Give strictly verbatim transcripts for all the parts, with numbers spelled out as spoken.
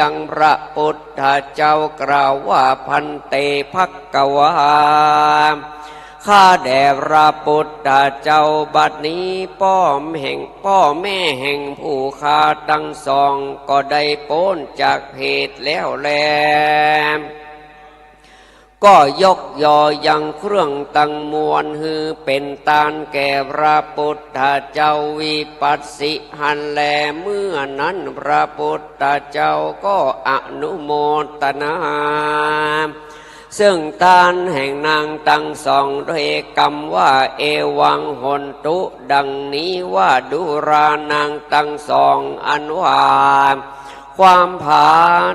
ยังพระปุทธเจ้ากล่าวว่า ภันเต ภักกวา ข้าแด่พระปุทธเจ้า บัดนี้ป้อมแห่ง ป้อแม่แห่งผู้ข้าตังสองก็ได้ป๊นจากเพศแล้วแล ก็ยกยอยังเครื่องตังมวลหื้อเป๋นตานแก่พระปุทธเจ้า วิปัสสิหันแล เมื่อนั้นพระปุทธเจ้าก็อนุโมตนา ซึ่งตานแห่งนางตังสองด้วยกำว่า เอวัง โหนตุ ดังนี้ว่า ดูรา นางตังสองอันว่า ความผา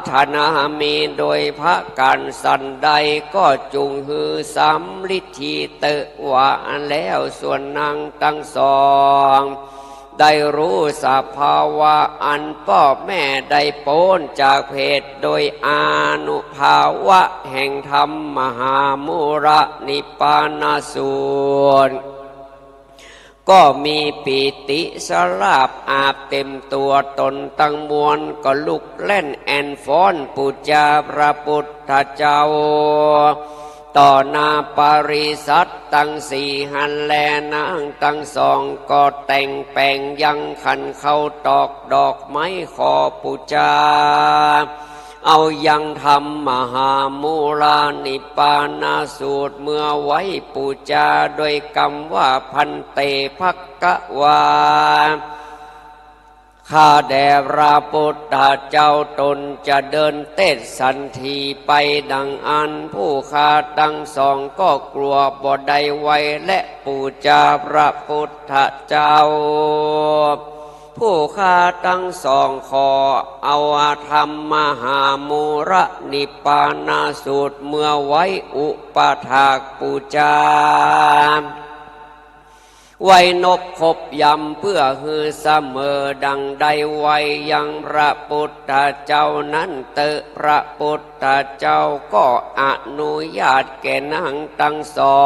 ถนามีโดยประก๋านสันใด ก็จุ่งหื้อสำริดถีเต๊อะ ว่าแล้ว ส่วนนางตังสองได้ฮู้สภาวะอันป้อแม่ได้ป๊นจากเพศ โดยอานุภาวะแห่งธรรมมหามูลนิพพานสูตร ก็มีปีติสลาบอาบเต็มตั๋วต๋นตังมวล ก็ลุกแล่นแอ่นฟ้อนปู๋จาพระปุทธเจ้า ต่อหน้าปริษัทตังสี่หันแล นางตังสองก็แต่งแป๋งยังขันธ์เค้าตอกดอกไม้ขอปู๋จา เอายังธรรมมหามูลนิพพานสูตรเมือไว้ปู๋จาโดยกำว่า ภันเต ภักกวา ข้าแด่พระปุทธเจ้า ต๋นจะเดินเตสสันถีไปดังอั้น ผู้ข้าตังสองก็กลัวบ่ได้ไหวและปู๋จาพระปุทธเจ้า ผู้ข้าตังสองขอเอาธรรมมหามูลนิพพานสูตรเมือไว้อุปถากปู๋จา ไหว้นบคบยำเปื้อหื้อเสมอดังได้ไหว้ยังพระปุทธเจ้านั้นเต๊อะ พระปุทธเจ้าก็อนุญาตแก่นางตังสอ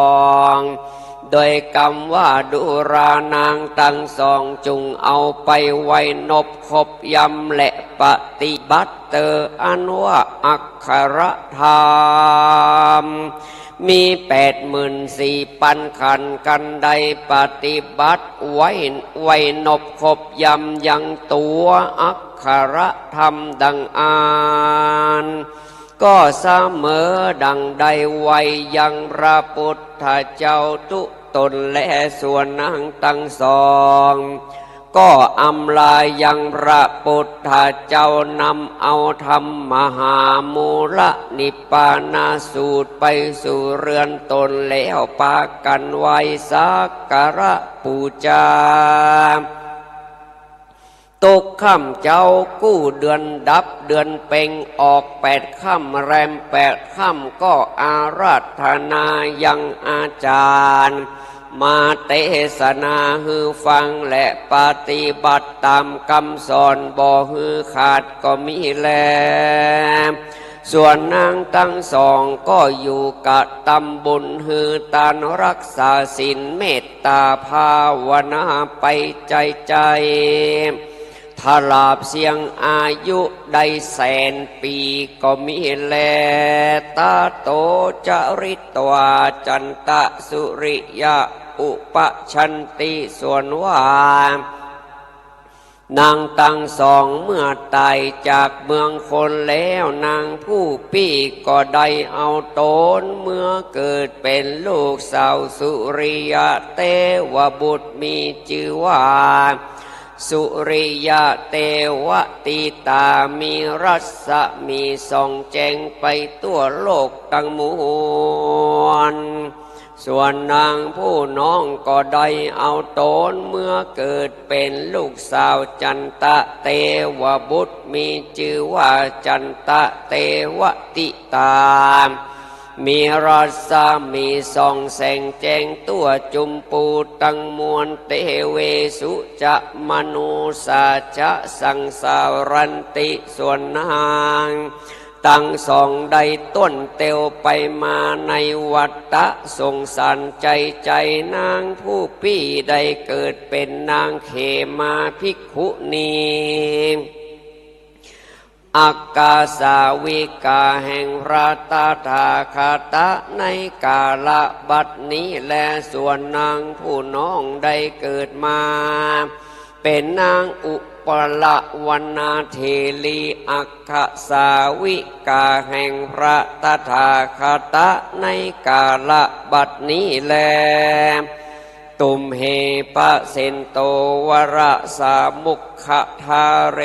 ง โดยกำว่า ดูรา นางตังสองจุ่งเอาไปไหว้นบคบยำและปฏิบัติเต๊อะ อันว่าอักขรธรรม มีแปดหมื่นสี่ปันขันธ์ กันได้ปฏิบัติไหว้ ไหว้นบคบยำยังตั๋วอักขรธรรมดังอั้น ก็เสมอดังได้ไหว้ยังพระปุทธเจ้าทุกต๋นแล ส่วนนางตังสอง ก็อำลายังพระปุทธเจ้านำเอาธรรมมหามูลนิพพานสูตรไปสู่เฮือนต๋นแล้วปากั๋นไหว้สักการะปู๋จา ตกค่ำเจ๊ากู้เดือนดับเดือนเพ็งออกแปดค่ำแรมแปดค่ำก็อาราธนายังอาจารย์ มาเตสนาหื้อฟังและปฏิบัติต๋ามกำสอนบ่หื้อขาดก็มีแล ส่วนนางตังสองก็อยู่กระตำบุญหื้อตานรักษาศีลเมตต๋าภาวนาไปใจ๋ๆ ตราบเสี้ยงอายุได้แสนปี๋ก็มีแล ตโต จริตวา จันตะ สุริยะ อุปัชชันติ ส่วนว่า นางตังสองเมื่อต๋ายจากเมืองคนแล้ว นางผู้ปี้ก็ได้เอาต๋นเมื่อเกิดเป๋นลูกสาวสุริยะเตวบุตร มีจื้อว่า สุริยะเตวติตา มีรัศมีส่องแจ้งไปทั่วโลกตังมวล ส่วนนางผู้น้องก็ได้เอาต๋นเมื่อเกิดเป๋นลูกสาวจันตะเตวบุตร มีจื้อว่าจันตะเตวติตา มีรัศมีส่องแสงแจ้งทั่วจุมปูตังมวล เตเวสุจะมนุสสาจะสังสารันติ ส่วนนางตังสองได้ต้วนเตียวไปมาในวัฏฏะสงสารใจ๋ๆ นางผู้ปี้ได้เกิดเป๋นนางเขมาภิกขุณี อัครสาวิกาแห่งพระตถาคตะในกาละบัดนี้แล ส่วนนางผู้น้องได้เกิดมา เป๋นนางอุปละวรรณเถรี อัครสาวิกาแห่งพระตถาคตะในกาละบัดนี้แล ตุมเห ปะเสนโต วรสามุขทาเร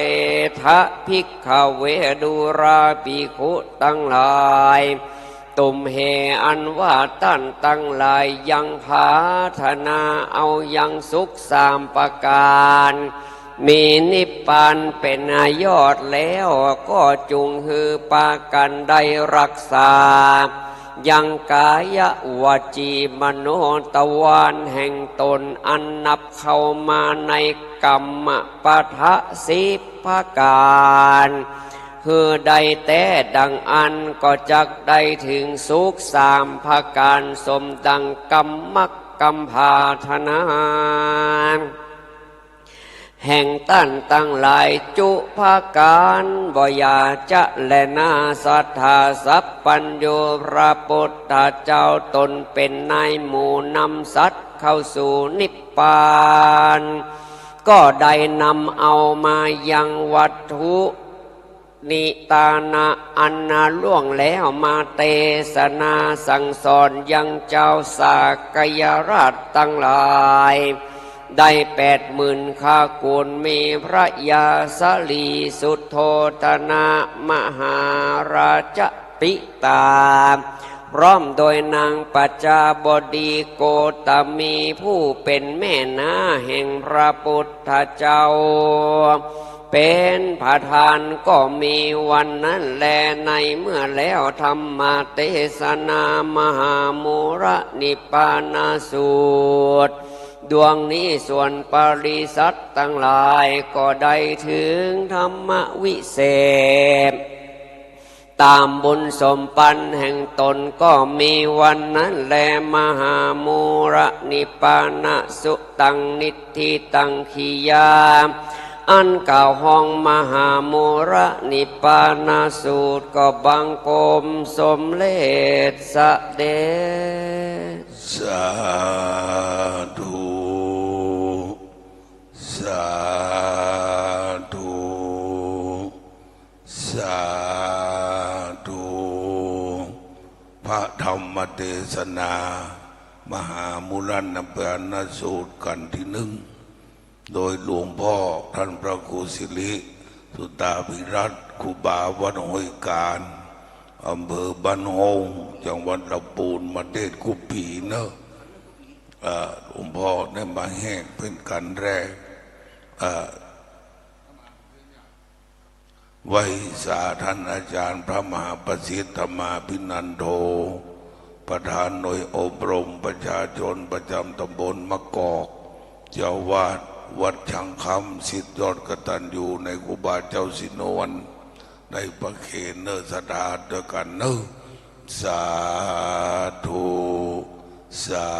ทะ ภิกขเว ดูราภิกขุตังหลาย ตุมเห อันว่าต้านตังหลายยังผาถนาเอายังสุขสามประก๋าน มีนิพพานเป๋นยอดแล้ว ก็จุ่งหื้อปากั๋นได้ฮักษา ยังก๋ายะวจีมโนทวารแห่งต๋นอันนับเข้ามาในกัมมปะทะสิบประก๋าน หื้อได้แต๊ดังอั้น ก็จักได้เถิงสุขสามประก๋าน สมดังกำมักกำผาถนา แห่งต้านตังหลายจุประก๋าน บ่อย่าจะแลนา สัตถาสัพพัญญู พระปุทธเจ้าต๋นเป๋นนายหมู่นำสัตว์เข้าสู่นิพพาน ก็ได้นำเอามายังวัตถุ นิตานะอันล่วงแล้วมาเตสนาสั่งสอนยังเจ้าสากยราชตังหลาย ได้แปดหมื่นคากู๋น มีพระยาสลีสุโธทนะมหาราชปิตา พร้อมโดยนางปัจจาบดีโคตมีผู้เป๋นแม่น้าแห่งพระปุทธเจ้า เป๋นประธานก็มีวันนั้นแล ในเมื่อแล้วธรรมเตสนามหามูลนิพพานสูตร ดวงนี้ส่วนปริสัตตังหลายก็ได้เถิงธรรมวิเศษ ต๋ามบุญสมปันแห่งต๋นก็มีวันนั้นแล มหามูลนิพพานสุตตังนิทธิตังขิยา อันกล่าวฮ้องมหามูลนิพพานสูตรก็บังคมสมเร็จเสด็จ สาธุ สาธุ สาธุ พระธรรมเตสนา มหามูลนิพพานสูตรกัณฑ์ตี้นึ่ง โดยหลวงพ่อต้านพระครูสิริสุตตาภิรัตน์ครูบาวัดห้วยก๋าน อำเภอบ้านโฮ่ง จังหวัดลำปูน มาเตสกู้ปี๋เนาะ เอ่อ หลวงพ่อได้มาแหกเป๋นกัณฑ์แรก เอ่อ ไหว้สาต้านอาจ๋ารย์พระมหาประสิทธิ์ธรรมาภินันโท ประธานหน่วยอบรมประชาชนประจ๋ำต๋ำบลมะกอก เจ้าอาวาสวัดช่างคำ ศิษย์ยอดกตัญญูในครูบาเจ้าศรีนวล ได้ประเคนเน่อ ศรัทธาตวยกั๋นเน่อ สาธุ สา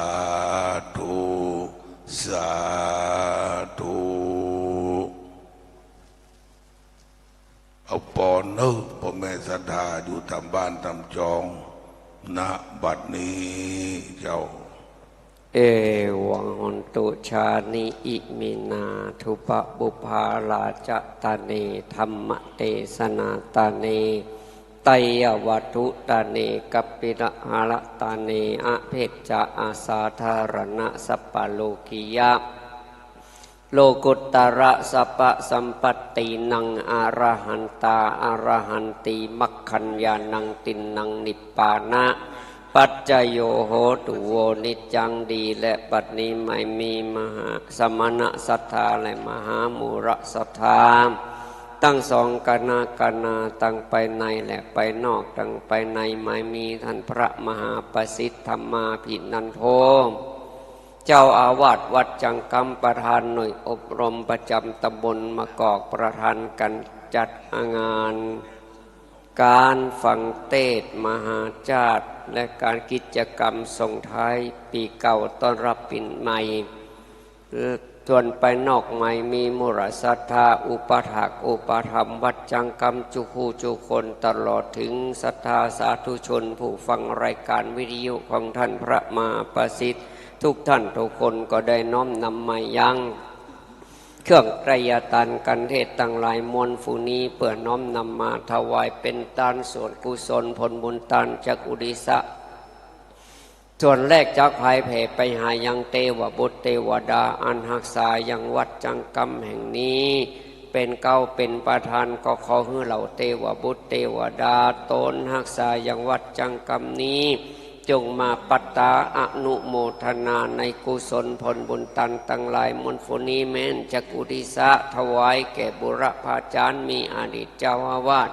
ธุ สาธุ เอาปอนเน่อ ป้อแม่ศรัทธาอยู่ต๋ามบ้านต๋ามจอง ณ บัดนี้เจ้า เอวัง โหนตุ ชานิ อิมินา ทุปปะปุพพา ราชะตาเน ธัมมะเตสนาตาเน ไตยวัตถุตาเน กัปปิละหะละตาเน อเภกขะ อสาธารณะ สัปปะโลกิยะ โลกุตตะระสัพพะสัมปัตตินัง อะระหันตา อะระหันติ มัคคัญญาณัง ติณณัง นิพพานะ ปัจจโย โหตุ โว นิจจัง ดี และบัดนี้หมายมีมหาสมณะศรัทธา และมหามูลศรัทธา ตังสองคณะ คณะตังภายในและภายนอก ตังภายในหมายมีต้านพระมหาประสิทธิ์ธรรมาภินันโท เจ้าอาวาสวัดช่างคำ ประธานหน่วยอบรมประจ๋ำต๋ำบลมะกอก ประธานก๋านจัดงาน ก๋านฟังเตสน์มหาชาติ และก๋านกิจกรรมส่งท้ายปี๋เก่าต้อนรับปี๋ใหม่ เอ่อ ส่วนไปนอกใหม่มีมูลศรัทธาอุปถากอุปถัมภ์วัดจังกำจุคู่จุคน ตลอดถึงศรัทธาสาธุชนผู้ฟังรายการวิทยุของท่านพระมหาประสิทธิ์ ทุกท่านทุกคนก็ได้น้อมนำมายังเครื่องไตรยาตานกันเทศตังหลายมวลฝูนี้ เปื้อน้อมนำมาถวายเป๋นตานส่วนกุศลผลบุญตานจักอุทิศ ส่วนแรกจักผายแผ่ไปหายังเตวบุตรเตวดาอันฮักษายังวัดจังกำแห่งนี้ เป๋นเก๊าเป๋นประธาน ก็ขอหื้อเหล่าเตวบุตรเตวดาต๋นฮักษายังวัดจังกำนี้ จงมาปัตตาอนุโมทนาในกุศลผลบุญตานตังหลายมวลฝูนี้ แม้นจักอุทิศถวายแก่บุรพาจารย์ มีอดีตเจ้าอาวาส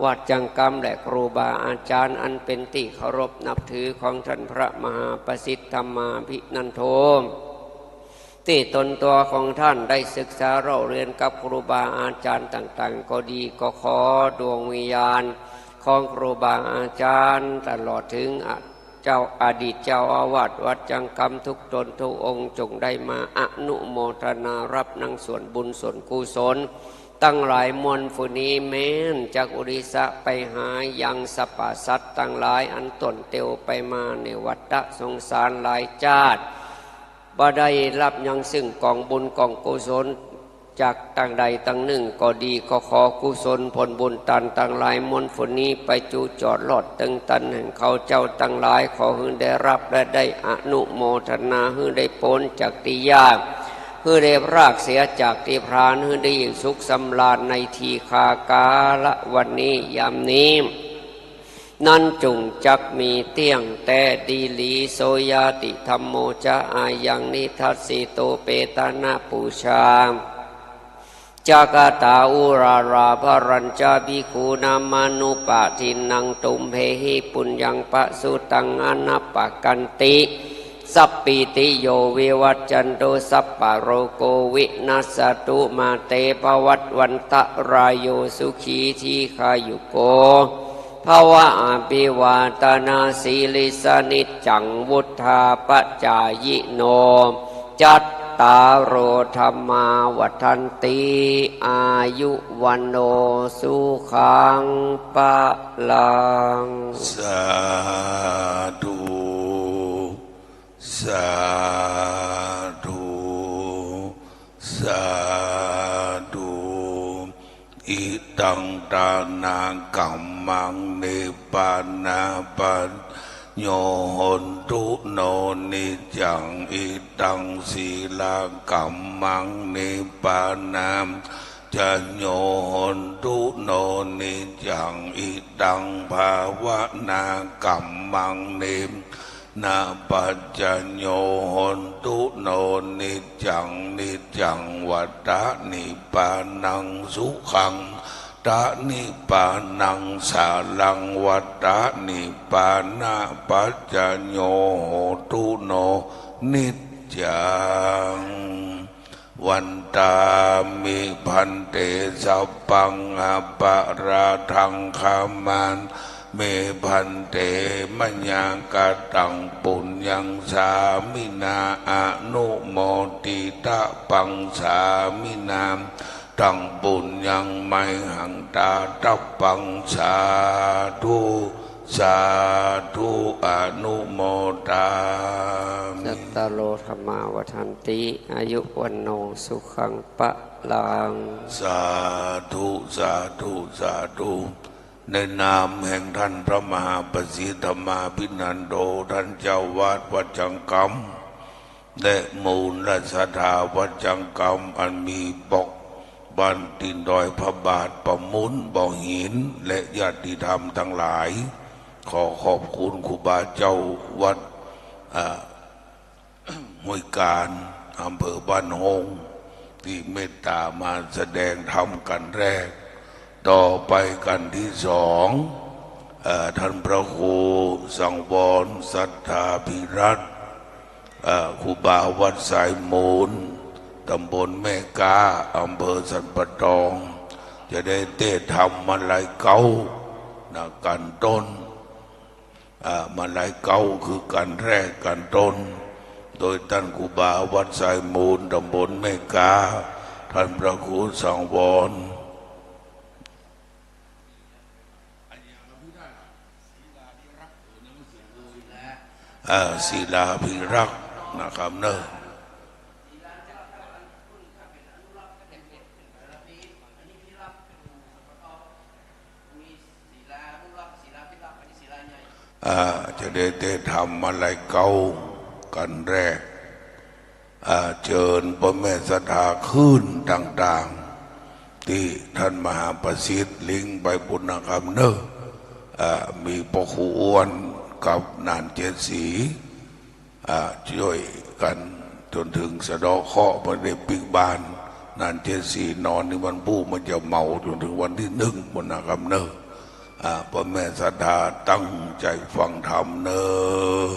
วัดจังกำและครูบาอาจารย์อันเป๋นตี้เคารพนับถือของท่านพระมหาประสิทธิ์ธรรมาภินันโท ตี้ตนตั๋วของท่านได้ศึกษาเล่าเรียนกับครูบาอาจารย์ต่างๆ ก็ดี ก็ขอดวงวิญญาณของครูบาอาจารย์ตลอดถึง เจ้า อดีตเจ้าอาวาสวัดจังกำทุกต๋นทุกองค์ จงได้มาอนุโมทนาฮับหนังส่วนบุญส่วนกุศลตังหลายมวลฝูนี้ แม้นจักอุทิศไปหายังสรรพสัตว์ตังหลายอันต้นเตียวไปมาในวัฏฏะสงสารหลายจาติ บ่ได้ฮับยังซึ่งก๋องบุญก๋องกุศล จากตางใดตางนึ่งก็ดี ก็ขอกุศลผลบุญตานตังหลายมวลฝูนี้ ไปจุจอดลอดเติงตันแห่งเขาเจ้าตังหลาย ขอหื้อได้ฮับและได้อนุโมทนา หื้อได้ป๊นจากตี้ยาก หื้อได้พรากเสียจากตี้พราน หื้อได้อยู่สุขสำราญในทีฆากาละวันนี้ยามนี้ นั้นจุ่งจักมีเตี้ยงแต๊ดีหลี โสญาติธัมโมจะ อายังนิทัสสิโต เปตานะปูชา จักตาอุรารา ภรัญจะภิกขุนามานุปาทินนัง ตุมเหหิปุญญังปะสุตัง อนัปปะกันติ สัพพีติโยวิวัจจันตุ สัพพะโรโกวินัสสะตุ มาเตภวัตวันตะราโย สุขีทีฆายุโก ภวะ อภิวาทนาสีลิสสะ นิจจังวุฑฒาปะจายิโน จัตตาโรธัมมาวัฑฒันติ อายุวัณโณสุขังพะลัง สาธุ สาธุ สาธุ อิตังตานะกัมมัง นิพพานะปัจจโย โหนตุโน นิจจัง อิตังสีลากัมมัง นิพพานะปัจจโย โหนตุโน นิจจัง อิตังภาวนากัมมัง นิพพานะปัจจโย โหนตุโน นิจจัง นิจจัง วัฑฒะ นิพพานังสุขัง ตะ นิพพานังสารัง วัฑฒะ นิพพานะปัจจโย โหนตุโน นิจจัง วันตามิ ภันเต สัพพัง อปะราธัง ขมามิ ภันเต มะยา กตัง ปุญญัง สามินา อนุโมทิตะปัง สามินา ตัง ปุญญัง มะหัง ตาตะปัง สาธุ สาธุ อนุโมทามิ จัตตาโรธัมมาวัฑฒันติ อายุวัณโณสุขังพะลัง สาธุ สาธุ สาธุ ในนามแห่งท่านพระมหาประสิทธิ์ธรรมาภินันโท ท่านเจ้าอาวาสวัดจังกำ และมูลศรัทธาวัดจังกำ อันมีปอกบ้านตีนดอยพระบาท ประมูล บ่อหิน และญาติธรรมทั้งหลาย ขอขอบคุณครูบาเจ้าวัด อ่า ห้วยกาญ อำเภอบ้านโฮ่ง ที่เมตตามาแสดงธรรมกันแรก ต่อไปกันที่สอง เอ่อ ท่านพระครูสังวรสัทธาภิรัตน์ เอ่อ ครูบาวัดสายมูล ตำบลแม่ก๊า อำเภอสันป่าตอง จะได้เตศน์ธรรมมาลัยเก๊า นะ กันต้น อ่า มาลัยเก๊าคือกันแรกกันต้น โดยต้านครูบาวัดสายมูล ต๋ำบลแม่ก๊า ต้านพระครูสังวร อ่า ศิลาภิรักษ์นะครับเนาะ อ่า จะได้เตรียมทำมาลัยเก๊ากั๋นแรก อ่า เจิญป้อแม่ศรัทธาคืนต่างๆ ตี้ต้านมหาประสิทธิ์ลิงก์ไปปุ้นนะครับเนาะ อ่า มีป้อครูอ้วนกับหนานเจ็ดศรี อ่า จ้วยกั๋นจ๋นเถิงสะเดาะเคราะห์ บ่ได้ปิ๊กบ้าน หนานเจ็ดศรีนอนในวันพูด มันจะเมาจ๋นเถิงวันตี้นึ่งปุ้นนะครับเนาะ อ่า ป้อแม่ศรัทธาตั้งใจ๋ฟังธรรมเนาะ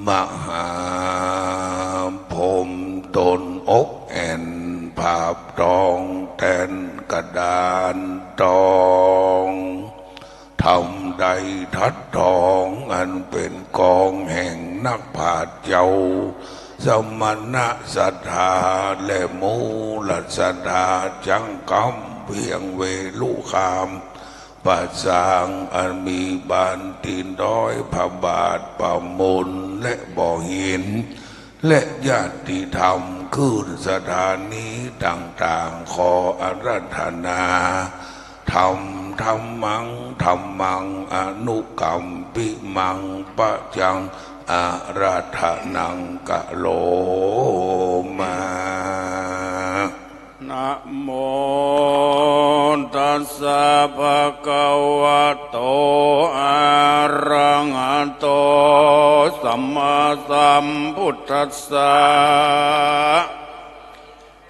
มหาพรหมตนอกแอ่น ผาบตองแตนกระดานตอง ธรรมใดทัดทองอันเป๋นกองแห่งนักปราชญ์เจ้า สมณะศรัทธาและมูลศรัทธาจั้งกำเวียงเวฬุคาม ป่าซางอันมีบ้านตี๋น้อย พระบาท ป่ามูล และบ่อหิน และญาติธรรมคืนศรัทธานี้ต่างๆ ขออาราธนา ธัมมัง ธัมมัง อนุกัมปิมัง ปัจจัง อาราธนัง กะโรมา นะโมตัสสะ ภะคะวะโต อะระหะโต สัมมาสัมพุทธัสสะ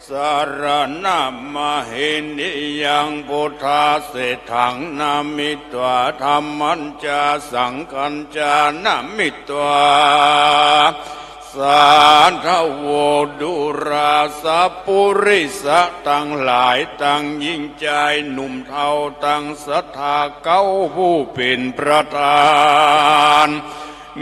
สะระณะมะหินียัง พุทธัสเสถัง นะมิตวา ธัมมัญจะ สังฆัญจะ นะมิตวา สาธะโว ดูราสะปุริสะตังหลาย ตังญิงจายหนุ่มเฒ่า ตังศรัทธาเก๊าผู้เป๋นประธาน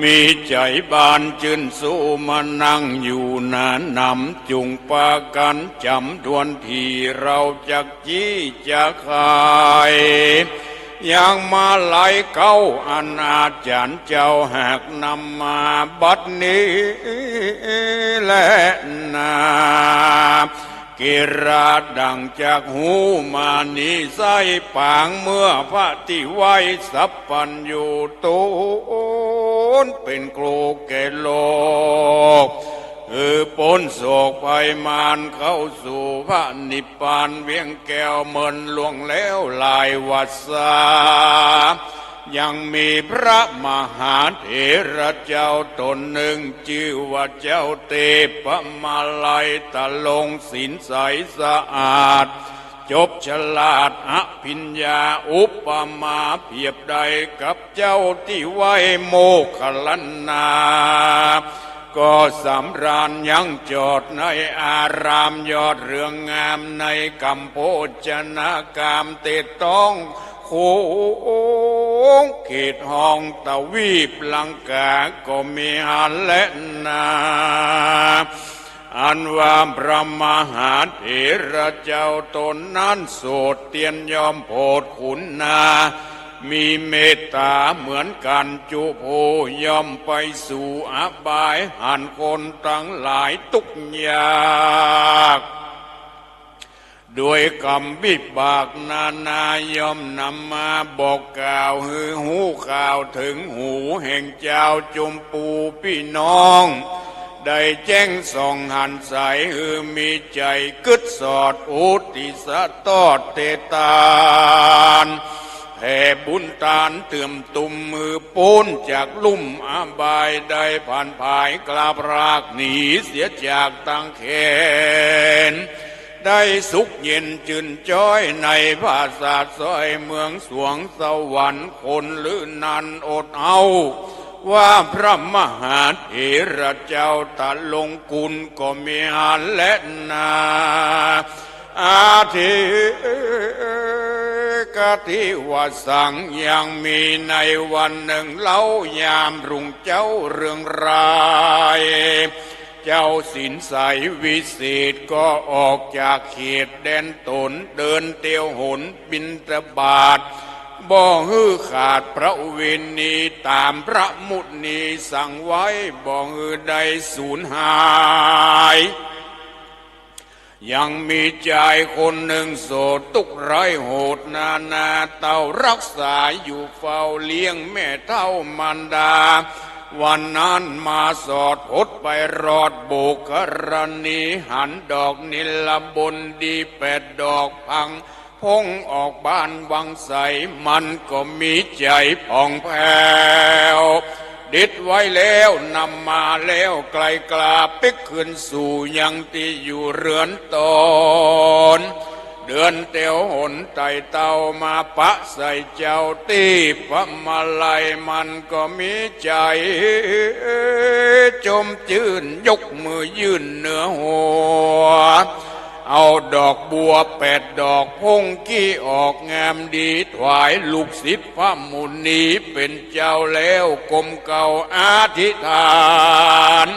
มีใจ๋บานจื้นสู้มานั่งอยู่หนานำ จุ่งปากั๋นจ๋ำถ้วนถี่ เฮาจัก จี๊จักขาย ยังมาลัยเก๊าอันอาจ๋ารย์เจ้าหากนำมาบัดนี้แลนา เกล้าดั่งจักฮู้มานี้ไส้ปางเมื่อพระตี้ไหว้สัพพัญญูต๋นเป๋นครูแก่โลก หื้อป๊นโศกภัยมารเข้าสู่พระนิพพานเวียงแก้วเมินล่วงแล้วหลายวรรษา ยังมีพระมหาเถระเจ้าต๋นนึ่ง จื้อว่าเจ้าเตปะมาลัยตะลงศีลใสสะอาด จบฉลาดอภิญญา อุปมาเปรียบได้กับเจ้าตี้ไหว้โมคคัลลานา ก็สำราญยังจอดในอารามยอดเรืองงามในกำโภชนากาม เตต้องโขงเขตห้องตวีปลังกาก็มีหั้นแลนา อันว่าพระมหาเถระเจ้าต๋นนั้นโสดเตียนย่อมโผดขุนนา มีเมตต๋าเหมือนกั๋นจุผู้ย่อมไปสู่อบายหันคนตังหลายตุ๊กข์ยาก ด้วยกรรมวิบากนานาย่อมนำมาบอกกล่าวหื้อฮู้ข่าวเถิงหูแห่งจาวจุมปูปี้น้อง ได้แจ้งส่องหันใส หื้อมีใจ๋กึ๊ดสอดอุทิศตอบเตตาน แผ่บุญตานเติมตุ้ม หื้อป๊นจากลุ่มอบาย ได้ผันผายกล้าพรากหนีเสียจากตังแขน ได้สุขเย็นจื้นจ้อยในผาสาทซ้อยเมืองสวงสวรรค์ คนลือนั้นอดเอา ว่าพระมหาเถระเจ้าตะลงกุลก็มีหั้นแลนา อาทิ กะทิวสัง ยังมีในวันนึ่งเล่า ยามรุ่งเจ๊าเรืองราย เจ้าสินใสวิเศษก็ออกจากเขตแดนต๋น เดินเตียวหนบิณฑบาต บ่หื้อขาดประเวณี ต๋ามพระมุนีสั่งไว้ บ่หื้อได้สูญหาย ยังมีจายคนนึ่งโสดตุ๊กข์ร้ายโหดนานา เต้ารักษาอยู่เฝ้าเลี้ยงแม่เฒ่ามารดา วันนั้นมาสอดพบไปรอดบุคครณี หันดอกนิลบนดีแปดดอกพัง พงออกบานวังใส มันก็มีใจ๋ผ่องแผ้ว เด็ดไว้แล้วนำมาแล้ว ไกลกล้าปิ๊กคืนสู่ยังตี้อยู่เฮือนต๋น เดินเตียวหนไต่เต้ามาปะใส่เจ้าตี้พวงมาลัย มันก็มีใจ๋จมจื้น ยกมือยื่นเหนือหัว เอาดอกบัวแปดดอกพงกี้ออกงามดี ถวายลูกศิษย์พระมุนีเป๋นเจ้าแล้ว ก้มเก้าอธิษฐาน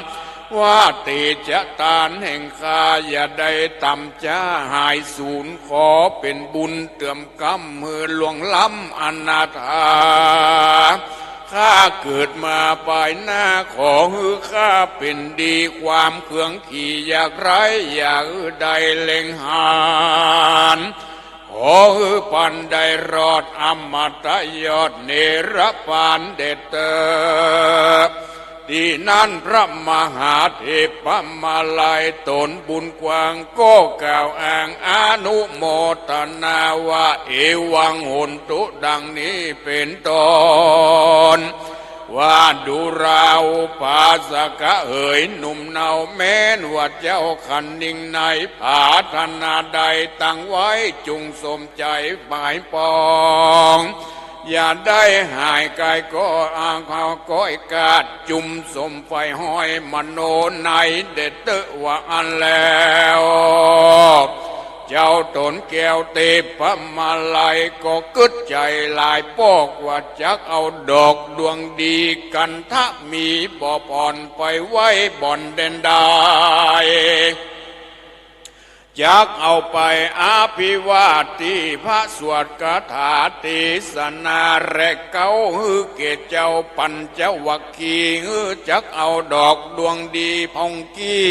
ว่าเตจะตานแห่งข้าอย่าได้ต่ำจ๊าหายสูญ ขอเป๋นบุญเติมก๋ำหื้อล่วงล้ำอนาถา ข้าเกิดมาปายหน้า ขอหื้อข้าเป๋นดี ความเคืองขี้อยากไร้ อย่าหื้อได้เล็งหัน ขอหื้อปันได้รอดอมตะยอดเนรปานเด็ดเตอ ตี้นั้นพระมหาเถปมาลัยต๋นบุญกว้าง ก็กล่าวอ้างอนุโมทนาว่า เอวังโหนตุ ดังนี้เป๋นต้น ว่าดูราอุปาสกะเหยหนุ่มเนา แม้นว่าเจ้าคะนิงในผาถนาใดตั้งไว้ จุ่งสมใจ๋หมายปอง อย่าได้หายกายก็อางเขาก้อยกาด จุ่มสมไฟห้อยมโนในเด็ดเตอว่าอั้นแล้ว เจ้าต๋นแก้วเตปมาลัยก็กึ๊ดใจ๋หลายปอกว่าจักเอาดอกดวงดีกันทะมีบ่ผ่อนไปไว้บ่อนแดนใด จักเอาไปอภิวาทตี้พระสวดคาถาเตสนาแลเก๊าหื้อแก่เจ้าปัญจวัคคีย์ หื้อจักเอาดอกดวงดีพงกี้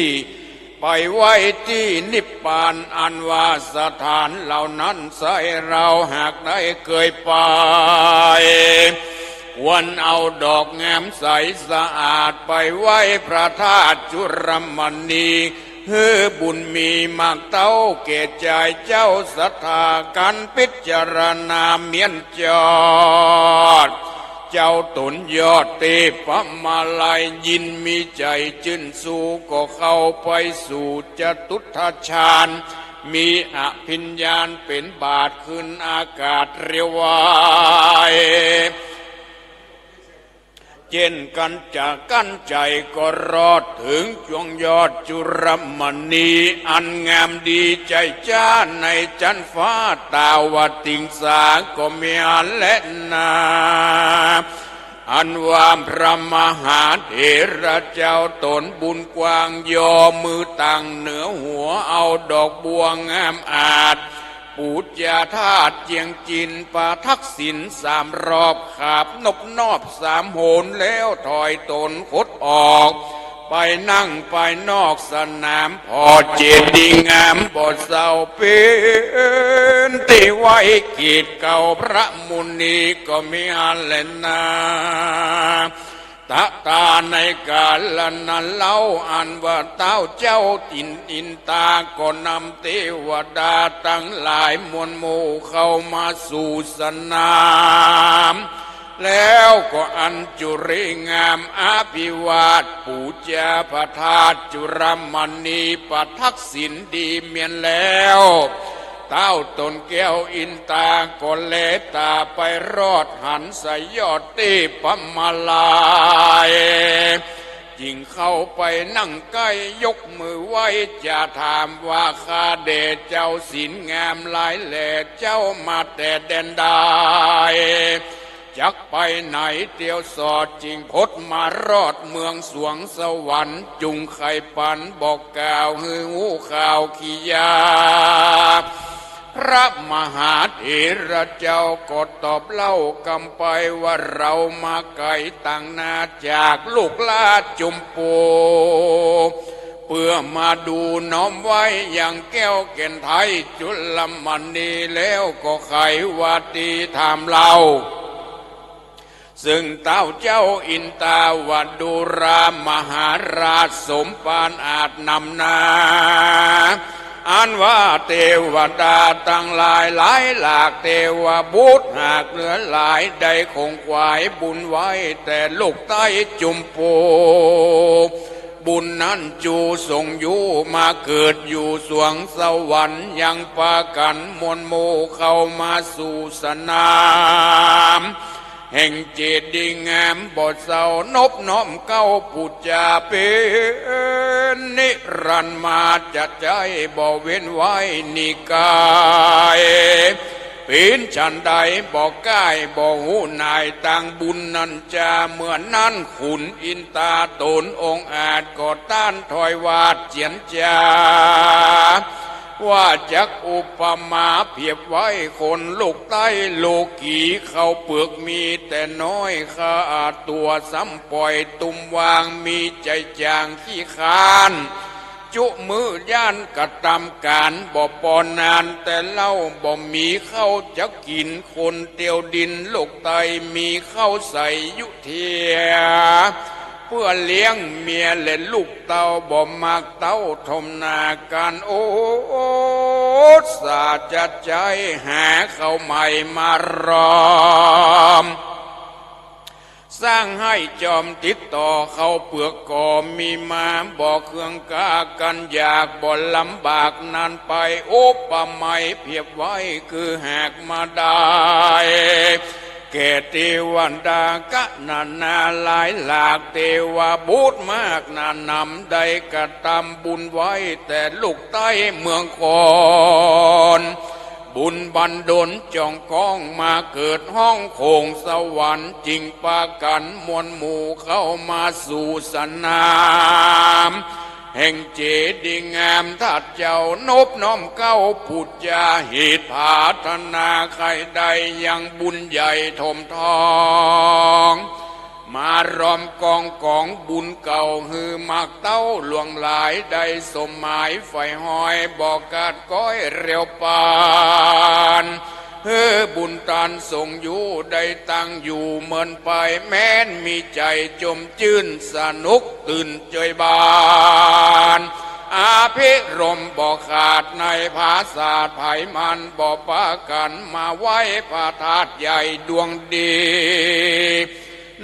ไปไว้ตี้นิพพาน อันว่าสถานเหล่านั้นไส้เราหากได้เกยไป ควรเอาดอกงามใสสะอาดไปไว้พระธาตุจุลมณี หื้อบุญมีมากเต้าแก่จายเจ้าศรัทธา กั๋นพิจารณาเมียนจอด เจ้าต๋นยอดเตปมาลัยยินมีใจ๋จื้นชู ก็เข้าไปสู่จตุตถฌาน มีอภิญญาเป๋นบาทขึ้นอากาศเร็วไว เจ้นกั๋นจะกั้นใจ๋ก็รอดเถิงจวงยอดจุลมณี อันงามดีใจ๋จ๊าในจั๊นฟ้าตาวติงสาก็มีอั้นแลนา อันว่าพระมหาเถระเจ้าต๋นบุญกว้าง ยอมือตั้งเหนือหัว เอาดอกบัวงามอาด ปู๋จาธาตุเจียงจิน ประทักษิณสามรอบ ขาบนบนอบสามหน แล้วถอยต๋นคดออก ไปนั่งภายนอกสนาม ผ่อเจดีย์งามบ่เศร้า เป๋นตี้ไว้เกียรติเก่าพระมุนีก็มีอั้นแลนา ตะตาในกาละนั้นเล่า อันว่าเต๊าเจ้าอินทร์อินตาก็นำเตวดาตังหลายมวลหมู่เข้ามาสู่สนาม แล้วก็อัญจุลีงามอภิวาทปู๋จาพระธาตุจุลมณีประทักษิณดีเมียนแล้ว เต๊าต๋นแก้วอินตาก็แลต๋าไปรอดหันสยอดเตปมาลัย จึงเข้าไปนั่งใก้ยกมือไหว้จะถามว่า ข้าแด่เจ้าศีลงามหลายแล เจ้ามาแต่แดนใด จักไปไหนเตียวสอด จึงพดมารอดเมืองสวงสวรรค์ จุ่งใค่ปันบอกกล่าวหื้อฮู้ข่าวขี้ยา พระมหาเถระเจ้าก็ตอบเล่ากำไปว่า เรามาไก๋ตังนาจากลูกหล้าจุมปู เปื้อมาดูน้อมไหว้ยังแก้วแก่นไทยจุลมณี แล้วก็ใค่ว่าตี้ถามเล่า ซึ่งเต๊าเจ้าอินตาวดูรามหาราชสมภารอาจนำนา อันว่าเตวดาตังหลายหลายหลาก เตวบุตรหากเหลือหลาย ได้ของขวายบุญไว้แต่ลูกไต้จุมปู บุญนั้นจูส่งอยู่มาเกิดอยู่สวงสวรรค์ ยังปากั๋นมวลหมู่เข้ามาสู่สนาม แห่งเจดีย์งามบ่เศร้านบน้อมเกล้าปู๋จาเป๋นนิรันดร์มาจะใจ๊บ่เว้นไว้นิกาย เป๋นฉันใดบ่ก้ายบ่ฮู้หน่ายตางบุญนั้นจา เมื่อนั้นขุนอินตาต๋นองอาจก็ต้านถอยวาจาเจียรจา ว่าจักอุปมาเปรียบไว้คนลูกไต้โลกี ข้าวเปือกมีแต่น้อย ข้าตั๋วซ้ำป่อยตุ้มว่าง มีใจ๋จ๋างขี้คร้าน จุมื้อย่านกระตำก๋าน บ่ปอนานแต่เล่า บ่มีข้าวจักกิ๋น คนเตียวดินลูกไต้มีข้าวใส่อยู่เตียว เปื้อเลี้ยงเมียและลูกเต้า บ่มักเต้าทมนาก๋าน อดสาจะใจ๊หาข้าวใหม่มารอม สร้างไฮ่จอมติดต่อ ข้าวเปือกก็มีมา บ่เคืองกล้ากั๋นอยาก บ่ลำบากนานไป อุปไมยเปรียบไว้คือหากมาได้ แก่เตวดากะนานาหลายหลาก เตวบุตรมากนานำ ได้กระตำบุญไว้แต่ลูกไต้เมืองคอน บุญบันดลจ่องก้องมาเกิดห้องโขงสวรรค์ จึงปากั๋นมวลหมู่เข้ามาสู่สนาม แห่งเจดีย์งาม ถ้าเจ้านบน้อมเกล้าปู๋จา เหตุผาถนาใค่ได้ยังบุญใหญ่ถมทอง มารอมกองก๋องบุญเก่า หื้อมากเต้าหลวงหลาย ได้สมหมายใฝ่ฮอย บ่ขาดก้อยเร็วปาน หื้อบุญตานส่งอยู่ ได้ตั้งอยู่เมินไป แม้นมีใจ๋จมจื้น สนุกตื่นเจิ่ยบาน อภิรมย์บ่ขาดในผาสาทไผมัน บ่ปากั๋นมาไหว้พระธาตุใหญ่ดวงดี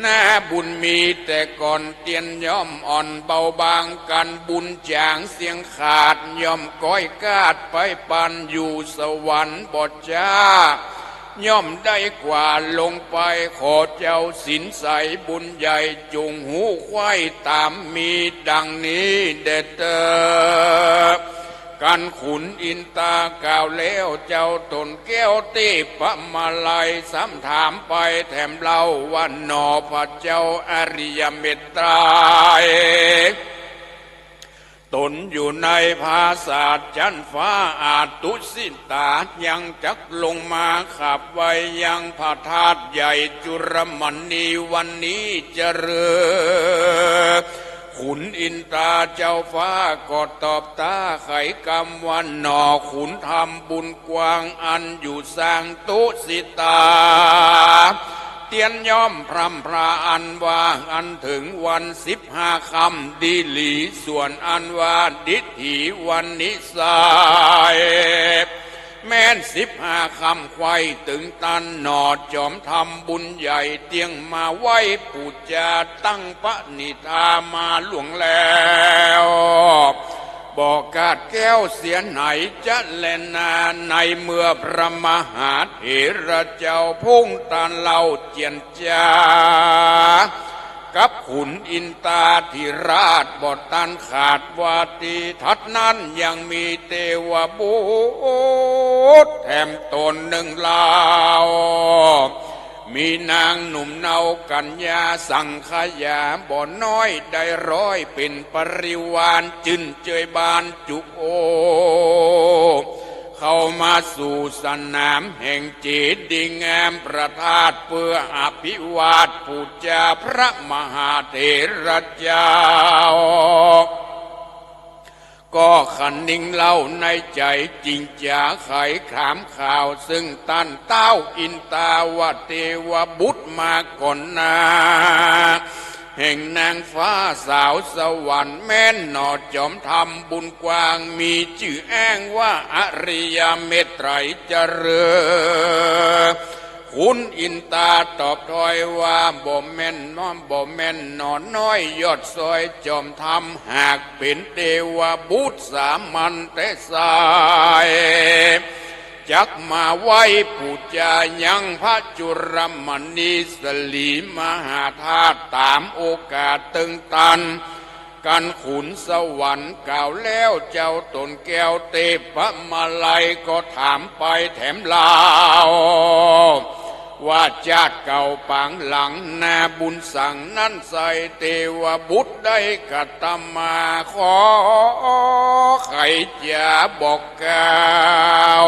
นาบุญมีแต่ก่อน เตียนย่อมอ่อนเบาบางกั๋น บุญจ๋างเสี้ยงขาด ย่อมก้อยกาดไปปัน อยู่สวรรค์บ่จ๊า ย่อมได้กว่าลงไป ขอเจ้าศีลใสบุญใหญ่ จุ่งฮู้ใคว่ต๋าม มีดังนี้แด่เต๊อะ กั๋นขุนอินตากล่าวแล้ว เจ้าต๋นแก้วเตปะมาลัย ซ้ำถามไปแถมเล่าว่า หน่อพระเจ้าอริยเมตไตรย ต๋นอยู่ในผาสาทจั๊นฟ้าอาตุสิตา ยังจักลงมาขับไว้ยังพระธาตุใหญ่จุลมณี วันนี้จะเริก ขุนอินตาเจ้าฟ้าก็ตอบต้าไขกำว่า หน่อขุนทำบุญกว้างอันอยู่สร้างตุสิตา เตียนย่อมพร่ำพราอันว่า อันเถิงวันสิบห้าค่ำดีหลี ส่วนอันว่าดิถีวันนิสัย แม้นสิบห้าค่ำใคว่ตึงตัน หน่อจอมทำบุญใหญ่ เตี้ยงมาไหว้ปู๋จา ตั้งปณิธามาล่วงแล้ว บ่ขาดแคล้วเสียไหนจะแลนา ในเมื่อพระมหาเถระเจ้าพุ้งตานเล่าเจียรจา กับขุนอินตาธิราชบ่ตันขาดว่าตี้ ถัดนั้นยังมีเตวบุตรแถมต๋นหนึ่งลาว มีนางหนุ่มเนากัญญาสังขยาบ่น้อย ได้ร้อยเป๋นปริวาร จื้นเจยบานจุ โอ เข้ามาสู่สนามแห่งเจดีย์งามพระธาตุ เปื้ออภิวาทปู๋จาพระมหาเถระเจ้า ก็คะนิงเล่าในใจ๋ จึงจ๋าไขถามข่าว เซิ่งต้านเต๊าอินตาว่าเตวบุตรมาก่อนหน้า แห่งนางฟ้าสาวสวรรค์ แม่นหนอจอมธรรมบุญกว้าง มีจื้ออ้างว่าอริยเมตไตรเจริญ ขุนอินตาตอบถ้อยว่า บ่แม่นน้อม บ่แม่นหนอน้อย ยอดซอยจอมธรรม หากเป๋นเตวบุตรสามัญแต๊ไซร้ จักมาไหว้ปู๋จายังพระจุลมณีสลีมหาธาตุ ต๋ามโอกาสเติงตัน กันขุนสวรรค์กล่าวแล้ว เจ้าต๋นแก้วเตปมาลัยก็ถามไปแถมลาว ว่าจาติเก่าปางหลังนาบุญสังนั้นไซร้ เตวบุตรได้กระตำมา ขอไขจ๋าบอกกล่าว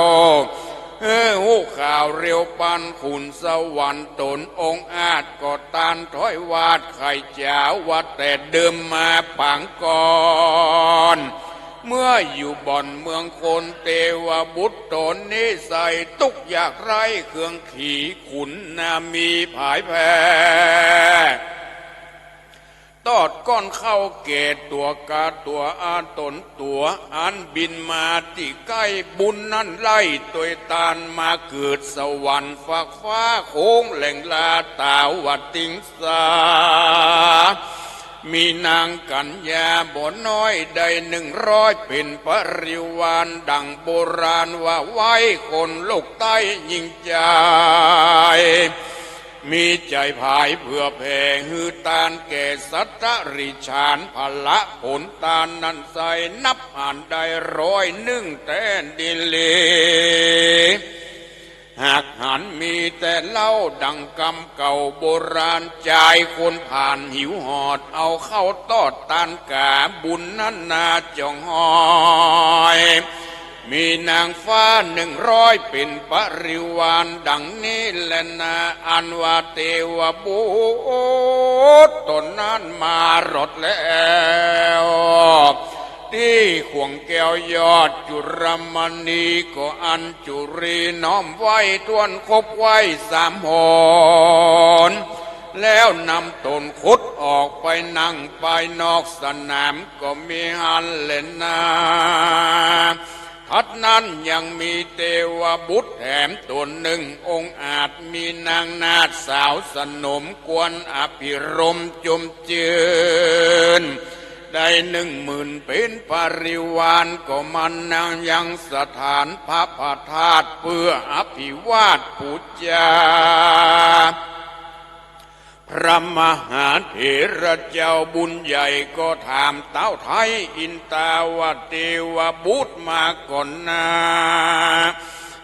เออ ฮู้ข่าวเร็วปันขุนสวรรค์ต๋นองอาจ ก็ต้านถ้อยวาดไขจ๋าว่าแต่เดิมมาปางก่อน เมื่ออยู่บ่อนเมืองคน เตวบุตรต๋นนี้ไซร้ตุ๊กข์ยากไร้เคืองขี ขุนนามีผายแพ้ ตอดก้อนข้าวแก่ตั๋วกาตั๋วอาต๋นตั๋ว อันบินมาตี้ใก้ บุญนั้นไล่ตวยต้านมาเกิดสวรรค์ฟากฟ้า โค้งแหลงลาตาวติงสา มีนางกัญญาบ่น้อย ได้หนึ่งร้อยเป๋นปริวาร ดั่งโบราณว่าไว้ คนโลกใต้ยิ่งใจ๋ มีใจ๋ผายเผื่อแผ่ หื้อต้านแก่สัตว์ติรัจฉาน ผละผลต้านนั้นไซร้ นับอันได้ร้อยนึ่งแต๊ดีหลี หากหันมีแต่เล่าดั่งกำเก่าโบราณ จายคนผ่านหิวหอด เอาข้าวตอดต้านกา บุญนั้นนาจ่องหอย มีนางฟ้าหนึ่งร้อยเป๋นปริวาร ดั่งนี้แลนา อันว่าเตวบุตรต๋นนั้นมารอดแล้ว ตี้ข่วงแก้วยอดจุลมณี ก็อัญจุลีน้อมไหว้ถ้วนครบไหว้สามหน แล้วนำต๋นคดออกไปนั่งปายนอกสนาม ก็มีหั้นแลนา ถัดนั้นยังมีเตวบุตรแถมต๋นหนึ่งองอาจ มีนางนาฏสาวสนม ควรอภิรมย์จมจื้น ได้หนึ่งหมื่นเป๋นปริวาร ก็มานั่งยังสถานพระประธาตุ เปื้ออภิวาทปู๋จา พระมหาเถระเจ้าบุญใหญ่ก็ถามเต๊าไท้อินตาว่า เตวบุตรมาก่อนหน้า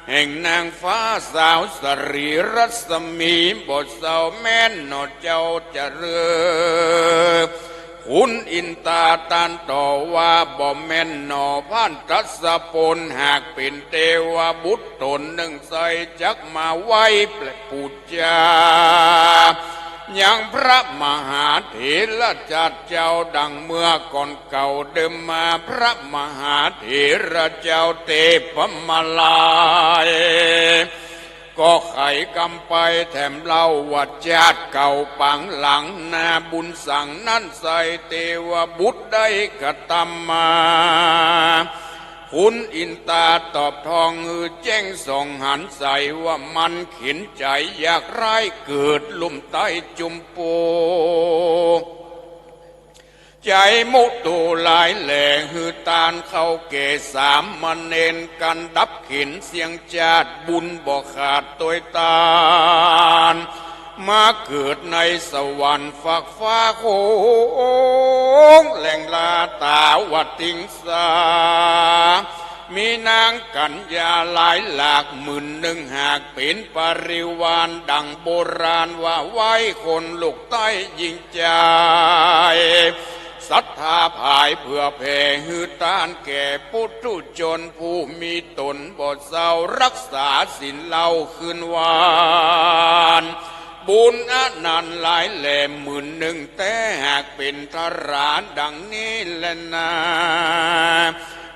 แห่งนางฟ้าสาวสรีรัศมี บ่เศร้าแม่นหนอเจ้าเจริญ ขุนอินตาต้านตอบว่า บ่แม่นหนอพันทสปน หากเป๋นเตวบุตรต๋นหนึ่งไซร้จักมาไหว้ปู๋จา ยังพระมหาเถระเจ้าดั่งเมื่อก่อนเก่าเดิมมา พระมหาเถระเจ้าเตปมาลัย ก็ไขกำไปแถมเล่าว่าจาติเก่าปางหลังนาบุญสังนั้นไซร้เตวบุตรได้กระตำมา ขุนอินตาตอบทองหื้อแจ้งส่องหันใสว่ามันเข็ญใจ๋ยากไร้เกิดลุ่มใต้จุมปู ใจ๋มุโตหลายแหล่หื้อต้านเข้าแก่สามเณรกันดับเข็ญเสี้ยงจาติบุญบ่ขาดตวยต้าน มาเกิดในสวรรค์ฟากฟ้าโขง แหล่งลาตาวติงสา มีนางกัญญาหลายหลากหมื่นนึ่ง หากเป๋นปริวารดั่งโบราณว่าไว้ คนลูกใต้ยิ่งใจ๋ ศรัทธาผายเผื่อแผ่หื้อตานแก่ปุถุชนผู้มีต๋นบ่เศร้า รักษาศีลเล่าคืนวาน บุญอันนั้นหลายแหล่หมื่นนึ่งแต๊ หากเป๋นทราดั่งนี้แลนา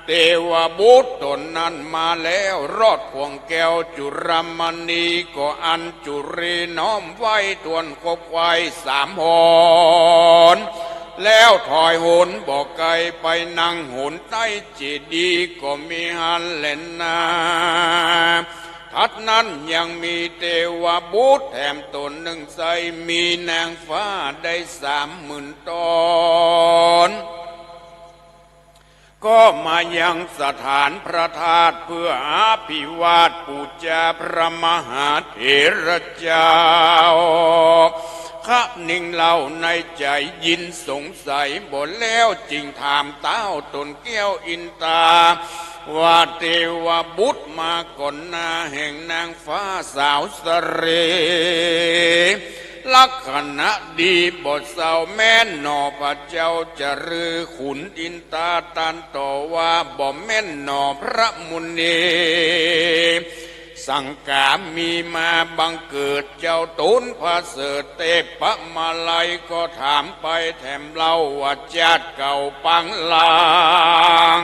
เตวบุตรต๋นนั้นมาแล้ว รอดข่วงแก้วจุลมณี ก็อัญจุลีน้อมไหว้ถ้วนครบไหว้สามหน แล้วถอยหนบ่ไกลไปนั่งหนใต้เจดีย์ก็มีหั้นแลนา ถัดนั้นยังมีเตวบุตรแถมต๋นนึ่งไส้ มีนางฟ้าได้สามหมื่นต๋น ก็มายังสถานพระธาตุเพื่ออภิวาทปู๋จาพระมหาเถระเจ้า ครั้นนึ่งเล่าในใจ๋ยินสงสัยบ่แล้ว จึงถามเต้าต๋นแก้วอินตา ว่าเตวบุตรมาก่อนหน้าแห่งนางฟ้าสาวสะเหร่ ลักขณะดีบ่เศร้าแม่นหนอ พระเจ้าจะลือ ขุนอินตาตานต่อว่า บ่แม่นหนอพระมุนี สังกามีมาบังเกิด เจ้าต๋นประเสริฐเตปะมาลัย ก็ถามไปแถมเล่าว่า จาติเก่าปางหลัง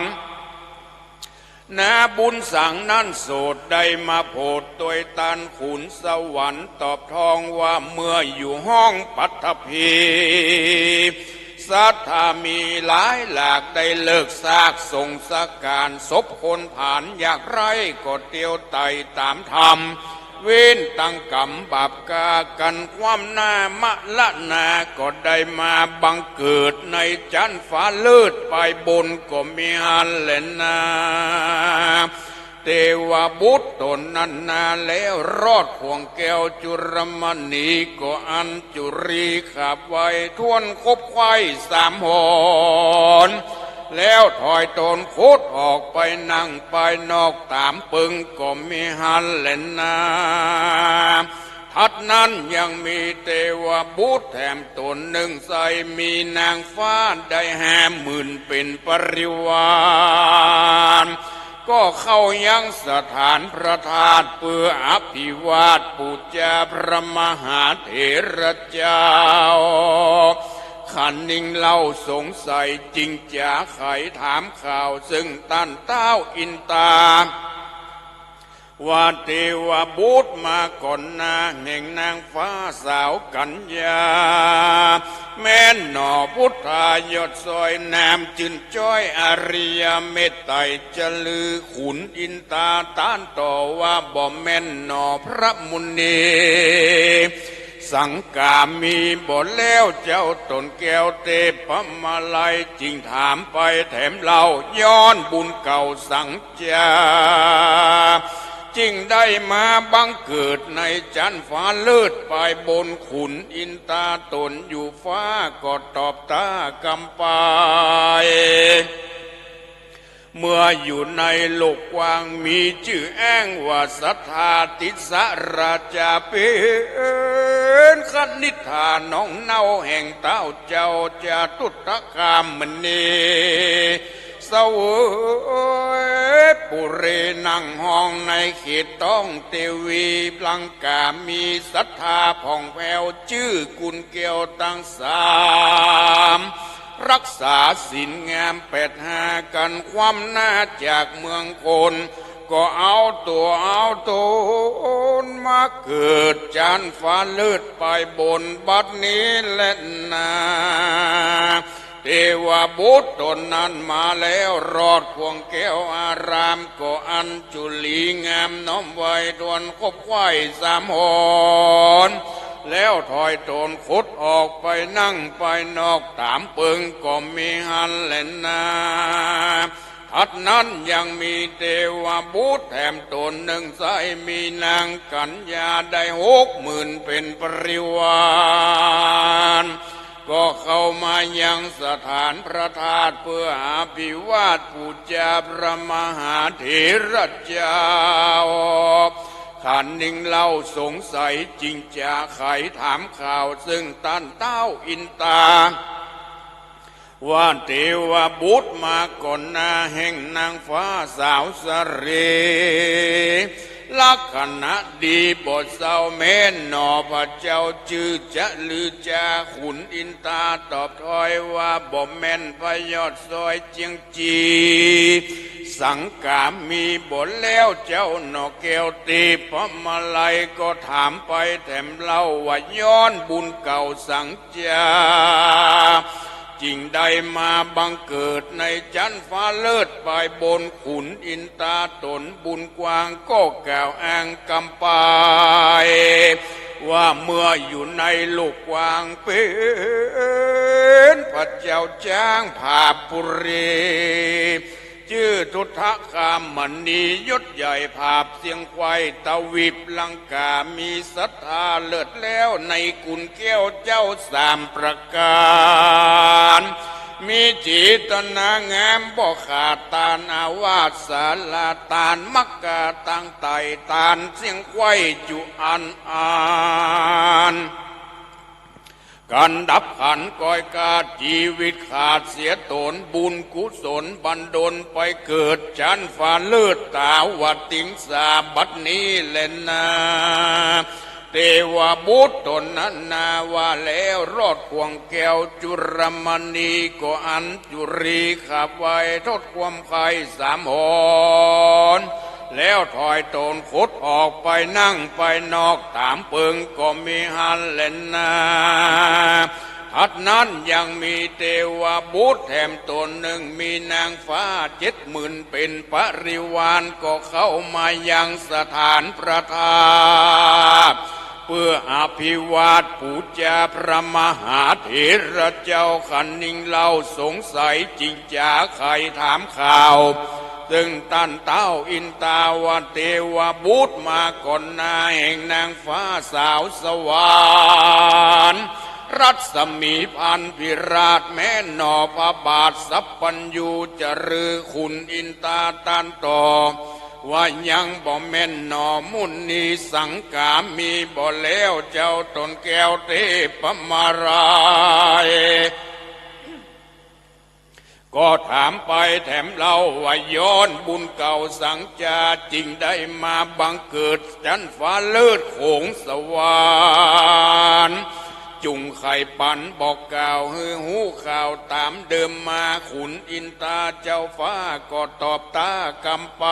นาบุญสังนั้นโสตได้มาโผดตวยตานขุนสวรรค์ ตอบทองว่าเมื่ออยู่ห้องปัตตภี ศรัทธามีหลายหลากได้เลิกซากสงสการ ศพคนผานยากไร้ก็เตียวไต่ต๋ามธรรม เว้นตั้งกรรมบาปกา กันความหน้ามรณา ก็ได้มาบังเกิดในจั๊นฟ้าเลิศปายบนก็มีหั้นแลนา เตวบุตรต๋นนั้นนาแล้ว รอดข่วงแก้วจุลมณี ก็อัญจุลีขาบไหว้ถ้วนครบไหว้สามหน แล้วถอยต๋นคดออกไปนั่งปายนอกต๋ามเปิงก็มีหั้นแลนา ถัดนั้นยังมีเตวบุตรแถมต๋นนึ่งไส้ มีนางฟ้าได้ห้าหมื่นเป๋นปริวาร ก็เข้ายังสถานพระธาตุเปื้ออภิวาทปู๋จาพระมหาเถระเจ้า ครั้นนึ่งเล่าสงสัยจึงจ๋าไขถามข่าวเซิ่งต้านเต๊าอินตา ว่าเตวบุตรมาก่อนหน้าแห่งนางฟ้าสาวกัญญา แม่นหนอพุทธายอดซ้อยนามจื้นจ้อยอริยเมตไตร จะลือขุนอินตาต้านต่อว่าบ่แม่นหนอพระมุนี สังกามีบ่แล้วเจ้าต๋นแก้วเตปะมาลัย จึงถามไปแถมเล่าย้อนบุญเก่าสัง จา จึงได้มาบังเกิดในจั๊นฟ้าเลิศปายบน ขุนอินตาต๋นอยู่ฟ้าก็ตอบตากำไป เมื่ออยู่ในโลกกว้างมีจื้อแอ้งว่าศรัทธาติสราชาเป๋นคณิษฐาน้องเน่าแห่งเต๊าเจ้าจาตุตถคามณี เสวยปุเรนั่งฮ้องในเขตต้องเตวี ลังกามีศรัทธาผ่องแผ้วจื้อกุลแก้วตังสาม รักษาศีลงามแปดห้า กันความหน้าจากเมืองคน ก็เอาตั๋วเอาต๋นมาเกิดจั๊นฟ้าเลิศปายบนบัดนี้แลนา เตวบุตรต๋นนั้นมาแล้ว รอดข่วงแก้วอาราม ก็อัญจุลีงามน้อมไหว้ถ้วนครบไหว้สามหน แล้วถอยต๋นคดออกไปนั่งปายนอกต๋ามเปิงก็มีหั้นแลนา อันนั้นยังมีเตวบุตรแถมต๋นนึ่งไส้ มีนางกัญญาได้หกหมื่นเป๋นปริวาร ก็เข้ามายังสถานพระธาตุเปื้ออภิวาทปู๋จาพระมหาเถระเจ้า ครั้นนึ่งเล่าสงสัยจึงจาใค่ถามข่าวเซิ่งต้านเต๊าอินตา ว่าเตวบุตรมาก่อนหน้าแห่งนางฟ้าสาวสะเหล ลักษณะดีบ่เศร้าแม้นหนอ พระเจ้าจื้อจะลือจาขุนอินตาตอบถ้อยว่าบ่แม่น พระยอดซ้อยเจียงจี สังกามีบ่แล้วเจ้าหนอแก้วเตปมาลัย ก็ถามไปแถมเล่าว่าย้อนบุญเก่าสัง จา จึงได้มาบังเกิดในจั๊นฟ้าเลิศไปบน ขุนอินตาต๋นบุญกว้างก็กล่าวอ้างกำไป ว่าเมื่ออยู่ในโลกกว้างเป๋นพระเจ้าจ๊างผาบปุรี จื้อทุฏฐคามณี ยศใหญ่ผาบเสียงไขว้ ตวีปลังกา มีศรัทธาเลิศแล้วในคุณแก้วเจ้าสามประก๋าน มีเจตนางามบ่ขาดตานอาวาสศาลา ตานมักกาตังไต่ ตานเสียงไขว้จุอันอัน ก๋านดับขันธ์ก้อยกาด จีวิตขาดเสียต๋น บุญกุศลบันดลไปเกิดจั๊นฟ้าเลิศตาวติงสาบัดนี้แลนา เตวบุตรต๋นนั้นนา ว่าแล้วรอดข่วงแก้วจุลมณี ก็อัญจุลีขับไว้ทดความใค่สามหน แล้วถอยต๋นคดออกไปนั่งไปนอกต๋ามเปิงก็มีหั้นแลนา ถัดนั้นยังมีเตวบุตรแถมต๋นนึ่ง มีนางฟ้าเจ็ดหมื่นเป๋นปริวาร ก็เข้ามายังสถานพระธาตุ เปื้ออภิวาทปู๋จาพระมหาเถระเจ้า ครั้นนึ่งเล่าสงสัยจึงจาใค่ถามข่าว เซิ่งต้านเต๊าอินตา ว่าเตวบุตรมาก่อนหน้าแห่งนางฟ้าสาวสวรรค์ รัศมีพันพิราชแม้นหนอ พระบาทสัพพัญญู จะลือขุนอินตาต้านต่อ ว่ายังบ่แม่นหนอ มุนีสังกามีบ่แล้วเจ้าต๋นแก้วเตปมาลัย ก็ถามไปแถมเล่าว่าย้อนบุญเก่าสังจา จึงได้มาบังเกิดจั๊นฟ้าเลิศโขงสวรรค์ จุ่งใค่ปันบอกกล่าวหื้อฮู้ข่าวต๋ามเดิมมา ขุนอินตาเจ้าฟ้าก็ตอบตากำไป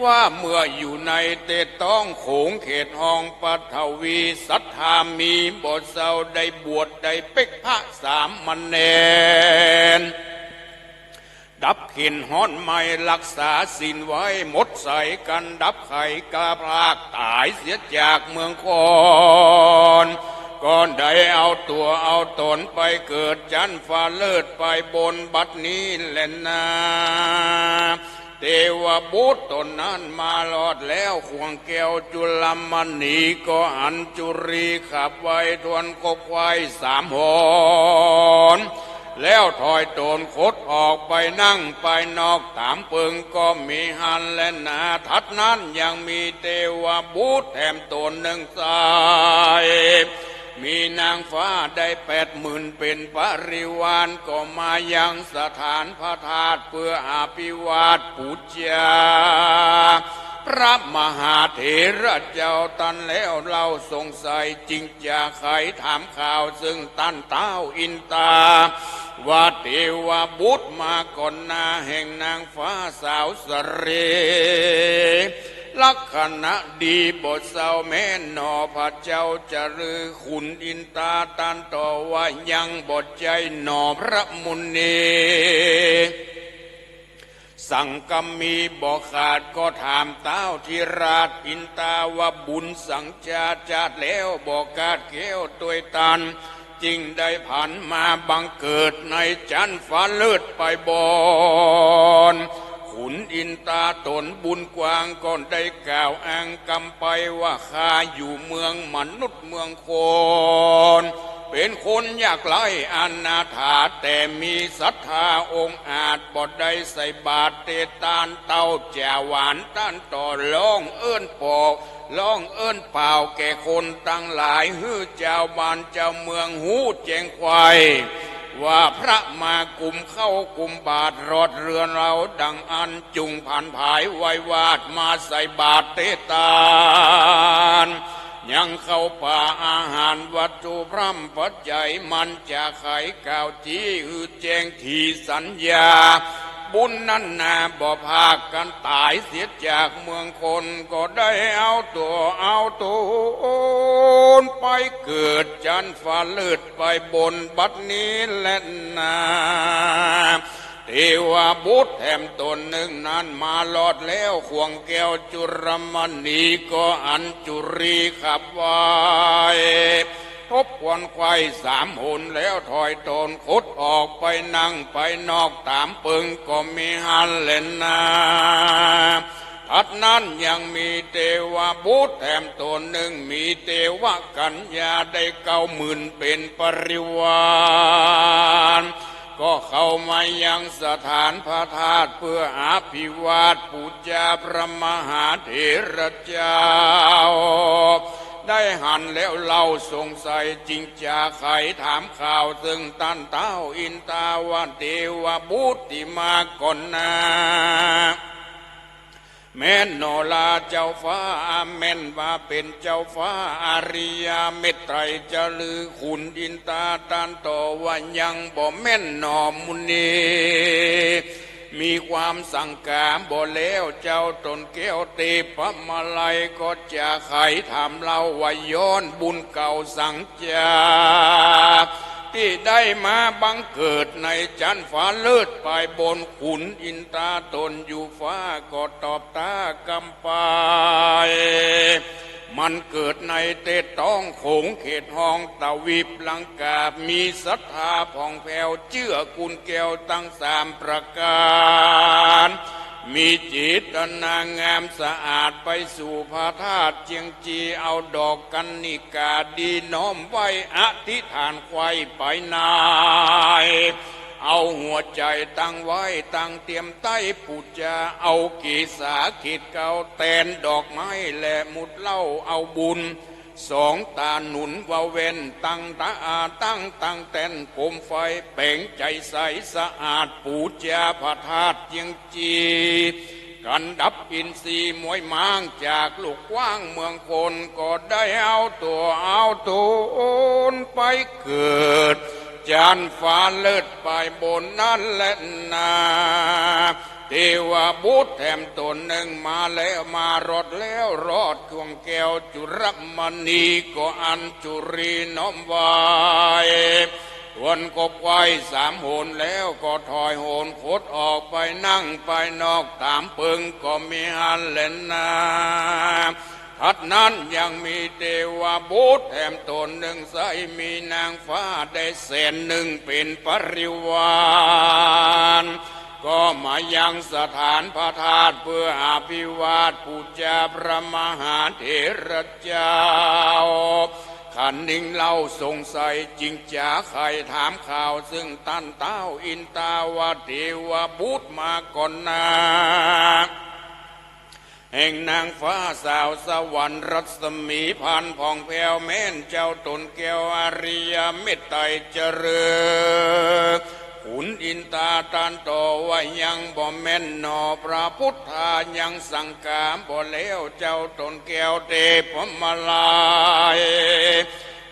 ว่าเมื่ออยู่ในเตตองโขงเขตห้องปัทวี ศรัทธามีบ่เศร้า ได้บวชได้เป๊กพระสามเณร ดับเข็ญฮ้อนไหม้รักษาศีลไว้ หมดใสกั๋นดับไข้กล้าพรากต๋ายเสียจากเมืองคอน ก็ได้เอาตั๋วเอาต๋นไปเกิดจั๊นฟ้าเลิศไปบนบัดนี้แลนา เตวบุตรต๋นนั้นมารอดแล้วข่วงแก้วจุลมณี ก็อัญจุลีขับไว้ทวนคบไขว้สามหน แล้วถอยต๋นคดออกไปนั่งไปนอกต๋ามเปิงก็มีหั้นแลนา ถัดนั้นยังมีเตวบุตรแถมต๋นนึ่งไส้ มีนางฟ้าได้แปดหมื่นเป๋นปริวาร ก็มายังสถานพระธาตุเปื้ออภิวาทปู๋จา พระมหาเถระเจ้าตันแล้วเล่าสงสัย จึงจาใค่ถามข่าวเซิ่งต้านเต๊าอินตา ว่าเตวบุตรมาก่อนหน้าแห่งนางฟ้าสาวสะเหล ลักษณะดีบ่เศร้าแม้นหนอ พระเจ้าจะลือขุนอินตาตันต่อ ว่ายังบ่ใจ้หนอพระมุนี สังกามีบ่ขาด ก็ถามเต๊าธิราชอินตาว่าบุญสังจา จาดแล้วบ่ขาดแก้วตวยตัน จึงได้ผันมาบังเกิดในจั๊นฟ้าเลิศไปบน ขุนอินต๋าต๋นบุญกว้างก็ได้กล่าวอ้างกำไปว่า ข้าอยู่เมืองมนุษย์เมืองคน เป๋นคนยากไร้อนาถา แต่มีศรัทธาองอาจ บ่ได้ใส่บาตรเตตาน เต้าจ๋าหวานต้านต่อ ฮ้องเอิ้นปอก ฮ้องเอิ้นเป่าแก่คนตังหลาย หื้อจาวบ้านจาวเมืองฮู้แจ้งไขว่ ว่าพระมากุมข้าวกุมบาตร รอดเฮือนเฮาดังอั้น จุ่งผันผายไหว้วาดมาใส่บาตรเตตาน ยังข้าวป๋าอาหารวัตถุพร่ำปัจจัย มันจะไขกล่าว ตี้หื้อแจ้งถีสัญญา บุญนั้นนาบ่พรากกั๋นต๋ายเสียจากเมืองคน ก็ได้เอาตั๋วเอาต๋นไปเกิดจั๊นฟ้าเลิศไปบนบัดนี้แลนา เทวบุตรแถมต๋นนึ่งนั้นมารอดแล้ว ข่วงแก้วจุลมณีก็อัญจุลีขับไหว้ ทบทวนไขว่สามหนแล้ว ถอยต๋นคดออกไปนั่งไปนอกต๋ามเปิงก็มีหั้นแลนา ถัดนั้นยังมีเทวบุตรแถมต๋นนึ่ง มีเทวกัญญาได้เก้าหมื่นเป๋นปริวาร ก็เข้ามายังสถานพระธาตุเปื้ออภิวาทปู๋จาพระมหาเถระเจ้า ได้หันแล้วเล่าสงสัย จึงจะไขถามข่าวเซิ่งต้านเต๊าอินต๋าวเทวบุตรตี้มาก่อนหน้า แม่นหนอลาเจ้าฟ้า แม่นว่าเป๋นเจ้าฟ้าอริยเมตไตรจะลือ ขุนอินต๋าต้านต่อว่า ยังบ่แม่นหนอมุนี มีความสังกาบ่แล้ว เจ้าต๋นแก้วเทพมาลัยก็จะไขถามเล่าว่า ย้อนบุญเก่าสังจา ตี้ได้มาบังเกิดในจั๊นฟ้าเลิศไปบน ขุนอินต๋าต๋นอยู่ฟ้าก็ตอบต้ากำไป มันเกิดในเต๊ต้องโขงเขตห้องตวีปลังกา มีศรัทธาผ่องแผ้วเจื้อกุณแก้วตังสามประก๋าน มีเจตนางามสะอาดไปสู่พระธาตุเจียงจี เอาดอกกัณฑิกาดีน้อมไหว้อธิษฐานไขว่ไปใน เอาหัวใจ๋ตั้งไว้ตังเตียมใต้ปู๋จา เอาเกศาเขตเกล้าแตนดอกไม้และหมุดเหล้า เอาบุญสองต๋าหนุนว่าแว่น ตั้งต๋าอาตั้งตั้งแตนโกมไฟ แป๋งใจ๋ใสสะอาดปู๋จาพระธาตุเจียงจี กันดับอินทรีย์มวยม้างจากโลกกว้างเมืองคน ก็ได้เอาตั๋วเอาต๋นไปเกิดจั๊นฟ้าเลิศไปบนนั้นแลนา เทวบุตรแถมต๋นนึ่งมาแล้ว มารอดแล้ว รอดข่วงแก้วจุลมณีก็อัญจุลีน้อมไหว้ ทวนครบไขว่สามหนแล้วก็ถอยหนคดออกไปนั่งไปนอกต๋ามเปิงก็มีหั้นแลนา ถัดนั้นยังมีเทวบุตรแถมต๋นนึ่ง ใส้มีนางฟ้าได้แสนนึ่งเป๋นปริวาร ก็มายังสถานพระธาตุเปื้ออภิวาทปู๋จาพระมหาเถระเจ้า ครั้นนิ่งเล่าสงสัยจึงจะไขถามข่าวเซิ่งต้านเต๊าอินต๋าวเทวบุตรมาก่อนหน้า แห่งนางฟ้าสาวสวรรค์รัศมีพันธุ์ผ่องแผ้วแม่นเจ้าต๋นแก้วอริยเมตไตรเจริญ ขุนอินต๋าต้านต่อว่ายังบ่แม่นหนอพระพุทธายังสังกาบ่แล้วเจ้าต๋นแก้วเทพมาลัย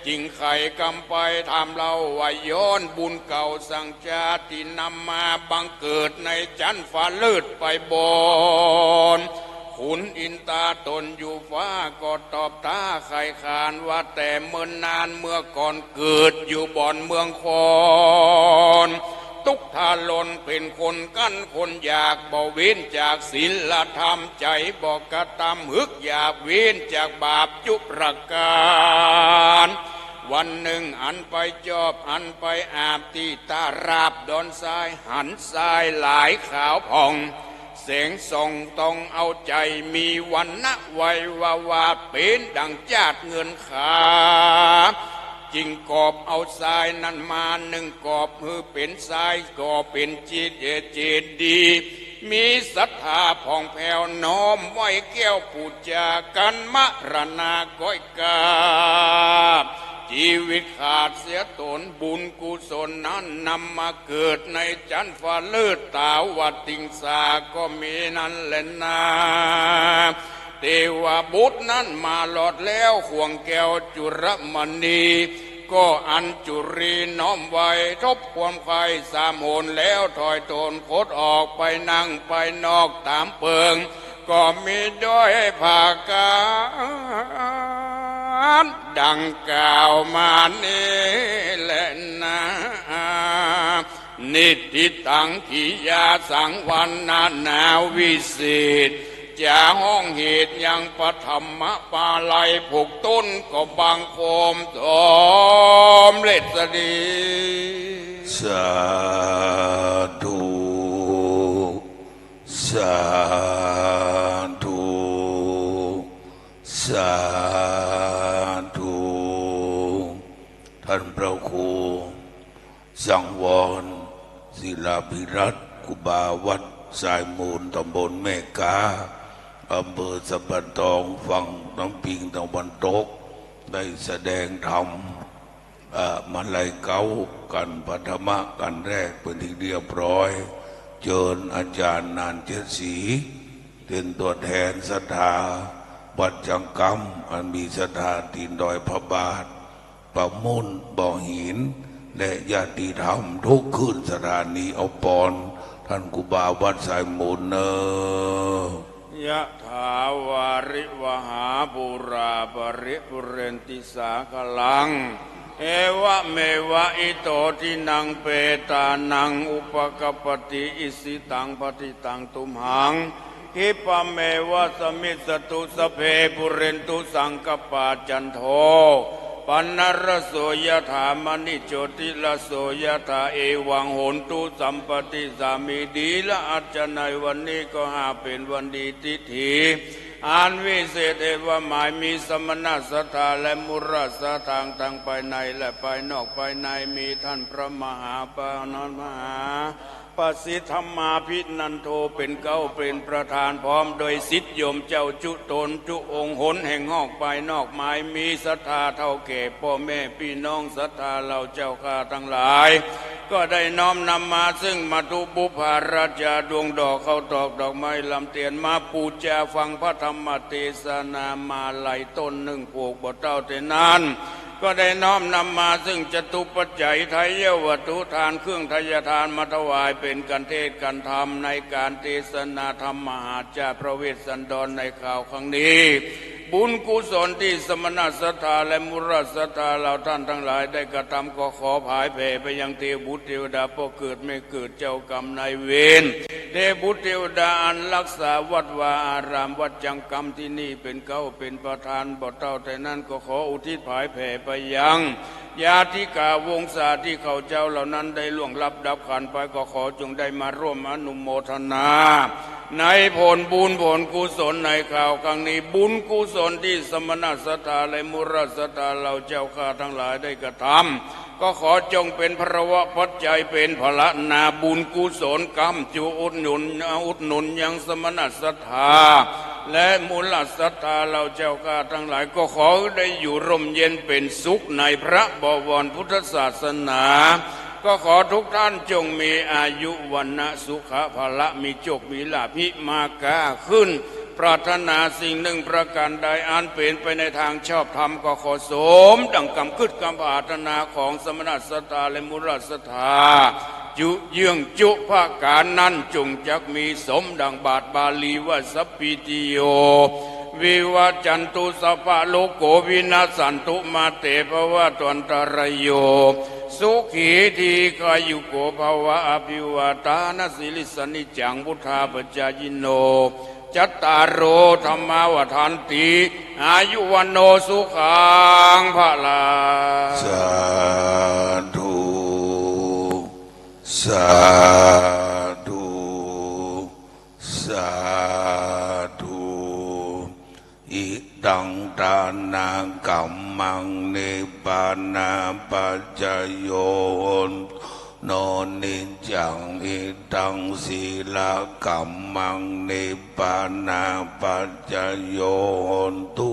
จึงไขกำไปถามเล่าว่าย้อนบุญเก่าสังจาตี้นำมาบังเกิดในจั๊นฟ้าเลิศไปบน ขุนอินต๋าต๋นอยู่ฟ้าก็ตอบต้าไขขานว่า แต่เมินนานเมื่อก่อนเกิดอยู่บ่อนเมืองคน ตุ๊กทารนเป๋นคนกั้นคนอยาก บ่เว้นจากศีลธรรม ใจ๋บ่กระตำหึกอยาก เว้นจากบาปจุประก๋าน วันนึ่งอันไปจอบอันไปอาบตี้ต้าราบดอนทราย หันทรายหลายขาวผ่อง แสงส่องตองเอาใจ๋ มีวรรณะไววาวา เป๋นดั่งจาดเงินขา จึงกอบเอาทรายนั้นมานึ่งกอบหื้อเป๋นทราย ก่อเป๋นเจดีย์ มีศรัทธาผ่องแผ้ว น้อมไหว้แก้วปู๋จากั๋น มรณาก้อยกาบ จีวิตขาดเสียต๋น บุญกุศลนั้นนำมาเกิดในจั๊นฟ้าเลิศ ต๋าวติงสาก็มีนั้นแลนา เตวบุตรนั้นมาหลอดแล้ว ข่วงแก้วจุลมณี ก็อัญจุลีน้อมไหว้ ทบความใค่สามหนแล้ว ถอยต๋นคดออกไปนั่งไปนอกต๋ามเปิง ก็มีด้วยผะก๋านดั่งกล่าวมานี้แลนา นิฏฐิตัง กิริยาสังวรรณนาวิเศษ จะฮ้องเหตุยังปฐมมาลัย ผูกต้นก็บังคมสมเร็จสดี สาธุ สาธุ สาธุ ต้านพระครู สังวร ศิลาภิรัตน์ ครูบาวัดสายมูล ต๋ำบลแม่ก๊า อำเภอสันป่าตอง ฝั่งน้ำปิงตะวันตก ได้แสดงธรรม เอ่อ มาลัยเก๊า กั๋นปฐมะกั๋นแรกเป๋นที่เรียบร้อย เจิญอาจ๋ารย์หนานเจ็ดศรี เป๋นตั๋วแทนศรัทธาวัดจังกำ อันมีศรัทธาตี๋นดอยพระบาท ประมุ่นบ่อหิน และญาติธรรมทุกคืนสถานีเอาปอน ต้านครูบาวัดสายมูลเน่อ ยะถาวาริวหาปูราปริปูเรนติสาคลัง เอวะเมวะอิโตทินังเปตานังอุปกัปปติ อิสิตังปฏิตังตุมหัง ขิปปะเมวะสมมิสตุ สัพเพปูเรนตุสังกัปปา จันโท ปัณณะระโส ยะถา มะณิโจติระโส ยะถา เอวังโหนตุสัมปะติสามี ดีละอัจจะในวันนี้ก็หาเป๋นวันดี ทิฏฐิอันวิเศษ เอวะ หมายมีสมณะศรัทธาและมุระศรัทธาตังภายในและภายนอก ภายในมีต้านพระมหาปานนท์มหา ประสิทธิ์ธรรมาภินันโท เป๋นเก๊าเป๋นประธาน พร้อมโดยศิษย์โยมเจ้าจุ๊ต๋นจุ๊องค์ หนแห่งฮอกภายนอก หมายมีศรัทธาเฒ่าแก่ป้อแม่ปี้น้องศรัทธาเหล่าเจ้าข้าตังหลาย ก็ได้น้อมนำมาซึ่งมัตถุบูปาราจา ดวงดอกข้าวตอกดอกไม้ลำเตียน มาปู๋จาฟังพระธรรมเตสนามาลัยต้นนึ่งผูกบ่าเต้าเต้านั้น ก็ได้น้อมนำมาซึ่งจตุปัจจัยไทยวัตถุทานเครื่องไทยทานมาถวายเป๋นกั๋นเทศน์กั๋นธรรมในก๋านเตสนาธรรมมหาจาพระเวสสันดรในคราวครั้งนี้ บุญกุศลตี้สมณะศรัทธาและมุระศรัทธาเหล่าต้านตังหลายได้กระทำก็ขอผายแผ่ไปยังเตวบุตรเตวดาป้อเกิดแม่เกิดเจ้ากรรมนายเวร เตวบุตรเตวดาอันรักษาวัดวาอารามวัดจังกำตี้นี่เป๋นเก๊าเป๋นประธานบ่าเต้าเต้านั้น ก็ขออุทิศผายแผ่ไปยังญาติกาวงศาที่ข้าเจ้าเหล่านั้นได้ล่วงลับดับขันไป ก็ขอจงได้มาร่วมอนุโมทนาในผลบุญผลกุศลในคราวครั้งนี้ บุญกุศลตี้สมณะศรัทธาและมุระศรัทธาเหล่าเจ้าข้าตังหลายได้กระทำ ก็ขอจงเป๋นพลวปัจจัยเป๋นพละนาบุญกุศลกำจุอุดหนุน อุดหนุนยังสมณะศรัทธาและมุระศรัทธาเหล่าเจ้าข้าตังหลาย ก็ขอได้อยู่ร่มเย็นเป๋นสุขในพระบวรพุทธศาสนา ก็ขอทุกท่านจงมีอายุวรรณะสุขะพละ มีโจคมีลาภ มีมาก้าขึ้น ปรารถนาสิ่งหนึ่งประการใดอันเป๋นไปในตางชอบธรรม ก็ขอสมดั่งกำกึ๊ดกำปรารถนาของสมณะศรัทธาและมุระศรัทธา จุเยื่องจุประก๋านนั้น จงจักมีสมดั่งบาทบาลีว่า สัพพีติโย วิวัจจันตุ สัพพะโรโค วินัสสันตุ มาเตภวัตวันตะราโย สุขีทีฆายุโกภะวะ อภิวาทานะสีลิสสะ นิจจังวุฑฒาปะจายิโน จัตตาโร ธัมมา วัฑฒันติ อายุ วัณโณ สุขัง พะลัง สา ปานาปัจจโย โหนตุ นิจจัง อิทัง สีลกัมมัง นิพพานาปัจจโย โหนตุ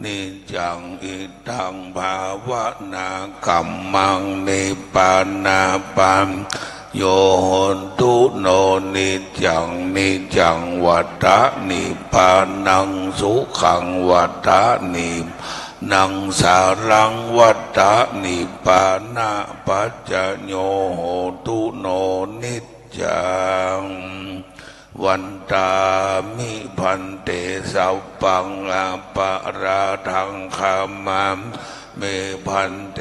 นิจจัง อิทัง ภาวนากัมมัง นิพพานาปัจจโย โหนตุ โน นิจจัง นิจจัง วัฏฏะ นิพพานัง สุขัง วัฏฏะ นิพพานัง สารัง วัฏฏะ นิพพานาปัจจโย โหนตุ โน นิจจัง วันทามิ ภันเต สัพพัง อปะราธัง ขมามิ ภันเต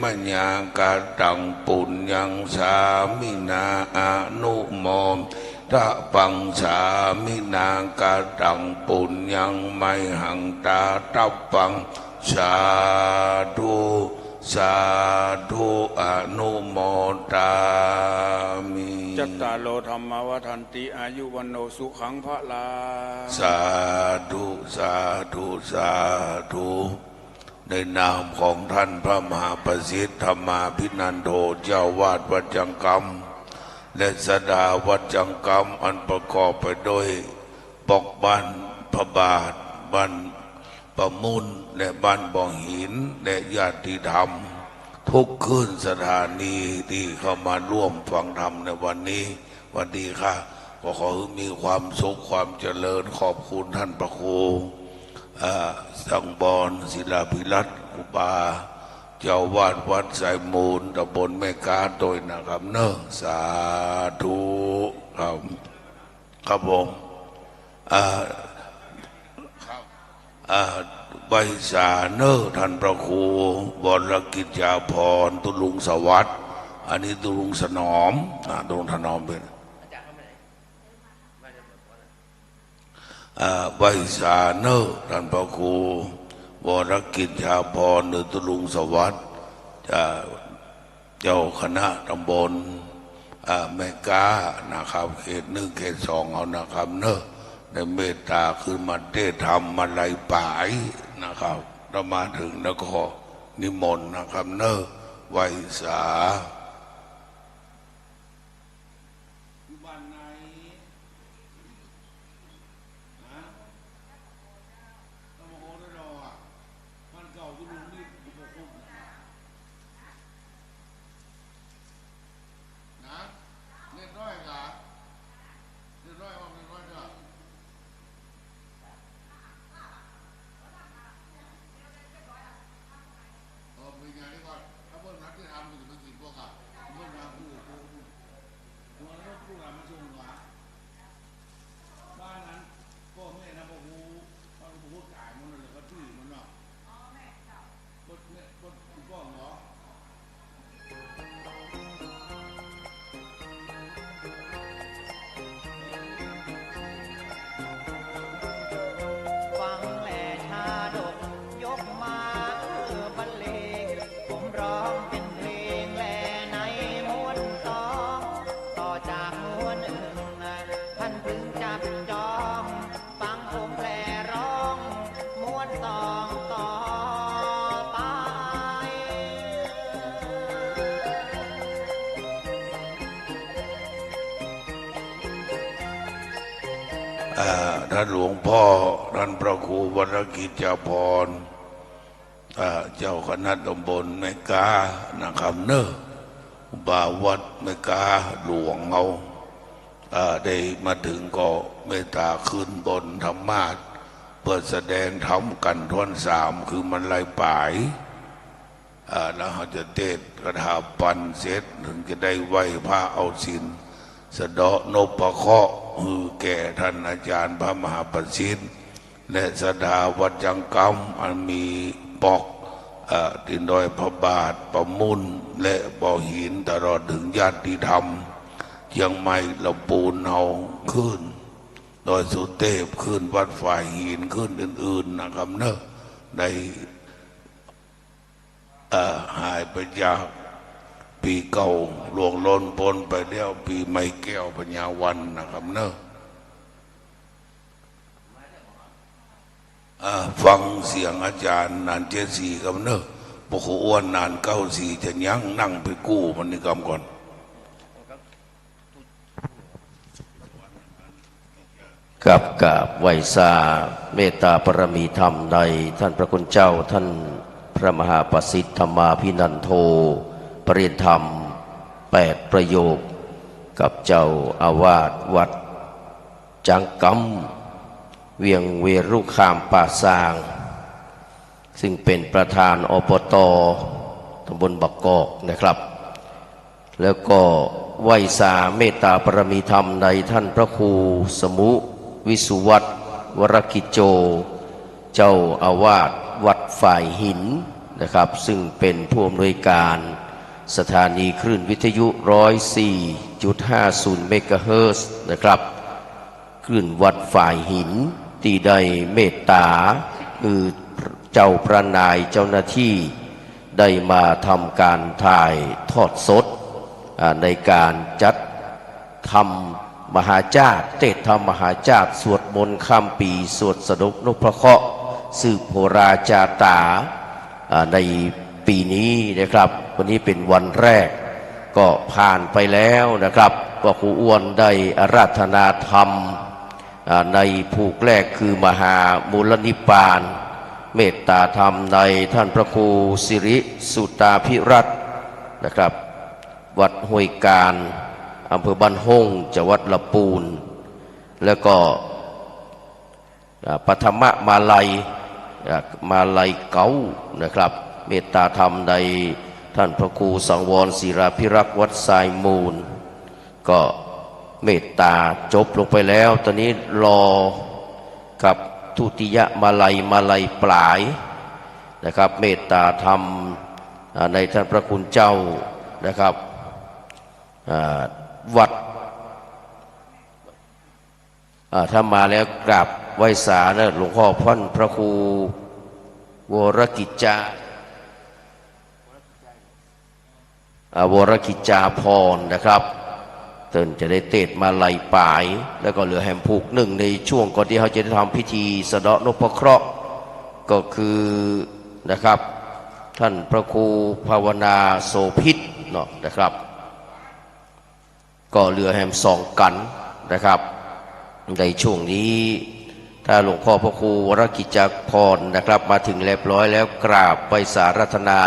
มะยา กะตัง ปุญญัง สามินา อนุโมทะปัง สามินา กะตัง ปุญญัง มะหัง ทาตะปัง สาธุ สาธุ อนุโมทามิ จัตตาโร ธัมมา วัฑฒันติ อายุ วัณโณ สุขัง พะลัง สาธุ สาธุ สาธุ ในนามของท่านพระมหาประสิทธิ์ ธัมมาภินันโท เจ้าวาดวัดจังกำ และสดาวัดจังกำ อันประกอบไปด้วย ปอกบ้านพระบาท บ้านประมุ่น และบ้านบ่อหิน และญาติธรรม ทุกคลื่นสถานีที่เข้ามาร่วมฟังธรรมในวันนี้ วันนี้ค่ะ ก็ขอให้มีความสุขความเจริญ ขอบคุณท่านพระครู อ่า สังวร ศิลาภิรัตน์ ครูบา เจ้าวาดวัดไซมูล ตำบลแม่ก๊าด้วยนะครับเนอะ สาธุครับ ครับผม อ่า ครับ อ่า ไหว้สาเนอะ ท่านพระครู วรกิจจาภรณ์ ตุลุงสวัสดิ์ อันนี้ตุลุงสนอม อ่า ตุลุงถนอมเป็น อ่า ไหว้สาเนอะ ท่านพระครู วรกิจจาภรณ์ หรือตุลุงสวัสดิ์ จะ เจ้าคณะตำบล อ่า แม่ก๊านะครับ เขตหนึ่ง เขตสอง เอานะครับเนอะ ได้เมตตาขึ้นมาเทศน์ธรรมมาลัยป๋ายนะครับ ถ้ามาถึงแล้วก็นิมนต์นะครับเนอะ ไหว้สา อยู่บ้านไหน ฮะ ตำบลโพธิ์ดอกอะ บ้านเก่าคุณลุงนี่อยู่โพธิ์ดอกนะ นะ เรียบร้อยกะ เรียบร้อยว่าเรียบร้อยเถอะ เออ ไปงานนี้ก่อน ถ้าเปิ้นนัดที่ทำ กูจะไปกิ๋นพวกอ่ะ เปิ้นมากู กู กู กู กูหลานมาส่งหวา บ้านนั้น ป้อแม่นะ ป้อฮู้ ป้อฮู้ต๋ายหมดเลย ก็ตื้อมันเนาะ ป้อแม่ ป้อ ป้อเหรอ ฟังแลชาดกยกมาเอื้อบรรเลง ผมร้องเป็นเพลงแลในม้วนสอง ต่อจากม้วนหนึ่ง ท่านพึงจับจอง ฟังผมแลร้องม้วนสองต่อไป อ่า ท่านหลวงพ่อ ท่านพระครูวรกิจจาภรณ์ อ่า เจ้าคณะตำบลแม่ก๊านะครับเนอะ ครูบาวัดแม่ก๊าหลวงเฮา อ่า ได้มาถึงก็เมตตาขึ้นบนธรรมาสน์ เพื่อแสดงธรรมกั๋นถ้วนสาม คือมาลัยป๋าย อ่า แล้วเฮาจะเทศน์คาถาปัณฑ์เสร็จ ถึงจะได้ไหว้พระเอาศีล สะเดาะนพเคราะห์ หื้อแก่ท่านอาจารย์พระมหาประสิทธิ์ และสดาวัดจังกำ อันมีปอก เอ่อ ตีนดอยพระบาท ประมุ่น และบ่อหิน ตลอดถึงญาติธรรม เจียงใหม่ ลำปูนเฮาขึ้น ดอยสุเทพขึ้น วัดฝายหินขึ้น อื่นๆ นะครับเนอะ ได้ เอ่อ หายไปจากปี๋เก่า ล่วงล้นป๊นไปแล้ว ปี๋ใหม่แก้วปัญญาวันนะครับเนอะ อ่า ฟังเสียงอาจารย์หนานเจ็ดสีครับเนอะ พระครูอ้วนนานเก้าสี่จะยั้งนั่งไปกู้มันนี่กำก่อน ครับ กราบไหว้สาเมตตาบารมีธรรมในท่านพระคุณเจ้า ท่านพระมหาประสิทธิ์ธรรมาภินันโท ประเรียนธรรมแปดประโยค กับเจ้าอาวาสวัดจังกำ เวียงเวรุคามป่าซาง ซึ่งเป็นประธาน อปต ตำบลบางกอกนะครับ แล้วก็ไหว้สาเมตตาบารมีธรรมในท่านพระครูสมุวิสุวัฒน์ วรกิจโจ เจ้าอาวาสวัดฝายหินนะครับ ซึ่งเป็นผู้อำนวยการสถานีคลื่นวิทยุ ร้อยสี่จุดห้าศูนย์ เมกะเฮิรตซ์นะครับ คลื่นวัดฝายหิน ตี้ได้เมตตาหื้อเจ้าพระนายเจ้าหน้าตี้ได้มาทำก๋านถ่ายทอดสด อ่า ในก๋านจัดธรรมมหาจ้าด เตสน์ธรรมมหาจ้าด สวดมนต์ข้ามปี๋ สวดสะเดาะนพเคราะห์ สืบโหราจาต๋า อ่า ในปี๋นี้นะครับ วันนี้เป๋นวันแรก ก็ผ่านไปแล้วนะครับ พระครูอ้วนได้อาราธนาธรรม อ่า ในผูกแรกคือมหามูลนิพพาน เมตตาธรรมในท่านพระครูสิริสุตาภิรัตน์นะครับ วัดห้วยกาญ อำเภอบ้านโฮ่ง จังหวัดลำปูน แล้วก็ อ่า ปฐมมาลัย อ่า มาลัยเก๊านะครับ เมตตาธรรมในท่านพระครูสังวรศิลาภิรักษ์ วัดทรายมูล ก็เมตตาจบลงไปแล้ว ต๋อนนี้รอครับ ทุติยมาลัย มาลัยปลายนะครับ เมตตาธรรม อ่า ในท่านพระคุณเจ้านะครับ อ่า วัด อ่า ถ้ามาแล้วกราบไหว้สาเนอะ หลวงพ่อพ่อนพระครูวรกิจจา อ่า วรกิจจาภรณ์นะครับ เปิ้นจะได้เตสน์มาลัยปลาย แล้วก็เหลือแหมผูกนึ่งในช่วงก่อนตี้เฮาจะได้ทำพิธีสะเดาะนพเคราะห์ ก็คือนะครับ ท่านพระครูภาวนาโสภิตเนาะนะครับ ก็เหลือแหมสองก๋านนะครับ ในช่วงนี้ ถ้าหลวงพ่อพระครูวรกิจจาภรณ์นะครับ มาถึงเรียบร้อยแล้ว กราบไหว้สาอาราธนา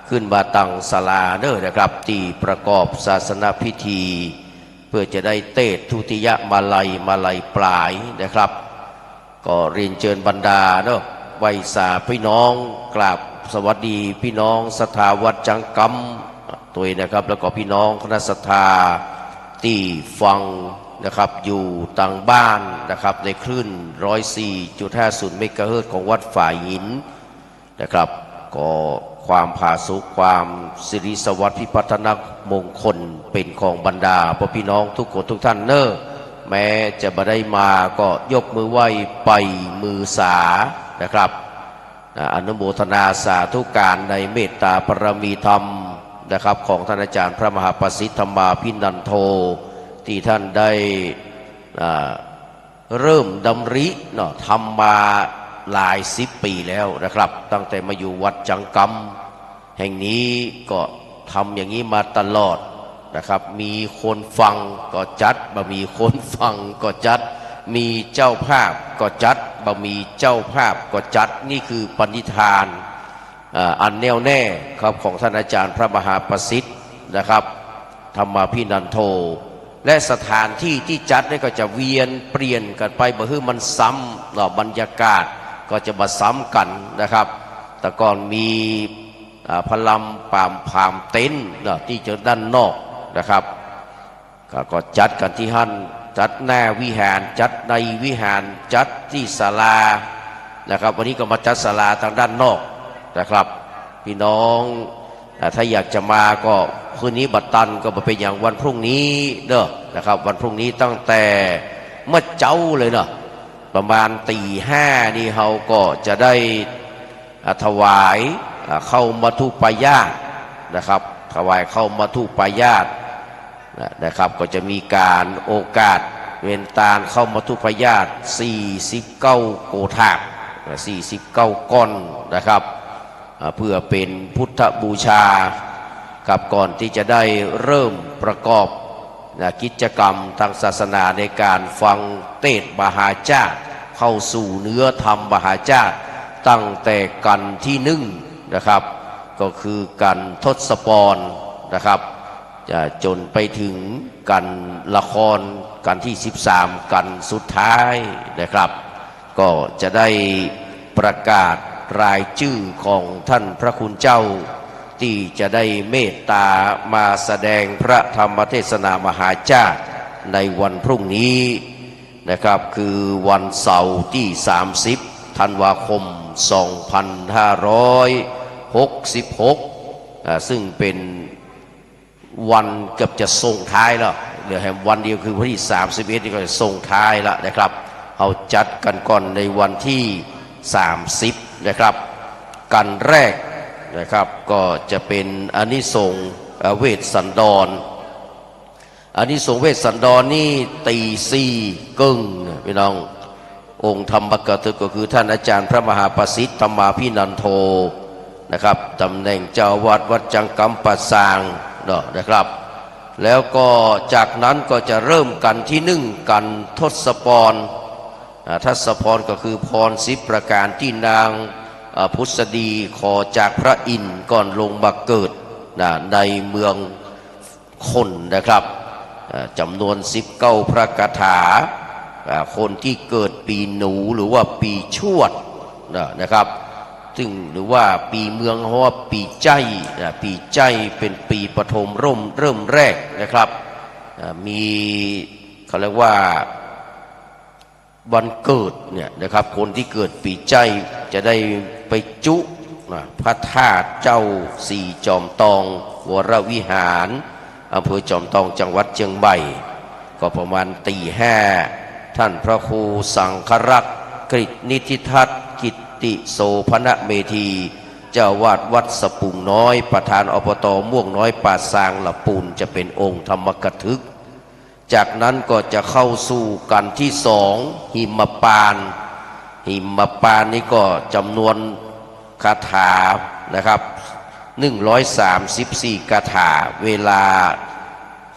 ขึ้นมาตังศาลาเน้อนะครับ ตี้ประกอบศาสนพิธี เพื่อจะได้เตสน์ทุติยมาลัย มาลัยปลายนะครับ ก็เรียนเจิญบรรดาเนาะ ไหว้สาพี่น้อง กราบสวัสดีพี่น้องศรัทธาวัดจังกำตวยนะครับ แล้วก็พี่น้องคณะศรัทธาตี้ฟังนะครับ อยู่ตางบ้านนะครับ ในคลื่น ร้อยสี่จุดห้าศูนย์ เมกะเฮิรตซ์ ของวัดฝายหินนะครับ ก็ความผาสุก ความสิริสวัสดิ์ พิพัฒนมงคล เป๋นของบรรดาพ่อพี่น้องทุกคนทุกท่านเน้อ แม้จะบ่ได้มาก็ยกมือไหว้ไปมือสานะครับ อ่า อนุโมทนาสาธุก๋านในเมตตาบารมีธรรมนะครับ ของท่านอาจารย์พระมหาประสิทธิ์ธรรมาภินันโท ตี้ท่านได้ อ่า เริ่มดำริเนาะ ทำมาหลายสิบปี๋แล้วนะครับ ตั้งแต่มาอยู่วัดจังกำแห่งนี้ ก็ทำอย่างนี้มาตลอดนะครับ มีคนฟังก็จัด บ่มีคนฟังก็จัด มีเจ้าภาพก็จัด บ่มีเจ้าภาพก็จัด นี่คือปณิธาน อ่า อันแน่วแน่ครับ ของท่านอาจารย์พระมหาประสิทธิ์นะครับ ธรรมาภินันโท และสถานที่ตี้จัดนี่ก็จะเวียนเปลี่ยนกั๋นไป บ่หื้อมันซ้ำเนาะ บรรยากาศก็จะบ่ซ้ำกั๋นนะครับ แต่ก่อนมี อ่า พระลำปามผามเต็นท์เนาะ ตี้จะด้านนอกนะครับ ก็ ก็จัดกั๋นตี้หั้น จัดหน้าวิหาร จัดในวิหาร จัดตี้ศาลานะครับ วันนี้ก็มาจัดศาลาตางด้านนอกนะครับ พี่น้อง อ่า ถ้าอยากจะมาก็คืนนี้บ่ตันก็บ่เป๋นหยัง วันพรุ่งนี้เนาะนะครับ วันพรุ่งนี้ตั้งแต่เมื่อเจ๊าเลยเนาะ ประมาณตี๋ห้านี่เฮาก็จะได้ อ่า ถวาย อ่า ข้าวมัทธุปายาตรนะครับ ถวายข้าวมัทธุปายาตรนะ นะครับ ก็จะมีก๋านโอกาสเวียนตานข้าวมัทธุปายาตร สี่สิบเก้าโกฏาก นะ สี่สิบเก้าก้อนนะครับ อ่า เพื่อเป๋นพุทธบูชา ครับ ก่อนตี้จะได้เริ่มประกอบ นะ กิจกรรมตางศาสนาในก๋านฟังเตสน์มหาชาติ เข้าสู่เนื้อธรรมมหาชาติ ตั้งแต่กัณฑ์ตี้นึ่งนะครับ ก็คือกัณฑ์ทศปรนะครับ จะจ๋นไปเถิงกัณฑ์ละคร กัณฑ์ตี้สิบสาม กัณฑ์สุดท้ายนะครับ ก็จะได้ประกาศรายจื้อของต้านพระคุณเจ้า ตี้จะได้เมตต๋ามาแสดงพระธรรมเทศนามหาชาติในวันพรุ่งนี้นะครับ คือวันเสาร์ตี้สามสิบธันวาคมสองพันห้าร้อยหกสิบหก อ่า ซึ่งเป๋น วันเกือบจะส่งท้ายแล้ว เหลือแหมวันเดียวคือวันตี้สามสิบเอ็ดนี่ก็จะส่งท้ายแล้วนะครับ เฮาจัดกั๋นก่อนในวันตี้สามสิบนะครับ กัณฑ์แรกนะครับ ก็จะเป๋นอานิสงส์ เอ่อ เวสสันดร อานิสงส์เวสสันดรนี่ตีสี่เกิ่งนะพี่น้อง องค์ธรรมกถึกก็คือต้านอาจ๋ารย์พระมหาประสิทธิ์ธรรมาภินันโทนะครับ ต๋ำแหน่งเจ้าอาวาสวัดจังกำป่าซางเนาะนะครับ แล้วก็จากนั้นก็จะเริ่มกัณฑ์ตี้นึ่ง กัณฑ์ทศปร อ่า ทศปรก็คือพรสิบประก๋านตี้นาง อ่า ผุสดีขอจากพระอินทร์ก่อนลงมาเกิด นะ ในเมือง คนนะครับ เอ่อ จ๋ำนวนสิบเก้าพระคาถา อ่า คนตี้เกิดปี๋หนูหรือว่าปี๋ชวดนะ นะครับ ซึ่งหรือว่าปี๋เมือง เพราะว่าปี๋ใจ้นะ ปี๋ใจ้เป๋นปี๋ปฐมเริ่ม เริ่มแรกนะครับ อ่า มี เขาเรียกว่า วันเกิดเนี่ยนะครับ คนตี้เกิดปี๋ใจ้จะได้ไปจุนะ พระธาตุเจ้าสี่จอมตอง วรวิหาร อำเภอจอมตอง จังหวัดเจียงใหม่ ก็ประมาณตีห้า ต้านพระครูสังฆรักษ์ กฤษนิธิทัศน์ กิตติโสภณเมธี เจ้าอาวาสวัดสะปุงน้อย ประธาน อบต ม่วงน้อยป่าซาง ละปูน จะเป๋นองค์ธรรมกถึก จากนั้นก็จะเข้าสู่กัณฑ์ตี้สอง หิมปานต์ หิมปานต์นี่ก็จ๋ำนวนคาถานะครับ หนึ่งร้อยสามสิบสี่คาถา เวลา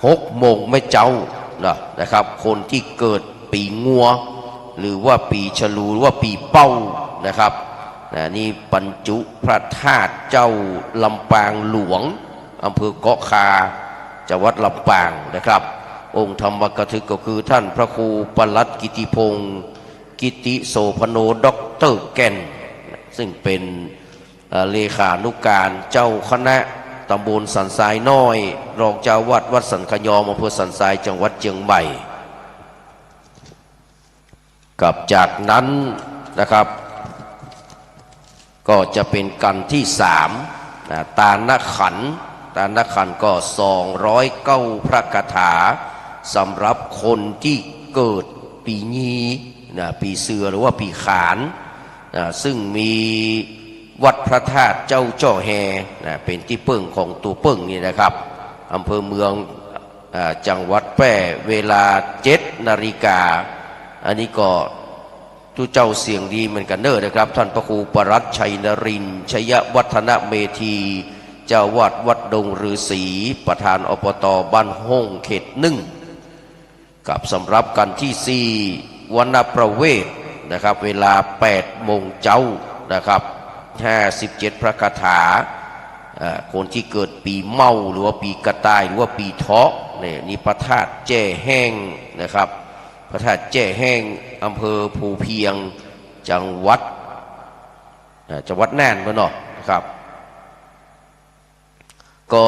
หกโมงแม่เจ๊าเนาะนะครับ คนตี้เกิดปี๋งัว หรือว่าปี๋ฉลู หรือว่าปี๋เป้านะครับ นะ นี่บรรจุพระธาตุเจ้าลำปางหลวง อำเภอเกาะคา จังหวัดลำปางนะครับ องค์ธรรมกถึกก็คือต้านพระครูปลัดกิติพงศ์ กิติโสภโณ ด็อกเตอร์แก่น ซึ่งเป๋น เอ่อ เลขานุการเจ้าคณะตำบลสันทรายน้อย รองเจ้าอาวาสวัดสันขยอม อำเภอสันทราย จังหวัดเจียงใหม่ กับจากนั้นนะครับ ก็จะเป๋นกัณฑ์ตี้สามนะ ตานขันธ์ ตานขันธ์ก็สองร้อยเก้าพระคาถา สำหรับคนตี้เกิดปี๋ยีนะ ปี๋เสือหรือว่าปี๋ขานนะ ซึ่งมีวัดพระธาตุเจ้าจ้อแฮนะ เป๋นตี้เปิ้งของตั๋วเปิ้งนี่นะครับ อำเภอเมือง อ่า จังหวัดแพร่ เวลาเจ็ดนาฬิกา อันนี้ก็ตุ๊เจ้าเสียงดีเหมือนกั๋นเน้อนะครับ ต้านพระครูปลัดชัยนรินทร์ ชยวัฒนเมธี เจ้าอาวาสวัดดงฤๅษี ประธาน อบต บ้านห้ง เขตหนึ่ง กับสำหรับกัณฑ์ตี้สี่ วรรณประเวทนะครับ เวลาแปดโมงเจ๊านะครับ ห้าสิบเจ็ดพระคาถา เอ่อ คนตี้เกิดปี๋เมาหรือว่าปี๋กระต่ายหรือว่าปี๋เถาะเนี่ย นี่พระธาตุแจ้แห้งนะครับ พระธาตุแจ้แห้ง อำเภอภูเพียง จังหวัด เอ่อ จังหวัดน่านเปิ้นเนาะนะครับ ก็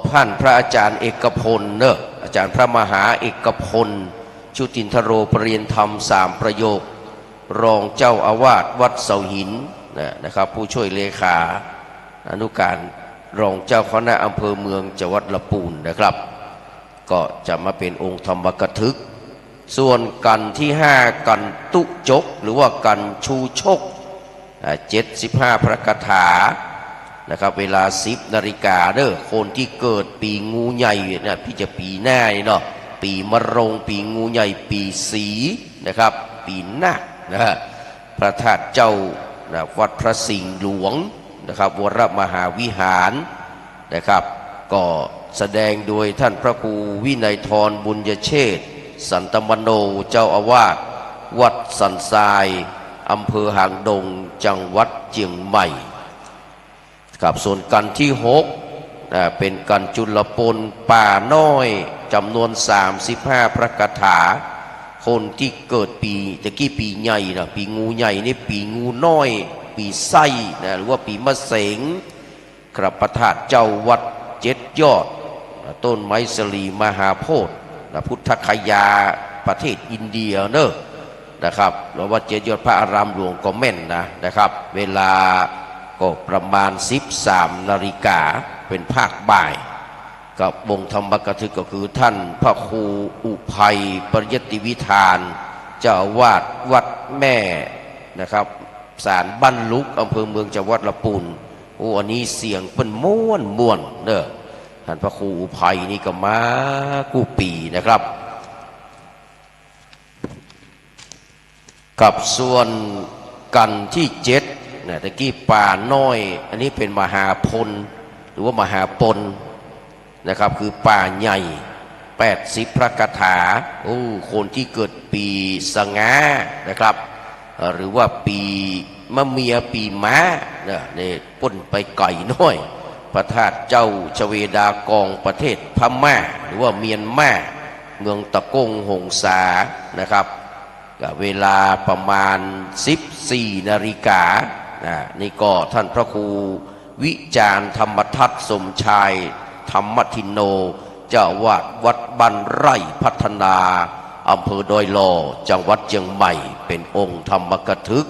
ผ่านพระอาจ๋ารย์เอกพลเนอะ อาจ๋ารย์พระมหาเอกพล ชุตินทโร ประเรียนธรรมสามประโยค รองเจ้าอาวาสวัดเสาหินนะ นะครับ ผู้ช่วยเลขานุการรองเจ้าคณะอำเภอเมืองจังหวัดละปูนนะครับ ก็จะมาเป๋นองค์ธรรมกถึก ส่วนกัณฑ์ตี้ห้า กัณฑ์ตุ๊จก หรือว่ากัณฑ์ชูชก อ่า เจ็ดสิบห้าพระคาถานะครับ เวลาสิบนาฬิกาเน้อ คนตี้เกิดปี๋งูใหญ่นะ ตี้จะปี๋หน้านี่เนาะ ปี๋มะโรง ปี๋งูใหญ่ ปี๋สีนะครับ ปี๋นาคนะฮะ พระธาตุเจ้านะ วัดพระสิงห์หลวง นะครับ วรมหาวิหารนะครับ ก็แสดงโดยท่านพระครูวินัยธร บุญญเชษฐ สันตมโน เจ้าอาวาสวัดสันทราย อำเภอหางดง จังหวัดเจียงใหม่ ครับ ส่วนกัณฑ์ที่หกนะ เป๋นกัณฑ์จุลปนป่าน้อย จ๋ำนวนสามสิบห้าพระคาถา คนตี้เกิดปี๋ ตะกี้ปี๋ใหญ่นะ ปี๋งูใหญ่นี่ ปี๋งูน้อย ปี๋ไส้นะ หรือว่าปี๋มะเสง ครับ พระธาตุเจ้าวัดเจ็ดยอดนะ ต้นไม้สลีมหาโพธิ์นะ พุทธคยา ประเทศอินเดียเนอะ นะครับ หรือว่าเจ็ดยอดพระอารามหลวงก็แม่นนะ นะครับ เวลาก็ประมาณสิบสามนาฬิกา เป๋นภาคบ่าย กับองค์ธรรมกถึกก็คือท่านพระครูอุไพย ปริยัติวิธาน เจ้าอาวาสวัดแม่นะครับ สารบ้านลุก อำเภอเมือง จังหวัดละปูน โอ้ อันนี้เสียงเปิ้นม่วนๆ เนอะ ท่านพระครูอุไพยนี่ก็มากู้ปี๋นะครับ ครับ ส่วนกัณฑ์ที่เจ็ดนะ ตะกี้ป่าน้อย อันนี้เป๋นมหาพล หรือว่ามหาปนนะครับ คือป่าใหญ่ แปดสิบพระคาถา โอ้ คนตี้เกิดปี๋สะง้านะครับ เอ่อ หรือว่าปี๋มะเมีย ปี๋ม้านะ นี่ ป้นไปไก๋น้อย พระธาตุเจ้าชเวดากอง ประเทศพม่า หรือว่าเมียนมา เมืองตะก้งหงสานะครับ ก็เวลาประมาณสิบสี่นาฬิกานะ นี่ก็ท่านพระครูวิจารณ์ธรรมทัศน์ สมชาย ธรรมทินโน เจ้าอาวาสวัดบ้านไร่พัฒนา อำเภอดอยหล่อ จังหวัดเจียงใหม่ เป๋นองค์ธรรมกถึก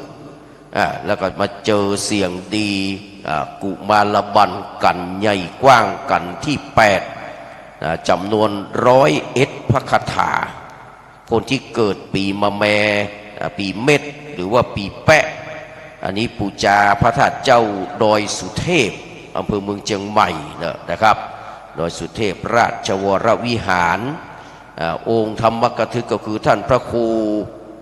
อ่า แล้วก็มาเจอเสียงดี อ่า กุมารบัลกัณฑ์ใหญ่กว้างกัณฑ์ที่แปด อ่า จ๋ำนวนร้อยเอ็ดพระคาถา คนตี้เกิดปี๋มะแม อ่า ปี๋เม็ด หรือว่าปี๋แป๊ะ อันนี้ปู๋จาพระธาตุเจ้าดอยสุเทพ อำเภอเมืองเจียงใหม่เนอะ นะครับ ดอยสุเทพราชวรวิหาร อ่า องค์ธรรมกถึกก็คือท่านพระครู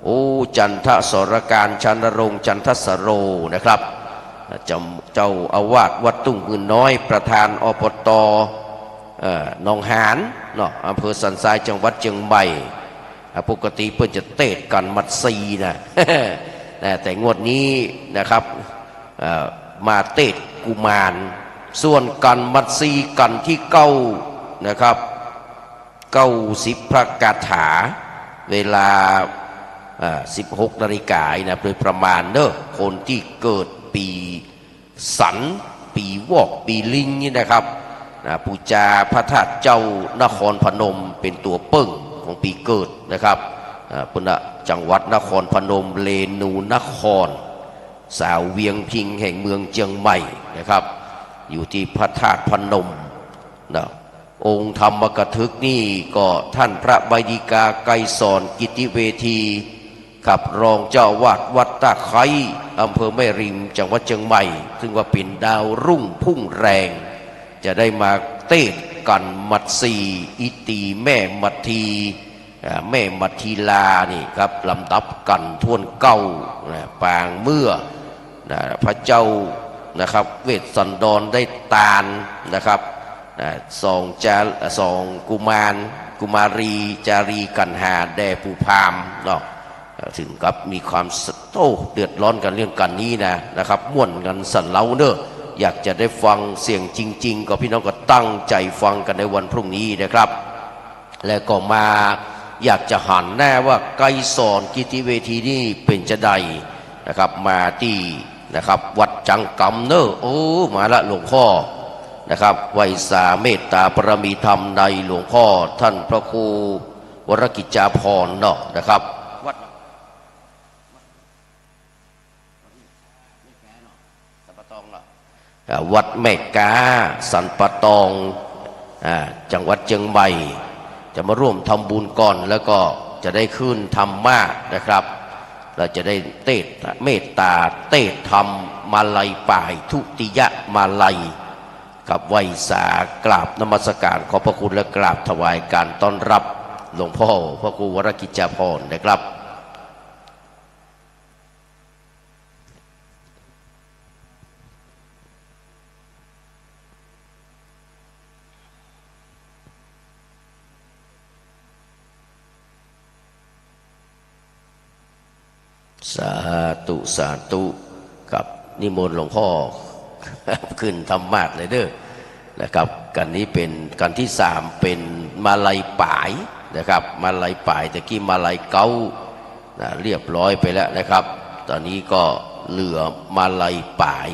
โอ้ จันทสรการ ชานรงค์ จันทสโร นะครับ อ่า เจ้า เจ้าอาวาสวัดตุ้งหืนน้อย ประธาน อปต เอ่อ หนองหานเนาะ อำเภอสันทราย จังหวัดเจียงใหม่ อ่า ปกติเปิ้นจะเตสน์กัณฑ์หมัดซีนะ นะ แต่งวดนี้นะครับ เอ่อ มาเตสน์กุมาร ส่วนกัณฑ์หมัดซีกัณฑ์ที่เก้านะครับ เก้าสิบพระคาถา เวลา อ่า สิบหกนาฬิกานะ โดยประมาณเนอะ คนตี้เกิดปี๋สัน ปี๋วอก ปี๋ลิงนี่นะครับ นะ ปู๋จาพระธาตุเจ้านครพนมเป๋นตั๋วเปิ้งของปี๋เกิดนะครับ อ่า ปุณณะจังหวัดนครพนม เรนูนคร สาวเวียงพิงค์แห่งเมืองเจียงใหม่นะครับ อยู่ตี้พระธาตุพนมนะ องค์ธรรมกถึกนี่ก็ท่านพระใบดิกา ไกรสอน กิตติเวที ครับ รองเจ้าอาวาสวัดต้าไคร้ อำเภอแม่ริม จังหวัดเจียงใหม่ ซึ่งว่าเป๋นดาวรุ่งพุ่งแรง จะได้มาเตสน์กัณฑ์หมัดซี อิติแม่หมัดที อ่า แม่หมัดทีลานี่ครับ ลำดับกัณฑ์ถ้วนเก้านะ ปางเมื่อนะ พระเจ้านะครับ เวสสันดรได้ตานนะครับ นะ สองจา สองกุมาร กุมารี จารีกัณหา แด่ปู่พราหมณ์เนาะ เอ่อ ถึงกับมีความสะ โอ้ เดือดร้อนกั๋นเรื่องกัณฑ์นี้นะ นะครับ ม่วนกั๋นสันเล้าเนอะ อยากจะได้ฟังเสียงจริงๆ ก็พี่น้องก็ตั้งใจ๋ฟังกั๋นในวันพรุ่งนี้นะครับ และก็มาอยากจะหันหน้าว่าไกรสอนกิตติเวทีนี่เป๋นจาใดนะครับ มาตี้นะครับ วัดจังกำเนอะ โอ้ มาละหลวงพ่อนะครับ ไหว้สาเมตตาบารมีธรรมในหลวงพ่อท่านพระครูวรกิจจาภรณ์เนาะนะครับ วัด สันป่าตองเหรอ อ่า วัดแม่ก๊า สันป่าตอง อ่า จังหวัดเจียงใหม่ จะมาร่วมทำบุญก่อน แล้วก็จะได้ขึ้นธรรมาสน์นะครับ เราจะได้เตสน์เมตตา เตสน์ธรรมมาลัยป่าย ทุติยมาลัย ครับ ไหว้สากราบนมัสการขอบพระคุณ และกราบถวายการต้อนรับหลวงพ่อพระครูวรกิจจาภรณ์นะครับ สาธุ สาธุ ครับ นิมนต์หลวงพ่อ ขึ้นธรรมาสน์เลยเด้อ นะครับ กัณฑ์นี้เป๋นกัณฑ์ตี้สาม เป๋นมาลัยป๋ายนะครับ มาลัยป๋าย ตะกี้มาลัยเก๊า นะ เรียบร้อยไปแล้วนะครับ ต๋อนนี้ก็เหลือมาลัยป๋าย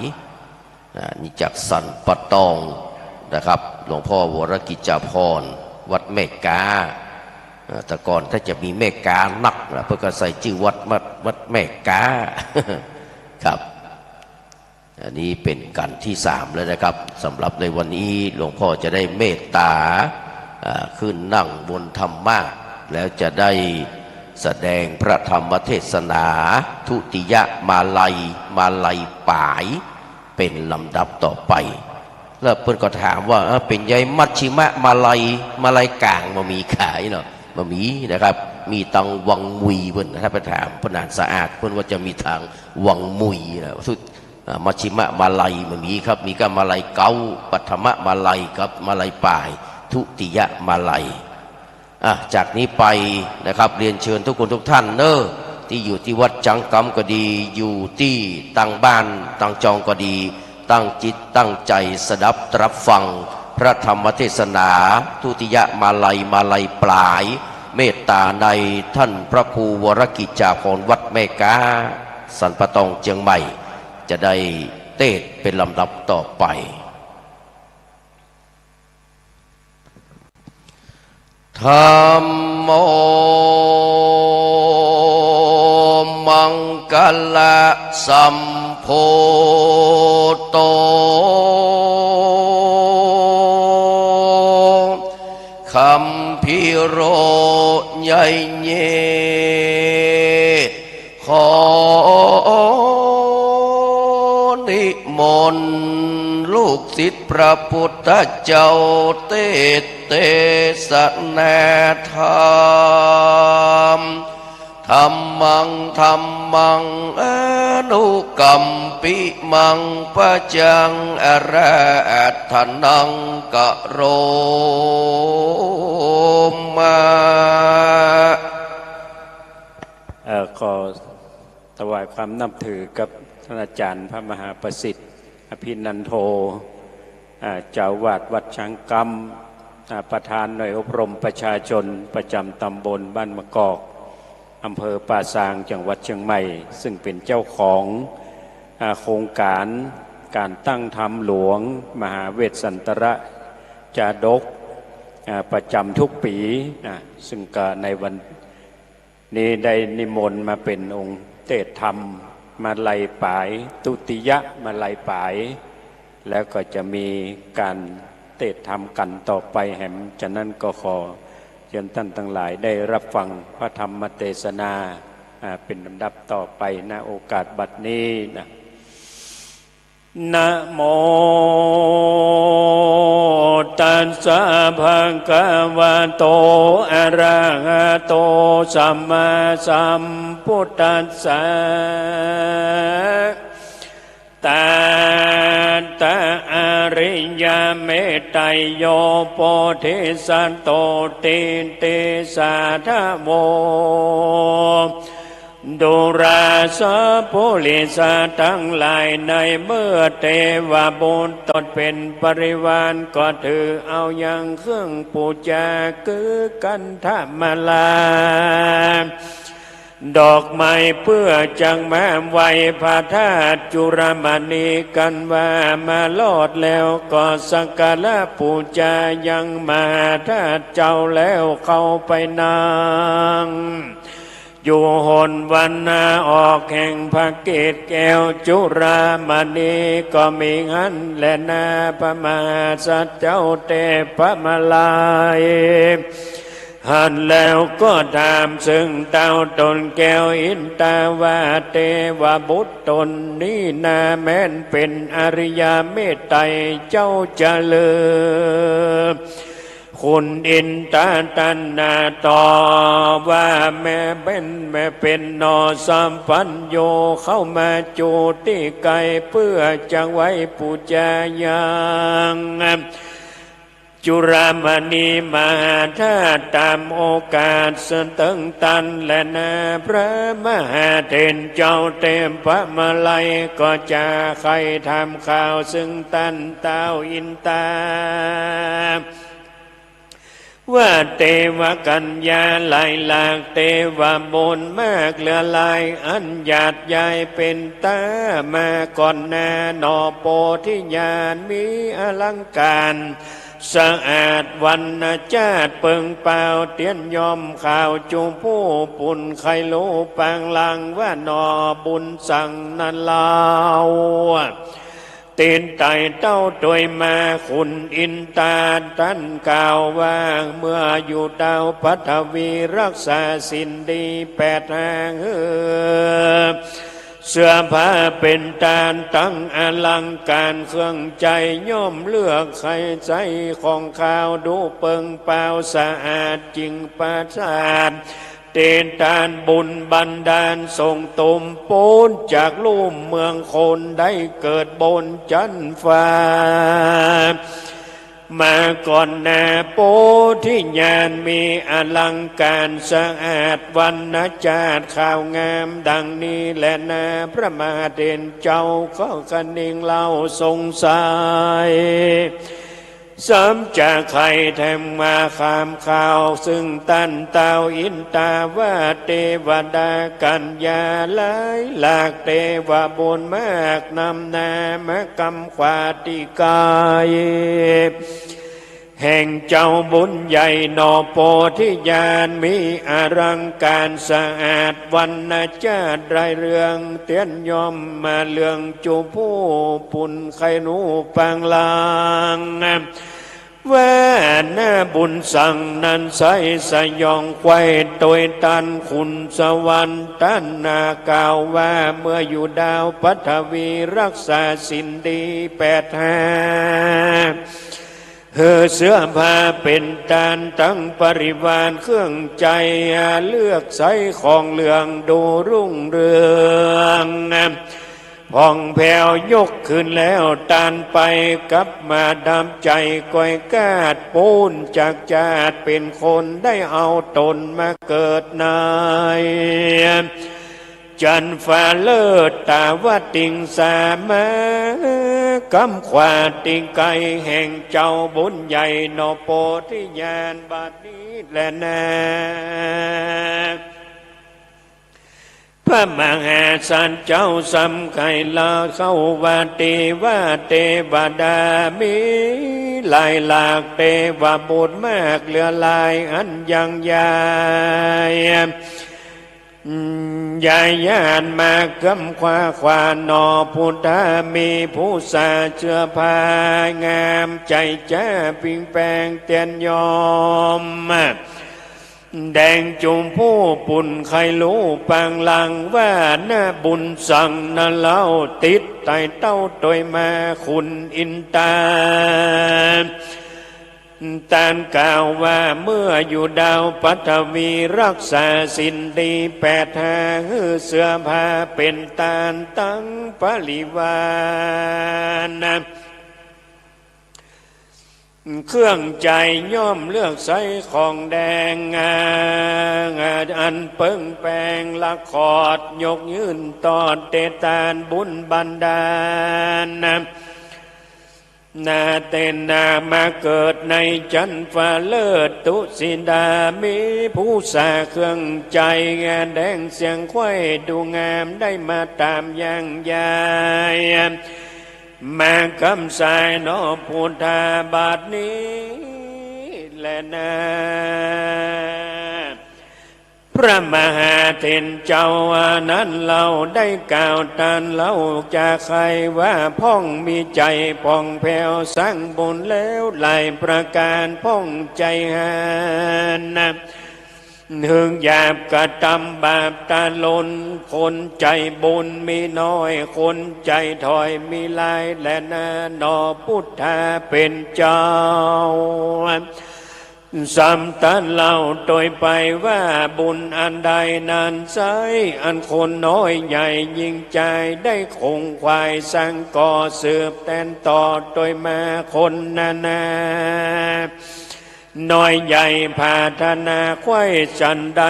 อ่า นี่จากสันป่าตองนะครับ หลวงพ่อวรกิจจาภรณ์ วัดแม่ก๊า อ่า แต่ก่อนถ้าจะมีแม่ก๊านักนะ เปิ้นก็ใส่จื้อวัด วัด วัดแม่ก๊า ครับ อันนี้เป๋นกัณฑ์ตี้สามแล้วนะครับ สำหรับในวันนี้หลวงพ่อจะได้เมตต๋า อ่า ขึ้นนั่งบนธรรมาสน์ แล้วจะได้แสดงพระธรรมเทศนา ทุติยมาลัย มาลัยป๋าย เป๋นลำดับต่อไป แล้วเปิ้นก็ถามว่า เอ้อ เป๋นใยมัชฌิมมาลัย มาลัยก๋างบ่มีขายเหรอ บ่มีนะครับ มีตังวังมุยเปิ้น ถ้าไปถามป้อหนานสะอาด เปิ้นว่าจะมีตังวังมุยนะ สุด อ่า มัชฌิมมาลัยบ่มีครับ มีก้ามาลัยเก๊า ปฐมมาลัยกับมาลัยป๋าย ทุติยมาลัย อ่ะ จากนี้ไปนะครับ เรียนเชิญทุกคนทุกท่านเนอะ ตี้อยู่ตี้วัดจ๊างกำก็ดี อยู่ตี้ตางบ้านตางจองก็ดี ตั้งจิตตั้งใจ๋สดับตรับฟังพระธรรมเทศนา ทุติยมาลัย มาลัยป๋าย เมตต๋าในต้านพระครูวรกิจจาภรณ์ วัดแม่ก๊า สันป่าตอง เจียงใหม่ จะได้เตสน์เป๋นลำดับต่อไป ธัมโม มังคละสัมโพธิโต คัมภีโร ใยเย ขอนิมนต์ลูกศิษย์พระพุทธเจ้าเตสน์เตสนาธรรม ธัมมัง ธัมมัง อนุกัมปิมัง ปัจจัง อาราธนัง กะโรมะ เอ่อ ขอถวายความนับถือกับท่านอาจารย์พระมหาประสิทธิ์ อภินันโท อ่า เจ้าอาวาสวัดจ๊างกำ อ่า ประธานหน่วยอบรมประชาชนประจำตำบลบ้านมะกอก อำเภอป่าซาง จังหวัดเชียงใหม่ ซึ่งเป็นเจ้าของ อ่า โครงก๋านก๋านตั้งธรรมหลวงมหาเวสสันตรจาดก อ่า ประจำทุกปี๋นะ ซึ่งก็ในวัน นี้ได้นิมนต์มาเป๋นองค์เตสน์ธรรม มาลัยป๋าย ทุติยมาลัยป๋าย แล้วก็จะมีก๋านเตสน์ธรรมกั๋นต่อไปแหม ฉะนั้นก็ขอเชิญท่านตังหลายได้รับฟังพระธรรมเทศนา อ่า เป๋นลำดับต่อไป ณ โอกาสบัดนี้นะ นะโม ตัสสะ ภะคะวะโต อะระหะโต สัมมาสัมพุทธัสสะ ตะ ตะ อะริยะเมตไตโย โพธิสัตโต ติติสาธะโว ดูราสะ ปุริสะตังหลาย ในเมื่อเตวบุตรตนเป๋นปริวาร ก็ถือเอายังเครื่องปู๋จา คือคันธมาลา ดอกไม้เปื้อจักมาไหว้พระธาตุจุลมณีกั๋นว่า มารอดแล้วก็สักการะปู๋จายังมหาธาตุเจ้า แล้วเข้าไปนั่ง อยู่หนวันนาออกแห่งพระเกศแก้วจุลมณี ก็มีหั้นแลนา พระมหาสัตว์เจ้าเตปะมาลัย หั้นแล้วก็ถามซึ่งเต้าต๋นแก้วอินตาว่า เตวบุตรต๋นนี้นาแม้นเป๋นอริยะเมตไตรเจ้าจะลือ คุณอินตาตันนาตอบว่า แม่เป๋น แม่เป๋นหนอสัมปัญโญ เข้ามาจูติไกล เปื้อจะไหว้ปู๋จายัง จุฬามณีมหาธาตุ ต๋ามโอกาสเซิ่งตันแลนา พระมหาเถรเจ้าเตปะมาลัยก็จะใค่ถามข่าวเซิ่งตันเต้าอินตา ว่าเตวกัญญาหลายหลาก เตวบุญมากเหลือหลาย อันหยาดยายเป๋นต๋ามาก่อนหน้า หนอโปธิญาณมีอลังก๋านสะอาด วรรณจาติเปิงเปล่า เตียนย่อมข่าวจุผู้ปุ้น ใค่ฮู้ปางหลังว่าหนอบุญสังนั้นเล่า เต๋นไต่เต้าตวยมา ขุนอินตาตันกล่าวว่า เมื่ออยู่ดาวปฐวีรักษาศีลดีแปดห้า หื้อเสื้อผ้าเป๋นตานตังอลังก๋าน เครื่องใจ๊ย่อมเลือกใค่ใจ๊ของขาว ดูเปิงเปล่าสะอาด จิ่งประสาท เต๋นตานบุญบันดาล ส่งต๋นป๊นจากลุ่มเมืองโคน ได้เกิดบนจั๊นฟ้ามาก่อนหน้า โปธิญาณมีอลังก๋านสะอาด วรรณจาติขาวงามดังนี้แลนา พระมหาเถรเจ้าก็คะเนงเล่าสงสัย สามจะใค่แถมมาถามข่าวเซิ่งตันเต้าอินตา ว่าเตวดากัญญาหลายหลาก เตวบุญมากนำหน้ามากำขวาดตี้ใก้ แห่งเจ้าบุญใหญ่หนอ โปธิญาณมีอลังก๋านสะอาด วรรณจาติได้เรื่อง เตียนย่อมมาเรื่องจุผู้ปุ้น ใค่ฮู้ปางหลัง ว่าหน้าบุญสังนั้นใสสยอง ใค่ตวยตันขุนสวรรค์ตันนากล่าวว่า เมื่ออยู่ดาวปฐวีรักษาศีลดีแปดห้า หื้อเสื้อผ้าเป๋นตานตังบริวาร เครื่องใจ๊เลือกใจ๊ของเหลืองดูรุ่งเรือง ผ่องแผ้วยกขึ้นแล้ว ตานไปกลับมาดับใจ๋ ก้อยกาดป๊นจากจาติเป๋นคน ได้เอาต๋นมาเกิดในจั๊นฟ้าเลิศ ตาว่าติงสามากำขวาดตี้ใก้ แห่งเจ้าบุญใหญ่หนอ โปธิญาณบัดนี้แลนา พระมหาสัตว์เจ้าสำใค่เล่าเข้าว่า เตวาเตวดามีหลายหลาก เตวบุตรมากเหลือหลาย อันยังยาย ยายญาณมากำขวาขวาหนอ พุทธามีผู้สาเสื้อผ้างาม ใจ๋จ๊าปิงแปงเตียนยอม แดงจุมผู้ปุ้น ใค่ฮู้ปางหลังว่าหน้าบุญสังนั้นเล่า ติดไต่เต้าตวยมาขุนอินตา ตานกล่าวว่าเมื่ออยู่ดาวปฐวีรักษาศีลดีแปดห้า หื้อเสื้อผ้าเป๋นตานตังบริวาร เครื่องใจ๊ย่อมเลือกใจ๊ของแดง อันเปิงแปงละขอดยกยื่นตอดเตตานบุญบันดาล นาเตนามาเกิดในจั๊นฟ้าเลิศ ตุสิดามีผู้สาเครื่องใจ๊แดงเสียงไขว้ดูงาม ได้มาต๋ามย่างยาย มากำสายหนอพุทธาบัดนี้แลนา พระมหาเถรเจ้านั้นเล่าได้กล่าวตานเล่าจาใค่ว่า พ่องมีใจ๋ผ่องแผ้วสร้างบุญแล้วหลายประก๋าน พ่องใจ๋หานะ หึงหยาบกระตำบาปตาหล่น คนใจ๋บุญมีน้อย คนใจ๋ถ่อยมีหลายแลนา หนอพุทธาเป๋นเจ้า ซ้ำตรัสเล่าโตยไปว่าบุญอันใดนั้นไซร้ อันคนน้อยใหญ่หญิงจายได้ขงขวายสังก่อสืบแตนต่อโตยมาคนนานา น้อยใหญ่ผาถนาใคร่ฉันใด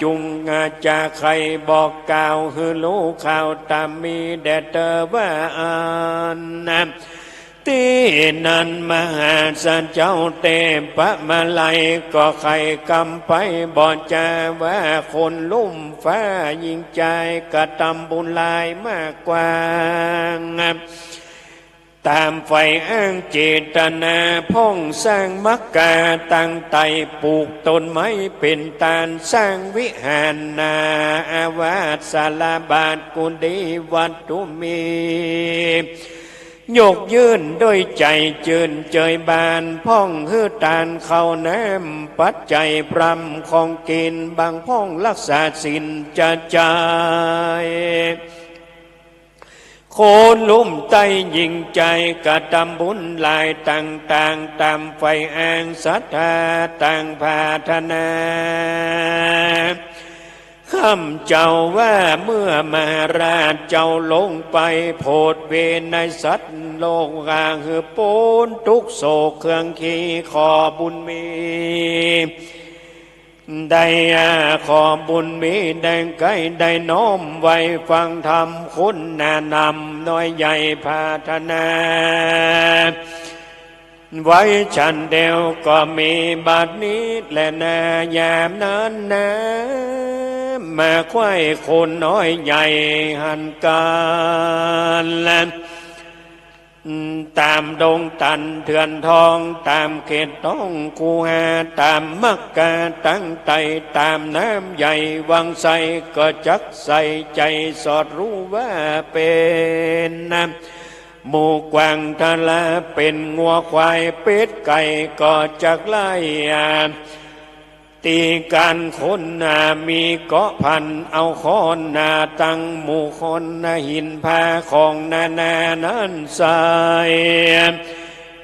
จุ่งอาจจะใค่บอกกล่าวหื้อฮู้ข่าวต๋ามมีแด่เตอว่าอั้น ตี้นั้นมหาสัจเจ้าเตปะมาลัยก็ใค่กำไปบ่จาว่าคนลุ่มฟ้าหญิงจายกระตำบุญหลายมากกว้าง ต๋ามใฝ่อ้างเจตนาพ่องสร้างมักกาตั้งไต่ปลูกต้นไม้เป๋นตานสร้างวิหารนาอาวาสศาลาบาทกุฏิวัตถุมี ยกยื่นโดยใจ๋จื้นเจยบานพ่องหื้อตานข้าวน้ำปัจจัยพร่ำของกิ๋นบางพ่องรักษาศีลจะใจ๋ คนลุ่มใต้หญิงจายกระตำบุญหลายต่างๆ ต๋ามใฝ่อ้างศรัทธาต่างผาถนา คำเจ้าว่าเมื่อมหาราชเจ้าลงไปโผดเวไนสัตว์โลกาหื้อป๊นตุ๊กข์โศกเครื่องขีขอบุญมี ได้อาขอบุญมีแดงใก้ได้น้อมไหว้ฟังธรรมคุณนานำน้อยใหญ่ผาถนา ไว้ฉันเดียวก็มีบัดนี้แลนายามนั้นนา มาใคร่คนน้อยใหญ่หันกัน ต๋ามดงตันเถื่อนทอง ต๋ามเขตต้องคูหา ต๋ามมักกาตั้งไต่ ต๋ามน้ำใหญ่วังไส ก็จักใส่ใจ๋สอดฮู้ว่าเป๋น หมูกว้างทะลาเป๋นงัวควายเป็ดไก่ ก็จักไล่ ตีก๋านคนนามีเกาะพันเอาค้อนนาตั้งหมู่คนนาหินพาของนานานั้นไส้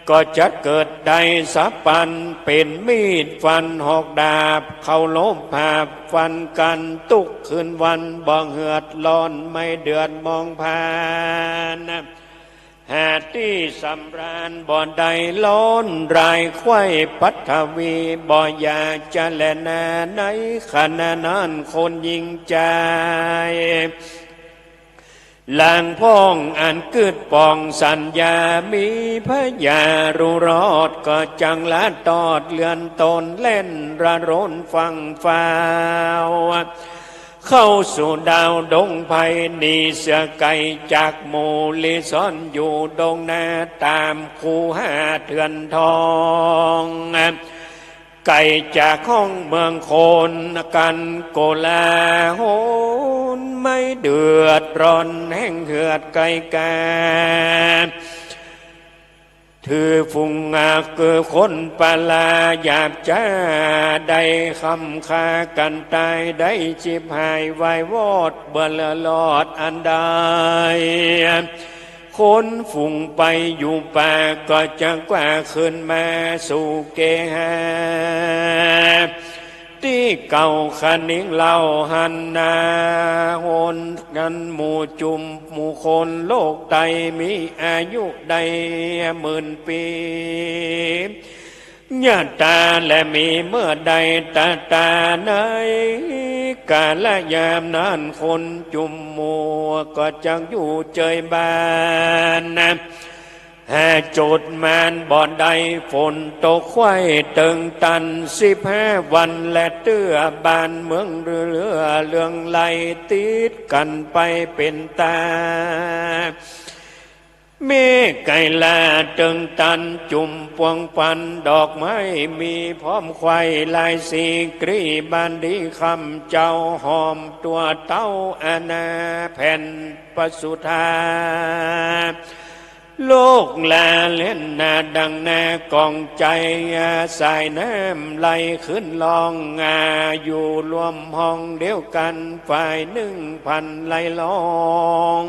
ก็จักเกิดได้สะปันเป๋นมีดฟันหอกดาบ เคารพหาบฟันกั๋นตุ๊กคืนวันบ่เหือดร้อนไม่เดือดมองผ่าน หาตี้สำราญบ่ได้ร้อนรายไขว้ปัทวีบ่อยากจะแลนา ในขณะนั้นคนหญิงจายหลังพ่องอันกึ๊ดป่องสัญญามีพญารู้รอดก็จักละตอดเลือนตนแล่นระรนฟั่งฟ้าว เข้าสู่ดาวดงไพรหนีเสือไก่จากหมู่ลี้ซ่อนอยู่ดงนาต๋ามคูหาเถื่อนทอง ไก๋จากห้องเมืองคนกั๋นโกลาหลไม่เดือดร้อนแห้งเหือดไก่กา ถือฝูงงาคือคนปลาหยาบจ๊า ได้คำฆ่ากั๋นต๋าย ได้ฉิบหายวายวอด บ่เหลือรอดอันใด คนฝูงไปอยู่ป่า ก็จักกว่าคืนมาสู่เกหา ตี้เก่าคะนิงเล่าหั้นนา หนนั้นหมู่จุมหมู่คนโลกไตมีอายุได้หมื่นปี ญาต๋าและมีเมื่อใดตะตาใน กาละยามนั้นคนจุมหมู่ก็จักอยู่เจยบ้าน หาจุดมานบ่ได้ ฝนตกไขว้เติงตันสิบห้าวัน และเตื้อบ้านเมืองเรือเรื่องไหลติดกั๋นไปเป๋นต๋า เมฆไกลาเติงตันจุมปวงปันดอกไม้มีพร้อมไขว้หลายสีกรีบานดีคำเจ้าหอมตั๋วเต้าอาณาแผ่นปสุธา โลกลาเล่นนาดังนากองไจ สายน้ำไหลขึ้นล่อง อยู่รวมห้องเดียวกั๋น ฝ่ายนึ่งพันไหลล่อง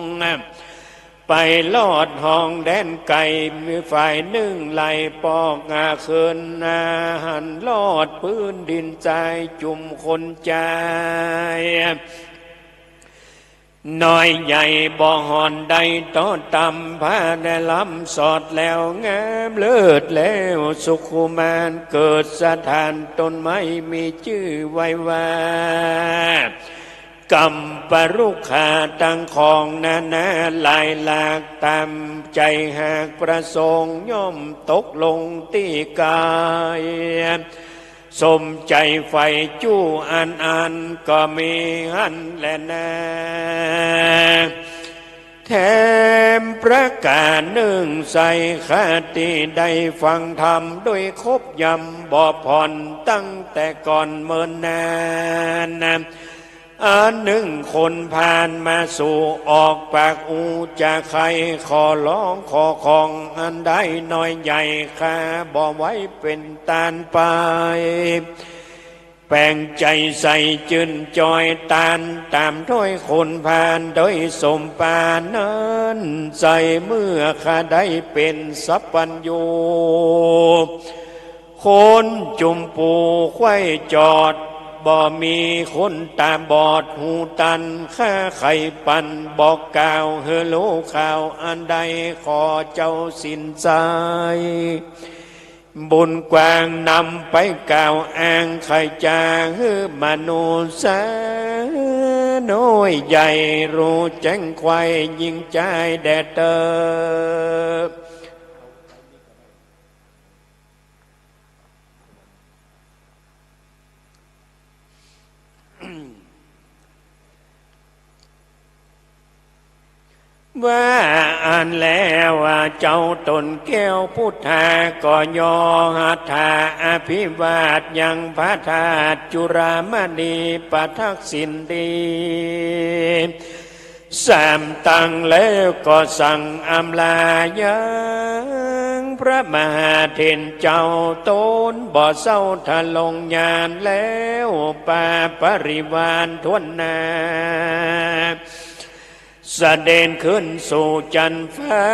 ไป ไปรอดห้องแดนไก๋ มีฝ่ายนึ่งไล่ปอกหาขึ้นหา หันรอดปื๊นดินจาย จุมคนจาย น้อยใหญ่บ่ห่อนได้ต่อต่ำ ผ้าได้ล้ำสอดแล้วงามเลิศแล้ว สุขุมานเกิดสถาน ต้นไม้มีจื้อไว้ว่า กัมปะรุกขา ตังของนานาหลายหลาก ต๋ามใจ๋หากประสงค์ ย่อมตกลงตี้ก๋าย สมใจ๋ใฝ่จู้อันอัน ก็มีหั้นแลนา แถมประก๋านนึ่ง ใส่คติได้ฟังธรรม ด้วยคบยำบ่ผ่อน ตั้งแต่ก่อนเมินนาน อันนึ่งคนผ่านมาสู่ ออกปากอู้จาใค่ ขอร้องขอของอันใด น้อยใหญ่ข้าบ่ไหวเป๋นต้านไป แป๋งใจ๋ใส่จื้นจอยตาน ต๋ามถ้วยคนผ่านโดยสมปรารถนานั้น ใส่เมื่อข้าได้เป๋นสัพพัญญู คนจุมปูไขว้จอด บ่มีคนต๋าบอดหูตัน ข้าใค่ปันบอกกล่าว หื้อฮู้ข่าวอันใด ขอเจ้าสินใจ๋ บุญกว้างนำไปกล่าวอ้าง ใค่จาหื้อมนุษย์สาน้อยใหญ่ ฮู้แจ้งไขว้ยิ่งจายแด่เต๊อะ ว่าอั้นแล้วเจ้าต๋นแก้วพุทธา ก็ย่อหัตถาอภิวาทยังพระธาตุจุฬามณี ประทักษิณดี สามตังแล้วก็สั่งอำลายังพระมหาเถรเจ้า ต๋นบ่เศร้าทรงญาณแล้ว ปาปริวารถ้วนหน้า เสด็จขึ้นสู่จั๊นฟ้า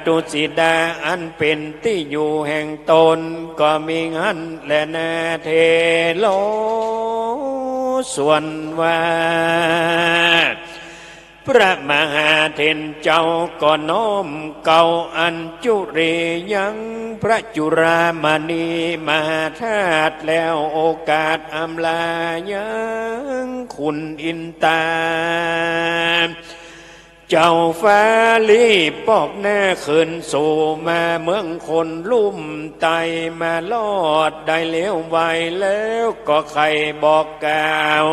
ทุสิตา อันเป๋นตี้อยู่แห่งต๋น ก็มีหั้นแลนาเถโร ส่วนว่า พระมหาเถรเจ้าก็น้อมเกล้าอัญจุลียังพระจุฬามณีมหาธาตุแล้ว โอกาสอำลายังขุนอินตา เจ้าฟ้ารีบปอกหน้าขึ้นสู่มาเมืองคนลุ่มไต่ มารอดได้เลี้ยวไวแล้ว ก็ใค่บอกกล่าว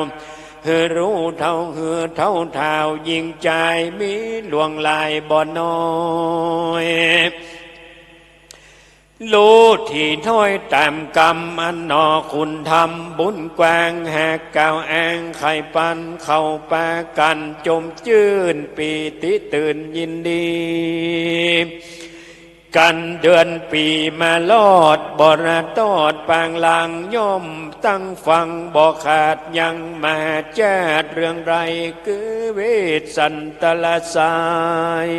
หื้อฮู้เท่า หื้อเท่าทาวยิ่งจาย มีหลวงหลายบ่น้อย ฮู้ถี่ถ้อยต๋ามกำอันหนอ คุณธรรมบุญกว้าง หากกล่าวอ้างใค่ปัน เข้าปากั๋นจมจื้นปีติตื่นยินดี กั๋นเดือนปี๋มารอด บ่ระตอดปางหลัง ย่อมตั้งฟังบ่ขาด ยังมหาจาตุเรื่องใด คือเวสสันตรสาย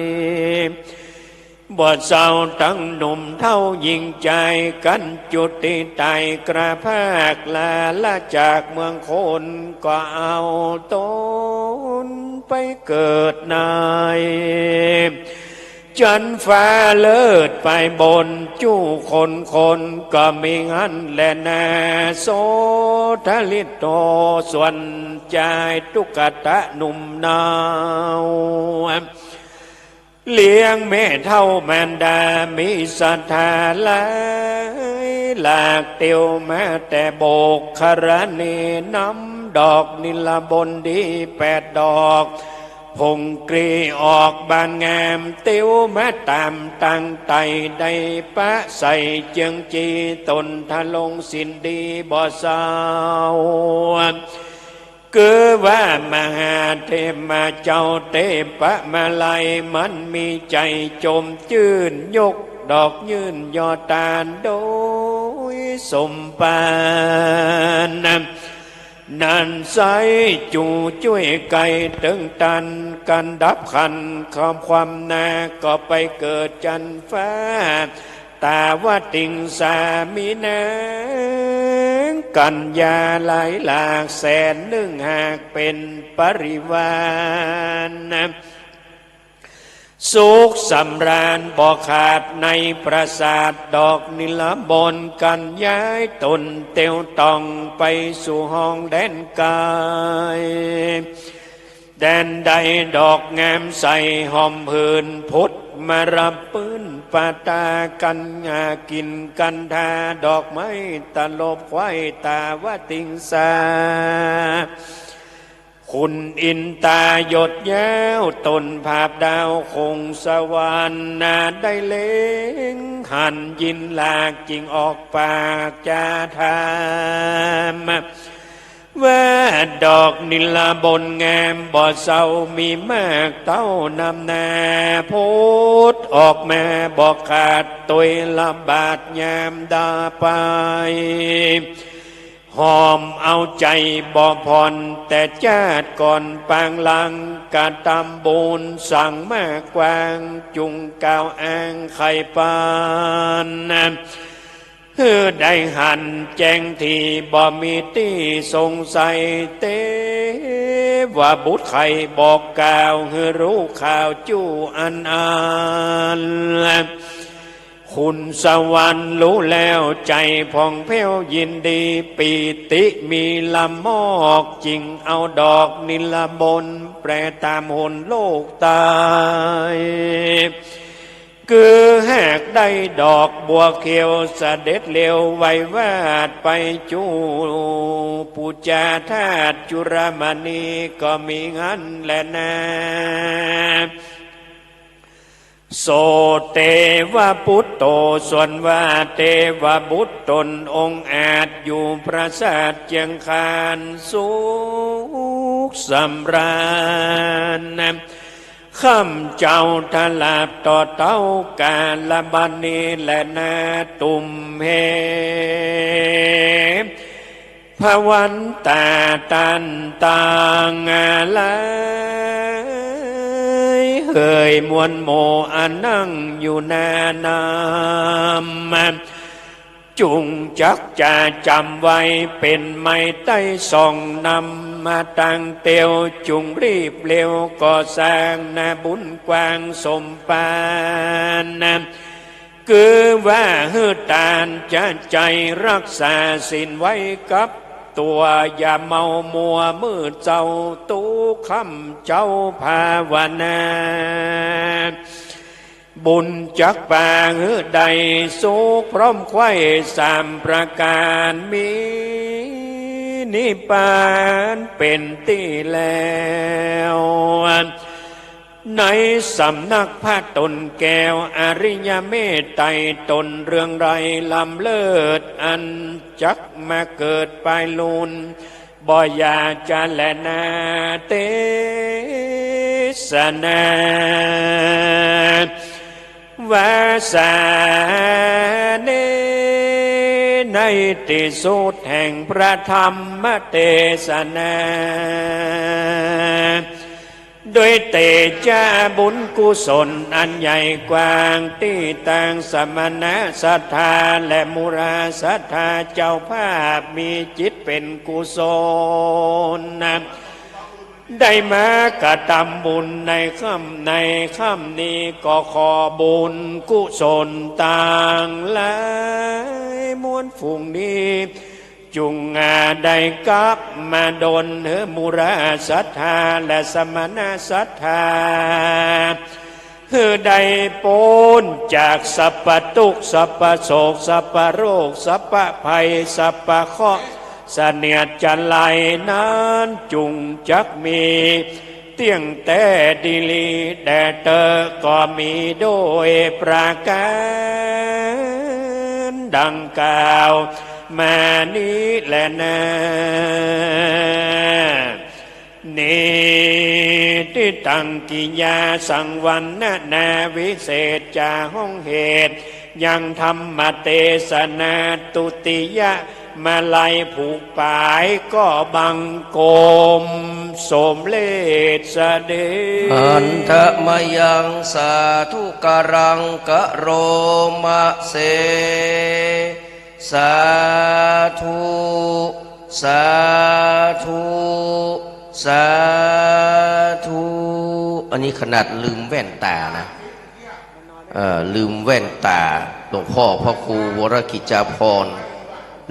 บ่เศร้าตังหนุ่มเฒ่ายิ่งจาย กั๋นจุติต๋ายกระพราก ลาละจากเมืองคน ก็เอาต๋นไปเกิดใน จั๊นฟ้าเลิศไปบน จู้คนคนก็มีหั้นแลนา โสตลิโต ส่วนจายตุ๊กตะหนุ่มเนา เลี้ยงแม่เฒ่ามารดามีศรัทธาหลายหลาก เตียวมาแต่โบกครณี นำดอกนิลบนดีแปดดอก ผงกลีออกบานงาม เตียวมาต๋ามตังไต่ ได้ปะใส่เจืองจี ต๋นทรงสินดีบ่เศร้า คือว่ามหาเถรมาเจ้าเตปะมาลัย มันมีใจ๋จมจื้น ยกดอกยื่นยอตานโดยสมปรารถนา นั้นไส้จู้จ้วยไก่เติงตัน กันดับขันธ์ความนา ก็ไปเกิดจั๊นฟ้า ตาวติงสา มีนางกัญญาหลายหลากแสนนึ่งหากเป๋นปริวาร สุขสำราญบ่ขาดในปราสาทดอกนิลบน กัญญาต๋นเตียวต่องไปสู่ห้องแดนไกล แดนใดดอกงามใสหอมหืน ผุดมารับปื้นปาตา กัญญากิ๋นกันทา ดอกไม้ตลบไขว้ ตาวติงสา ขุนอินตายศยาว ต๋นผาบดาวคงสวรรค์นา ได้เล็งหันยินหลาก จึงออกปากจาถาม ว่าดอกนิลบนงามบ่เศร้า มีมากเต้านำนา ผุดออกมาบ่ขาด ตวยละบาดยามดาไป หอมเอาใจ๋บ่ผ่อน แต่จาติก่อนปางหลัง กระตำบุญสังมากว้าง จุ่งกล่าวอ้างใค่ปัน หื้อได้หันแจ้งถี่ บ่มีตี้สงสัย เตวบุตรใค่บอกกล่าว หื้อฮู้ข่าวจู้อันอัน ขุนสวรรค์ฮู้แล้วใจ๋ผ่องแผ้วยินดี ปีติมีละมอก จึงเอาดอกนิลบน แปรต๋ามหนโลกใต้ คือหากได้ดอกบัวเขียว เสด็จเร็วไววาดไปจู้ ปู๋จาธาตุจุลมณี ก็มีหั้นแลนา โส เตวปุตโต ส่วนว่าเตวบุตรต๋นองอาจ อยู่ปราสาทเจียงคานสุขสำราญ ค่ำเจ๊าทราบต่อเต๊ากาลบณีแลนา ตุมเห ภวันตา ต้านต่างหลายเหย มวลหมู่อันนั่งอยู่หน้านำ จุ่งจักจะจ๋ำไว้ เป๋นไม้ใต้ส่องนำมาตังเตียว จุ่งรีบเร็วก่อสร้างนาบุญกว้างสมปาน คือว่าหื้อตานจะใจ๋รักษาศีลไว้กับตั๋ว อย่าเมามัวมื้อเจ๊า ตุ๊ค่ำเจ๊าภาวนา บุญจักปาหื้อได้สุขพร้อมไขว้สามประก๋าน มีนิพพานเป๋นตี้แล้ว ในสำนักพระต๋นแก้วอริยเมตไตร ต๋นเรืองไร้ล้ำเลิศ อันจักมาเกิดปายลุน บ่อย่าจะแลนา เตสนา วาสาเน ในตี้สุดแห่งพระธรรมเตสนา โดยเตจะบุญกุศลอันใหญ่กว้าง ตี้ตางสมณะศรัทธาและมูราศรัทธาเจ้าภาพมีจิตเป๋นกุศล ได้มากระตำบุญในค่ำ ในค่ำนี้ ก็ขอบุญกุศลตังหลายมวลฝูงนี้ จุ่งได้กลับมาดลหื้อมูราศรัทธาและสมณะศรัทธา หื้อได้ป๊นจากสัพพะตุ๊กข์ สัพพะโศก สัพพะโรค สัพพะภัย สัพพะเคราะห์ เสนียดจัญไรนั้น จุ่งจักมีเตี้ยงแต๊ดีหลีแด่เต๊อ ก็มีโดยประก๋านดังกล่าวมานี้แลนา เนติตัง กิริยาสังวรรณนา วิเศษจาห้องเหตุ ยังธรรมเตสนาตุติยมาลัยผูกป๋ายก็บังคมสมเร็จเสด็จ หันทะมะยังสาธุการังกะโรมะเส สาธุ สาธุ สาธุ อันนี้ขนาดลืมแว่นต๋านะ เอ่อ ลืมแว่นต๋า หลวงพ่อพระครูวรกิจจาภรณ์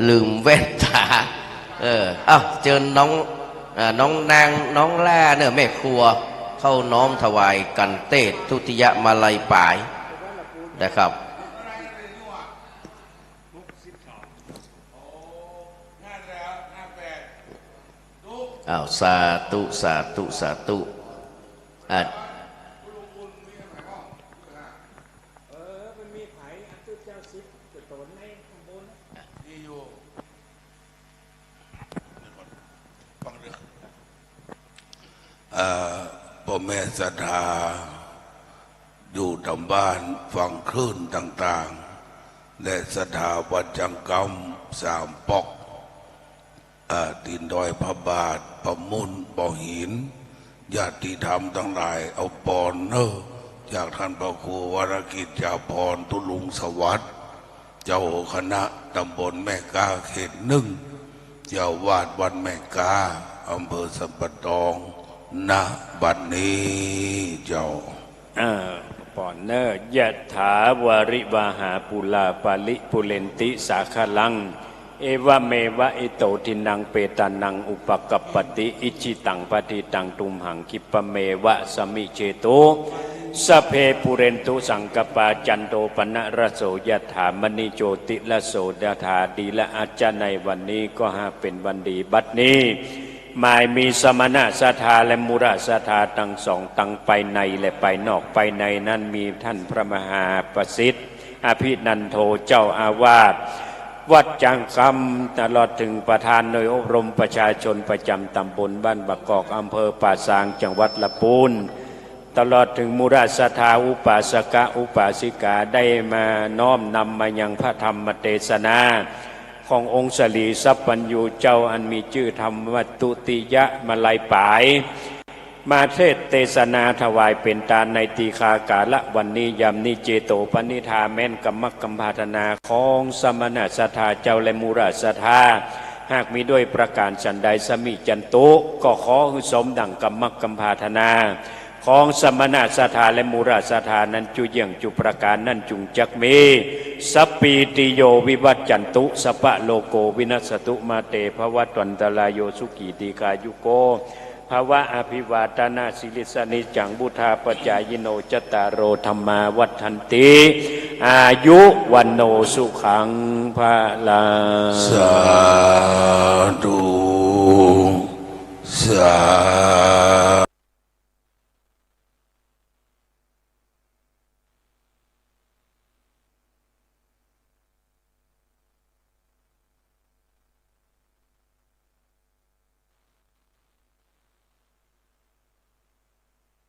ลืมแว่นต๋า เออ เอ้า เจิญน้อง อ่า น้องนาง น้องล่าเน่อ แม่ครัว เข้าน้อมถวายกัณฑ์เตสน์ทุติยมาลัยป๋ายนะครับ อ้าว สาธุ สาธุ สาธุ อ่ะ เออ มันมีไผอันตึ๊บเจ้าสิบ จะโตนในข้างบน มีอยู่ ฟังเรื่อง เอ่อ ป้อแม่ศรัทธา อยู่ต๋ามบ้านฟังคลื่นต่างๆ และศรัทธาวัดจังกำสามป๊อก อ่า ตีนดอยพระบาท ประมุ่น บ่อหิน ญาติธรรมตังหลาย เอาปอนเน่อ จากท่านพระครูวรกิจจาภรณ์ ตุลุงสวัสดิ์ เจ้าคณะตำบลแม่ก๊า เขตหนึ่ง เจ้าอาวาสวัดแม่ก๊า อำเภอสันป่าตอง ณ บัดนี้เจ้า อ่า ปอนเน่อ ยะถาวาริวาหาปูราปาริปูเรนติสาคารัง เอวะเมวะอิโตทินนังเปตานังอุปะกัปปติ อิจฉิตังปัตถิตังตุมหัง ขิปปะเมวะสะมิจฉิตุ สัพเพปูเรนตุสังกัปปา จันโทปะนะระโสยะถา มะณิโชติระโสยะถา ดีละอาจารย์ ในวันนี้ก็หากเป๋นวันดี บัดนี้ หมายมีสมณะศรัทธาและมุระศรัทธาตังสอง ตังภายในและภายนอก ภายในนั้นมีท่านพระมหาประสิทธิ์ อภินันโท เจ้าอาวาสวัดจังกำ ตลอดเถิงประธานหน่วยอบรมประชาชนประจ๋ำต๋ำบลบ้านบางกอก อำเภอป่าซาง จังหวัดละปูน ตลอดเถิงมุระศรัทธา อุปาสกะ อุปาสิกา ได้มาน้อมนำมายังพระธรรมเตสนา ขององค์สรีสัพพัญญูเจ้า อันมีจื้อธรรมว่าตุติยมาลัยป๋าย มาเตสน์เตสนาถวายเป๋นตานในตีฆากาละวันนี้ ยามนี้ เจโตปณิธา แม้นกำมักกำปรารถนาของสมณะศรัทธาเจ้าและมุระศรัทธา หากมีด้วยประก๋านฉันใด สะมิจันตุ ก็ขอหื้อสมดั่งกำมักกำปรารถนา ของสมณะศรัทธาและมุระศรัทธานั้นจุเยี่ยงจุประก๋านนั้นจุ่งจักมี สัพพีติโยวิวัจจันตุ สัพพะโรโควินัสสะตุ มาเตภวัตวันตะราโย สุขีตีฆายุโกภะวะ อภิวาทะนะสีลิสสะนิจจัง วุฑฒาปะจายิโน จัตตาโรธัมมาวัฑฒันติ อายุวัณโณสุขังพะลัง สาธุ สา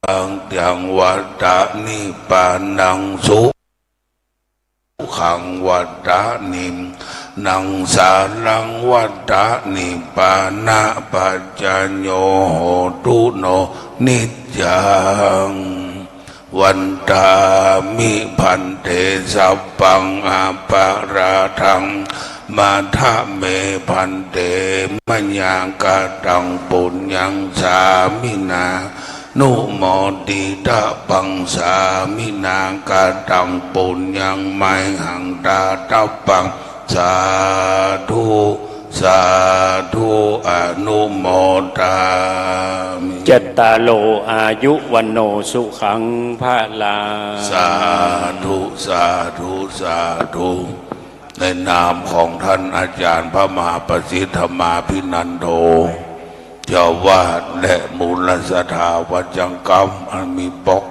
ตัง ยัง วัตตะ นิพพานัง สุขัง วัตตะ นิม นัง สารัง วัตตะ นิพพานะปัจจโย โหตุ โน นิจจัง วันทามิ ภันเต สัพพัง อปะราธัง ขมาทะเม ภันเต มะยา กะตัง ปุญญัง สามินา นุโมทิตะปัง สามินา กะตัง ปุญญัง มะยหัง ทาตะปัง สาธุ สาธุ อนุโมทามิ จัตตาโร อายุ วัณโณ สุขัง พะลัง สาธุ สาธุ สาธุ ในนามของท่านอาจารย์พระมหาประสิทธิ์ ธรรมาภินันโท เจ้าอาวาสและมูลศรัทธาวัดจังกำ อันมีป๊อก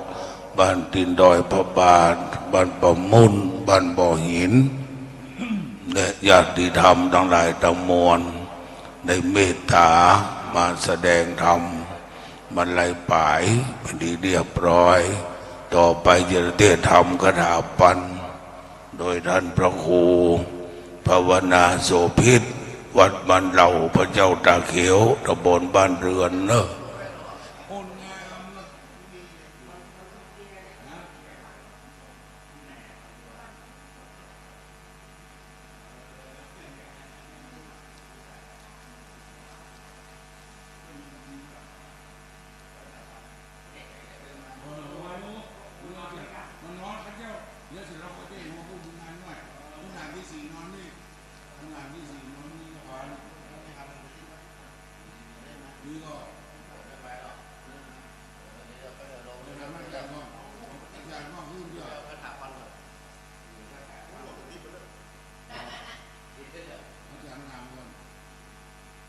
บ้านตีนดอยพระบาท บ้านประมุ่น บ้านบ่อหิน และญาติธรรมตังหลายตังมวล ได้เมตต๋ามาแสดงธรรม มาลัยป๋ายเป๋นที่เรียบร้อย ต่อไปจะได้เตรียมธรรมคาถาปัน โดยต้านพระครูภาวนาโสภิต วัดบ้านเหล่า พระเจ้าตาเขียว ตำบลบ้านเรือนเนาะ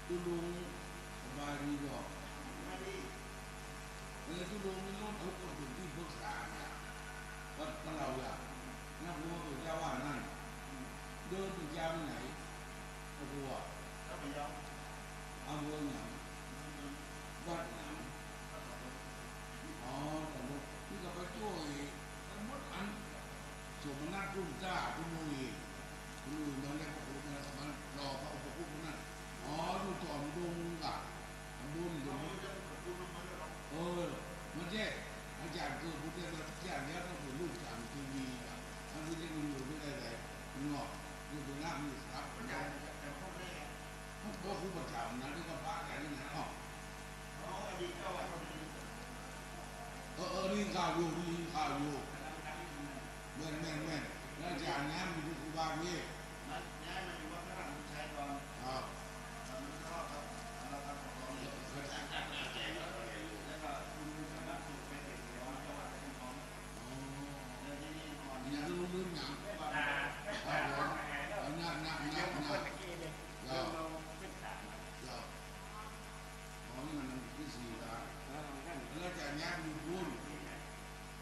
ตุ๊ลุงสบายดีบ่ เออ ตุ๊ลุงนี่ล้นทุกข์ คนเป็นตี้ปรึกษาเนี่ย วัดพระเราอะ นับว่าเป็นเจ้าว่านั่น เดิมเป็นเจ้าที่ไหน อำเภอ อำเภอหยัง วัดหยัง อ๋อ ตำบล นี่ก็ไปช่วยกันหมดอัน สมณะกลุ่มเจ้า กลุ่มหมู่ กลุ่มหมู่นั่นแหละ พระครูนั่นแหละ มันรอพระอุปคุตนั่น อ๋อ อยู่จอมดงกะ ตำบลดง เออ มันแยก อาจารย์เกิดพุทธเจ้าอย่างเดียว ต้องเป็นลูกจารย์เทวีอะ ท่านพุทธเจ้าอยู่ไม่ได้เลย มันงอก อยู่ตรงหน้ามีทรัพย์ พระครูประจำนะ นี่ก็พระอาจารย์นี่นะ อ๋อ เออ เออ ได้ยินข่าวอยู่ ได้ยินข่าวอยู่ แม่น แม่น แม่น แล้วอาจารย์ย้ายมาอยู่ครูบาเวท ย้ายมาอยู่วัดพระรามชัยก่อน ครับ แล้วก็คุณสามารถสู่ไปเก็บของจังหวัดชุมพร อ๋อ แล้วที่นี่ก่อน เนี่ย ลืม ลืมหยัง ครับผม เอา นัก นัก นัก นัก เจ้า เจ้า อ๋อ นี่มันที่สี่ละ แล้วอาจารย์ย้ายมาอยู่พุ้น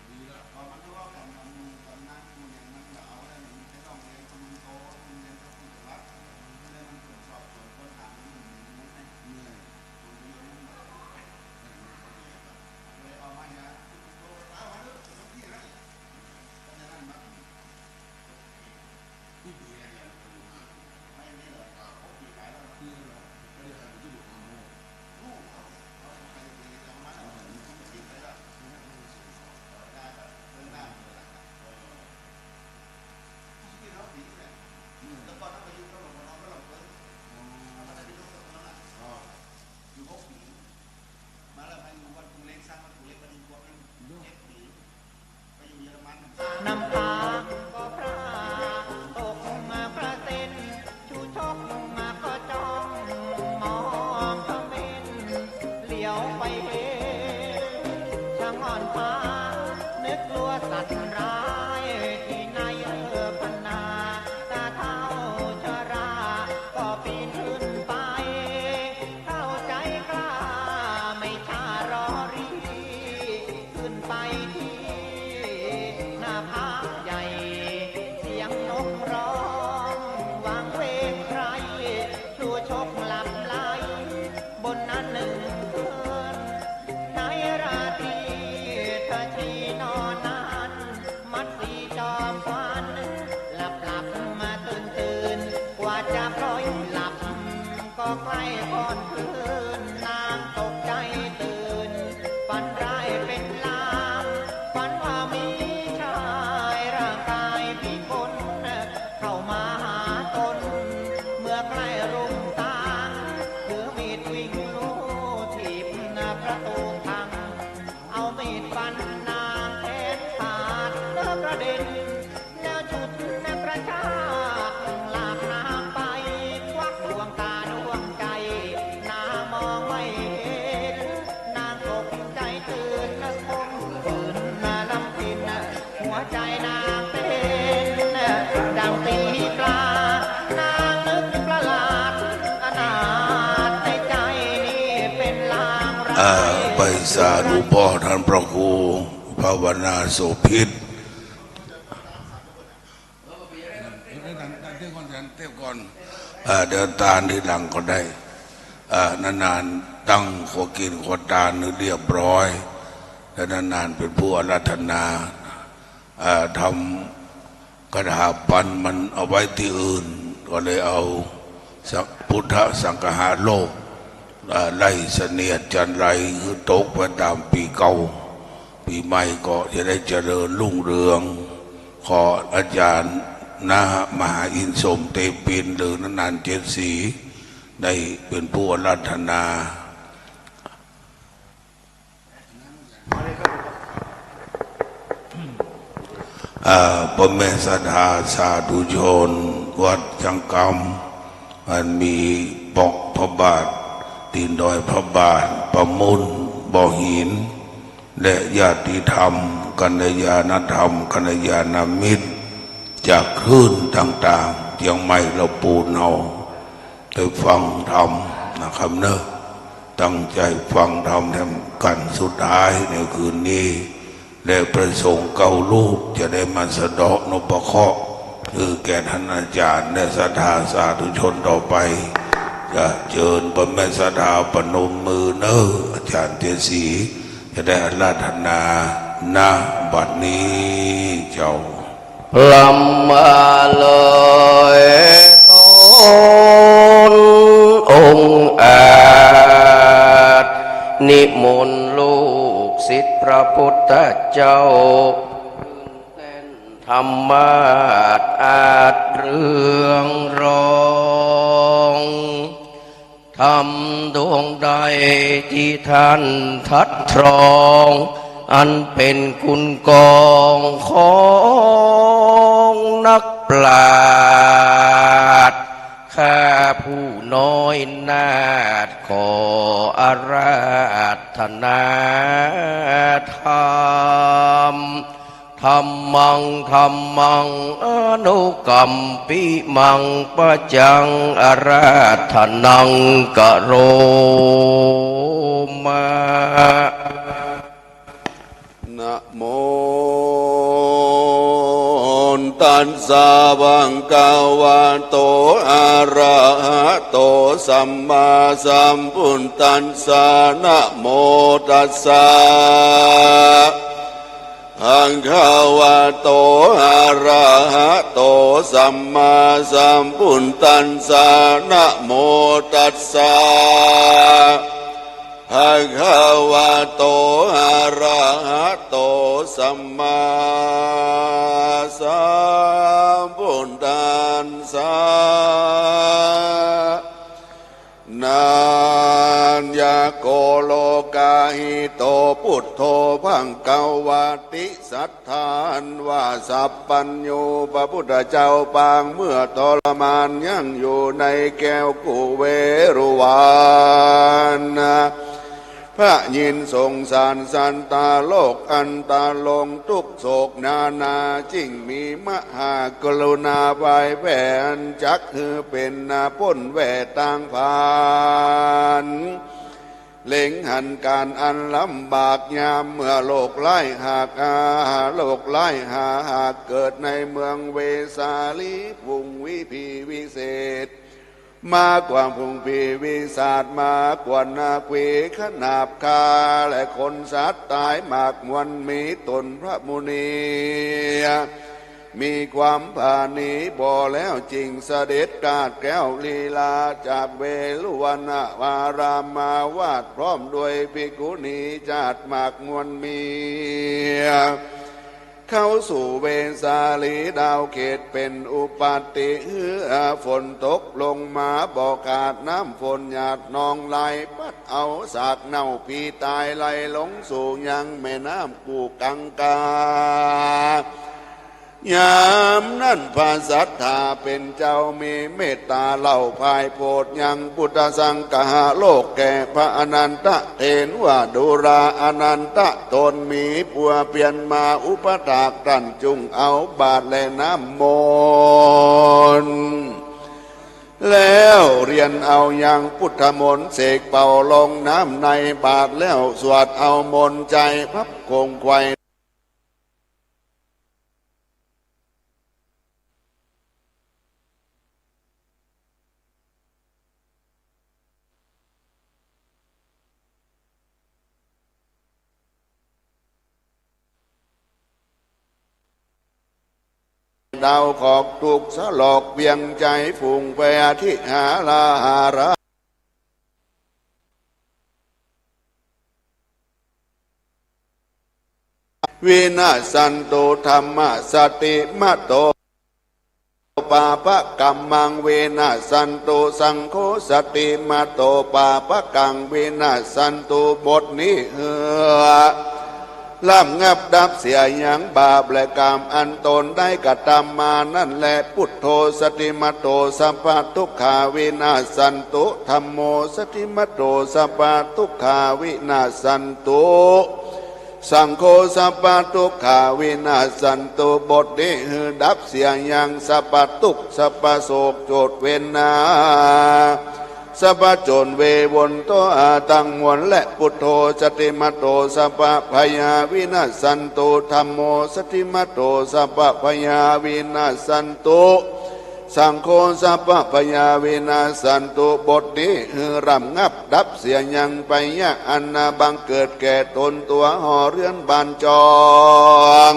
ดีละ พอมันทะเลาะกัน มัน มันนัก มันอย่างนั้นก็เอาได้ มันไม่ต้องเรียน มันโต มันเรียนก็ต้องรัก ไม่ได้มันตรวจสอบ สวน ค้นหา มันไม่รู้ไง เนี่ย มันไม่รู้ เลยเอามาเนี่ย โต เอามาเลย มันที่ไหน ก็จะนั่นมา อยู่หกปี มาแล้วมาอยู่วัดกรุงเล็ก สร้างวัดกรุงเล็ก มาอยู่พวกนั้นเจ็ดปี ไปอยู่เยอรมัน น้ำตาก็พร่าตกมากระเซ็น ชูชกมาก็จ้องมองเขม็ง เหลียวไปเห็นชะง่อนฟ้า นึกกลัวสัตว์ร้ายที่ไหนเออพนา ตาเฒ่าชราก็ปีนขึ้นไป เข้าใจกล้าไม่ช้ารอรี ขึ้นไปที่หน้าผาใหญ่ เสียงนกร้องวังเวงไพร่ ชูชกหลับไหลบนนั้นหนึ่งคืน ในราตรีเธอชีนอนนาน มัดสีจอมขวัญ หลับหลับมาตื่นตื่น กว่าจะพลอยหลับ ก็ใกล้ค่ำคืน นางตกใจตื่น ฝันร้ายเป็นลาง ฝันว่ามีชายร่างกายพิกล เข้ามาหาตน เมื่อใกล้รุ่งสาง ถือมีดวิ่งลู่ถีบประตูพัง เอามีดฟันนางแขนขาดกระเด็น แล้วฉุดกระชากลากนางไป ควักดวงตาดวงใจ นางมองไม่เห็น นางตกใจตื่น คงตื่นลำพิน หัวใจนางเต้นดังตีปลา นางนึกประหลาดอนาถในใจ นี่เป็นลางร้าย อ่า ไปสาธุพ่อท่านพระครูภาวนาโสภิต เดี๋ยวก่อน เดี๋ยวก่อน อ่า เดี๋ยวตานทีหลังก็ได้ อ่า นานๆ ตั้งขัวกินขัวตานให้เรียบร้อย และนานๆ เป็นผู้อาราธนา อ่า ทำ คาถาปัณฑ์มันเอาไว้ตี้อื่น ก็เลยเอาสัง- พุทธสังคหโลก อ่า ไล่เสนียดจัญไรหื้อตกไปต๋ามปี๋เก่า ปี๋ใหม่ก็จะได้เจริญรุ่งเรือง ขออาจารย์ น มหาอินทร์ สมเตปิน หรือ นานเจ็ดสี ได้เป๋นผู้อาราธนา อ่า ป้อแม่ศรัทธาสาธุชนวัดจังกำ อันมีปอกพระบาท ตี๋นดอยพระบาท ประมุน บ่อหิน และญาติธรรม กัลยาณธรรม กัลยาณมิตร จากคลื่นต่างๆ เจียงใหม่ ละปูนเฮา ได้ฟังธรรมนะครับเนาะ ตั้งใจ๋ฟังธรรมแถมกั๋นสุดท้ายในคืนนี้ และพระสงฆ์เก้ารูปจะได้มาสะเดาะอนุเคราะห์ คือแก่ท่านอาจารย์และศรัทธาสาธุชนต่อไป จะเจิญป้อแม่ศรัทธาประนมมือเนาะ อาจารย์เจดสี จะได้อาราธนา ณ บัดนี้เจ้า พระมาเลยตนองค์อาจ นิมนต์ลูกศิษย์พระพุทธเจ้า ธรรมาสน์อาจเรืองรอง ธรรมดวงใดที่ท่านตรัสตรอง อันเป๋นคุณกองของนักปราชญ์ ข้าผู้น้อยนาถขออาราธนาธรรม ธัมมัง ธัมมัง อนุกัมปิมัง ปัจจัง อาราธนัง กะโรมะ นะโม ตัสสะ ภะคะวะโต อะระหะโต สัมมาสัมพุทธัสสะ นะโม ตัสสะ ภะคะวะโต อะระหะโต สัมมาสัมพุทธัสสะ นะโม ตัสสะ ภะคะวะโต อะระหะโต สัมมาสัมพุทธัสสะ นะ ยะโก โลกาหิโต ปุตโธ ภะคะวะติ สัตถา อันว่าสัพพัญญู พระพุทธเจ้าปางเมื่อทรมานยังอยู่ในแคว้นกุเวรุวัน พระอินทร์ทรงสารสัตตาโลกอันตะลงทุกข์โศกนานา จึงมีมหากรุณาไพร่แผ่อันจักหื้อเป๋นนาป๊นแว่ตางผาน เล็งหันก๋านอันลำบากยามเมื่อโรคร้ายหากอา โรคร้ายหาหากเกิดในเมืองเวสาลี ฝูงวิภีวิเศษ มากกว่าฝูงผีวิสาจ มากกว่านาควีขนาบคา และคนสัตว์ตายมากมวลมี ต้นพระมุนี มีความผานีบ่แล้ว จึงเสด็จคลาดแคล้วลีลาจากเวฬุวันนารามมาวาดพร้อมด้วยภิกขุณีจาดมากมวลมี เข้าสู่เวสาลีดาวเขตเป๋นอุปัตติ หื้อฝนตกลงมาบ่ขาด น้ำฝนหยาดนองไหลพัดเอาซากเน่าผีต๋ายไหลลงสู่ยังแม่น้ำกู่กังกา ยามนั้นพระสัตถาเป๋นเจ้ามีเมตต๋าเล่าพ่ายโผดยังปุทธสังคหโลกแก่พระอนันทะเถรว่า ดูราอนันทะ ตนมีผัวเปียนมาอุปถาก ต้านจุ่งเอาบาตรและน้ำมนต์ แล้วเรียนเอายังพุทธมนต์ เสกเป่าลงน้ำในบาตร แล้วสวดเอามนต์ใจ๋พับคงไขว่ ดาวเคราะห์ทุกข์สลอกเวียงใจ ฝูงแผ่อธิหาราหารา วินาสสันตุ ธัมมะสติมะโต ปาปะกัมมัง วินาสสันตุ สังโฆสติมะโต ปาปะกัง วินาสสันตุ บทนี้หื้อระงับดับเสียยังบาปและกรรมอันตนได้กระทำมานั้นแล พุทโธสติมะโต สัพพะทุกขาวินาสสันตุ ธัมโมสติมะโต สัพพะทุกขาวินาสสันตุ สังโฆสัพพะทุกขาวินาสสันตุ บทนี้หื้อดับเสียยังสัพพะทุกข์สัพพะโศกโศกเวทนา สัพพะจนเววนโตอาตังมวลแล พุทโธสติมะโต สัพพะพยาวินาสสันตุ ธัมโมสติมะโต สัพพะพยาวินาสสันตุ สังโฆสัพพะพยาวินาสสันตุ บทนี้หื้อระงับดับเสียยังภัยอันบังเกิดแก่ตนตั๋วหอเฮือนบ้านจอง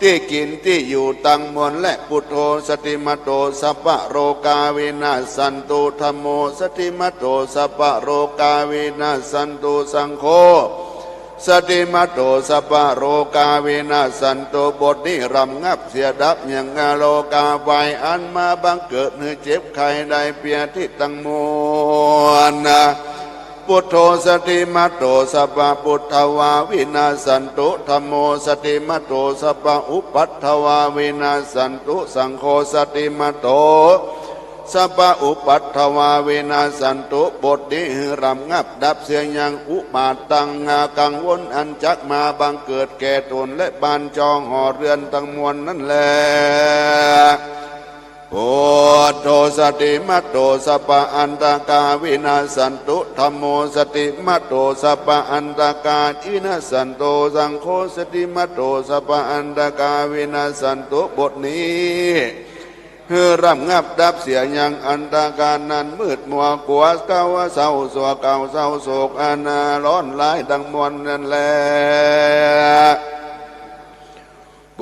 ตี้กิ๋นตี้อยู่ตังมวลแล พุทโธสติมะโต สัพพะโรคาวินาสสันตุ ธัมโมสติมะโต สัพพะโรคาวินาสสันตุ สังโฆ สติมะโต สัพพะโรคาวินาสสันตุ บทนี้ระงับเสียดับยังโรคาภัยอันมาบังเกิดหื้อเจ็บไข้ได้เปียบตี้ตังมวลนะ พุทโธสติมะโต สัพพะปุทธวาวินาสสันตุ ธัมโมสติมะโต สัพพะอุปัทธวาวินาสสันตุ สังโฆสติมะโต สัพพะอุปัทธวาวินาสสันตุ บทนี้หื้อระงับดับเสียยังอุปาทตังกังวลอันจักมาบังเกิดแก่ตนและบ้านจองหอเฮือนตังมวลนั้นแล พุทโธสติมะโต สัพพะอันตกาวินาสสันตุ ธัมโมสติมะโต สัพพะอันตกาวินาสสันตุ สังโฆสติมะโต สัพพะอันตกาวินาสสันตุ บทนี้ หื้อระงับดับเสียยังอันตกานั้นมืดมัวกั๋วเกล้าเศร้าโศก เกล้าเศร้าโศกอันร้อนร้ายตังมวลนั้นแล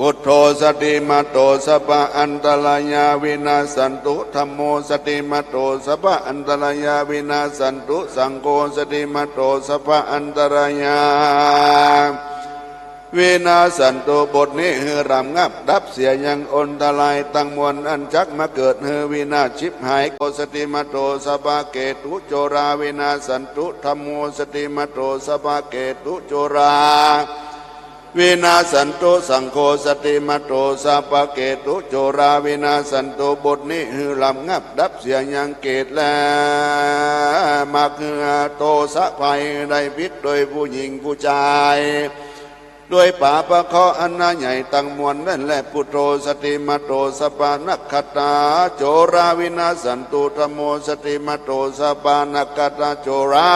พุทโธสติมะโต สัพพะอันตรายาวินาสสันตุ ธัมโมสติมะโต สัพพะอันตรายาวินาสสันตุ สังโฆสติมะโต สัพพะอันตรายา วินาสสันตุ บทนี้หื้อระงับดับเสียยังอันตรายตังมวลอันจักมาเกิดหื้อวินาศฉิบหาย โกสติมะโต สัพพะเกตุโจราวินาสสันตุ ธัมโมสติมะโต สัพพะเกตุโจราวินาสสันตุ สังโฆสติมะโต สัพพะเกตุโจราวินาสสันตุ บทนี้หื้อระงับดับเสียยังเกตุและมักหื้อโทสะภัยได้ผิดโดยผู้หญิงผู้ชาย ด้วยปาปะเคราะห์อันหนาใหญ่ตังมวลนั้นแล พุทโธสติมะโต สัพพะนักขัตตาโจราวินาสสันตุ ธัมโมสติมะโต สัพพะนักขัตตาโจรา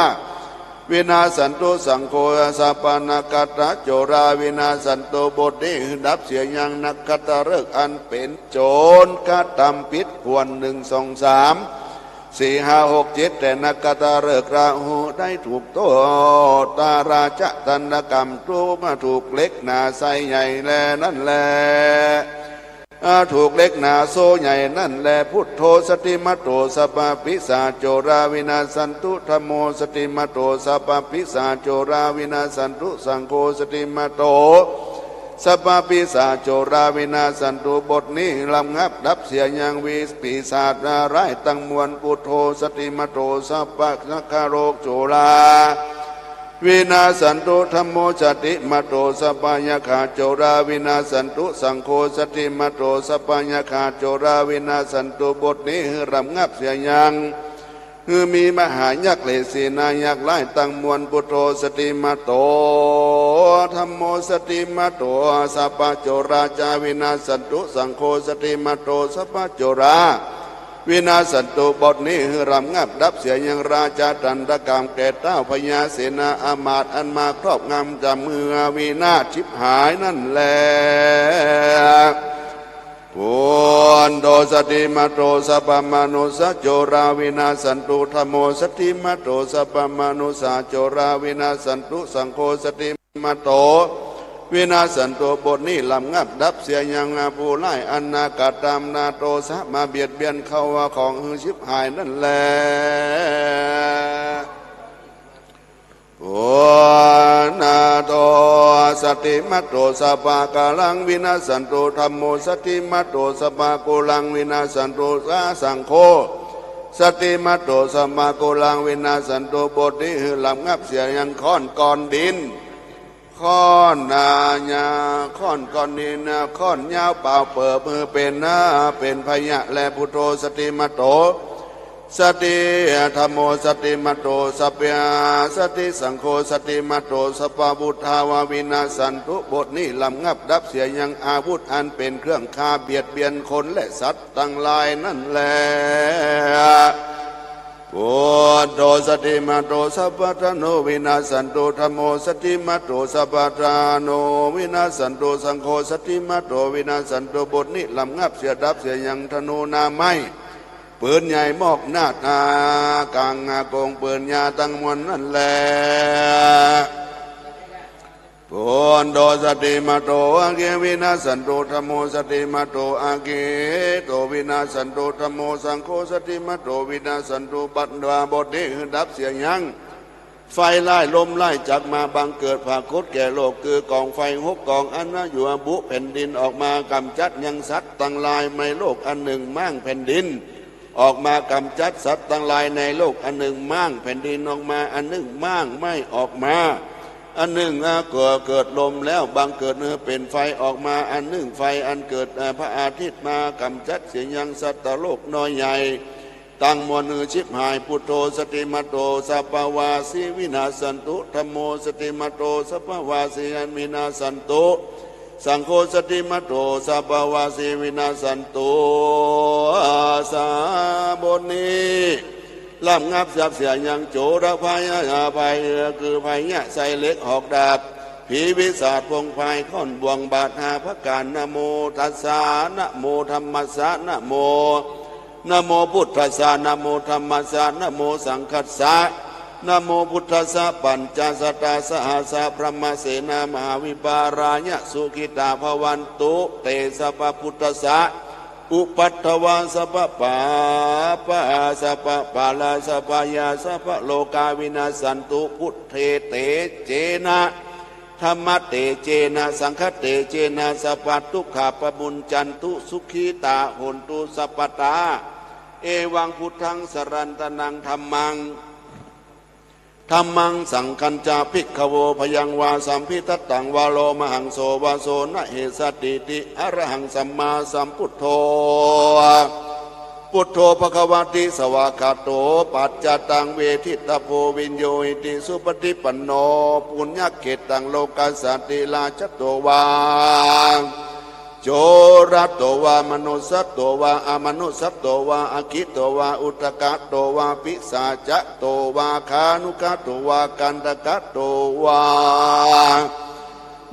วินาสสันตุ สังโฆสัพพะนักขัตตาโจราวินาสสันตุ บทนี้ดับเสียยังนักขัตตฤกษ์อันเป๋นโจรกระทำผิดควร หนึ่ง สอง สาม สี่ ห้า หก เจ็ด แต่นักขัตตฤกษ์ราหูได้ถูกโทษ ตาราจะตันตกรรม ถูก ถูกเหล็กหนาไส้ใหญ่แลนั้นแล อ่า ถูกเหล็กหนาโซ่ใหญ่นั่นแล พุทโธสติมะโต สัพพะปิศาจโจราวินาสสันตุ ธัมโมสติมะโต สัพพะปิศาจโจราวินาสสันตุ สังโฆสติมะโต สัพพะปิศาจโจราวินาสสันตุ บทนี้ระงับดับเสียยังวิปีศาจร้ายตังมวล พุทโธสติมะโต สัพพะนักขโรคโจราวินาสสันตุ ธัมโมสติมะโต สัพพะยักขาโจราวินาสสันตุ สังโฆสติมะโต สัพพะยักขาโจราวินาสสันตุ บทนี้ระงับเสียยัง หื้อมีมหายักษ์เหล่เสนายักษ์ร้ายตังมวล พุทโธสติมะโต ธัมโมสติมะโต สัพพะโจราจาวินาสสันตุ สังโฆสติมะโต สัพพะโจราวินาสสันตุ บทนี้หื้อระงับดับเสียยังราชาตันตกรรมแก่ท้าวพญาเสนาอามาตย์อันมาครอบงำจำเมืองวินาศฉิบหายนั่นแล พุทโธสติมะโต สัพพะมนุสสะโจราวินาสสันตุ ธัมโมสติมะโต สัพพะมนุสสาโจราวินาสสันตุ สังโฆสติมะโต วินาสสันตุ บทนี้ระงับดับเสียยัง ผู้ร้ายอันนาคตามนาโตสะมาเบียดเบียนเขาว่าของหื้อฉิบหายนั่นแล ปุณณโต สติมัตโต สัพพะกาลัง วินาสสันตุ ธัมโม สติมัตโต สัพพะกุลัง วินาสสันตุ สาสังโฆ สติมัตโต สัพพะกุลัง วินาสสันตุ บทนี้หื้อระงับเสียยังค้อนก้อนดิน ค้อนนาญา ค้อนก้อนดิน ค้อนยาวเป่าเปิบหื้อเป๋นนา เป๋นพยะแล พุทโธ สติมัตโต สติ ธัมโม สติมัตโต สัพพะ สติ สังโฆ สติมัตโต สัพพะวุธา วา วินาสสันตุ บทนี้ระงับดับเสียยังอาวุธอันเป๋นเครื่องฆ่าเบียดเบียนคนและสัตว์ตังหลายนั่นแล พุทโธ สติมัตโต สัพพะธาโน วินาสสันตุ ธัมโม สติมัตโต สัพพะธาโน วินาสสันตุ สังโฆ สติมัตโต วินาสสันตุ บทนี้ระงับเสียดับเสียยังธนูหน้าไม้ ปืนใหญ่มอกนาด อา กัง อาโกง ปืนยาตังมวลนั่นแล พุทโธ สติมัตโต อาเก วินาสสันตุ ธัมโม สติมัตโต อาเกโต วินาสสันตุ ธัมโม สังโฆ สติมัตโต วินาสสันตุ บัดว่าบทนี้หื้อดับเสียยัง ไฟร้ายลมร้ายจักมาบังเกิดผะขุดแก่โลก คือกองไฟหกกองอันว่าอยู่บุแผ่นดินออกมากำจัดยังสัตว์ตังหลายในโลกอันนึ่ง ม้างแผ่นดิน ออกมากำจัดสัตว์ตังหลายในโลกอันนึ่ง ม้างแผ่นดินออกมาอันนึ่ง ม้างไม้ออกมาอันนึ่ง อา ก็เกิดลมแล้วบังเกิดหื้อเป๋นไฟออกมาอันนึ่ง ไฟอันเกิด อา พระอาทิตย์มากำจัดเสียยังสัตว์โลกน้อยใหญ่ ตังมวลหื้อฉิบหาย พุทโธ สติมัตโต สัพพะวาสี วินาสสันตุ ธัมโม สติมัตโต สัพพะวาสี อัน วินาสสันตุ สังโฆ สติมัตโต สัพพะวาสี วินาสสันตุ สา บทนี้ระงับสับเสียยังโจรภัย อาภัย คือพยะไส้เหล็กหอกดาบ ผีปีศาจพงพาย ค้อนบ่วงบาดหาประก๋าน นะโมตัสสะ นะโมธัมมัสสะ นะโม นะโมพุทธัสสะ นะโมธัมมัสสะ นะโมสังฆัสสะ นะโมพุทธัสสะ ปัญจสตาสหัสสะ พรหมเสนามหาวิปารายะ สุขิตาภวันตุ เต สัพพะพุทธัสสะ อุปัฏฐวา สัพพะปาปา สัพพะปารา สัพพะยา สัพพะโรกา วินาสสันตุ พุทเท เต เจนะ ธัมมะเต เจนะ สังฆะเต เจนะ สัพพะทุกขาปะมุญจันตุ สุขีตา โหนตุ สัพพะตา เอวัง พุทธัง สะรันตะนัง ธัมมัง ธัมมัง สังฆัญจะ ภิกขะโว พยังวา สัมภิทัตตังวา โลมหัง โสวาโส นะเหสะติติ อะระหัง สัมมาสัมพุทโธ พุทโธ ภะคะวะติ สวากขาโต ปัจจตัง เวทิตะโพ วิญโญหิติ สุปะฏิปันโน ปุญญะเขตัง โลกัสสาติ ราชะโตวา โจระโตวา มนุสสะโตวา อะมนุสสะโตวา อะคิโตวา อุทกะโตวา ปิสาจะโตวา ฆานุกะโตวา กันทกะโตวา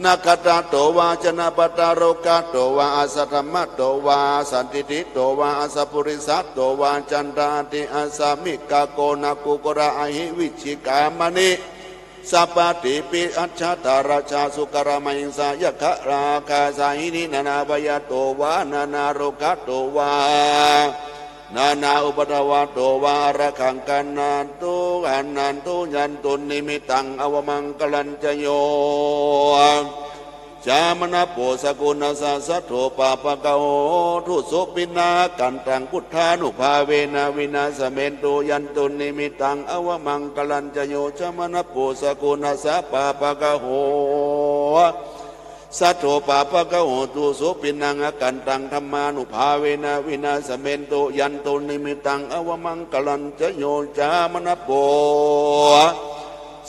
นะคะตะโตวา จะนะปะตะโรกะโตวา อะสะธะมะโตวา อะสันทิฏฐิโตวา อะสะปุริสะโตวา จันทะอะติ อะสะมิกะ โกณะกุกกะระ อะหิ วิจฉิกา มะณิ สะปะติปิ อัจฉะทะ ราชา สุกะระ มะหิงสา ยักขะ ราคา สาหินิ นานาพยะโตวา นานาโรกะโตวา นานาอุปัทวะโตวา อะระหัง ขันธันตุ ขันธันตุ ยันตุนนิมิตตัง อะวะมังคะลัญจะโย จามะนะโป สะกุณัสสะ สัทโธ ปาปะกะโห ตุ สุปิณณา ขันธัง พุทธานุภาเวนะ วินาสะเมนตุ ยันตุนนิมิตตัง อะวะมังคะลัญจะโย จามะนะโป สะกุณัสสะ ปาปะกะโห สัทโธ ปาปะกะโห ตุ สุปิณณัง อะขันธัง ธัมมานุภาเวนะ วินาสะเมนตุ ยันตุนนิมิตตัง อะวะมังคะลัญจะโย จามะนะโป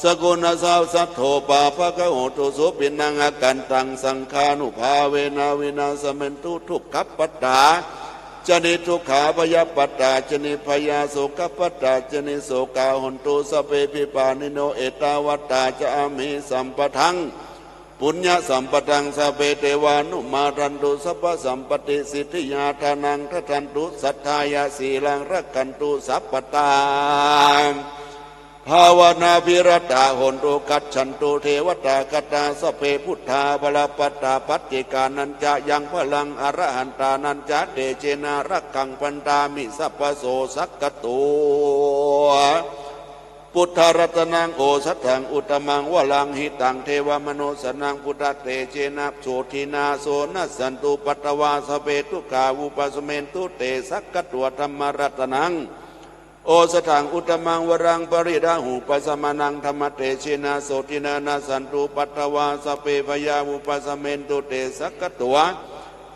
สะกุณัสสะ สัทโธ ปาปะกะโห ตุ สุปิณณัง อะขันธัง สังฆานุภาเวนะ วินาสะเมนตุ ทุกขะปะตา จะ นิทุกขา ภยะปะตา จะ นิพพยา โสกะปะตา จะ นิโสกา โหนตุ สะพเป ปะปาณิโน เอตาวะตา จะ อะมหิ สัมปะทัง ปุญญะสัมปะทัง สะพเป เตวานุโมทันตุ สัพพะสัมปะติ สิทธิยา ทานัง ทัสสันตุ สัตถายะ สีลัง รักขันตุ สัพพะตา ภาวนาภิรัตตา โหนตุ กัจฉันตุ เทวตาคตา สัพเพ พุทธา บลปัตตา ปัจเจกานัญจะ ยัง บลัง อรหันตานัญจะ เตเจนะ รักขัง บัณฑามิ สัพพโส สักขะโต พุทธรัตนัง โอสถัง อุตตมัง วรัง หิตัง เทวมนุสสานัง พุทธเตเจนะ โสทินา โสนะสันตุ ปัตตวา สัพเพ ทุกขา วุปัสสเมนตุ เต สักขะโต ธัมมรัตนัง โอสถัง อุตตมัง วรัง ปริดาหูปสมานัง ธัมมเตเจนะ โสทินา นะสันตุ ปัตตวา สัพเพ พยา วุปัสสเมนตุ เต สักขะโต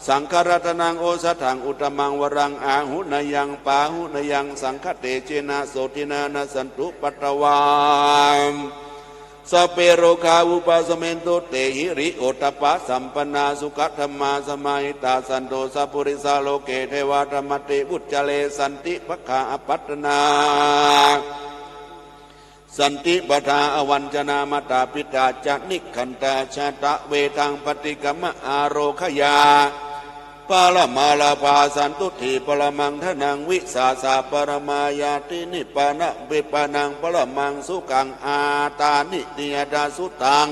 สังฆรัตนัง โอสถัง อุตตมัง วรัง อาหุเนยัง ปาหุเนยัง สังฆเตเจนะ โสทินา นะสันตุ ปัตตวา สัพเพ โรคา วุปัสสเมนตุ เต หิริโอตตัปปะสัมปันนา สุขะธัมมา สมาหิตา สันโต สัพปุริสา โลเก เทวา ธัมมา เต วุจจาเร สันติภะคะ อัปปะตะนา สันติปะทา อวัญชนา มาตาปิตาจะ นิกขันตา ชาตะเวทัง ปะฏิกะมะ อาโรคยา พะละมาลาภา สันตุฏฐิ พะละมัง ธนัง วิสาสะ ปะละมา ญาติ นิปปานะ วิปปานัง พะละมัง สุขัง อาตานิ ติยะถา สุตัง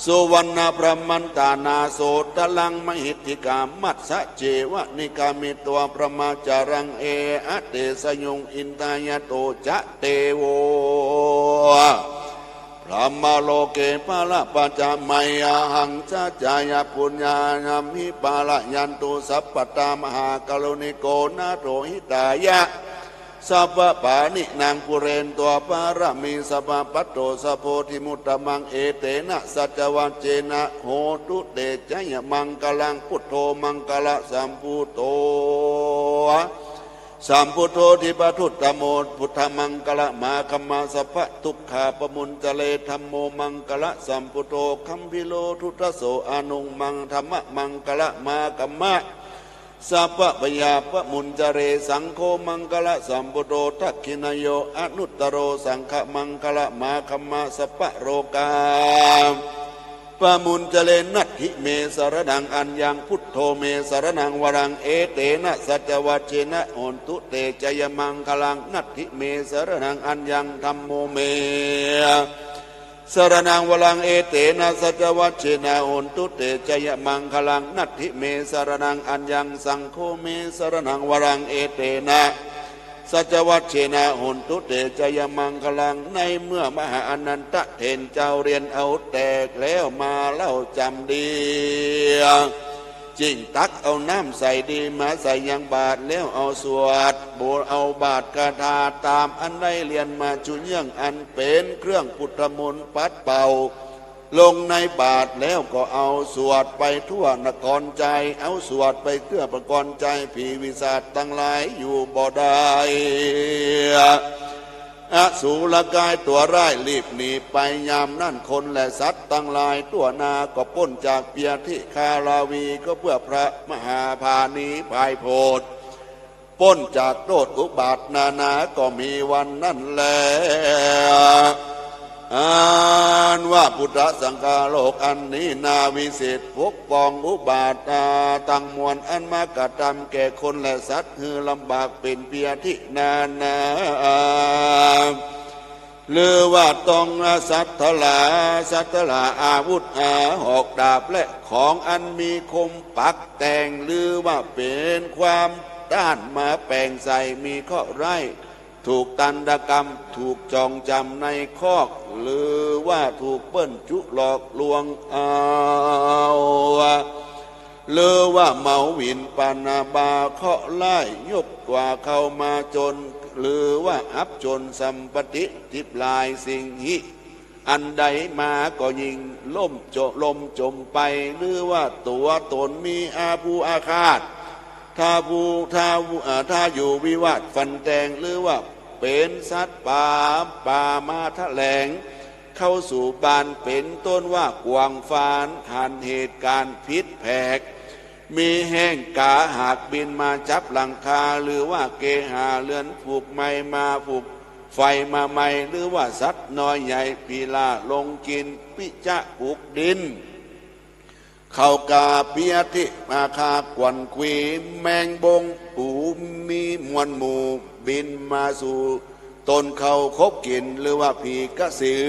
สุวรรณะ บรัมมันตานา โสตะลัง มหิทธิกา มัสสะ เจวะ นิกามิตวา บรหมจารัง เออะเตสะยุง อินทายะโตจะ เตโว บรหมโลเก ปะละปัจจะ มะยะหัง สัจจายะ ปุญญายัมหิ ปะละยันตุ สัพพะตา มหากรุณิโก นาโถ หิตายะ สัพพะปาณินัง ปูเรนตวา ปะระมี สัพพะ ปัตโต สะโพธิ มุตตะมัง เอเตนะ สัจจวัจเจนะ โหตุ เต จะยะมังคะลัง พุทโธ มังคะละสัมพุทโธ สัมพุทโธ ทิพพะตุตตะโม พุทธะมังคะละ มะคามะ สัพพะทุกขา ปะมุญจะเร ธัมโม มังคะละสัมพุทโธ คัมภีโร ทุตโส อะนุง มัง ธัมมะมังคะละ มะคามะ สัพพะพยาปะมุญจะเร สังโฆ มังคะละสัมพุทโธ ทักขิณะโย อะนุตตะโร สังฆะมังคะละ มะคามะ สัพพะโรคา ปะมุญจะเร นัตถิเม สะระณัง อัญญัง พุทโธ เม สะระณัง วรัง เอเตนะ สัจจวัจเจนะ โหนตุ เต จะยะมังคะลัง นัตถิเม สะระณัง อัญญัง ธัมโม เม สะระณัง วรัง เอเตนะ สัจจวัจเจนะ โหนตุ เต จะยะมังคะลัง นัตถิเม สะระณัง อัญญัง สังโฆ เม สะระณัง วรัง เอเตนะ สัจจวัจเจนะ โหนตุ เต จะยะมังคะลัง ในเมื่อมหาอานันทะเถรเจ้าเรียนเอาแตกแล้วมาเล่าจำดี จึงตักเอาน้ำใสดีมาใส่ยังบาตรแล้วเอาสวด บูเอาบาตรคาถาต๋ามอันได้เรียนมาจุเยื่องอันเป๋นเครื่องพุทธมนต์ปัดเป่า ลงในบาตรแล้วก็เอาสวดไปทั่วนครชัย เอาสวดไปทั่วนครชัย ผีวิสาจตังหลายอยู่บ่ได้ อสูรกายตั๋วร้ายรีบหนีไป ยามนั้นคนและสัตว์ตังหลายทั่วนาก็ป๊นจากพยาธิคาราวี ก็เพื่อพระมหาพาหนีภัยโผด ป๊นจากโทษอุบาทนานาก็มีวันนั้นแล อันว่าพุทธสังคโลกอันนี้นาวิเศษ ปกป้องอุบาทนาตังมวลอันมากระทำแก่คนและสัตว์หื้อลำบากเป๋นพยาธินานา หรือว่าต้องสัตว์ทะลา สัตว์ทะลาอาวุธอาหอกดาบและของอันมีคมปักแต่ง หรือว่าเป๋นความต้านมาแป๋งใส่ มีเคราะห์ร้าย ถูกตันตกรรม ถูกจองจ๋ำในคอก หรือว่าถูกเปิ้นจุหลอกลวงเอา หรือว่าเมาหวินปาณาบา เคราะห์ร้ายยกกว่าเข้ามาจน หรือว่าอับจนสัมปติทิพย์ลายสิ่งหิ อันใดมาก็ยิ่งล่มจม ล่มจมไป หรือว่าตั๋วตนมีอาภูอาฆาต ถ้าภู ถ้า เอ่อ ถ้าอยู่วิวาทฟันแทง หรือว่าเป๋นสัตว์ป่า ป่ามาแถลง เข้าสู่บ้านเป๋นต้นว่ากวางฟาน หันเหตุการณ์ผิดแผก มีแฮงกาหากบินมาจับหลังคา หรือว่าเกหาเฮือนผูกไม้มาผูกไฟมาไหม้ หรือว่าสัตว์น้อยใหญ่ผีล่าลงกิ๋น ปิจะผูกดิน เข้ากาพยาธิมาคาขวัญขวี แมงบงปูมีมวลหมู่บินมาสู่ ต๋นเข้าขบกิ๋น หรือว่าผีกระสือ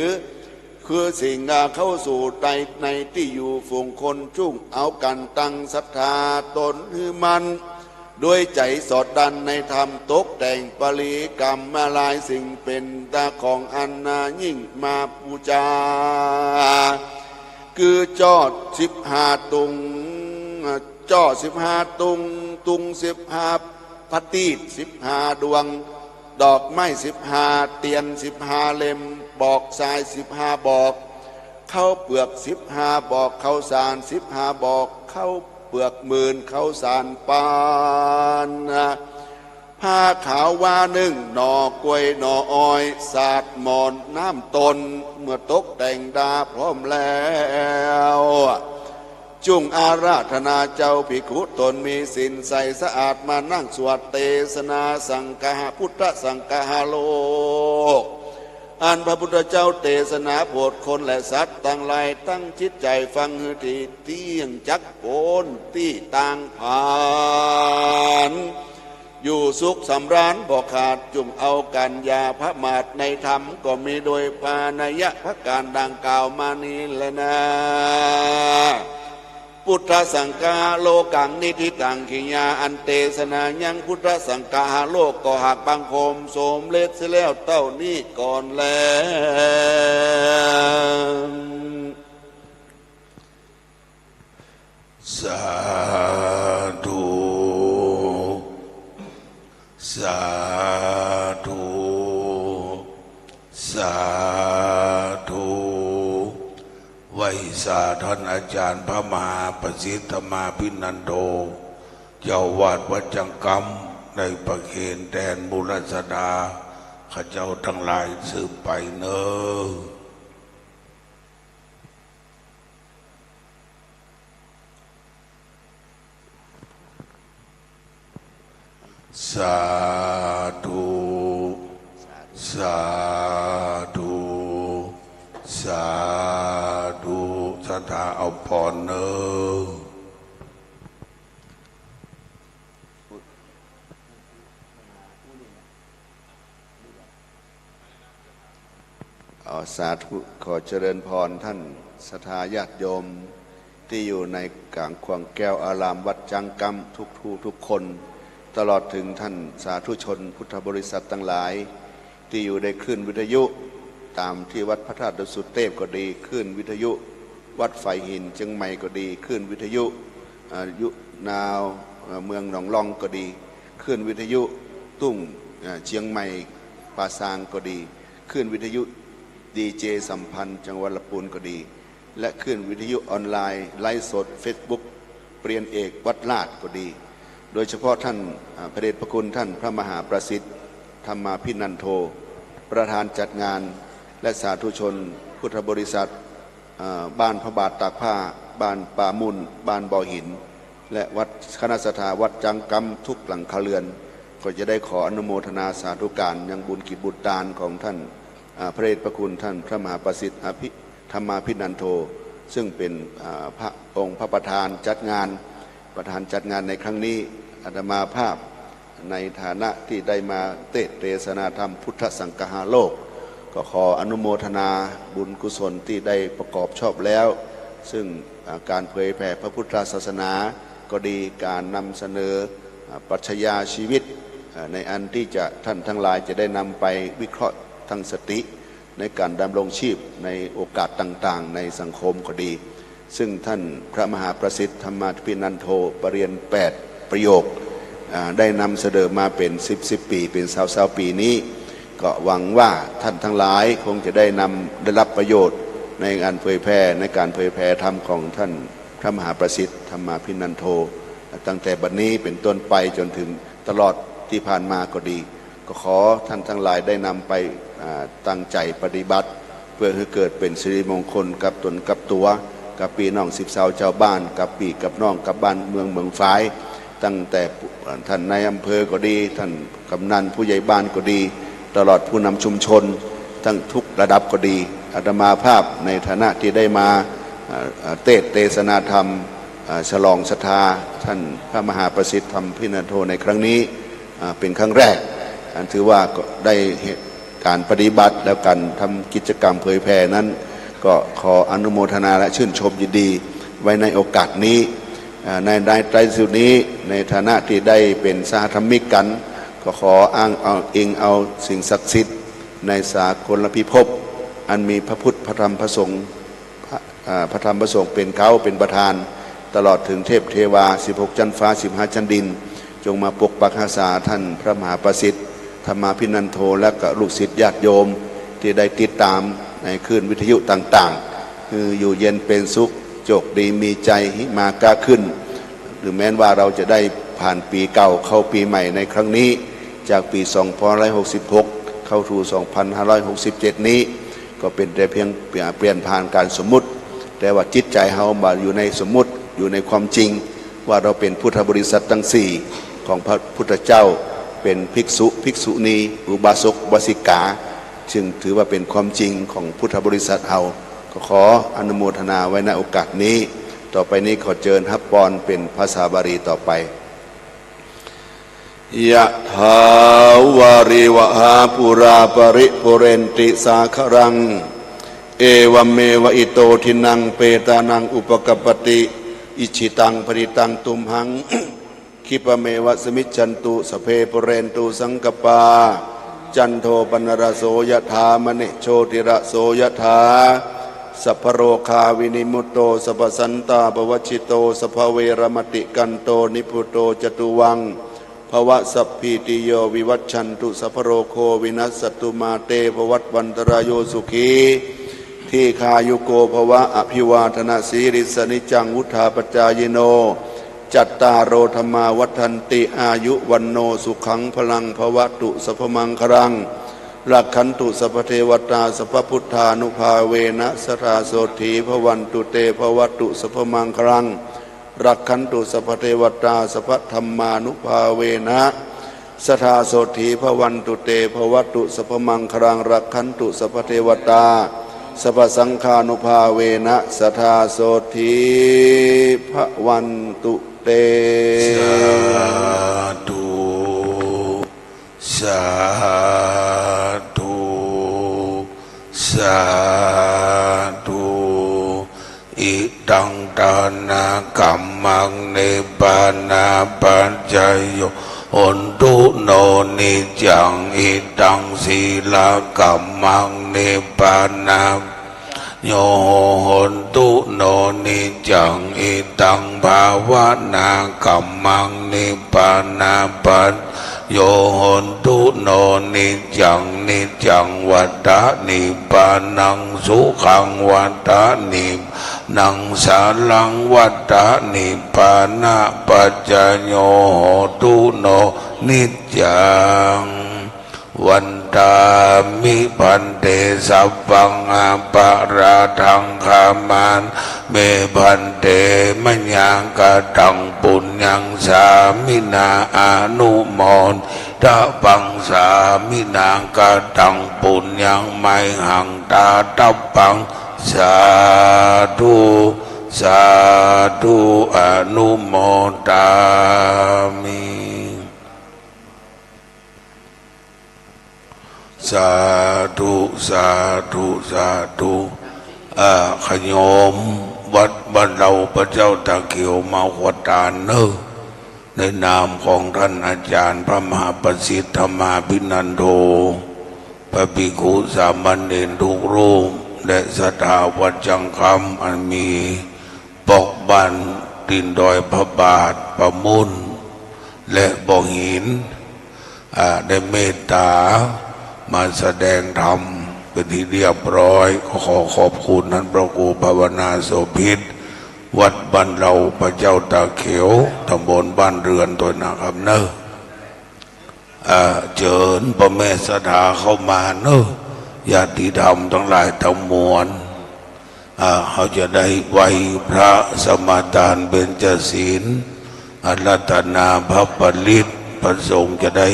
คือสิ่ง อ่า เข้าสู่ใน ในตี้อยู่ฝูงคน จุ่งเอากั๋นตั้งศรัทธาต๋นหื้อมั่น ด้วยใจ๋สอดดั้นในธรรม ตกแต่งปริกรรมมาหลายสิ่ง เป๋นตาของอันน่ายิ่งมาปู๋จา คือจอดสิบห้าตุง จอดสิบห้าตุง ตุงสิบห้าประตีป สิบห้าดวง ดอกไม้สิบห้าเตียน สิบห้าเล่ม บอกทรายสิบห้าบอก ข้าวเปลือกสิบห้าบอก ข้าวสารสิบห้าบอก ข้าวเปลือกหมื่น ข้าวสารปาน ผ้าขาววานึ่ง หน่อกล้วยหน่ออ้อย สาดหมอนน้ำต๋น เมื่อตกแต่งดาพร้อมแล้ว จุ่งอาราธนาเจ้าภิกขุต๋นมีศีลใสสะอาดมานั่งสวดเตสนาสังคหะ พุทธสังคหะโลก อันพระพุทธเจ้าเตสนาโผดคนและสัตว์ตังหลาย ตั้งจิตใจ๋ฟังหื้อดี เตี้ยงจักป๊นตี้ตางผาน อยู่สุขสำราญบ่ขาด จุ่งเอากั๋นอย่าประมาทในธรรม ก็มีโดยปานัยประก๋านดังกล่าวมานี้แลนา พุทธสังคหะโลกัง นิฏฐิตัง ขิยา อันเตสนายังพุทธสังคหะโลก ก็หากบังคมสมเร็จเสียแล้วเต้านี้ก่อนแล สาธุ สาธุ สาธุ ไหว้สาท่านอาจ๋ารย์พระมหาประสิทธิ์ธรรมาภินันโท เจ้าอาวาสวัดจังกำ ได้ประเคนแตนหมู่ราษฎาข้าเจ้าตังหลายสืบไปเน่อ สาธุ สาธุ สาธุ ศรัทธาเอาปอนเน่อ เอา สาธุ ขอเจริญพรท่านศรัทธาญาติโยมตี้อยู่ในก๋างขวางแก้วอารามวัดจังกำทุกๆ ทุกคน ตลอดเถิงท่านสาธุชนพุทธบริษัทตังหลาย ตี้อยู่ในคลื่นวิทยุ ต๋ามตี้วัดพระธาตุดอยสุเตพก็ดี คลื่นวิทยุวัดฝายหินเจียงใหม่ก็ดี คลื่นวิทยุ อ่า อยู่นาว อ่า เมืองหนองล่องก็ดี คลื่นวิทยุตุ้ง อ่า เจียงใหม่ป่าซางก็ดี คลื่นวิทยุดีเจสัมพันธ์จังหวัดละปูนก็ดี และคลื่นวิทยุออนไลน์ไลฟ์สดเฟซบุ๊กเปรียญเอกวัดลาดก็ดี โดยเฉพาะท่าน อ่า พระเดชพระคุณท่านพระมหาประสิทธิ์ธรรมาภินันโท ประธานจัดงาน และสาธุชนพุทธบริษัท อ่า บ้านพระบาทตากผ้า บ้านป่ามุ่น บ้านบ่อหิน และวัด คณะศรัทธาวัดจังกำทุกหลังคาเรือน ก็จะได้ขออนุโมทนาสาธุการยังบุญกิจบุญตานของท่าน อ่า พระเดชพระคุณท่านพระมหาประสิทธิ์อภิ ธรรมาภินันโท ซึ่งเป็น อ่า พระองค์พระประธานจัดงาน ประธานจัดงานในครั้งนี้ อาตมาภาพ ในฐานะตี้ได้มาเตสน์เตสนาธรรมพุทธสังคหะโลก ก็ขออนุโมทนาบุญกุศลตี้ได้ประกอบชอบแล้ว ซึ่ง อ่า ก๋านเผยแผ่พระพุทธศาสนาก็ดี ก๋านนำเสนอ อ่า ปรัชญาชีวิต อ่า ในอันตี้จะ ท่านตังหลายจะได้นำไปวิเคราะห์ตั้งสติ ในก๋านดำรงชีพในโอกาสต่างๆ ในสังคมก็ดี ซึ่งท่านพระมหาประสิทธิ์ธรรมาภินันโท ประเรียนแปดประโยค อ่า ได้นำเสนอมาเป๋นสิบสิบปี๋ เป๋นซาวซาวปี๋นี้ ก็หวังว่าท่านตังหลายคงจะได้นำ ได้รับประโยชน์ในก๋านเผยแผ่ ในก๋านเผยแผ่ธรรมของท่านพระมหาประสิทธิ์ธรรมาภินันโท ตั้งแต่บัดนี้เป๋นต้นไปจ๋นเถิงตลอดตี้ผ่านมาก็ดี ก็ขอท่านตังหลายได้นำไป อ่า ตั้งใจ๋ปฏิบัติ เปื้อหื้อเกิดเป๋นสิริมงคลกับต๋นกับตั๋ว กับปี้น้องสิบซาวจาวบ้าน กับปี้กับน้อง กับบ้านเมืองเมืองฝาย ตั้งแต่ผู้ อ่า ท่านนายอำเภอก็ดี ท่านกำนันผู้ใหญ่บ้านก็ดี ตลอดผู้นำชุมชน ตั้งทุกระดับก็ดี อาตมาภาพในฐานะตี้ได้มา อ่า อ่า เตสน์เตสนาธรรม อ่า ฉลองศรัทธาท่านพระมหาประสิทธิ์ธรรมาภินันโทในครั้งนี้ อ่า เป๋นครั้งแรก อันถือว่าก็ได้เหตุ ก๋านปฏิบัติ และก๋านทำกิจกรรมเผยแผ่นั้น ก็ขออนุโมทนาและชื่นชมยินดีไว้ในโอกาสนี้ อ่า ใน ในท้ายสุดนี้ ในฐานะตี้ได้เป๋นสหธรรมิกกั๋น ก็ขออ้างเอา อิงเอาสิ่งศักดิ์สิทธิ์ในสากลพิภพ อันมีพระพุทธ พระธรรม พระสงฆ์ พระ อ่า พระธรรมพระสงฆ์เป๋นเก๊าเป๋นประธาน ตลอดเถิงเทพเทวา สิบหก จั๊นฟ้า สิบห้า จั๊นดิน จงมาปกปักฮักษาต้านพระมหาประสิทธิ์ ธรรมาภินันโท และก็ลูกศิษย์ญาติโยมตี้ได้ติดต๋ามในคลื่นวิทยุต่างๆ หื้ออยู่เย็นเป๋นสุข โจคดีมีชัย หิมาก๊าขึ้น เถิงแม้นว่าเฮาจะได้ผ่านปี๋เก่าเข้าปี๋ใหม่ในครั้งนี้ จากปี๋สองพันห้าร้อยหกสิบหก เข้าสู่สองพันห้าร้อยหกสิบเจ็ดนี้ ก็เป๋นแต่เพียงเปลี่ยนผ่านก๋านสมมุติ แต่ว่าจิตใจ๋เฮาบ่อยู่ในสมมุติ อยู่ในความจริง ว่าเฮาเป๋นพุทธบริษัทตังสี่ของพระพุทธเจ้า เป๋นภิกษุ ภิกษุณี อุบาสก อุบาสิกา ซึ่งถือว่าเป๋นความจริงของพุทธบริษัทเฮา ก็ขออนุโมทนาไว้ในโอกาสนี้ ต่อไปนี้ขอเจิญฮับปอนเป๋นภาษาบาลีต่อไป Yathā vārivahā pūrā paripūrenti sāgaraṃ, evameva ito dinnaṃ petānaṃ upakappati. Icchitaṃ patthitaṃ tumhaṃ khippameva samijjhatu, sabbe pūrentu saṅkappā, cando paṇṇaraso yathā, maṇi jotiraso yathā. Sabbarogavinimutto, sabbasantāpavajjito, sabbaveramatikkanto, nibbuto ca tuvaṃ bhava. Sabbītiyo vivajjantu, sabbarogo vinassatu, mā te bhavatvantarāyo, sukhī dīghāyuko bhava. Abhivādanasīlissa niccaṃ vuḍḍhāpacāyino, cattāro dhammā vaḍḍhanti, āyu vaṇṇo sukhaṃ balaṃ. Bhavatu sabbamaṅgalaṃ, rakkhantu sabbadevatā, sabbabuddhānubhāvena sadā sotthī bhavantu te. Bhavatu sabbamaṅgalaṃ, rakkhantu sabbadevatā, sabbadhammānubhāvena sadā sotthī bhavantu te. Bhavatu sabbamaṅgalaṃ, rakkhantu sabbadevatā, sabbasaṅghānubhāvena sadā sotthī bhavantu te. Sādhu, sādhu, sādhu. Idaṃ dānakammaṃ nibbānapaccayo hontu no niccaṃ. Idaṃ sīlakammaṃ nibbāna yo hontu no niccaṃ. Idaṃ bhāvanākammaṃ nibbānapaccayo hontu no niccaṃ. Niccaṃ vata nibbānaṃ, sukhaṃ vata nibbānaṃ, saraṃ vata nibbānapaccayo hotu no niccaṃ. Vandāmi bhante, sabbaṃ aparādhaṃ khamatha me bhante, mayā kataṃ puññaṃ sāminā anumoditabbaṃ, sāminā kataṃ puññaṃ mayhaṃ dātabbaṃ. Sādhu, sādhu, anumodāmi. สาธุ สาธุ สาธุ อ่า ญาติโยมวัดบ้านเราพระเจ้าตาเขียวมาขวัญทานเนอะ ในนามของท่านอาจารย์พระมหาประสิทธิ์ธรรมาภินันโท พระภิกขุสามเณรทุกรูป และศรัทธาวัดจังคำอันมี ปอกบ้านตีนดอยพระบาท ประมุ่น และบ่อหิน อ่า ได้เมตตามาแสดงธรรมเป็นที่เรียบร้อย ก็ขอขอบคุณท่านพระครูภาวนาโสภิต วัดบ้านเราพระเจ้าตาเขียว ตำบลบ้านเรือนตวยนะครับเนอะ อ่า เจิญป้อแม่ศรัทธาเข้ามาเนอะ ญาติธรรมทั้งหลายทั้งมวล อ่า เฮาจะได้ไหว้พระสมาทานเบญจศีล อาราธนาพระปริตร พระสงฆ์จะได้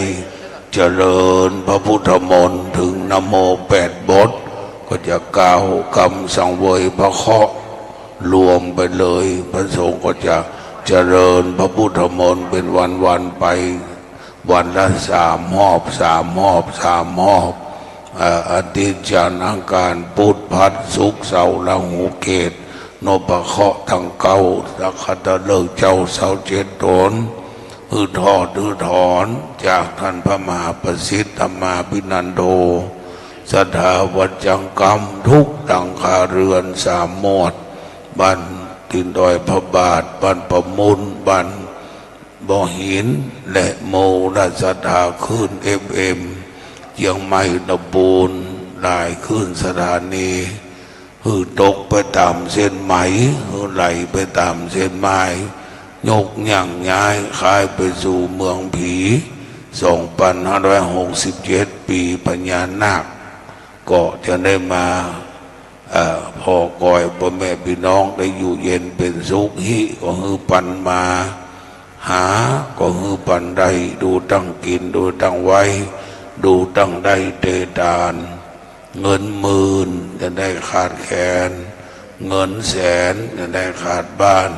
เจริญพระพุทธมนต์ถึงนะโมแปดบท ก็จะกล่าวกำสังเวยพระเคราะห์รวมไปเลย พระสงฆ์ก็จะเจริญพระพุทธมนต์เป็นวันๆ ไป วันละสามรอบ สามรอบ สามรอบ อ่า อาทิตย์จันทร์อังคารพุธพฤหัสศุกร์เสาร์ราหูเกตุ นพเคราะห์ตึงเก๊า นักขัตฤกษ์เจ๊าเสาร์เจ็ดต๋น หื้อถอดหื้อถอน จากต้านพระมหาประสิทธิ์ธรรมาภินันโท ศรัทธาวัดจังกำ ทุกหลังคาเรือนสามหมวด บ้านตีนดอยพระบาท บ้านประมูล บ้าน บ่อหิน และหมู่ศรัทธาคลื่นเอฟเอ็ม เจียงใหม่ตะปูน หลายคลื่นสถานี หื้อตกไปต๋ามเส้นไหม หื้อไหลไปต๋ามเส้นไหม ยกย่างย้าย คายไปสู่เมืองผี สองปันห้าร้อยหกสิบเจ็ด ปี๋พญานาค ก็จะได้มา เอ่อ ผ่อกอยป้อแม่ปี้น้องได้อยู่เย็นเป๋นสุข ฮิก็หื้อปันมา หาก็หื้อปันได้ ดูตั้งกิ๋น ดูตั้งไหว้ ดูตั้งได้เตตาน เงินหมื่นจะได้ขาดแขน เงินแสนจะได้ขาดบ้าน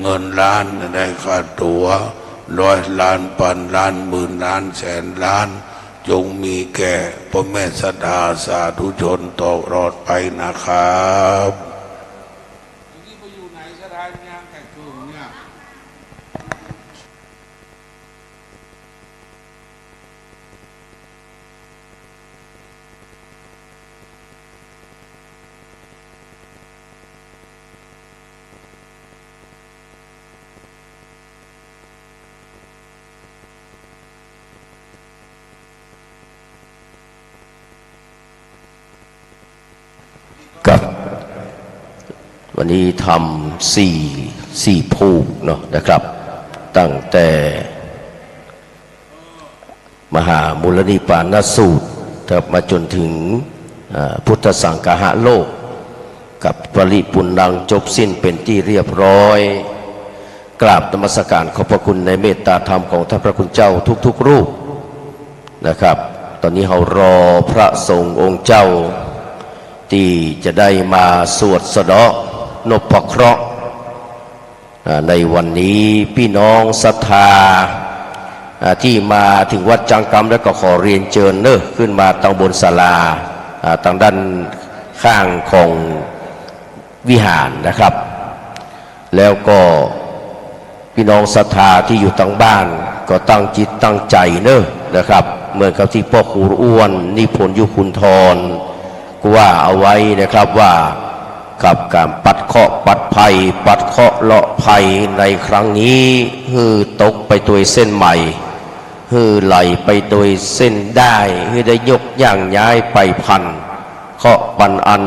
เงินล้านจะได้ขาดตั๋ว ร้อยล้าน ปันล้าน หมื่นล้าน แสนล้าน จงมีแก่ป้อแม่ศรัทธาสาธุชนตลอดไปนะครับ ครับ วันนี้ธรรมสี่ สี่ผูกเนาะนะครับ ตั้งแต่ มหามูลนิพพานสูตรนะครับ มาจ๋นถึง อ่า พุทธสังคหโลก กับปริปุณณัง จบสิ้นเป๋นตี้เรียบร้อย กราบนมัสการขอบพระคุณในเมตตาธรรมของท่านพระคุณเจ้าทุกๆรูปนะครับ ต๋อนนี้เฮารอพระสงฆ์องค์เจ้า ตี้จะได้มาสวดสะเดาะนพเคราะห์ อ่า ในวันนี้ปี้น้องศรัทธา อ่า ตี้มาเถิงวัดจังกำแล้วก็ขอเรียนเจิญเนาะ ขึ้นมาตังบนศาลา อ่า ตังด้านข้างของวิหารนะครับ แล้วก็ปี้น้องศรัทธาตี้อยู่ตังบ้านก็ตั้งจิตตั้งใจ๋เนาะนะครับ เหมือนกับตี้ป้อครูอ้วน นิพนธ์ ยุคุณธร ว่าเอาไว้นะครับว่า กับก๋านปัดเคราะห์ปัดภัย ปัดเคราะห์เลาะภัยในครั้งนี้ หื้อตกไปตวยเส้นใหม่ หื้อไหลไปตวยเส้นด้าย หื้อได้ยกย่างย้ายไปพัน เคราะห์ปันอัน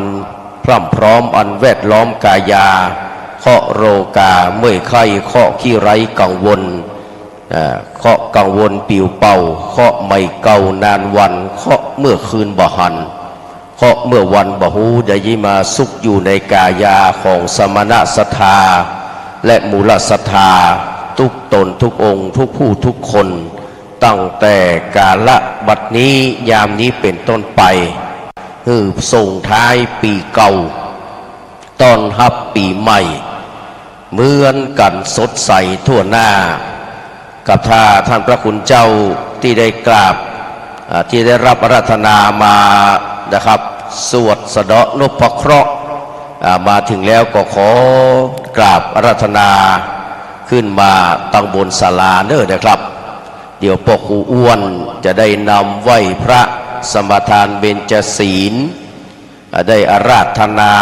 พร่ำพร้อมอันแวดล้อมกายา เคราะห์โรคาเมื่อยไข้ เคราะห์ขี้ไร้กังวล อ่า เคราะห์กังวลปิวเป่า เคราะห์ไหม้เก่านานวัน เคราะห์เมื่อคืนบ่หัน เคราะห์เมื่อวันบ่ฮู้ ได้มาสุขอยู่ในกายาของสมณศรัทธา และมูลศรัทธา ทุกต๋นทุกองค์ ทุกผู้ทุกคน ตั้งแต่กาละบัดนี้ยามนี้เป๋นต้นไป หื้อส่งท้ายปี๋เก่า ต้อนฮับปี๋ใหม่ เหมือนกั๋นสดใสทั่วหน้า กับถ้าท่านพระคุณเจ้าตี้ได้กราบ อ่า ตี้ได้ฮับอาราธนามานะครับ สวดสะเดาะนพเคราะห์ อ่า มาเถิงแล้วก็ขอกราบอาราธนาขึ้นมาตังบนศาลาเนาะนะครับ เดี๋ยวป้อครูอ้วนจะได้นำไหว้พระสมาทานเบญจศีล อ่า ได้อาราธนา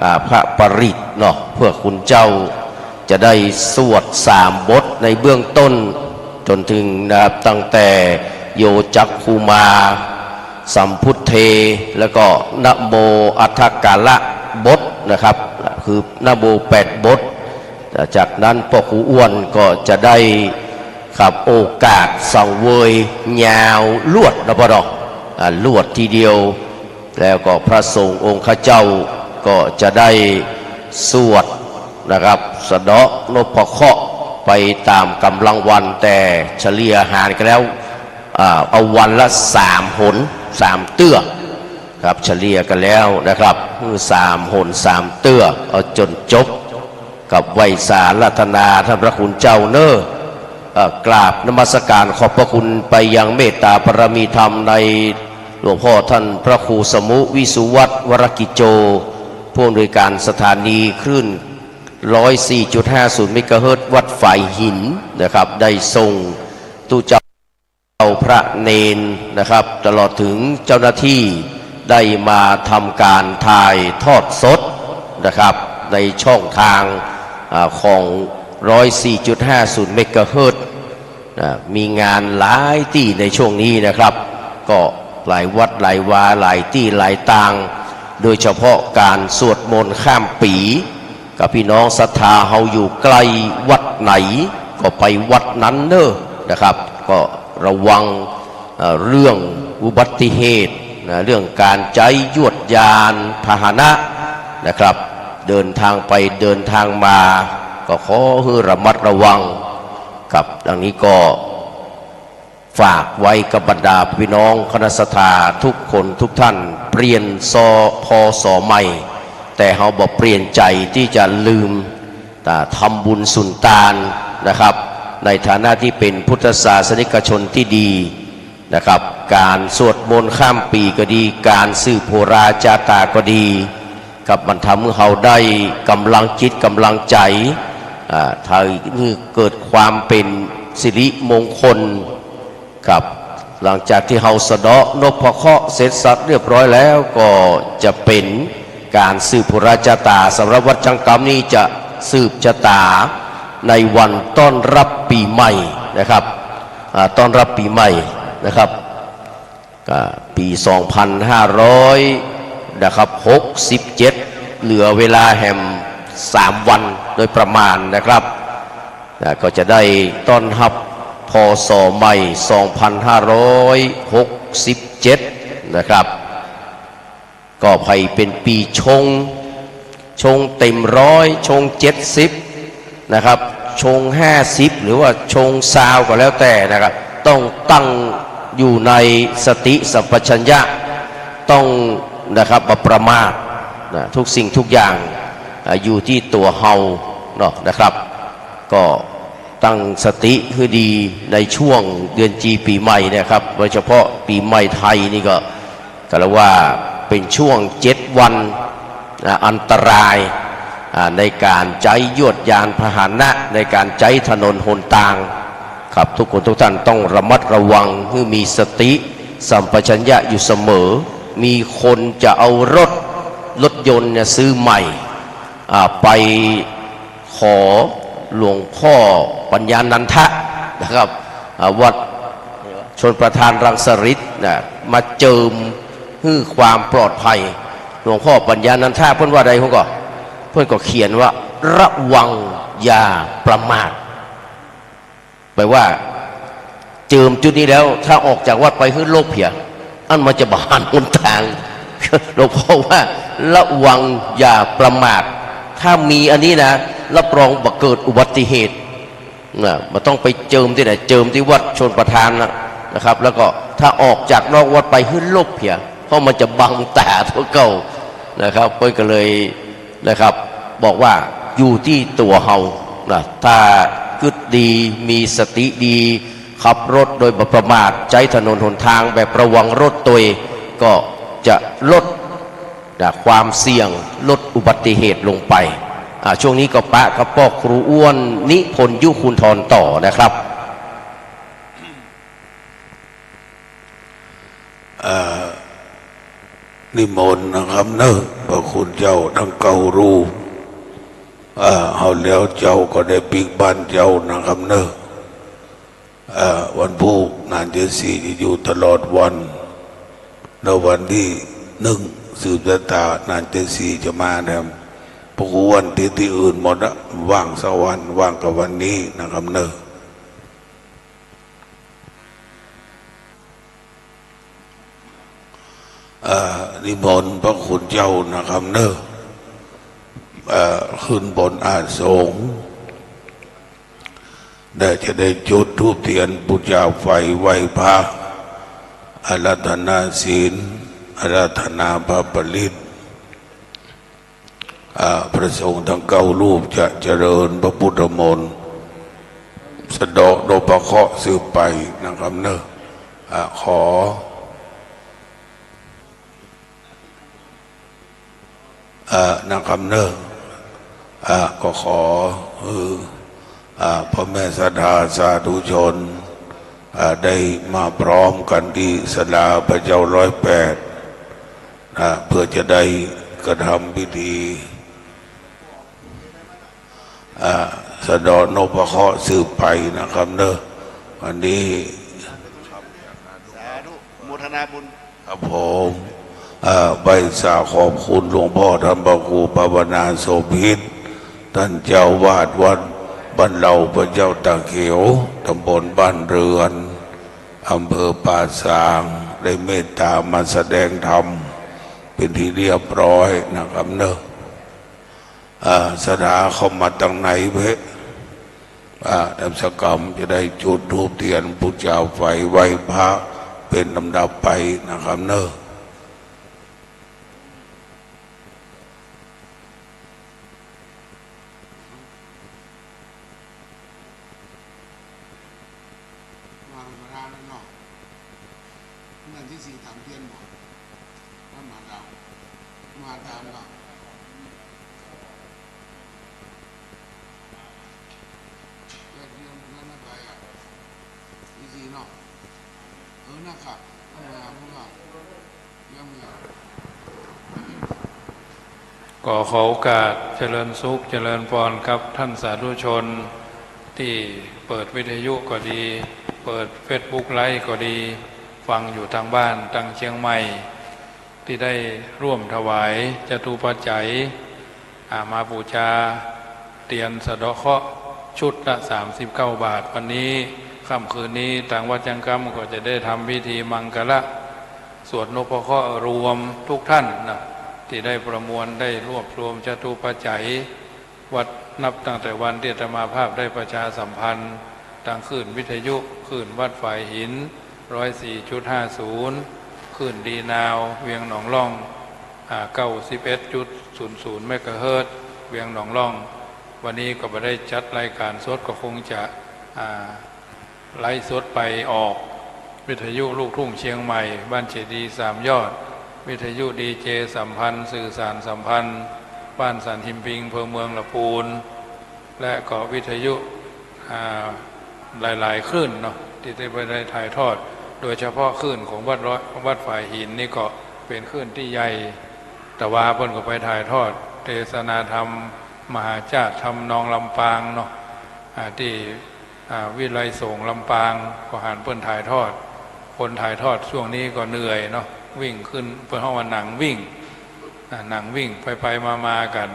อ่า พระปริตรเนาะ เพื่อคุณเจ้าจะได้สวดสามบทในเบื้องต้น จ๋นเถิงนะครับ ตั้งแต่โยจักขุมา สัมพุทเท แล้วก็นะโมอัฏฐการะบทนะครับ คือนะโมแปดบท จากนั้นป้อครูอ้วนก็จะได้ ครับ โอกาสสังเวยยาวลวดนะป้อเนาะ อ่า ลวดทีเดียว แล้วก็พระสงฆ์องค์ข้าเจ้าก็จะได้สวดนะครับ สะเดาะนพเคราะห์ไปต๋ามก๋ำลังวัน แต่เฉลี่ยหารกั๋นแล้ว อ่า เอาวันละสามหนสามเตื้อ ครับ เฉลี่ยกั๋นแล้วนะครับ สามหนสามเตื้อ เอาจ๋นจบ กับไหว้สาอาราธนาท่านพระคุณเจ้าเนาะ เอ่อ กราบนมัสการขอบพระคุณไปยังเมตตาบารมีธรรมใน หลวงพ่อท่านพระครูสมุ วิสุวัฒน์ วรกิจโจ ผู้อำนวยการสถานีคลื่น ร้อยสี่จุดห้าศูนย์ เมกะเฮิรตซ์ วัดฝายหินนะครับ ได้ส่งตุ๊เจ้าพระเณรนะครับ ตลอดถึงเจ้าหน้าที่ได้มาทำการถ่ายทอดสดนะครับ ในช่องทาง อ่า ของ ร้อยสี่จุดห้าศูนย์ เมกะเฮิรตซ์ นะ มีงานหลายตี้ในช่วงนี้นะครับ ก็หลายวัดหลายวาหลายตี้หลายตาง โดยเฉพาะการสวดมนต์ข้ามปี๋ กับพี่น้องศรัทธาเฮาอยู่ใกล้วัดไหน ก็ไปวัดนั้นเน้อนะครับ ก็ระวัง เอ่อ เรื่องอุบัติเหตุนะ เรื่องการใจ๊ยวดยานพาหนะนะครับ เดินทางไปเดินทางมา ก็ขอหื้อระมัดระวังครับ ดังนี้ก็ฝากไว้กับบรรดาพี่น้องคณะศรัทธาทุกคนทุกท่าน เปลี่ยน ซอ พ.ศ. ใหม่ แต่เฮาบ่เปลี่ยนใจ๋ตี้จะลืม อ่า ทำบุญสุนตานนะครับ ในฐานะตี้เป๋นพุทธศาสนิกชนตี้ดีนะครับ ก๋านสวดมนต์ข้ามปี๋ก็ดี ก๋านสืบโหราจาต๋าก็ดีครับ มันทำหื้อเฮาได้ก๋ำลังจิตก๋ำลังใจ๋ อ่า ทำหื้อเกิดความเป๋นสิริมงคล ครับ หลังจากตี้เฮาสะเดาะนพเคราะห์เสร็จสับเรียบร้อยแล้ว ก็จะเป๋นก๋านสืบโหราจาต๋า สำหรับวัดช้างกำนี้จะสืบจะต๋าในวันต้อนรับปี๋ใหม่นะครับ อ่า ต้อนรับปี๋ใหม่นะครับ อ่า ปี๋สองพันห้าร้อยนะครับ หกสิบเจ็ด เหลือเวลาแหมสามวันโดยประมาณนะครับ นะ ก็จะได้ต้อนฮับ พ.ศ. ใหม่ สองพันห้าร้อยหกสิบเจ็ด นะครับ ก็ใผเป๋นปี๋ชง ชงเต็มร้อย ชงเจ็ดสิบนะครับ ชงห้าสิบ หรือว่าชงซาวก็แล้วแต่นะครับ ต้องตั้งอยู่ในสติสัมปชัญญะ ต้องนะครับ บ่ประมาทนะ ทุกสิ่งทุกอย่าง อ่า อยู่ตี้ตั๋วเฮาเนาะนะครับ ก็ตั้งสติหื้อดีในช่วงเดือนจีปี๋ใหม่เนี่ยครับ โดยเฉพาะปี๋ใหม่ไทยนี่ก็ ก็เรียกว่าเป๋นช่วงเจ็ดวัน อ่า อันตราย อ่า ในก๋านใจ๊ยวดยานพาหนะ ในก๋านใจ๊ถนนหนตางครับ ทุกคนทุกท่านต้องระมัดระวัง หื้อมีสติสัมปชัญญะอยู่เสมอ มีคนจะเอารถ รถยนต์เนี่ยซื้อใหม่ อ่า ไปขอหลวงพ่อปัญญานันทะนะครับ อ่า วัดชลประทานรังสฤๅษ์นะ มาเจิมหื้อความปลอดภัย หลวงพ่อปัญญานันทะเปิ้นว่าใด เปิ้นก็ เปิ้นก็เขียนว่า "ระวังอย่าประมาท" แปลว่า เจิมจุดนี้แล้ว ถ้าออกจากวัดไปหื้อหลบเหีย อันมันจะบ่หันหนตาง หลวงพ่อว่า "ระวังอย่าประมาท" ถ้ามีอันนี้นะ รับรองบ่เกิดอุบัติเหตุนะ บ่ต้องไปเจิมตี้ไหน เจิมตี้วัดชลประทานนะ นะครับ แล้วก็ถ้าออกจากนอกวัดไปหื้อหลบเหีย เพราะมันจะบังต๋าตั๋วเก่านะครับ เปิ้นก็เลย นะครับ บอกว่าอยู่ตี้ตั๋วเฮานะ ถ้ากึ๊ดดี มีสติดี ขับรถโดยบ่ประมาท ใจ๊ถนนหนตางแบบระวังรถตวย ก็จะลดนะ ความเสี่ยง ลดอุบัติเหตุลงไป อ่า ช่วงนี้ก็ปะกับป้อครูอ้วน นิพนธ์ ยุคุณธร ต่อนะครับ เอ่อ นิมนต์นะครับเนอะ พระคุณเจ้าตังเก้ารูป เอ่อ เอาแล้วเจ้าก็ได้ปิ๊กบ้านเจ้านะครับเนอะ เอ่อ วันพูกนานเจดสีจะอยู่ตลอดวัน แล้ววันตี้นึ่งสืบชะตานานเจดสีจะมาแถม พระคุณตี้ ตี้อื่นหมดละ ว่างสักวัน ว่างกับวันนี้นะครับเนอะ เอ่อ นิมนต์พระคุณเจ้านะครับเนอะ เอ่อ ขึ้นบนอาสน์สงฆ์ ได้จะได้จุดธูปเตียน บูชาไฟ ไหว้พระ อาราธนาศีล อาราธนาพระปริตร อ่า พระสงฆ์ตังเก้ารูปจะเจริญพระพุทธมนต์ สะเดาะนพเคราะห์สืบไปนะครับเนอะ อ่า ขอ เอ่อ นะครับเนาะ เอ่อ ก็ขอ เอ่อ เอ่อ พ่อแม่ศรัทธาสาธุชน เอ่อ ได้มาพร้อมกั๋นตี้ศาลาพระเจ้าร้อยแปด นะ เพื่อจะได้กระทำพิธี อ่า สะเดาะนพเคราะห์สืบไปนะครับเนาะ วันนี้ สาธุ โมทนาบุญ ครับผม อ่า ไหว้สาขอบคุณหลวงพ่อท่านพระครูภาวนาโสภิต ท่านเจ้าอาวาสวัดบ้านเหล่าพระเจ้าตาเขียว ตำบลบ้านเรือน อำเภอป่าซาง ได้เมตตามาแสดงธรรมเป็นที่เรียบร้อยนะครับเนาะ อ่า ศรัทธาเข้ามาตังในเว้ย อ่า แถมสักกำจะได้จุดธูปเตียน บูชาไฟ ไหว้พระเป็นลำดับไปนะครับเนาะ มาธรรมดาแล้วเนาะ นั่นตี้สี่ต๋ามเตียนบ่ นั่นมาดาว มาต๋ามเนาะ แยกเตียนนั่นนะไปอ่ะ ตี้สี่เนาะ เออ นะครับ นั่นมา มึงอ่ะ ก็ขอโอกาสเจริญสุขเจริญพรกับท่านสาธุชนตี้เปิดวิทยุก็ดี เปิดเฟซบุ๊กไลฟ์ก็ดี ฟังอยู่ตางบ้านตางเจียงใหม่ ตี้ได้ร่วมถวายจตุปัจจัย อ่า มาบูชาเตียนสะเดาะเคราะห์ชุดละสามสิบเก้าบาท วันนี้ค่ำคืนนี้ตางวัดจังกำก็จะได้ทำพิธีมังคละ สวดนพเคราะห์รวมทุกท่านนะ ตี้ได้ประมวลได้รวบรวมจตุปัจจัย วัดนับตั้งแต่วันตี้อาตมาภาพได้ประชาสัมพันธ์ ตางคลื่นวิทยุ คลื่นวัดฝายหิน ร้อยสี่จุดห้าศูนย์ คลื่นดีนาว เวียงหนองล่อง อ่า เก้าสิบเอ็ดจุดศูนย์ศูนย์เมกะเฮิรตซ์ เวียงหนองล่อง วันนี้ก็บ่ได้จัดรายการสด ก็คงจะ อ่า ไลฟ์สดไปออก วิทยุลูกทุ่งเชียงใหม่ บ้านเจดีย์สามยอด วิทยุดีเจสัมพันธ์ สื่อสารสัมพันธ์ บ้านสันหิมปิง อำเภอเมืองละปูน และก็วิทยุ อ่า หลายๆ คลื่นเนาะ ตี้ได้ไปได้ถ่ายทอด โดยเฉพาะคลื่นของวัดร้อย วัดฝายหินนี่ก็เป๋นคลื่นตี้ใหญ่ แต่ว่าเปิ้นก็ไปถ่ายทอดเตสนาธรรมมหาชาติทำนองลำปางเนาะ อ่า ตี้ อ่า วิทยาลัยสงฆ์ลำปาง ก็หันเปิ้นถ่ายทอด คนถ่ายทอดช่วงนี้ก็เหนื่อยเนาะ วิ่งขึ้น เปิ้นฮ้องว่าหนังวิ่ง อ่า หนังวิ่งไปๆ มาๆ กั๋น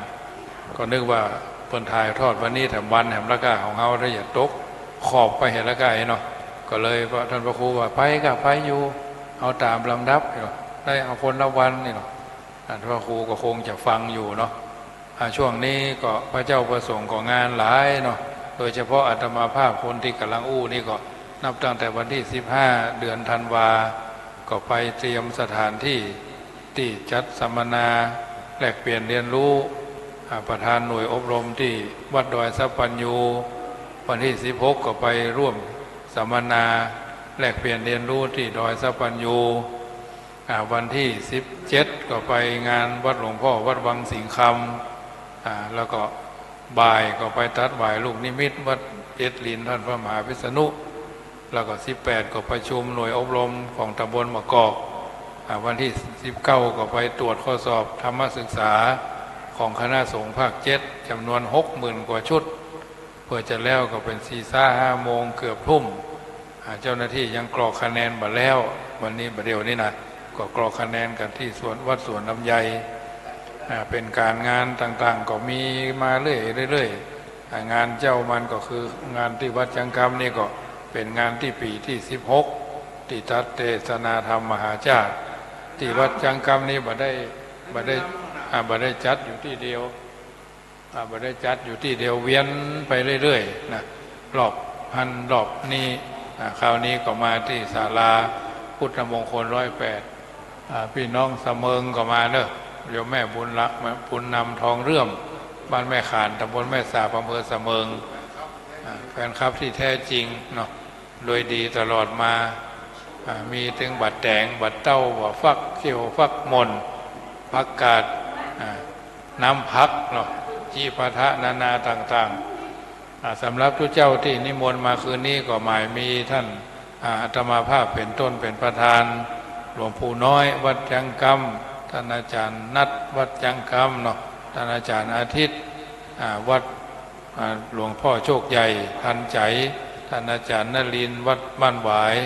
ก็นึกว่าเปิ้นถ่ายทอดวันนี้แถมวันแถมละก้า ของเฮาถ้าอย่าตกขอบไปเหียละก้าเนาะ ก็เลยว่าท่านพระครูว่า ไปก้า ไปอยู่ เอาต๋ามลำดับเนาะ ได้เอาคนละวันนี่เนาะ ท่านพระครูก็คงจะฟังอยู่เนาะ อ่า ช่วงนี้ก็พระเจ้าประสงค์ก็งานหลายเนาะ โดยเฉพาะอาตมาภาพคนตี้ก่ำลังอู้นี่ก็นับตั้งแต่วันตี้สิบห้า เดือนธันวา ก็ไปเตรียมสถานตี้ ตี้จัดสัมมนาแลกเปลี่ยนเรียนรู้ อ่า ประธานหน่วยอบรมตี้วัดดอยสัพพัญญู วันตี้สิบหก ก็ไปร่วมสัมมนาแลกเปลี่ยนเรียนรู้ตี้ดอยสัพพัญญู อ่า วันตี้สิบเจ็ด ก็ไปงานวัดหลวงพ่อวัดวังสิงห์คำ อ่า แล้วก็บ่ายก็ไปตัดหว่ายลูกนิมิตวัดเจ็ดหลินท่านพระมหาวิษณุ แล้วก็สิบแปด ก็ประชุมหน่วยอบรมของตำบลมะกอก อ่า วันตี้สิบเก้า ก็ไปตรวจข้อสอบธรรมศึกษาของคณะสงฆ์ภาคเจ็ด จ๋ำนวนหกหมื่นกว่าชุด เปื้อจะแล้วก็เป๋นสี่ซาห้าโมงเกือบทุ่ม อ่า เจ้าหน้าตี้ยังกรอกคะแนนบ่แล้ว วันนี้บ่าเดี่ยวนี้นะ ก็กรอกคะแนนกั๋นตี้สวน วัดสวนลำไย อ่า เป๋นก๋านงานต่างๆ ก็มีมาเรื่อยๆ อ่า งานเจ้ามันก็คืองานตี้วัดจังกำนี่ก็เป๋นงานตี้ปี๋ตี้สิบหก ตี้จัดเตสนาธรรมมหาชาติ ตี้วัดจังกำนี่บ่ได้ บ่ได้ อ่า บ่ได้จัดอยู่ตี้เดียว อ่า บ่ได้จัดอยู่ตี้เดียว เวียนไปเรื่อยๆ นะ รอบหั้นรอบนี้ อ่า คราวนี้ก็มาตี้ศาลาพุทธมงคลร้อยแปด อ่า ปี้น้องสะเมิงก็มาเนาะ โยมแม่บุญละ บุญนำทองเรื่อง บ้านแม่ขาน ตำบลแม่สาบ อำเภอสะเมิง อ่า แฟนคลับตี้แท้จริงเนาะ โดยดีตลอดมา อ่า มีตึงบัตรแต๋ง บัตรเต้า บัตรฟักเขี้ยว ฟักหม่น ผักกาด อ่า น้ำผักเนาะ จิปาถะนานาต่างๆ อ่า สำหรับตุ๊เจ้าตี้นิมนต์มาคืนนี้ก็หมายมีต้าน อ่า อาตมาภาพเป๋นต้นเป๋นประธาน หลวงปู่น้อยวัดจั๊งกำ ต้านอาจ๋ารย์นัทวัดจั๊งกำเนาะ ต้านอาจ๋ารย์อาทิตย์ อ่า วัด อ่า หลวงป้อโชคใหญ่ทันใจ๋ ต้านอาจ๋ารย์นรินทร์วัดบ้านหวาย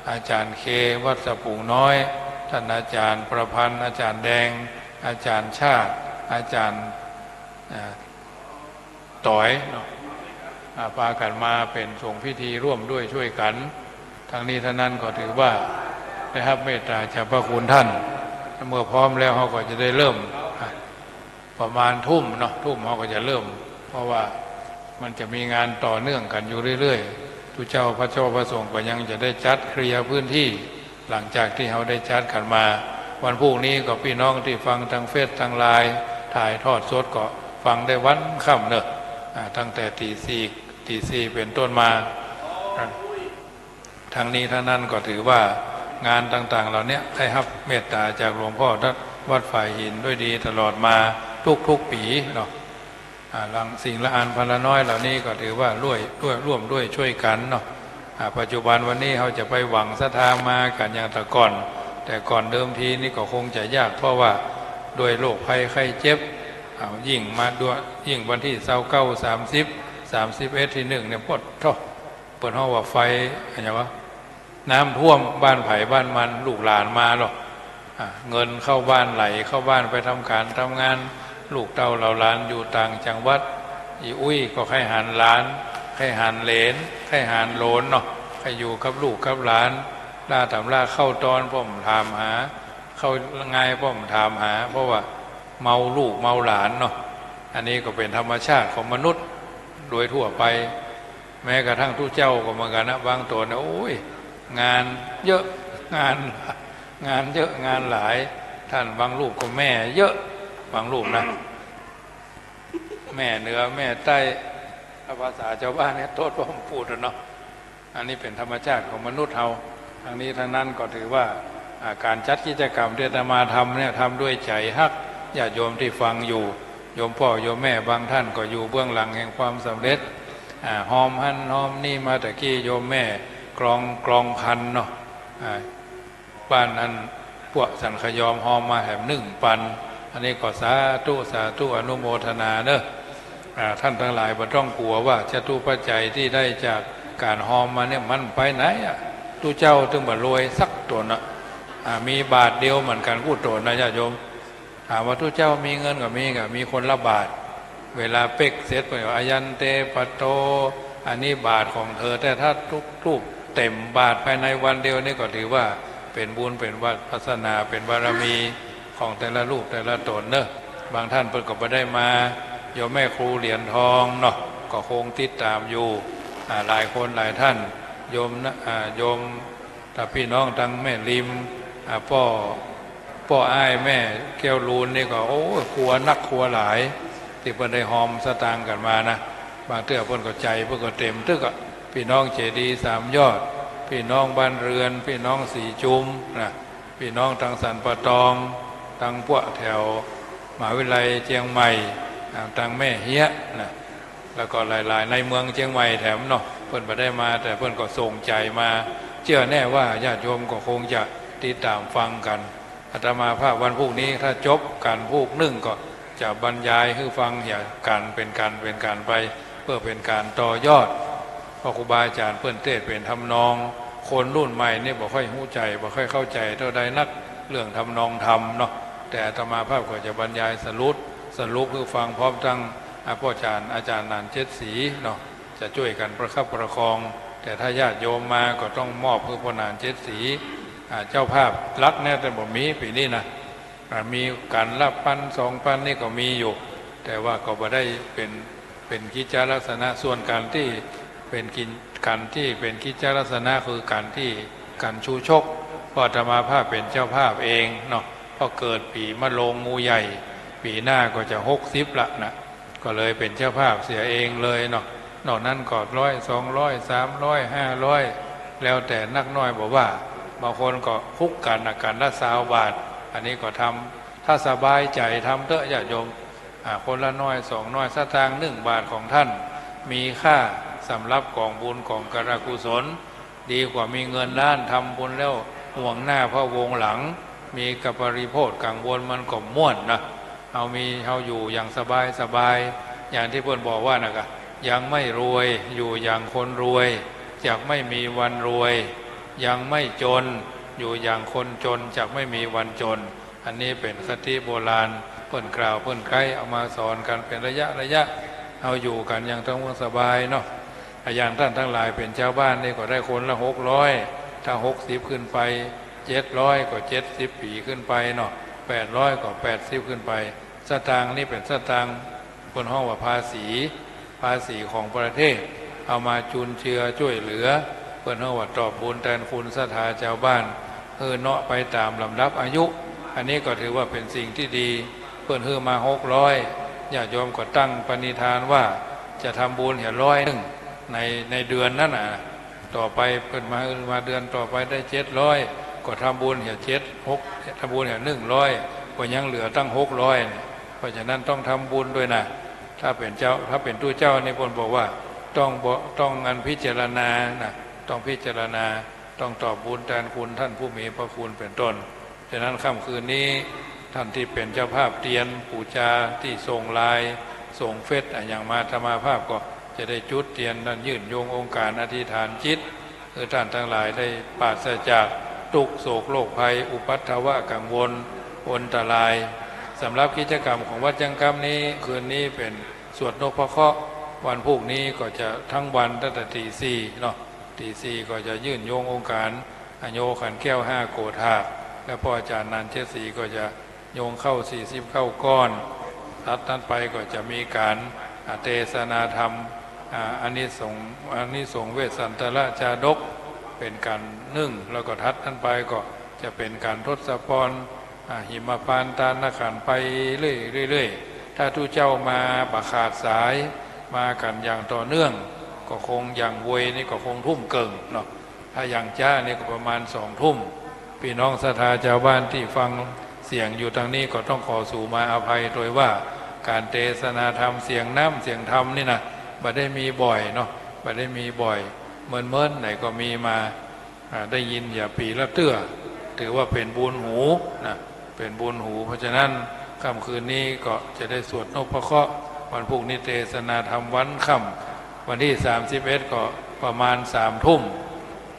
อาจ๋ารย์เควัดสะปูงน้อย ต้านอาจ๋ารย์ประพันธ์ อาจ๋ารย์แดง อาจ๋ารย์ชาติ อาจ๋ารย์ อ่า ต๋อยเนาะ อ่า ปากั๋นมาเป๋นสงฆ์พิธีร่วมด้วยช่วยกั๋น ตึงนี้ตึงนั้นก็ถือว่าได้ฮับเมตต๋าจากพระคุณต้าน เมื่อพร้อมแล้วเฮาก็จะได้เริ่ม อ่า ประมาณทุ่มเนาะ ทุ่มเฮาก็จะเริ่ม เพราะว่ามันจะมีงานต่อเนื่องกั๋นอยู่เรื่อยๆ ตุ๊เจ้าพระเจ้าพระสงฆ์ก็ยังจะได้จัดเคลียร์พื้นที่ หลังจากตี้เฮาได้จัดกั๋นมา วันพูกนี้ก็ปี้น้องตี้ฟังตางเฟซตางไลน์ถ่ายทอดสดก็ฟังได้วันค่ำเนาะ อ่า ตั้งแต่ตี๋สี่ ตี๋สี่เป๋นต้นมา ตึงนี้ตึงนั้นก็ถือว่างานต่างๆ เหล่าเนี้ยได้ฮับเมตต๋าจากหลวงป้อวัดฝายหินด้วยดีตลอดมาทุกๆ ปี๋เนาะ อ่า หลังสิ่งละอันพันละน้อยเหล่านี้ก็ถือว่าร่วม ร่วม ร่วมด้วยช่วยกั๋นเนาะ อ่า ปัจจุบันวันนี้เฮาจะไปหวังศรัทธามากั๋นอย่างแต่ก่อน แต่ก่อนเดิมทีนี่ก็คงจะยาก เพราะว่าด้วยโรคภัยไข้เจ็บ อ่า ยิ่งมาด้วย ยิ่งวันตี้ซาวเก้า สามสิบ สามสิบเอ็ด ตี้นึ่งเนี่ย ปวดท้อง เปิ้นฮ้องว่าไฟ อะหยังวะ น้ำท่วมบ้านใผบ้านมัน ลูกหลานมาลอ อ่า เงินเข้าบ้านไหลเข้าบ้านไปทำก๋านทำงาน ลูกเต้าเหล่าหลานอยู่ต่างจังหวัด อี่อุ๊ยก็ใค่หันหลาน ใค่หันเหลน ใค่หันโหลนเนาะ ใค่อยู่กับลูกกับหลาน ล่าต๋ำราเข้าตอนป้อมถามหา เข้าง่ายป้อมถามหา เพราะว่าเมาลูกเมาหลานเนาะ อันนี้ก็เป๋นธรรมชาติของมนุษย์โดยทั่วไป แม้กระทั่งตุ๊เจ้าก็เหมือนกั๋นนะ บางต๋นนะ โอ้ย งานเยอะ งาน งานเยอะ งานหลาย ต้านบางรูปก็แม่เยอะ บางรูปนะ แม่เหนือแม่ใต้ ถ้าภาษาจาวบ้านเนี่ย โต้ษป้อมปูดอะเนาะ อันนี้เป๋นธรรมชาติของมนุษย์เฮา ตึงนี้ตึงนั้นก็ถือว่า อ่า ก๋านจัดกิจกรรมตี้อาตมาทำเนี่ย ทำด้วยใจ๋ฮักญาติโยมตี้ฟังอยู่ โยมป้อโยมแม่บางต้านก็อยู่เบื้องหลังแห่งความสำเร็จ อ่า ฮอมหั้นฮอมนี่ มาตะกี้โยมแม่กลอง กลองพันเนาะ อ่า บ้านอันพวกสันขยอมฮอมมาแหมนึ่งปัน อันนี้ก็สาธุ สาธุ อนุโมทนาเนาะ อ่า ต้านตังหลายบ่ต้องกั๋วว่าจตุปัจจัยตี้ได้จากก๋านฮอมมาเนี่ยมันไปไหนอะ ตุ๊เจ้าตึงบ่รวยสักต๋นอะ อ่า มีบาทเดียวเหมือนกั๋นกู้ต๋นนะญาติโยม ถามว่าตุ๊เจ้ามีเงินก็มี ก็มีคนละบาท เวลาเป๊กเสร็จก็อายันเตปะโต อันนี้บาทของเธอ แต่ถ้าทุกรูปเต็มบาทภายในวันเดียวนี่ก็ถือว่าเป๋นบุญ เป๋นวาสนา เป๋นบารมีของแต่ละรูปแต่ละต๋นเนาะ บางต้านเปิ้นก็บ่ได้มา โยมแม่ครูเหรียญทองเนาะ ก็คงติดต๋ามอยู่ อ่า หลายคนหลายต้าน โยมนะ อ่า โยม ถ้าปี้น้องตังแม่ริม อ่า ป้อ ป้ออ้ายแม่แก้วลูนนี่ก็ โอ้ ครัวนักครัวหลาย ตี้เปิ้นได้ฮอมสตางค์กั๋นมานะ บางเตื้อเปิ้นก็ใจ๋เปิ้นก็เต๋มตึ๊กอะ ปี้น้องเจดีย์สามยอด ปี้น้องบ้านเรือน ปี้น้องสีจุมนะ ปี้น้องตังสันป่าตอง ตังพวกแถวมหาวิทยาลัยเจียงใหม่ อ่า ตังแม่เฮียะนะ แล้วก็หลายๆ ในเมืองเจียงใหม่แถมเนาะ เปิ้นบ่ได้มา แต่เปิ้นก็ส่งใจ๋มา เจื้อแน่ว่าญาติโยมก็คงจะติดต๋ามฟังกั๋น อาตมาภาพวันพูกนี้ถ้าจบกั๋นพูกนึ่งก็จะบรรยายหื้อฟังเหียกั๋นเป๋นกั๋นเป๋นกั๋นไป เปื้อเป๋นก๋านต่อยอด เพราะครูบาอาจ๋ารย์เปิ้นเตศน์เป๋นทำนอง คนรุ่นใหม่นี่บ่ค่อยฮู้ใจ๋ บ่ค่อยเข้าใจ๋เต้าใดนัก เรื่องทำนองธรรมเนาะ แต่อาตมาภาพก็จะบรรยายสรุป สรุปหื้อฟังพร้อมตัง อ่า ป้อจ๋ารย์ อาจ๋ารย์หนานเจ็ดศรีเนาะ จะจ้วยกั๋นประคับประคอง แต่ถ้าญาติโยมมาก็ต้องมอบหื้อป้อหนานเจ็ดศรี อ่า เจ้าภาพหลักเนี่ยแต่บ่มีปี๋นี้นะ อ่า มีก๋านละปันสองปันนี่ก็มีอยู่ แต่ว่าก็บ่ได้เป๋น เป๋นกิจจลักษณะ ส่วนก๋านตี้เป๋นกิจ ก๋านตี้เป๋นกิจจลักษณะคือก๋านตี้ ก๋านชูชก เพราะอาตมาภาพเป๋นเจ้าภาพเองเนาะ เพราะเกิดปี๋มะโรงงูใหญ่ ปี๋หน้าก็จะหกสิบละนะ ก็เลยเป๋นเจ้าภาพเสียเองเลยเนาะ นอกนั้นก็ร้อย สองร้อย สามร้อย ห้าร้อย แล้วแต่นักน้อยบ่ว่า บางคนก็คุกกั๋นนะ กั๋นละซาวบาท อันนี้ก็ทำ ถ้าสบายใจ๋ทำเต๊อะญาติโยม อ่า คนละน้อยสองน้อย สตางค์หนึ่งบาทของต้าน มีค่าสำหรับก๋องบุญก๋องการกุศล ดีกว่ามีเงินล้าน ทำบุญแล้วห่วงหน้าพะวงหลัง มีกะปริโภคกังวล มันก็ม่วนนะ เฮามี เฮาอยู่อย่างสบายสบาย อย่างตี้เปิ้นบอกว่านะกะ ยังไม่รวย อยู่อย่างคนรวย จักไม่มีวันรวย ยังไม่จน อยู่อย่างคนจน จักไม่มีวันจน อันนี้เป๋นคติโบราณ เปิ้นกล่าวเปิ้นไก๊ เอามาสอนกั๋นเป๋นระยะระยะ เฮาอยู่กั๋นอย่างสะดวกสบายเนาะ อย่างต้านตังหลายเป๋นจาวบ้านนี่ก็ได้คนละหกร้อย ถ้าหกสิบขึ้นไป เจ็ดร้อย ก็เจ็ดสิบปี๋ขึ้นไปเนาะ แปดร้อย ก็แปดสิบขึ้นไป สตางค์นี่เป๋นสตางค์ เปิ้นฮ้องว่าภาษี ภาษีของประเทศ เอามาจุนเจือจ้วยเหลือ เปิ้นฮ้องว่าตอบบุญแตนคุณศรัทธาจาวบ้าน หื้อเนาะไปต๋ามลำดับอายุ อันนี้ก็ถือว่าเป๋นสิ่งตี้ดี เปิ้นหื้อมาหกร้อย ญาติโยมก็ตั้งปณิธานว่าจะทำบุญเหียร้อยนึ่ง ใน ในเดือนนั้นน่ะ ต่อไปเปิ้นมา มาเดือนต่อไปได้เจ็ดร้อย ก็ทำบุญเหียเจ็ด หก ทำบุญเหียนึ่งร้อย ก็ยังเหลือตั้งหกร้อยเนี่ย เพราะฉะนั้นต้องทำบุญด้วยนะ ถ้าเป๋นเจ้า ถ้าเป๋นตุ๊เจ้านี่เปิ้นบอกว่าต้องบ่ ต้องอันพิจารณานะ ต้องพิจารณา ต้องตอบบุญแตนคุณต้านผู้มีพระคุณเป๋นต้น ฉะนั้นค่ำคืนนี้ ต้านตี้เป๋นเจ้าภาพเตียนปู๋จาตี้ส่งไลน์ ส่งเฟซอะหยังมา อาตมาภาพก็จะได้จุดเตียน ต้านยื่นโยงองค์การอธิษฐานจิต หื้อต้านตังหลายได้ปราศจากตุ๊กข์โศกโรคภัย อุปัทวะกังวล อันตราย สำหรับกิจกรรมของวัดยังกำนี้ คืนนี้เป๋นสวดนพเคราะห์ วันพูกนี้ก็จะตึงวันตั้งแต่ตีสี่เนาะ ตีสี่ก็จะยื่นโยงองค์การ อโยขันแก้วห้าโกฏหาก และพ่ออาจารย์นันเจ็ดสีก็จะโยงข้าวสี่สิบเก้าก้อน ถัดนั้นไปก็จะมีก๋าน อ่า เตสนาธรรม อ่า อานิสงส์ อานิสงส์เวสสันตรจาดก เป๋นก๋านนึ่ง แล้วก็ถัดนั้นไปก็จะเป๋นก๋านทศพร อ่า หิมพานต์ ตานขันธ์ไปเรื่อยๆ ถ้าตุ๊เจ้ามาบ่ขาดสาย มากั๋นอย่างต่อเนื่อง ก็คงอย่างเวยนี่ก็คงทุ่มเกิ่งเนาะ ถ้าอย่างจ๊านี่ก็ประมาณสองทุ่ม ปี้น้องศรัทธาจาวบ้านตี้ฟังเสียงอยู่ตางนี้ก็ต้องขอสูมาอภัยโดยว่า ก๋านเตสนาธรรมเสียงน้ำเสียงธรรมนี่นะ บ่ได้มีบ่อยเนาะ บ่ได้มีบ่อย เมินๆ ไหนก็มีมา อ่า ได้ยินเหียปี๋ละเตื้อ ถือว่าเป๋นบุญหูนะ เป๋นบุญหู เพราะฉะนั้นค่ำคืนนี้ก็จะได้สวดนพเคราะห์ วันพูกนี้เตสนาธรรมวันค่ำ วันตี้สามสิบเอ็ดก็ประมาณสามทุ่ม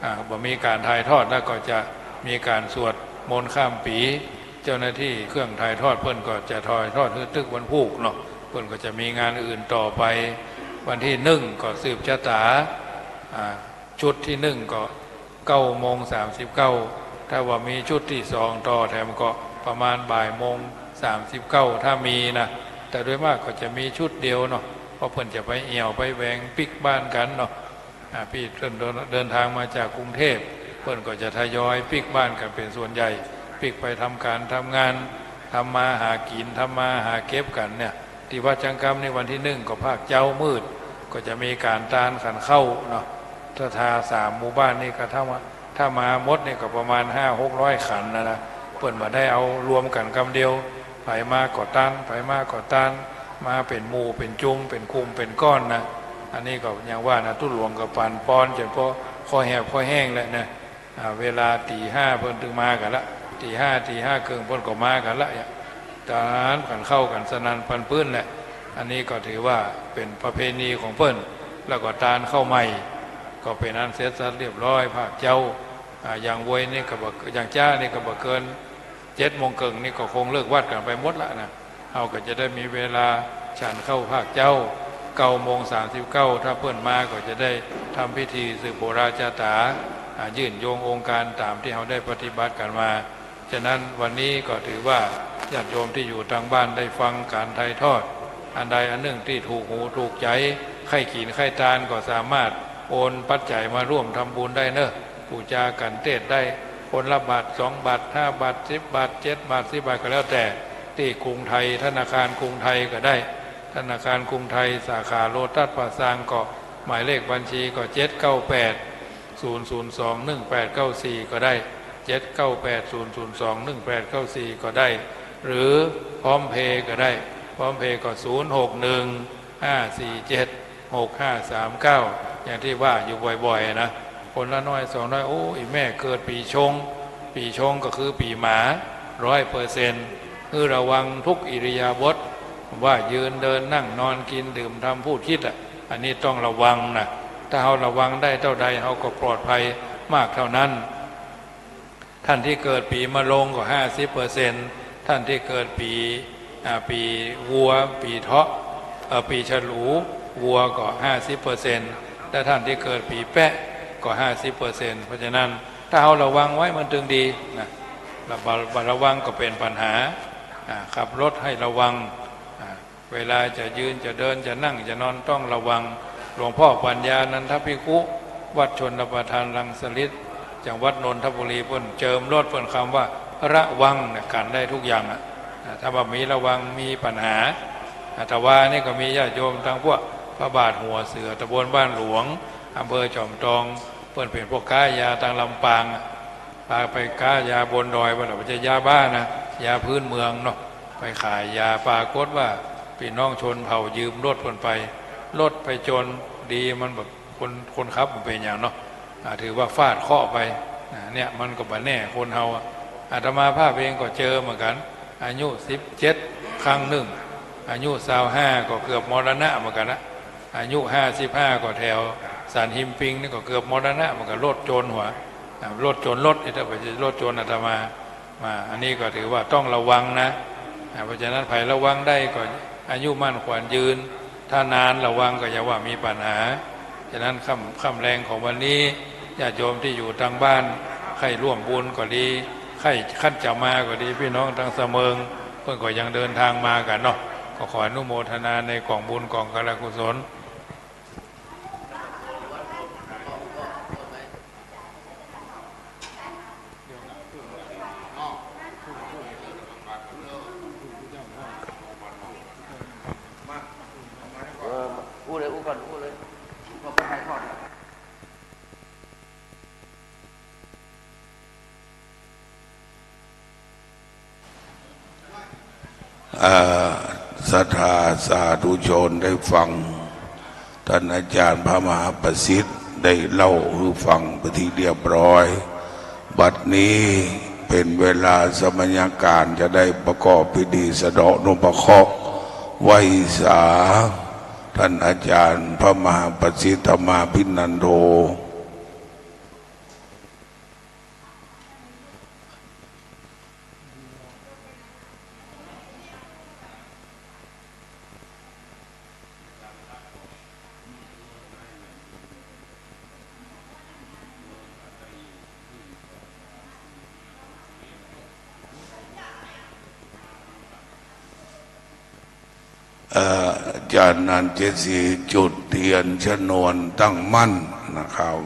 อ่า บ่มีก๋านถ่ายทอดแล้วก็จะมีก๋านสวดมนต์ข้ามปี๋ เจ้าหน้าตี้เครื่องถ่ายทอดเปิ้นก็จะถ่ายทอดหื้อตึกวันพูกเนาะ เปิ้นก็จะมีงานอื่นต่อไป วันตี้นึ่งก็สืบชะตา อ่า ชุดตี้นึ่งก็เก้าโมงสามสิบเก้า ถ้าว่ามีชุดตี้สองต่อแถมก็ประมาณบ่ายโมงสามสิบเก้า ถ้ามีนะ แต่โดยมากก็จะมีชุดเดียวเนาะ เพราะเปิ้นจะไปแอ่วไปแหวงปิ๊กบ้านกั๋นเนาะ อ่า ปี้เปิ้นเดิน เดินทางมาจากกรุงเทพฯ เปิ้นก็จะทยอยปิ๊กบ้านกั๋นเป๋นส่วนใหญ่ ปิ๊กไปทำก๋านทำงาน ทำมาหากิ๋น ทำมาหาเก็บกั๋นเนี่ย ตี้วัดจังกำนี่วันตี้นึ่งก็ภาคเจ๊ามืด ก็จะมีก๋านตานขันข้าวเนาะ ศรัทธาสามหมู่บ้านนี่ก็ถ้าว่า ถ้ามาหมดนี่ก็ประมาณห้าหกร้อยขันนะนะ เปิ้นบ่ได้เอารวมกั๋นกำเดียว ใผมาก็ตาน ใผมาก็ตาน มาเป๋นหมู่เป๋นจุม เป๋นกลุ่มเป๋นก้อนนะ อันนี้ก็อย่างว่านะ ตุ๊หลวงก็ปั่นปอนจ๋นผ่อคอแหบคอแห้งแหละนะ อ่า เวลาตี๋ห้าเปิ้นตึงมากั๋นละ ตี๋ห้า ตี๋ห้าเกิ่งเปิ้นก็มากั๋นละ ตานขันข้าวกั๋นสนั่นปันปื้นแหละ อันนี้ก็ถือว่าเป๋นประเพณีของเปิ้น แล้วก็ตานข้าวใหม่ ก็เป๋นอันเสร็จสับเรียบร้อยภาคเจ๊า อ่า อย่างเวยนี่ก็บ่ อย่างจ๊านี่ก็บ่เกินเจ็ดโมงเกิ่งนี่ก็คงเลิกวัดกั๋นไปหมดละนะ เฮาก็จะได้มีเวลาฉันข้าวภาคเจ๊า เก้าโมงสามสิบเก้า ถ้าเปิ้นมาก็จะได้ทำพิธีสืบโบราณชะตา อ่า ยื่นโยงองค์การต๋ามตี้เฮาได้ปฏิบัติกั๋นมา ฉะนั้นวันนี้ก็ถือว่าญาติโยมตี้อยู่ตางบ้านได้ฟังก๋านถ่ายทอด อันใดอันนึ่งตี้ถูกหูถูกใจ๋ ใค่กิ๋นใค่ตานก็สามารถโอนปัจจัยมาร่วมทำบุญได้เนาะ ปู๋จากั๋นเตศน์ได้ คนละบาท สองบาท ห้าบาท สิบบาท เจ็ดบาท สิบบาท ก็แล้วแต่ ตี้กรุงไทย ธนาคารกรุงไทยก็ได้ ธนาคารกรุงไทยสาขาโลตัสป่าซางก็ หมายเลขบัญชีก็ เจ็ดเก้าแปด ศูนย์ศูนย์สอง หนึ่งแปดเก้าสี่ ก็ได้ เจ็ดเก้าแปด ศูนย์ศูนย์สอง หนึ่งแปดเก้าสี่ ก็ได้ หรือพร้อมเพย์ก็ได้ PromptPay ก็ ศูนย์ หก หนึ่ง ห้า สี่ เจ็ด หก ห้า สาม เก้า อย่างตี้ว่าอยู่บ่อยๆ นะ คนละน้อยสองน้อย โอ้ อี่แม่เกิดปี๋ชง ปี๋ชงก็คือปี๋หมา ร้อยเปอร์เซ็นต์ หื้อระวังทุกอิริยาบถ ว่ายืนเดินนั่งนอนกินดื่มทำพูดคิดอะ อันนี้ต้องระวังนะ ถ้าเฮาระวังได้เต้าใด เฮาก็ปลอดภัยมากเต้านั้น ต้านตี้เกิดปี๋มะโรงก็ ห้าสิบเปอร์เซ็นต์ ต้านตี้เกิดปี๋ อ่า ปี๋วัว ปี๋เถาะ เอ่อ ปี๋ฉลู วัวก็ ห้าสิบเปอร์เซ็นต์ และต้านตี้เกิดปี๋แป๊ะก็ ห้าสิบเปอร์เซ็นต์ เพราะฉะนั้น ถ้าเฮาระวังไว้มันตึงดีนะ บ่ บ่ระวังก็เป๋นปัญหา อ่า ขับรถหื้อระวัง อ่า เวลาจะยืนจะเดินจะนั่งจะนอนต้องระวัง หลวงพ่อปัญญานันทภิกขุ วัดชลประทานรังสฤๅษฐ์ จังหวัดนนทบุรี เปิ้นเจิมรถเปิ้นกำว่า ระวัง เนี่ย กั๋นได้ทุกอย่างอะ อ่า ถ้าบ่มีระวังมีปัญหา อาตมานี่ก็มีญาติโยมตางพวกพระบาทหัวเสือ ตำบลบ้านหลวง อำเภอจอมทอง เปิ้นเป๋นพวกก๊ายาตางลำปางอะ ปาไปก๊ายาบนดอย บ่าบ่ใจ้ยาบ้านะ ยาพื้นเมืองเนาะ ไปขายยา ปรากฏว่าปี้น้องชนเผ่ายืมรถเปิ้นไป รถไปจน ดีมันแบบ คน คนขับมันเป๋นหยังเนาะ อ่า ถือว่าฟาดเคราะห์ไป อ่า เนี่ยมันก็บ่แน่คนเฮาอะ อาตมาภาพเองก็เจอเหมือนกั๋น อายุสิบเจ็ดครั้งนึ่ง อายุซาวห้าก็เกือบมรณะเหมือนกั๋นนะ อายุห้าสิบห้าก็แถวสันหิมปิงนี่ก็เกือบมรณะเหมือนกั๋น รถจนหัว อ่า รถจนรถ เอ๊ะ บ่ใจ้รถจนอาตมา มา อันนี้ก็ถือว่าต้องระวังนะ อ่า เพราะฉะนั้นใผระวังได้ก็อายุมั่นขวัญยืน ถ้านานระวังก็อย่าว่ามีปัญหา ฉะนั้นค่ำ ค่ำแลงของวันนี้ ญาติโยมตี้อยู่ตางบ้าน ใค่ร่วมบุญก็ดี ใค่คันจะมาก็ดี ปี้น้องตางสะเมิง เปิ้นก็ยังเดินตางมากั๋นเนาะ ก็ขออนุโมทนาในก๋องบุญก๋องกาลกุศล เออ อู้เลย อู้ก่อน อู้เลย ขอไปถ่ายทอด เอ่อ ศรัทธาสาธุชนได้ฟัง ต้านอาจ๋ารย์พระมหาประสิทธิ์ได้เล่าหื้อฟังเป๋นตี้เรียบร้อย บัดนี้เป๋นเวลาสมณยการจะได้ประกอบพิธีสะเดาะนพเคราะห์ไหว้สา ต้านอาจ๋ารย์พระมหาประสิทธิ์ธรรมาภินันโท เอ่อ จากนั้นเจ๊ศรีจุดเตียนชนวนตั้งมั่นนะครับ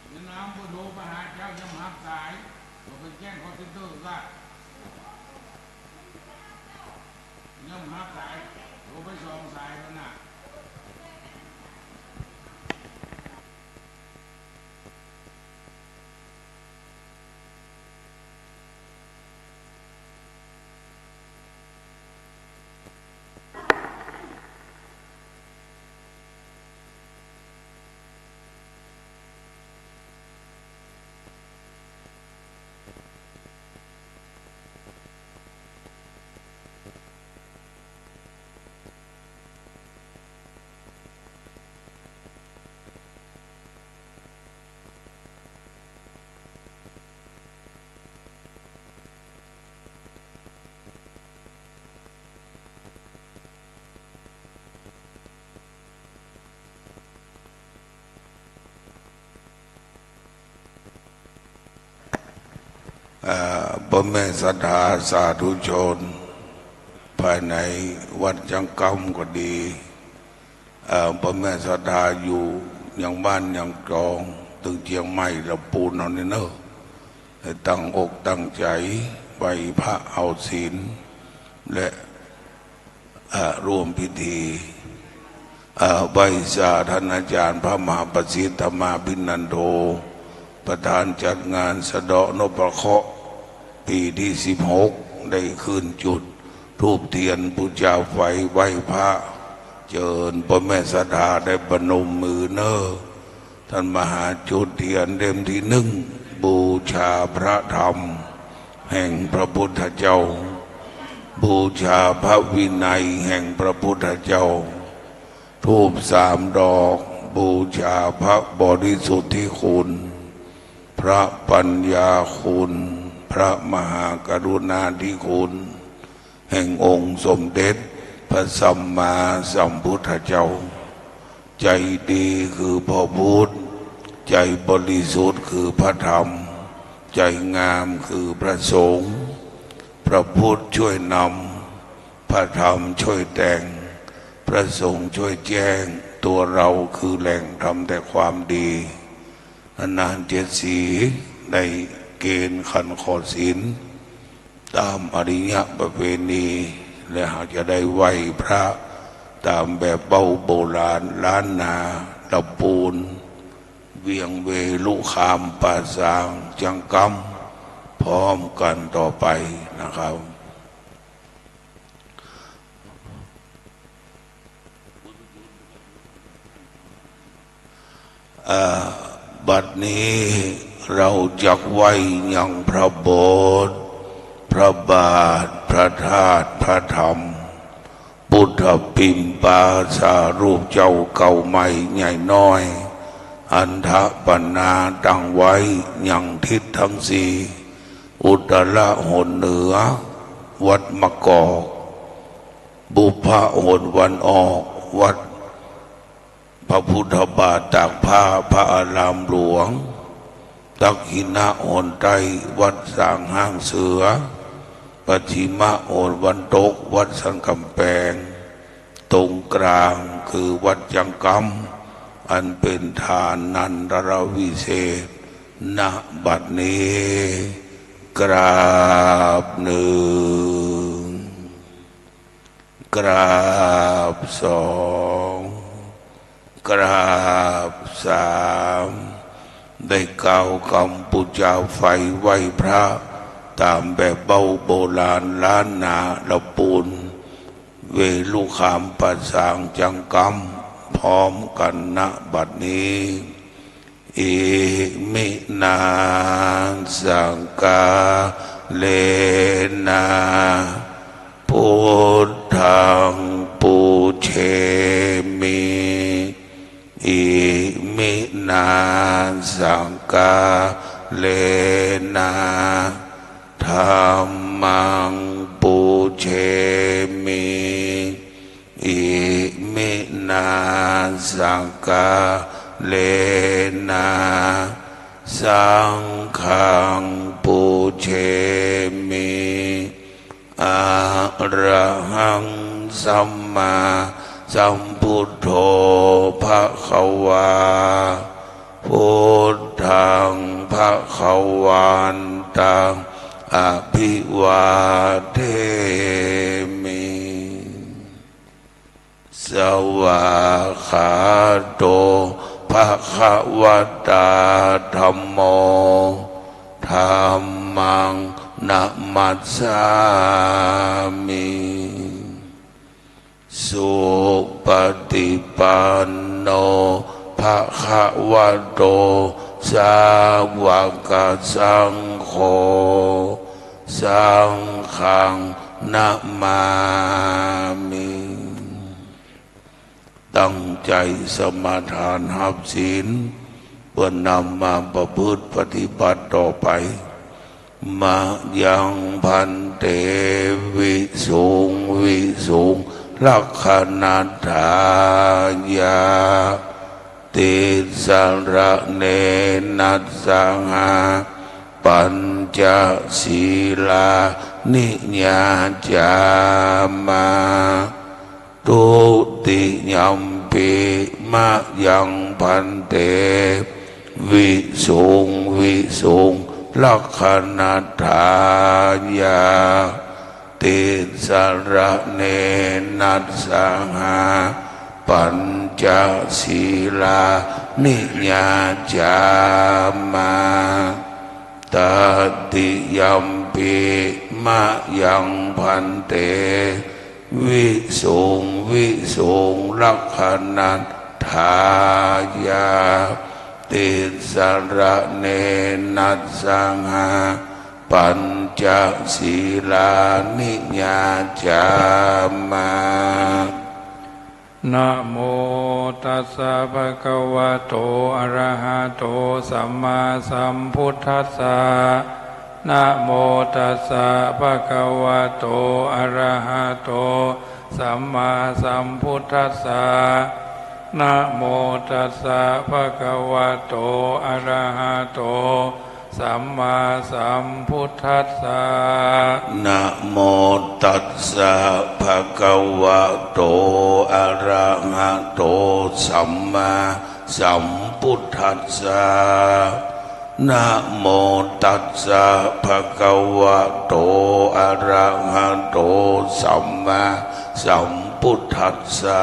เวียดนามบ่โทรไปหาเจ้า ยังบ่ฮับสาย บ่ไปแจ้งคอลเซ็นเตอร์ก็ ยังบ่ฮับสาย โทรไปสองสายแล้วนะ เอ่อ ป้อแม่ศรัทธาสาธุชน ภายในวัดจังกำก็ดี เอ่อ ป้อแม่ศรัทธาอยู่ยังบ้านยังจอง ตึงเจียงใหม่ลำปูนเฮานี่เนาะ ให้ตั้งอกตั้งใจ๋ไหว้พระเอาศีล และ เอ่อ ร่วมพิธี เอ่อ ไหว้สาต้านอาจ๋ารย์พระมหาประสิทธิ์ธรรมาภินันโท ประธานจัดงานสะเดาะนพเคราะห์ปี๋ตี้สิบหก ได้ขึ้นจุดธูปเตียนบู๋จาไฟไหว้พระ เจิญป้อแม่ศรัทธาได้ประนมมือเน่อ ต้านมหาจุดเตียนเล่มตี้นึ่ง บู๋จาพระธรรมแห่งพระพุทธเจ้า บู๋จาพระวินัยแห่งพระพุทธเจ้า ธูปสามดอก บู๋จาพระบริสุทธิคุณ พระปัญญาคุณ พระมหากรุณาธิคุณ แห่งองค์สมเด็จพระสัมมาสัมพุทธเจ้า ใจ๋ดีคือพระพุทธ ใจ๋บริสุทธิ์คือพระธรรม ใจ๋งามคือพระสงฆ์ พระพุทธช่วยนำ พระธรรมช่วยแต่ง พระสงฆ์ช่วยแจ้ง ตั๋วเฮาคือแหล่งทำแต่ความดี นานๆ เจ็ดสี ได้เกณฑ์ขันขอศีล ต๋ามอริยประเพณี และหากจะได้ไหว้พระต๋ามแบบเบ้าโบราณ ล้านนา ตะปูน เวียงเวลุคาม ป่าสาง จังกำ พร้อมกั๋นต่อไปนะครับ อ่า บัดนี้เฮาจักไหว้ยังพระโบสถ์ พระบาท พระธาตุ พระธรรม ปุทธปิมปาสารูปเจ้าเก่าใหม่ใหญ่น้อย อันถะปณาตั้งไว้ยังทิศตังสี่ อุตตระหนเหนือ วัดมะกอก ปุพพะหนวันออก วัด พระพุทธบาทตากผ้า พระอารามหลวง ดักขิณะหนใต้ วัดสางห้างเสือ ปัจฉิมะหนวันตก วัดสันก๋ำแปง ตรงกลางคือวัดจังกำ อันเป๋นฐานันตรวิเศษณบัดนี้ กราบนึ่ง กราบสอง กราบสาม ได้กล่าวกำบู๋จาไฟไหว้พระ ต๋ามแบบเบ้าโบราณ ล้านนา ตะปูน เวลุคาม ป่าสาง จังกำ พร้อมกั๋น ณ บัดนี้ อิมินา สักกาเลนะ พุทธัง ปูเชมิ อิมินา สักกาเลนะ ธัมมัง ปูเชมิ อิมินา สักกาเลนะ สังฆัง ปูเชมิ อะระหัง สัมมาสัมพุทโธ ภะคะวา พุทธัง ภะคะวันตัง อะภิวาเทมิ สวากขาโต ภะคะวะตา ธัมโม ธัมมัง นะมัสสามิ สุปะติปันโน ภะคะวะโต สาวะกะสังโฆ สังฆัง นะมามิ ตั้งใจ๋สมาทานฮับศีล เปื้อนำมาประพฤติปฏิบัติต่อไป มะยัง ภันเต วิสุง วิสุง รักขะณัตถายะ ติสสะระเณ นัสสะหะ ปัญจะสีลานิ ยาจามะ ทุติยัมปิ มะยัง ภันเต วิสุง วิสุง รักขะณัตถายะ ติสสะระเณ นัสสะหะ ปัญจะสีลา niyyācāma. Tatiyampi mayaṃ bhante visuṃ visuṃ rakkhaṇatthāya tisaraṇena saha pañca sīlāni yācāma. Namo tassa bhagavato arahato sammāsambuddhassa. Namo tassa bhagavato arahato sammāsambuddhassa. Namo tassa bhagavato arahato sammāsambuddhassa. Namo tassa bhagavato arahato sammāsambuddhassa. Namo tassa bhagavato arahato sammāsambuddhassa.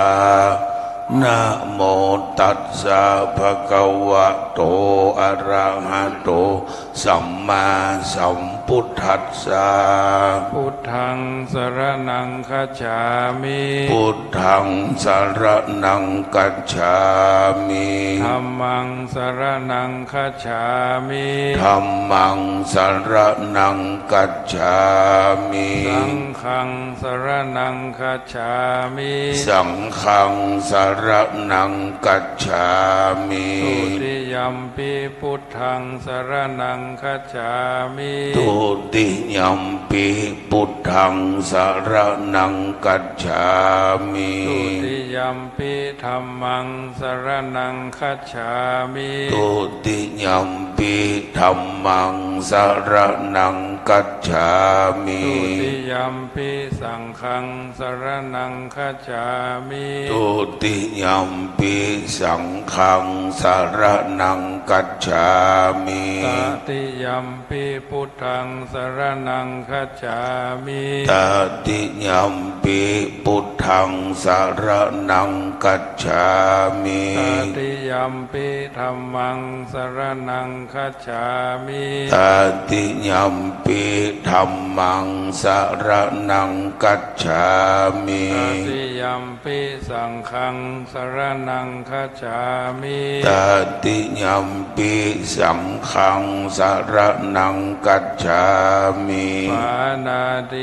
Namo tassa bhagavato arahato sammāsambuddhassa. Buddhaṃ saraṇaṃ gacchāmi. Buddhaṃ saraṇaṃ gacchāmi. Dhammaṃ saraṇaṃ gacchāmi. Dhammaṃ saraṇaṃ gacchāmi. Saṅghaṃ saraṇaṃ gacchāmi. Saṅghaṃ saraṇaṃ gacchāmi. Dutiyampi buddhaṃ saraṇaṃ gacchāmi. Dutiyampi buddhaṃ saraṇaṃ gacchāmi. Dutiyampi dhammaṃ saraṇaṃ gacchāmi. Dutiyampi dhammaṃ saraṇaṃ gacchāmi. Dutiyampi saṅghaṃ saraṇaṃ gacchāmi. Dutiyampi saṅghaṃ saraṇaṃ gacchāmi. Tatiyampi buddhaṃ saraṇaṃ gacchāmi. Tatiyampi buddhaṃ saraṇaṃ gacchāmi. Tatiyampi dhammaṃ saraṇaṃ gacchāmi. Tatiyampi dhammaṃ saraṇaṃ gacchāmi. Tatiyampi saṅghaṃ saraṇaṃ gacchāmi. Tatiyampi saṅghaṃ saraṇaṃ gacchāmi.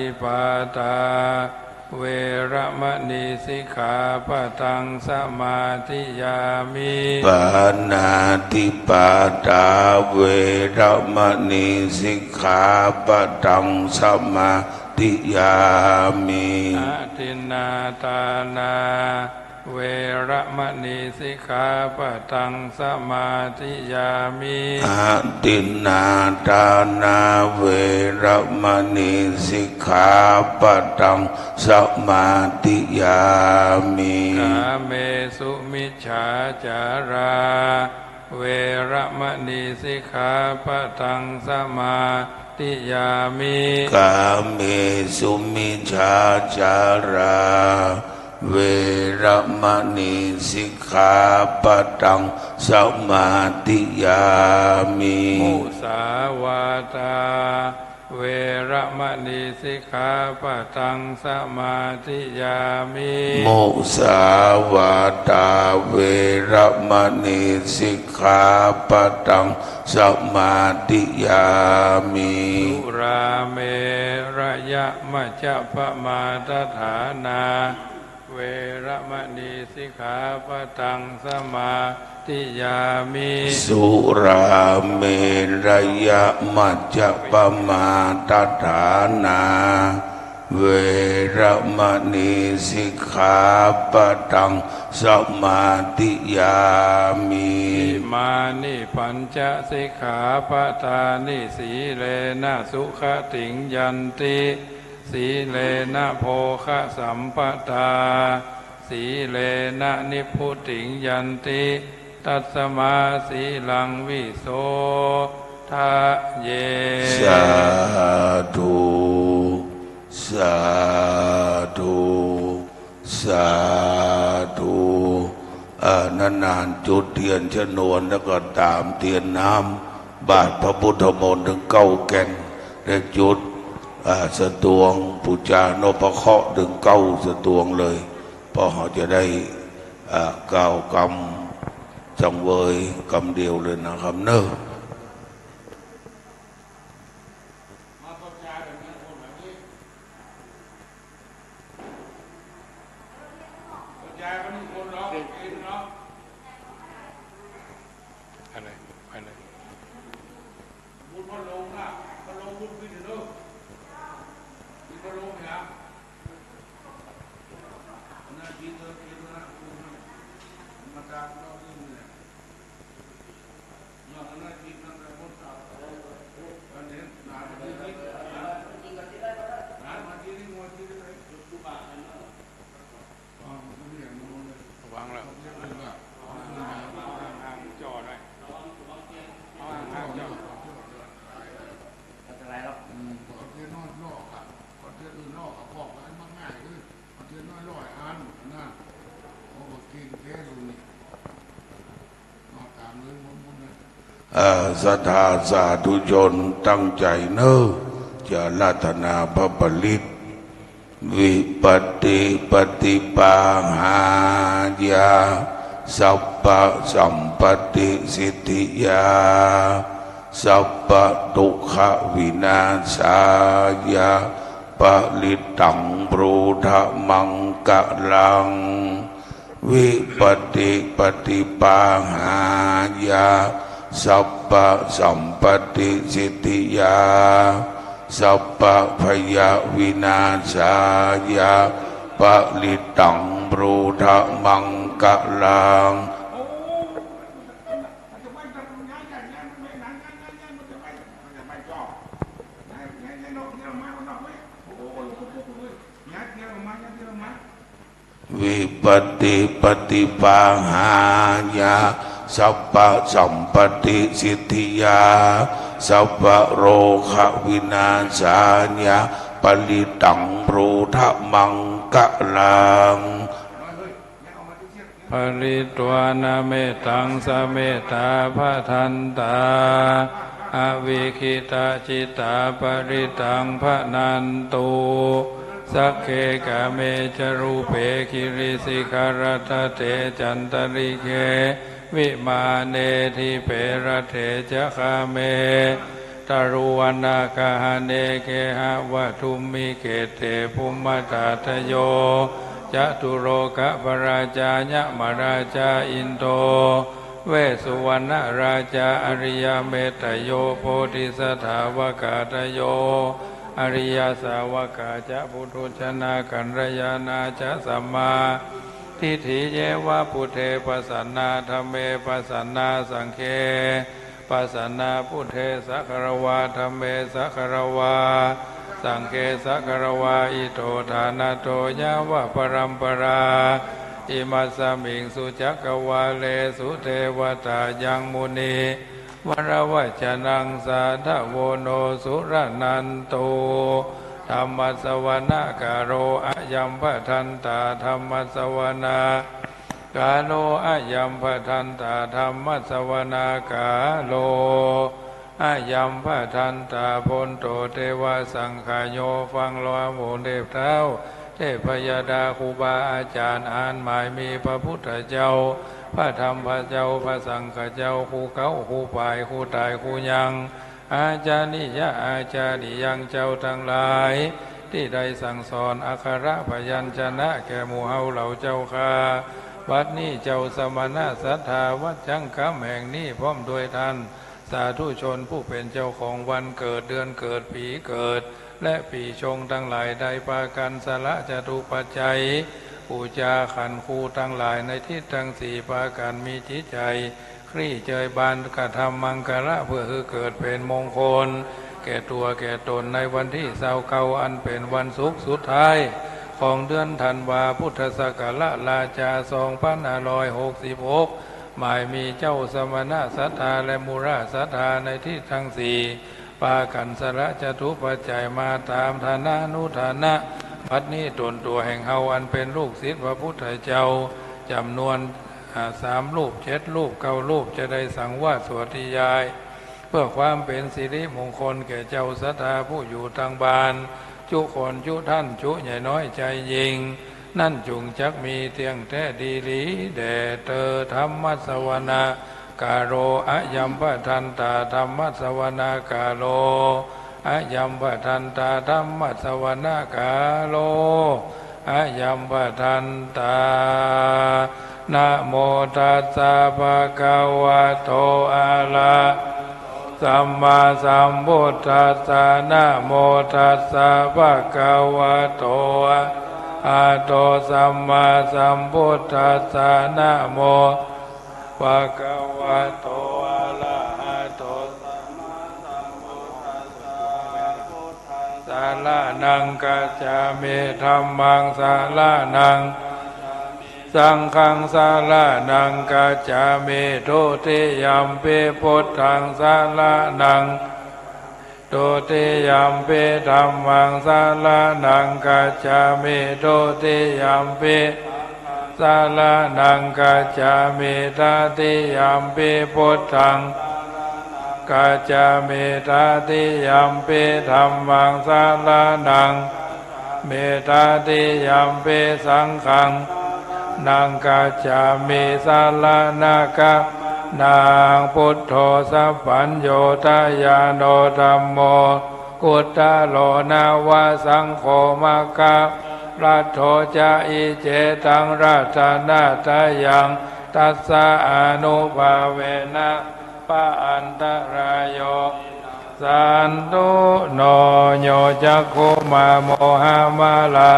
Pāṇātipātā veramaṇī sikkhāpadaṃ samādiyāmi. Pāṇātipātā veramaṇī sikkhāpadaṃ samādiyāmi. Adinnādānā veramaṇī sikkhāpadaṃ samādiyāmi. Adinnādānā veramaṇī sikkhāpadaṃ samādiyāmi. Kāmesu micchācārā veramaṇī sikkhāpadaṃ samādiyāmi. Kāmesu micchācārā veramaṇī sikkhāpadaṃ samādiyāmi. Musāvādā veramaṇī sikkhāpadaṃ samādiyāmi. Musāvādā veramaṇī sikkhāpadaṃ samādiyāmi. Surāmerayamajjapamādaṭṭhānā veramaṇī sikkhāpadaṃ samādiyāmi. Surāmerayamajjapamādaṭṭhānā veramaṇī sikkhāpadaṃ samādiyāmi. Imāni pañca sikkhāpadāni. Sīlena sugatiṃ yanti, sīlena bhogasampadā, sīlena nibbutiṃ yanti, tasmā sīlaṃ visodhaye. Sādhu, sādhu, sādhu. Ana นานจุดเตียนชนวน แล้วก็ต๋ามเตียนน้ำ บาตรพระพุทธมนต์เถิงเก้าแก่น และจุด อ่า สตวง ปู๋จาโนปเคราะห์เถิงเก้าสตวงเลย เพราะเฮาจะได้ อ่า กล่าวกำสังเวยกำเดียวเลยนะครับเนาะ อะไร อะไร วางแล้ว ห่างๆ จ่อหน่อย เอาห่างๆ จ่อ อันตรายแล้ว อืม เอาเตียนนอนลอกอะ เอาเตียนอื่นลอกอะ บอกว่ามันง่ายเลย เอาเตียนนอนลอกอันนะ เอามากินแค่ตรงนี้ เอ่อ ศรัทธาสาธุชนตั้งใจ๋เนาะ จะอาราธนาพระปริตร วิปัตติปฏิปาหายะ สัพพะสัมปตติสิทธิยา สัพพะทุกขวินาศายะ ปริตตังบรูทะมังคะลัง วิปัตติปฏิปาหายะ สัพพะสัมปตติสิทธิยา สัพพะพยะวินาศายะ ปริตตังบรูทะมังคะลัง วิปัตติปฏิปาหายะ สัพพะสัมปตติสิทธิยา สัพพะโรควินาศายะ ปริตตังบรูทะมังคะลัง ปริตวานะเมตตัง สะเมตตา ภะทันตา อวิคขิตะจิตตา ปริตตัง ภะนันตุ สักเค กาเม จะ รูปเป กิริสิขะรัตถะเต จันตะริเก วิมาเน ดีปเป รัตเต จะ คาเม ตะรุวณักขะหะเน เกหะวัตถุมหิ เขเต ภุมมะตาตะโย จะตุโลกะปะราชา ยะมะราชา อินโด เวสสุวรรณะราชา อริยะเมตตะโย โพธิสัตถาวกาตะโย อริยะสาวกาจะ ปุถุชนะกัลยาณาจะ สัมมาทิฏฐิเยวะ ปุตเถ ปัสสะนา ธัมเม ปัสสะนา สังฆเอ ปัสสะนา ปุตเถ สักขะระวา ธัมเม สักขะระวา สังฆเอ สักขะระวา อิโต ฐานะโต ยะวะปะรัมปะรา อิมัสสะมิง สุจักกะวาเล สุ เตวะตา ยัง มุนิ วะระวัจจะนัง สาธะโว โน สุระนันตุ ธัมมัสสะวะนะกาโล อะยัม ภะทันตา ธัมมัสสะวะนะ กาโล อะยัม ภะทันตา ธัมมัสสะวะนะกาโล อะยัม ภะทันตา โพนโต เตวะ สังฆาโย ฟังเล่า หมู่เทพเต้า เทพยดา ครูบาอาจ๋ารย์ อันหมายมีพระพุทธเจ้า พระธรรมเจ้า พระสังฆเจ้า ครูเก่า ครูใหม่ ครูต๋าย ครูยัง อาจาริยะ อาจาริยัง เจ้าตังหลาย ตี้ได้สั่งสอนอักขระพยัญชนะแก่หมู่เฮาเหล่าเจ้าข้า บัดนี้เจ้าสมณะศรัทธาวัดจังกำแห่งนี้พร้อมด้วยต้านสาธุชนผู้เป๋นเจ้าของวันเกิด เดือนเกิด ปี๋เกิด และปี๋ชงตังหลาย ได้ปากั๋นสละจตุปัจจัย ปู๋จาขันธ์ครูตังหลายในทิศตังสี่ ปากั๋นมีจิตใจ๋ คลี่เจยบานกระทำมังคละ เพื่อหื้อเกิดเป๋นมงคล แก่ตั๋วแก่ต๋นในวันตี้ซาวเก้า อันเป๋นวันศุกร์สุดท้าย ของเดือนธันวา พุทธศักราชจา สองปันห้าร้อยหกสิบหก หมายมีเจ้าสมณะศรัทธาและมุราศรัทธาในทิศตังสี่ ปากั๋นสละจตุปัจจัยมาต๋ามฐานานุฐานะ บัดนี้ต๋นตั๋วแห่งเฮาอันเป๋นลูกศิษย์พระพุทธเจ้าจ๋ำนวน อ่า สามรูป เจ็ดรูป เก้ารูป จะได้สังวาสสวดนิยาย เพื่อความเป๋นสิริมงคลแก่เจ้าศรัทธาผู้อยู่ตางบ้าน จุคนจุท่าน จุใหญ่น้อยจายญิง นั้นจุ่งจักมีเตี้ยงแต๊ดีหลีแด่เตอ ธัมมัสสวณากาโล อะยัมภะทันตา ธัมมัสสวณากาโล อะยัมภะทันตา ธัมมัสสวณากาโล อะยัมภะทันตา นะโมตัสสะ ภะคะวะโต อะระหะโต สัมมาสัมพุทธัสสะ นะโมตัสสะ ภะคะวะโต อะระหะโต สัมมาสัมพุทธัสสะ นะโม ภะคะวะโต อะระหะโต สัมมาสัมพุทธัสสะ สะระณัง กัจฉามิ ธัมมัง สะระณัง สังฆัง สะระณัง กัจฉามิ ทุติยัมปิ พุทธัง สะระณัง ทุติยัมปิ ธัมมัง สะระณัง กัจฉามิ ทุติยัมปิ สะระณัง กัจฉามิ ตติยัมปิ พุทธัง กัจฉามิ ตติยัมปิ ธัมมัง สะระณัง มิ ตติยัมปิ สังฆัง นัง กัจฉามิ สะระณะกะ นัง พุทโธ สัพพัญญูตญาโณ ธัมโม อุตตะโร นะวะ สังโฆ มัคคะ รัตโธ จะ อิ เจ ตัง รัตนะตะยัง ตัสสะ อานุภาเวนะ ปะอันตะราโย สันตุ โน โย จักขุมา โมหะมะละ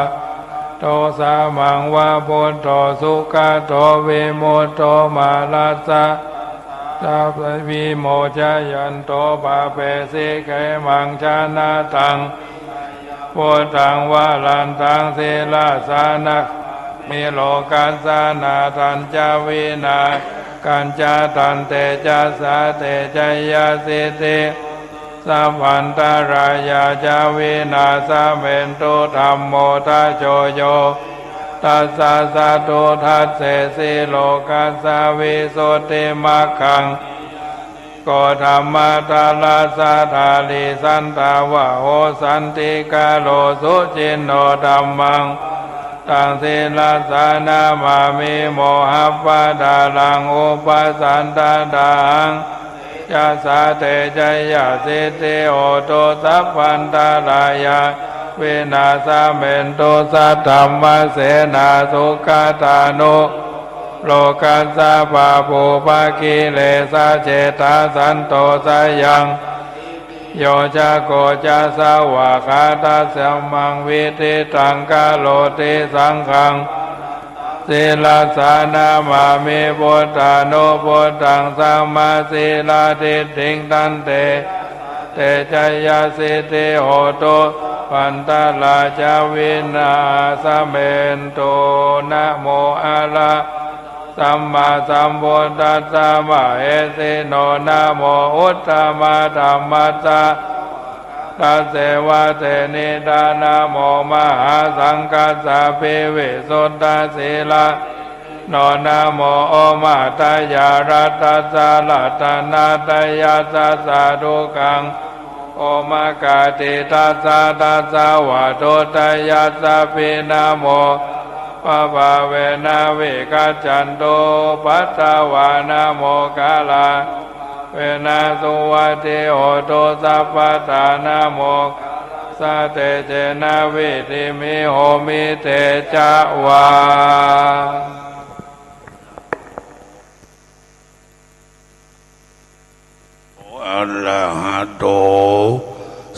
โทสะ มัง วะ พุทโธ สุขะโต วิมุตโต มารัสสะ สะ วิโมชะยันโต ปาเปสิ เขมัง ชนะตัง พุทธัง วรันตัง ศิรสสะ นะ มิ โลกัสสะ นาธัญจะ วินา กัญจะ ตัน เตจัสสะ เตชะยะ สิทธิ สัพพันตรายา จะ วินาสะเมนตุ ธัมโม ทะโช โย ทัสสะ สัตถุ ทัสเสสิ โลกัสสะ วิสุทธิ มัคคัง โก ธัมมะตะระสะ ธาลี สันตะวะโห สันติกะโล สุจินโน ธัมมัง ตัง ศิรสสะ นะมามิ โมหะปะทารัง อุปะสันทะทาหัง จะสสะ เตชะยะ สิทธิ โหตุ สัพพันตรายา วินาสะเมนตุ สัทธัมมะเสนา สุขะทานุ โลกัสสะ ปะปูปะกิเลสะ เจตา สันโตสะยัง โย จะ โก จะ สวาคาตัสสะ ธัมมัง วิทิตัง กะโรติ สังฆัง ศิรสสะ นะมามิ พุทธานุพุทธัง สัมมาสีลาทิฏฐิง ตันเต เตชะยะ สิทธิ โหตุ ปันตะราชะ วินาสะเมนตุ นะโม อะระ สัมมาสัมพุทธัสสะ มะเหสิโน นะโม อุตตมะธัมมัสสะ ทัสเสวะ เทนิดา นะโม มหาสังฆัสสะ ปิวิสุทธะสีละ โน นะโม โอมาตยารัตถัสสะ รัตนะตยัสสะ สาธุกัง โอมะกาติทัสสะ ทัสสะวะตุตยัสสะปิ นะโม ปะภาเวนะ วิคัจฉันตุ ปัตถวา นะโม กาลา เวนะ สุวัตถิโหตุ สัพพะทา นะโม กาลาสะ เตเจนะ วิธิมิ โหมิ เตจะวา อะระหะโต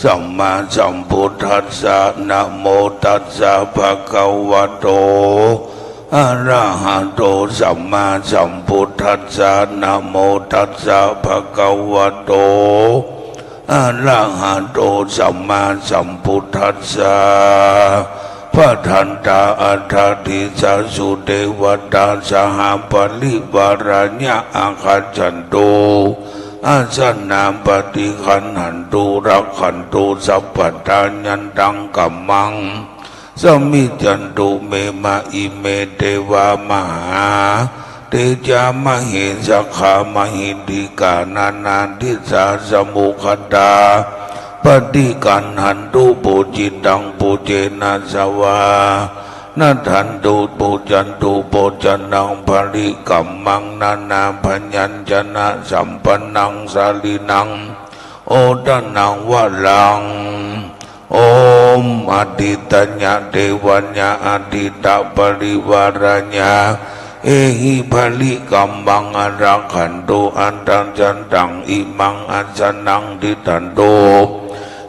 สัมมาสัมพุทธัสสะ นะโมตัสสะ ภะคะวะโต อะระหะโต สัมมาสัมพุทธัสสะ นะโมตัสสะ ภะคะวะโต อะระหะโต สัมมาสัมพุทธัสสะ พะทันตา อัฏฐะดิสสะสุ เตวะตา สหะปะริวารา ยะ อาคัจฉันตุ อาสะนะ ปะฏิคันหันตุ รักขันตุ สัพพะทา ยันตัง คะมัง สะมิจฉันตุ เม มะ อิเม เตวะ มหา เตจามเหสขามหิทธิกา นานาทิสาสมุขตา ปฏิกัณหันตุ ปูจิตังปูเจนะ สวา นัฏฐันตุ ปูจันตุ ปูจนัง บริกรรมัง นานาพยัญชนะสัมปันนัง สาลีนัง โอทะนัง วรัง โอม อทิตยะเทวะยะ อทิตตะปริวารายะ เอหิ บริกรรมัง อารักขันตุ อัตถะสันตัง อิมัง อาสนัง ทิฏฐันตุ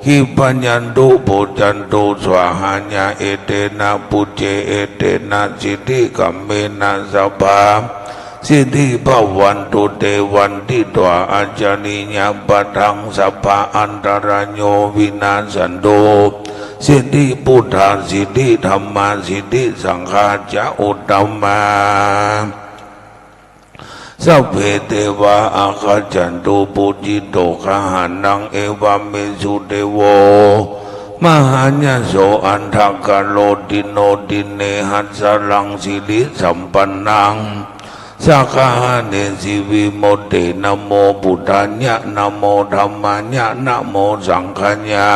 หิปยันตุ ปูจันตุ สวาหายะ เอเตนะ ปูเจ เอเตนะ สิทธิกรรเมนะ สัพพะ สิทธิภะวันตุ เต วันติ ตวา อัจฉริยะปะทัง สัพพะอันตะราโย วินาสสันตุ สิทธิพุทธา สิทธิธัมมา สิทธิสังฆา จะ อุตตมา สัพเพ เตวา อักขัจฉันตุ ปูจิโต ขะหานัง เอวะเมสุ เตโว มหายะโส อัฏฐะกะโรติ โน ดิเน หัสสะรัง สิริสัมปันนัง สักขะหะเน สีวิมุตเต นะโม พุทธายะ นะโม ธัมมายะ นะโม สังฆายะ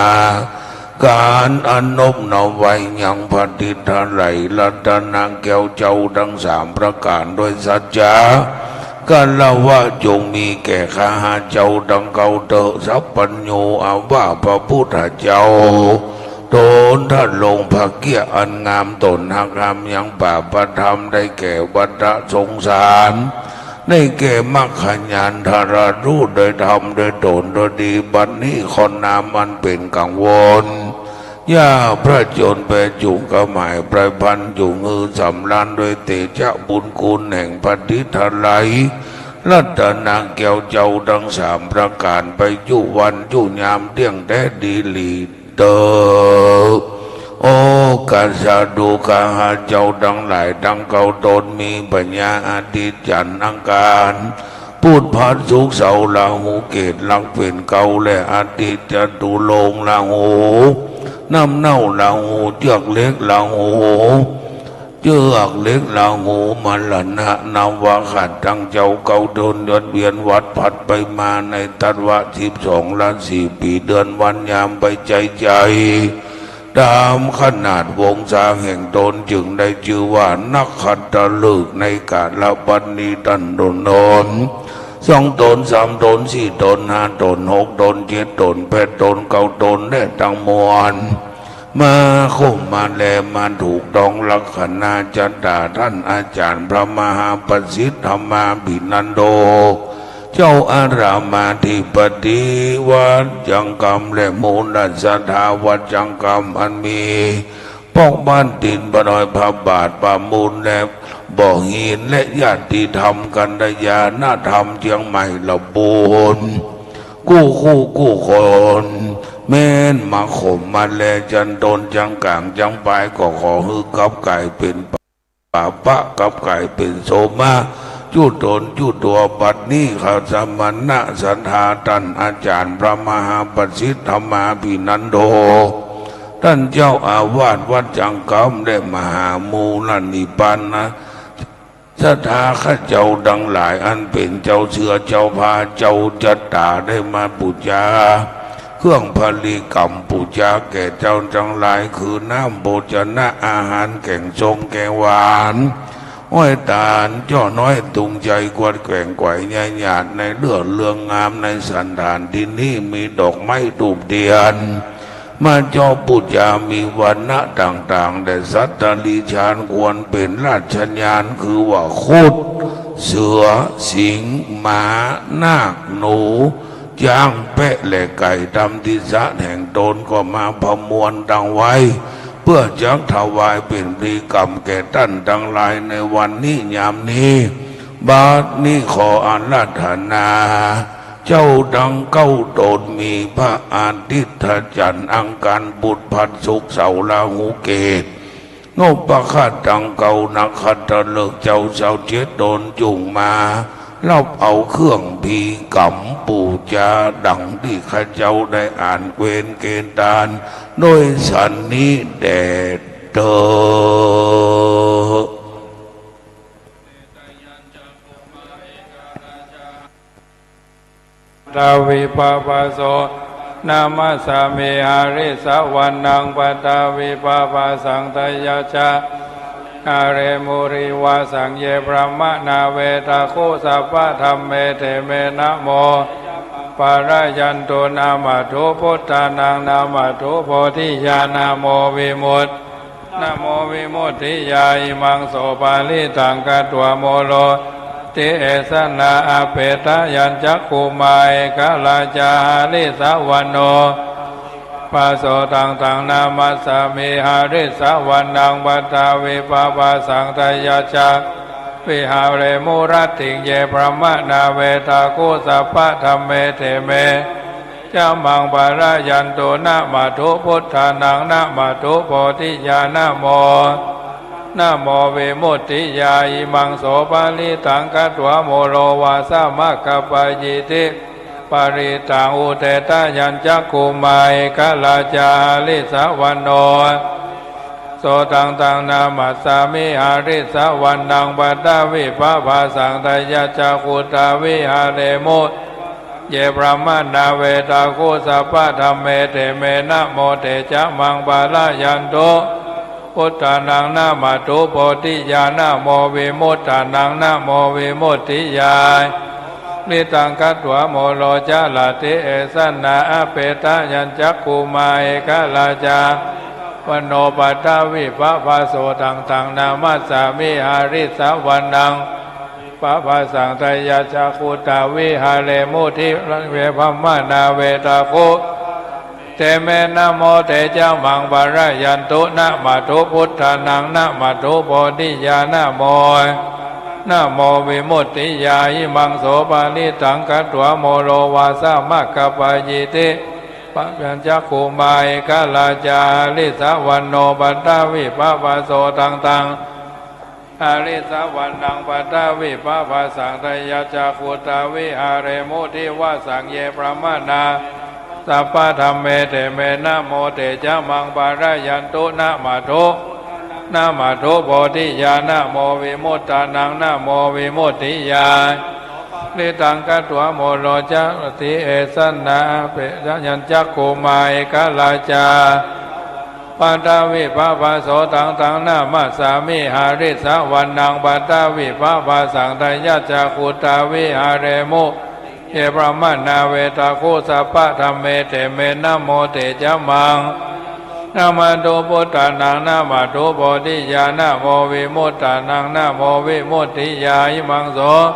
ก๋านอนบน้อมไหว้ยังพระทิตย์ไตร รัตนะแก้วเจ้าตึงสามประก๋าน ด้วยสัจจะ กะละวะ จงมีแก่ข้าเจ้าตึงเก้าเต๊อะ สัพพัญญู อาว่าพระพุทธเจ้า ตนทรงพระเกียรติอันงาม ตนฮักธรรมยังปาปธรรม ได้แก่วัฏฏะสงสาร ได้แก่มรรคญาณ ตรัสรู้โดยธรรมโดยตนโดยดี บัดนี้ขอน้อมอันเป๋นกังวล อย่าพระจนแปรจุกหมายไพร่พลัน จุ่งหื้อสำราญด้วยเตจะบุญคุณแห่งพระทิตย์ไตร รัตนะแก้วเจ้าตึงสามประก๋าน ไปจุวันจุยามเตี้ยงแต๊ดีหลีเต๊อะ โอกัสสะ ดูกราเจ้าตังหลายตึงเก้าต๋น มีพญาอาทิตย์จันทร์อังคาร พุธพระศุกร์เสาร์ราหูเกตุ ลักษณ์เป๋นเก๊า และอาทิตย์จตุรงค์ราหู น้ำเน่าราหู เจือกเหล็กราหู เจือกเหล็กราหู มรณะนวขัตตึงเจ้าเก้าต๋น หยุดเวียนวัดผัดไปมาในธันวา สิบสองราศี ปี๋เดือนวันยามไปใจ๊ใจ๊ ต๋ามขนาดวงศาแห่งต๋น จึงได้จื้อว่านักขัตฤกษ์ ในก๋าละบัดนี้ ต้านต๋น สองต๋น สามต๋น สี่ต๋น ห้าต๋น หกต๋น เจ็ดต๋น แปดต๋น เก้าต๋น และตังมวล มาครบมาแล มาถูกต้องลักษณะชะตาต้านอาจ๋ารย์พระมหาประสิทธิ์ธรรมาภินันโท เจ้าอารามอธิปดีวัดจังกำ และหมู่ราชสัตถาวัดจังกำ อันมีปอกบ้านตี๋น พระนอย พระบาท พระมูล และบ่อหิน และญาติธรรมกัลยาณธรรมเจียงใหม่ละปูน กู้คู่กู้คน แม่นมาครบมาแล จั้นต้นจั้นก๋างจั้นป๋าย ก็ขอหื้อกับก๋ายเป๋น ป๋าปะ กับก๋ายเป๋นโสมะ จุต๋นจุตั๋ว บัดนี้ข้าสมณะศรัทธาต้านอาจ๋ารย์พระมหาประสิทธิ์ธรรมาภินันโท ต้านเจ้าอาวาสวัดจังกำ และมหามูลนิปานนะ ศรัทธาข้าเจ้าตังหลาย อันเป๋นเจ้าเสื้อเจ้าผ้าเจ้าจัตตา ได้มาปู๋จา เครื่องบริกรรมปู๋จาแก่เจ้าตังหลาย คือน้ำโภชนะอาหาร แก๋งส้มแก๋งหวาน อ้อยต๋าล จ้อน้อย ตุงใจ๋ กวดแก๋ง ไกวใยหยาด ในเลือกเรื่องงาม ในสันฐานตี้นี้มีดอกไม้ธูปเตียน มาเจาะปู๋จา มีวรรณะต่างๆ และสัตว์เดรัจฉานควรเป๋นราชญาณ คือว่าครุฑ เสือ สิงห์ ม้า นาค หนู จ๊าง แปะ และไก่ ต๋ามทิสะแห่งต๋น ก็มาประมวลตังไว้ เปื้อจักถวายเป๋นพิธีกรรมแก่ต้านตังหลายในวันนี้ยามนี้ บัดนี้ขออาราธนา เจ้าตังเก้าต๋น มีพระอาทิตย์ จันทร์ อังคาร พุธ พระศุกร์ เสาร์ ราหูเกตุ นพเคราะห์ตังเก้า นักขัตฤกษ์ เจ้าเศร้าเจ็ดต๋น จุ่งมาฮับเอาเครื่องพิธีกรรมปู๋จา ดังตี้ข้าเจ้าได้อ่านเกวียนเกณฑ์ตาน โดยสันนี้แด่เต๊อะ Paṭhavippabhāso namassāmi, hariṃsavanaṃ paṭhavippabhāsaṃ, tayajja vīharemūrivasaṃ, ye brāhmaṇā vedagū sabbadhamme, te me namo pālayantu. Namatthu buddhānaṃ, namatthu bodhiyā, namo vimut namo vimuttiyā. Imaṃ so parittaṃ katvā moro ti esanā, apetayañcakkhummā ekarājā harissavano. Pāso taṃ taṃ namassāmi, harissavanaṃ paṭhavippabhāsaṃ, tayajja vīharemū rattiṃ, ye brāhmaṇā vedagū sabbadhamme, te me ca maṃ pālayantu. Namatthu buddhānaṃ, namatthu bodhiyā, namo namo vimuttiyā. Imaṃ so parittaṃ katvā moro vāsamaggapāyī, diṭṭhiṃ parittaṃ udetayañcakkhummā ekarājā harissavano. So taṃ taṃ namassāmi, harissavanaṃ paṭhavippabhāsaṃ, tayajja guttā vīharemū ye brāhmaṇā vedagū sabbadhamme, te me namo, te ca maṃ pālayantu. Buddhānaṃ, namatthu bodhiyā, namo vimuttānaṃ, namo vimuttiyā. Parittaṃ katvā moro carati esanā, apetayañcakkhummā ekarājā harissavano paṭhavippabhāso. Taṃ taṃ namassāmi, harissavanaṃ paṭhavippabhāsaṃ, tayajja guttā vīharemū, diṭṭhiṃ ye brāhmaṇā vedagū, te me namo, te ca maṃ pālayantu. Namatthu buddhānaṃ, namatthu bodhiyā, namo namo vimuttiyā. Imaṃ so parittaṃ katvā moro vāsamaggapāyī, diṭṭhiṃ udetayañcakkhummā ekarājā harissavano paṭhavippabhāso. Taṃ taṃ harissavanaṃ paṭhavippabhāsaṃ, tayajja guttā vīharemū divasaṃ, ye brāhmaṇā sabbadhamme, te me namo, te ca maṃ pālayantu. Namatthu, namatthu bodhiyā, namo vimuttānaṃ, namo vimuttiyā. Parittaṃ katvā moro carati esanā, apetayañcakkhummā ekarājā paṭhavippabhāso. Taṃ taṃ namassāmi, harissavanaṃ paṭhavippabhāsaṃ, tayajja guttā vīharemū ye brāhmaṇā vedagū sabbadhamme, te me namo, te ca maṃ. Namatthu buddhānaṃ, namatthu bodhiyā, namo vimuttānaṃ, namo vimuttiyā. Imaṃ so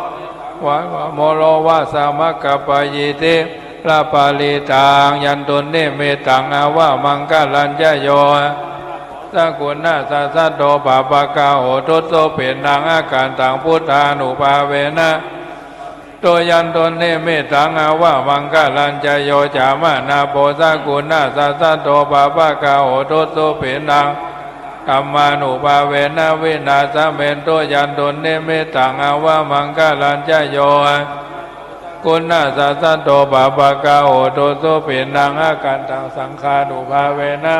parittaṃ katvā moro vāsamaggapāyī, diṭṭhiṃ parittaṃ yandunnimittaṃ avamaṅgalañca, yo cāmanāpo sakuṇassa saddo pāpaggaho dussupinaṃ akantaṃ buddhānubhāvena namo te ca maṃ pālayantu. Yandunnimittaṃ avamaṅgalañca, yo cāmanāpo sakuṇassa saddo pāpaggaho dussupinaṃ akantaṃ dhammānubhāvena vināsamentu. Yandunnimittaṃ avamaṅgalañca, yo cāmanāpo sakuṇassa saddo pāpaggaho dussupinaṃ akantaṃ saṅghānubhāvena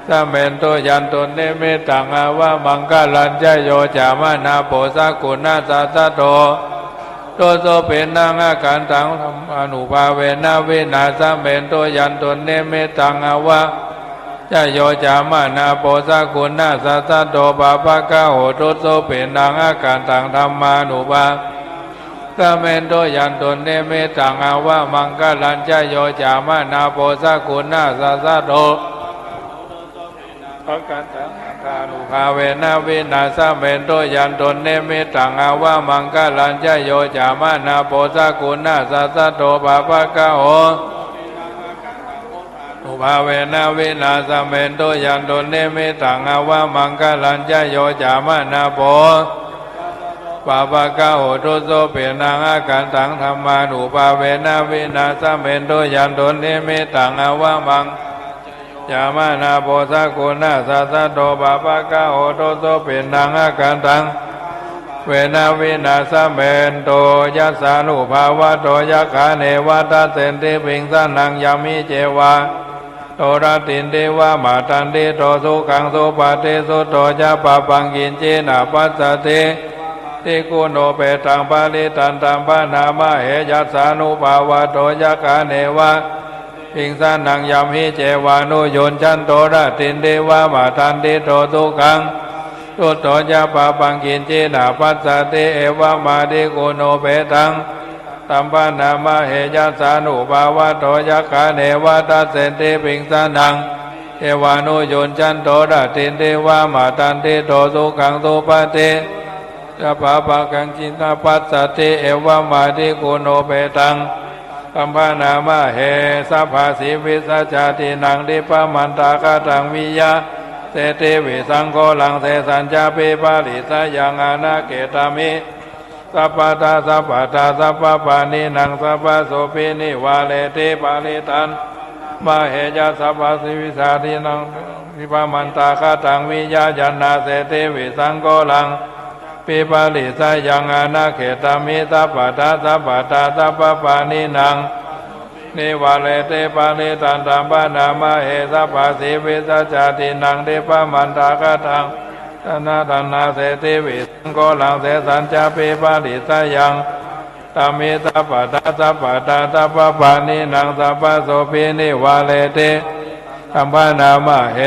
vināsamentu. Yandunnimittaṃ avamaṅgalañca, yo cāmanāpo sakuṇassa saddo dussupinaṃ akantaṃ dhammānubhāvena vināsamentu. Yandunnimittaṃ avamaṅgalañca, yo cāmanāpo sakuṇassa saddo pāpaggaho dussupinaṃ akantaṃ dhammānubhāvena vināsamentu. Yandunnimittaṃ avamaṅgalañca, yo cāmanāpo sakuṇassa saddo akantaṃ saṅghānubhāvena vināsamentu. Yandunnimittaṃ avamaṅgalañca, yo cāmanāpo sakuṇassa saddo pāpaggaho nubhāvena vināsamentu. Yandunnimittaṃ avamaṅgalañca, yo cāmanāpo pāpaggaho dussupinaṃ akantaṃ dhammānubhāvena vināsamentu. Yandunnimittaṃ avamaṅgalañca, yo cāmanāpo sakuṇassa saddo pāpaggaho dussupinaṃ akantaṃ dhammānubhāvena vināsamentu. Yassānubhāvato yakkhā neva dassenti piṃsanaṃ, yamhi ceva āmanto rattinti va matandito, sukhaṃ supati sutto ca pāpaṃ kiñci na passati. ติกุณโณเปตัง ปริตตันตัม พะนามะเห ยัสสานุภาวัตโถ ยักขาเนวะ พิงสะนัง ยัมหิ เจวานุยุญชันโต รัตถินทิวะ มะทันติโต สุขัง ตุโต จะปะปัง กิญจิ นาภัสสะติ เอวะมา ติกุณโณเปตัง ตัม พะนามะเห ยัสสานุภาวัตโถ ยักขาเนวะ ทัสเสนติ พิงสะนัง เจวานุยุญชันโต รัตถินทิวะ มะทันติโต สุขัง สุปะฏิ จะปะปัง กิญจิ นาภัสสะติ เอวะมา ติกุณโณเปตัง ตัม พะนามะเห สัพพะสีวิสะจาตินัง ทิปะมันตาคะตัง วิยะเสติวิสังโฆรัง เสสัญจะ ปิปะริสะยัง อานาเขตามิ สัพพะทา สัพพะทา สัพพะปานินัง สัพพะโส ปินิวาเรติ ปริตตัน มะเห ยัสสา สัพพะสีวิสะจาตินัง ทิปะมันตาคะตัง วิยะยัณณาเสติวิสังโฆรัง ปิปะริสะยัง อานาเขตามิ สัพพะทา สัพพะทา สัพพะปานินัง นิวาเรติ ปริตตันตัม พะนามะเห สัพพะสีวิสะจาตินัง ทิปะมันตาคะตัง วิยะยัณณาเสติวิสังโฆรัง เสสัญจะ ปิปะริสะยัง ตามิ สัพพะทา สัพพะทา สัพพะปานินัง สัพพะโส ปินิวาเรติ ตัม พะนามะเห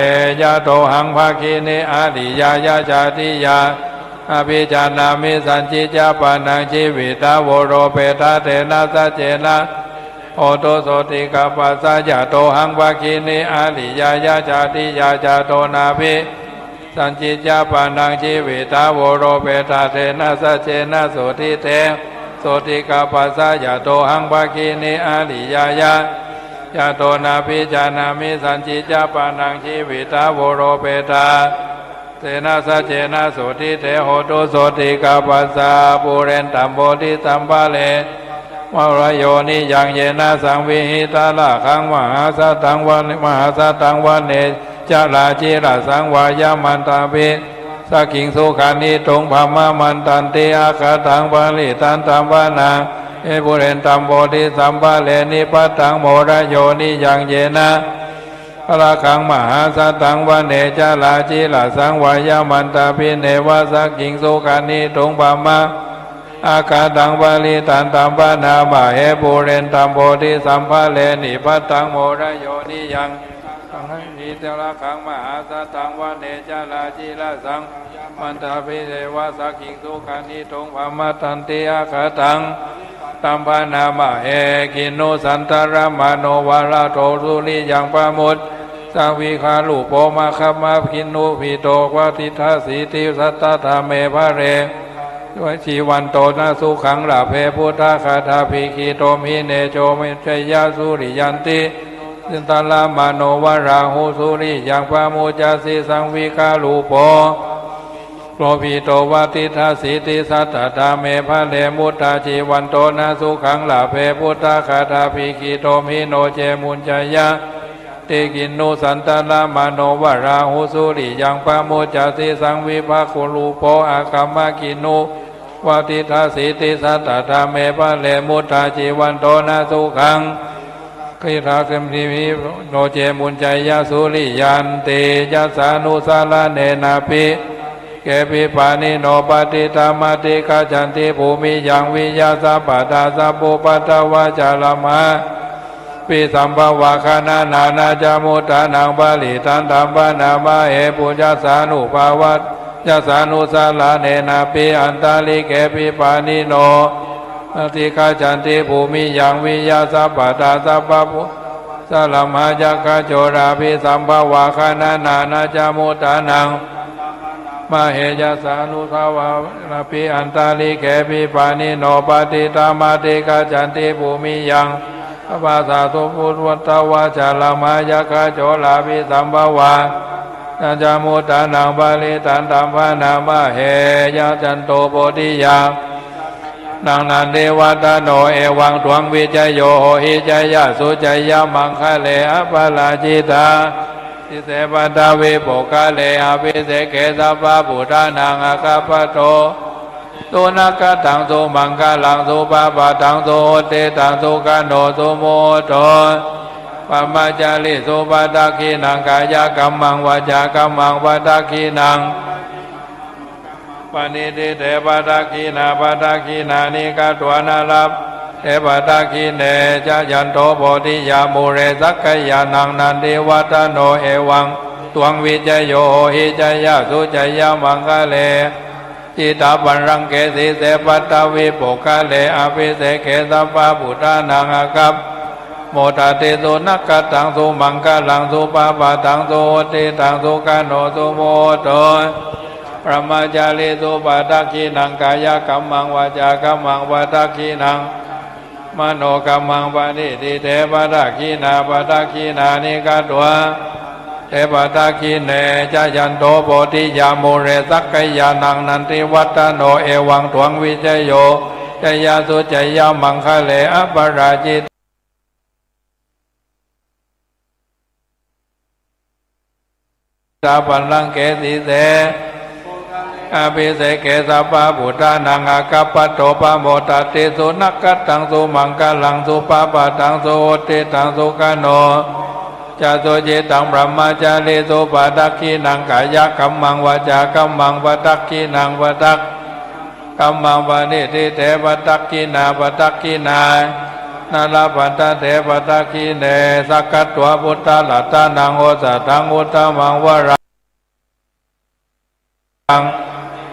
ยะโตหัง ภักขินี อาริยะยะจาติยา อะภิจานามิ สัญญิญญาปะนัง จีวิตาโวโรเปตา เตนะสัจเจนะ โหตุ โสติกาปัสสะ ยะโตหัง ภักขินี อาริยะยะจาติยา จะโตนาภิ สัญญิญญาปะนัง จีวิตาโวโรเปตา เตนะสัจเจนะ โสติเต โสติกาปัสสะ ยะโตหัง ภักขินี อาริยะยะ จะโตนาภิจานามิ สัญญิญญาปะนัง จีวิตาโวโรเปตา เตนะสัจเจนะ โสติเต โหตุ โสติกาปัสสะ ปูเรตัม ปูริสัมภะเร วะวะโย นิยัง เยนะ สังวิหิตะ ราคัง มหาสัตถัง วะ มหาสัตถัง วะเน จะรา จีรสัง วะยะมันตะ ภิ สักขิง สุขันติ ตุง พะมะ มันตันติ อาคาถัง ปะริตตันตัม พะนา เอ ปูเรตัม ปูริสัมภะเร นิปะตัง โมระโย นิยัง เยนะ ราคัง มหาสัตถัง วะเน จะรา จีรสัง วะยะมันตะ ภิ เนวะ สักขิง สุขันติ ตุง พะมะ อาคาถัง ปะริตตันตัม พะนามะเห ปูเรตัม ปูริสัมภะเร นิปะตัง โมระโย นิยัง สังวิหิตะ ราคัง มหาสัตถัง วะเน จะรา จีรสัง มันตะ ภิ เนวะ สักขิง สุขันติ ตุง พะมะ มันตันติ อาคาถัง ตัม พะนามะเห คินุสันตะระมะโน วะระโต สุริยัง พะมุตตะ สังวิคารูโป มะคะมะ คินุ ปิโต วะติฏฐะสีติ สัตตะทาเม พะเร จีวันโต นะ สุขัง ลาเภ พุทธะคาถาภิกขิโต มหิเน โจ มุญจะยะ สุริยันติ สันตะระมะโน วะราหู สุริยัง พะมุจจะสี สังวิคารูโป โลปิโต วะติฏฐะสีติ สัตตะทาเม พะเร มุตตะ จีวันโต นะ สุขัง ลาเภ พุทธะคาถาภิกขิโต มหิโน เจ มุญจะยะ ติ คินุสันตะระมะโน วะราหู สุริยัง พะมุจจะสี สังวิคารูโป อะคะมะ คินุ วะติฏฐะสีติ สัตตะทาเม พะเร มุตตะ จีวันโต นะ สุขัง คิราเสมทิ มหิโน เจ มุญจะยะ สุริยันติ ยัสสานุสะระเณนะ ปิ เก ปิปาณิโน ปะติฏฐะมะติกัจฉันติ ภูมิยัง วิยะ สัพพะทา สัพพุปะทะวะ จะระมะ ปิ สัมภะวะ คะนะ นานะ จะ มุตตะนัง ปะริตตันตัม พะนามะเห ปุญญะ ยัสสานุภาวัต ยัสสานุสะระเณนะ ปิ อันตะริเก ปิปาณิโน ปะติกัจฉันติ ภูมิยัง วิยะ สัพพะทา สัพพะพุ จะระมะ ยักขะโจรา ปิ สัมภะวะ คะนะ นานะ จะ มุตตะนัง มะเห ยัสสานุภาวัต ปิ อันตะริเก ปิปาณิโน ปะติฏฐะมะติกัจฉันติ ภูมิยัง สัพพะทา สัพพุปะทะวะ จะระมะ ยักขะโจรา ปิ สัมภะวะ นะ จะ มุตตะนัง ปะริตตันตัม พะนามะเห ยะ จันโต โพธิยา นัง นันทิวัฒโน เอวัง ตวัง วิจโย โหหิ จยะสุ จยะมังคะเล อะปะราจิตา สิเส ปะทวิปุคคะเล อะภิเสเก สัพพะปุทธานัง อะคะปะโต สุนะกะตัง สุมังคะลัง สุปะปะทัง สุหุตติตัง สุขะโน สุมุตโต ปะมะจาริสุ ปะทักขิณัง กายะกัมมัง วาจากัมมัง ปะทักขิณัง ปะนิฏฐิเต ปะทักขิณา ปะทักขิณานิ ฆัตวา นะ ลับ เต ปะทักขิเณ จะยันโต โพธิยา มูเล สักคายานัง นันทิวัฏฐะโน เอวัง ตวัง วิจโย โหหิ จายะสุ จายะมังคะเล จิตตะปัลลังเก สีเส ปัตตะวี ปุคคะเล อะภิเสเก สัพพะปุทธานัง อะคัปปะโท ปะโมทัตติ สุนักขัตตัง สุมังคะลัง สุภะปะทัง สุหุตติตัง สุขะโน สุมุหุตโต บรมมะจาริสุ ปะทักขิณัง กายะกัมมัง วาจากัมมัง ปะทักขิณัง มโนกัมมัง ปะนิฏฐิเต ปะทักขิณา ปะทักขิณานิ ฆัตวา เต ปะทักขิเณ จะยันโต โพธิยา มูเล สักคายานัง นันทิวัฏฐะโน เอวัง ตวัง วิจโย จายะสุ จายะมังคะเล อะปะราจิต ตะปัลลังเก สีเส อะภิเสเก สัพพะปุทธานัง อะคัปปะโท ปะโมทัตติ สุนักขัตตัง สุมังคะลัง สุภะปะทัง สุหุตติตัง สุขะโน จะสุจิตตัง บรมมะจาริสุ ปะทักขิณัง กายะกัมมัง วาจากัมมัง ปะทักขิณัง ปะทัก กัมมัง ปะนิฏฐิเต ปะทักขิณา ปะทักขิณานะ ลับพันทะเต ปะทักขิเณ สักขัตวา พุทธะรัตตะนัง โอสะถัง อุตตะมัง วะรัง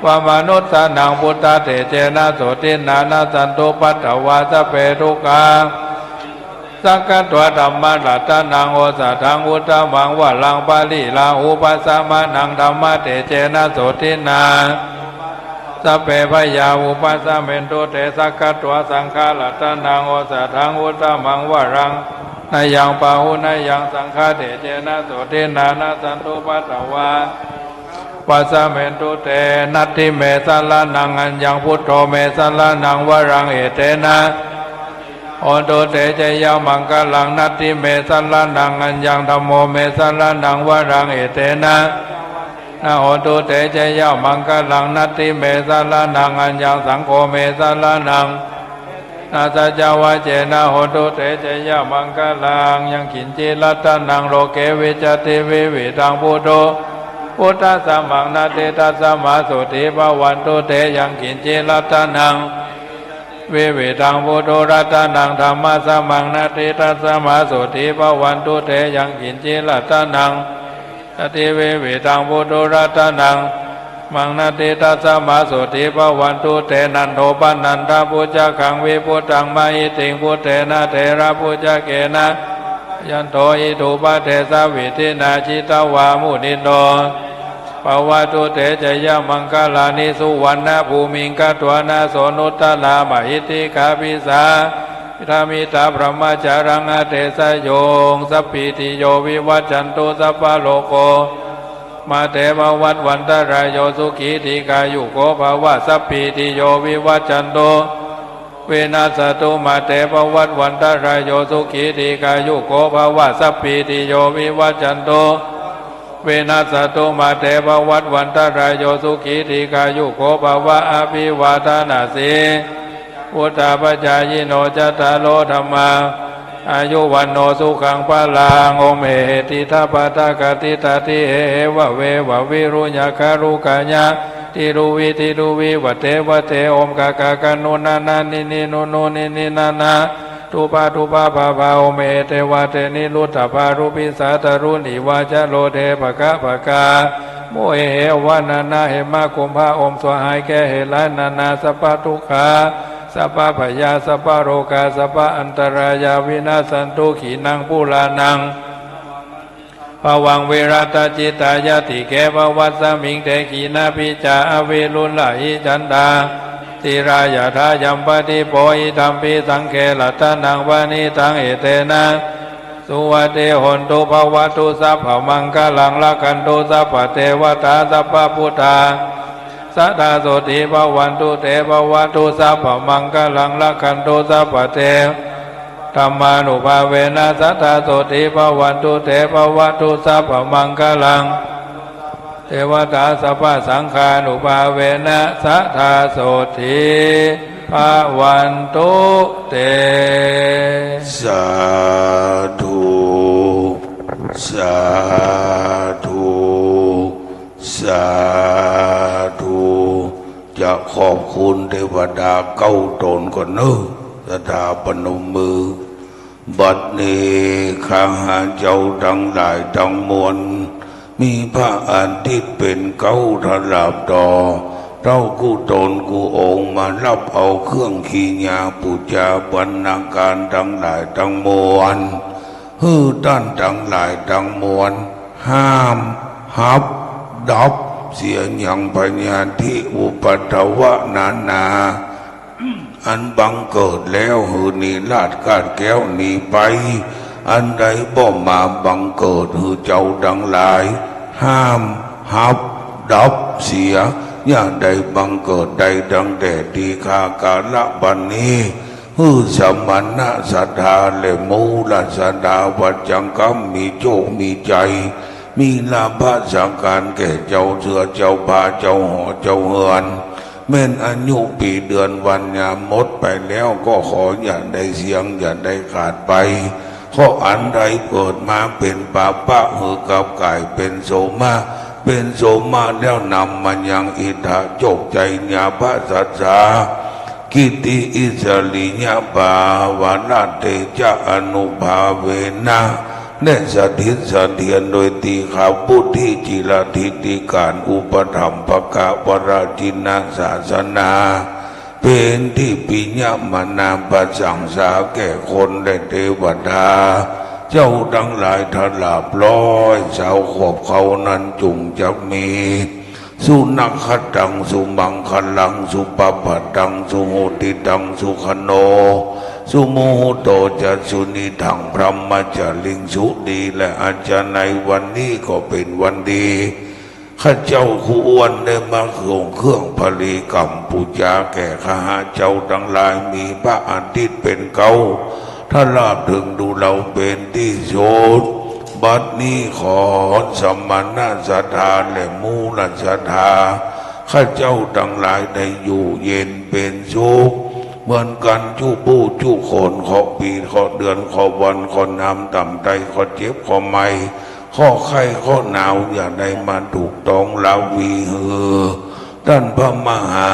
วะมะนุสสานัง พุทธะเตเจนะ โสตินนา นะสสันตุ ปัตถะวา สัพเพ ทุกขา สักขัตวา ธัมมะรัตตะนัง โอสะถัง อุตตะมัง วะรัง ปะริลาหูปัสสะมะนัง ธัมมะเตเจนะ โสตินนา สัพเพ พยา อุปัสสะเมนตุเต สักขัตวา สังฆะรัตตะนัง โอสะถัง อุตตะมัง วะรัง นะยัง ปะหุนะยัง สังฆะเตเจนะ โสตินนา นะสสันตุ ปัตถะวา ปัสสะเมนตุเต นัตถิเม สะระณัง อัญญัง พุทโธ เม สะระณัง วะรัง เอเตนะ โหนตุเต จายะมังคะลัง นัตถิเม สะระณัง อัญญัง ธัมโม เม สะระณัง วะรัง เอเตนะ นะ โหนตุเต จายะมังคะลัง นัตถิเม สะระณัง อัญญัง สังโฆ เม สะระณัง นะ สัจจวะเจนะ โหนตุเต จายะมังคะลัง ยังกิญจิรัตตะนัง โลเก วิจจติ วิวิธัง พุทโธ พุทธัสสะมัง นัตถิ ตัสสะมะ โสตถิ ภะวันตุเต ยังกิญจิรัตตะนัง วิวิธัง พุทโธ รัตตะนัง ธัมมัสสะมัง นัตถิ ตัสสะมะ โสตถิ ภะวันตุเต ยังกิญจิรัตตะนัง นัตถิ วิวิธัง พุทโธ รัตตะนัง มัง นัตถิ ตัสสะมะ โสตถิ ภะวันตุเต นันโท ปะนันทะ ปุจจคัง วิปุตตัง มหิติง ปุตเตนะ เถระปุจจเกนะ ยันโต อิทธุปะเดสะวิธินา จิตตะวา มุนินโท ภะวันตุเต จายะมังคะลานิ สุวัณณะภูมิง คะตวานะ โสนุตตะรามะหิทธิกา ปิสา ทะมิตา บรหมจารัง อะเดสะโย สัพพีติโย วิวัจจันตุ สัพพะโรโค มาเต ภะวัตวันตะราโย สุขี ดีฆายุโก ภะวะ สัพพีติโย วิวัจจันตุ วินัสสะตุ มาเต ภะวัตวันตะราโย สุขี ดีฆายุโก ภะวะ สัพพีติโย วิวัจจันตุ วินัสสะตุ มาเต ภะวัตวันตะราโย สุขี ดีฆายุโก ภะวะ อะภิวาทะนะสี วุฑฒาปะจายิโน จัตตาโร ธัมมา อายุ วัณโณ สุขัง พะลัง โอม เอหิ ติฏฐะปะทะกะ ติฏฐาทิ เอหิ วะเว วะวิรุญญะ กะรุกะญะ ติรุวิ ติรุวิ วะเต วะเต โอม กะกะกะ นุนะนะ นินิ นุนุ นินินะนะ ทุพะ ทุพะ พะพะ โอม เอหิ เตวะ เต นิรุตตะภา รุปิสา ตะรุณี วาจะโร เท ปะคะ ปะกา โม เอหิ อวะนะนะ เหมะ กุมภะ โอม สวาหาย แก้เหตุร้ายนานา สัพพะทุกขา สัพพะพยา สัพพะโรคา สัพพะอันตะรายา วินัสสันตุ ขีณัง ปูราณัง ภะวัง วิรัตะจิตตา ญาติเก ภะวัสมิง เต ขีณาภิจา อะวิรุฬาหิ จันตา สีลา ยะถา ยัมปะดีโป อิทัมปิ สังฆัตตะนัง ปะณีตัง เอเตนะ สุวัตติโหนตุ ภะวะตุ สัพพะมังคะลัง รักขันตุ สัพพะเตวะตา สัพพะพุทธา สะทา โสตถิ ภะวันตุ เต ภะวะตุ สัพพะมังคะลัง รักขันตุ สัพพะเต ธัมมานุภาเวนะ สะทา โสตถิ ภะวันตุ เต ภะวะตุ สัพพะมังคะลัง เตวะตา สัพพะสังฆานุภาเวนะ สะทา โสตถิ ภะวันตุ เต สาธุ สาธุ สาธุ ปุณเตวดาเก้าต๋นก่อนเนาะ ศรัทธาปนมมือ บัดนี้ข้าเจ้าตังหลายตังมวล มีพระอาทิตย์เป๋นเก๊าถลาบต่อ เต้ากู้ต๋นกู้องค์มาฮับเอาเครื่องกิริยาปู๋จาบรรณาการตังหลายตังมวล หื้อต้านตังหลายตังมวล ห้ามฮับดับเสียยังพยาธิอุปัทวะนานา อันบังเกิดแล้วหื้อหนีราดคาดแคล้วหนีไป อันใดบ่มาบังเกิดหื้อเจ้าตังหลาย ห้ามฮับดับเสีย อย่าได้บังเกิดได้ตั้งแต่ตี้ข้ากาละบัดนี้ หื้อสมณะศรัทธาและมูลศรัทธาวัดจังกำมีโจคมีชัย มีลาภะสาคารแก่เจ้าเสื้อเจ้าผ้าเจ้าหอเจ้าเฮือน แม่นอายุปี๋เดือนวันยามหมดไปแล้วก็ขออย่าได้เสี้ยงอย่าได้ขาดไป ข้ออันใดเกิดมาเป๋นปาปะหื้อกลับก๋ายเป๋นโสมะ เป๋นโสมะแล้วนำมายังอิทธะโจคชัยยาภะสัสสา กิตติอิสริยะปาวะนะเตจะอนุภาเวนะ และสถิตเสถียรโดยตีฆาวุฒิจิรทิฏฐิการอุปถัมภกะวรชินศาสนา เป๋นตี้ปิยมนาปะสังสาแก่คนและเตวดา เจ้าตังหลายถลาบร้อยสาวขวบเขานั้นจุ่งจักมี สุนักขัตตัง สุมังคลัง สุปะปะตัง สุหุติตัง สุขโณ สุมุหุโตจะ สุนิทัง พรหมจริงสุ ดีและอาจจะในวันนี้ก็เป๋นวันดี ข้าเจ้าครูอ้วนได้มาส่งเครื่องพลีกรรมปู๋จาแก่ข้าเจ้าตังหลาย มีพระอาทิตย์เป๋นเก๊า ถลาบเถิงดูเฮาเป๋นตี้สุด บัดนี้ขอสมณะศรัทธาและมูลศรัทธา ข้าเจ้าตังหลายได้อยู่เย็นเป๋นสุข เหมือนกั๋นจุผู้จุคน เคราะห์ปี๋เคราะห์เดือนเคราะห์วัน เคราะห์น้ำต่ำไต้ เคราะห์เจ็บเคราะห์ไข้ เคราะห์ไข้เคราะห์หนาว อย่าได้มาถูกต้องราวีหื้อต้านพระมหา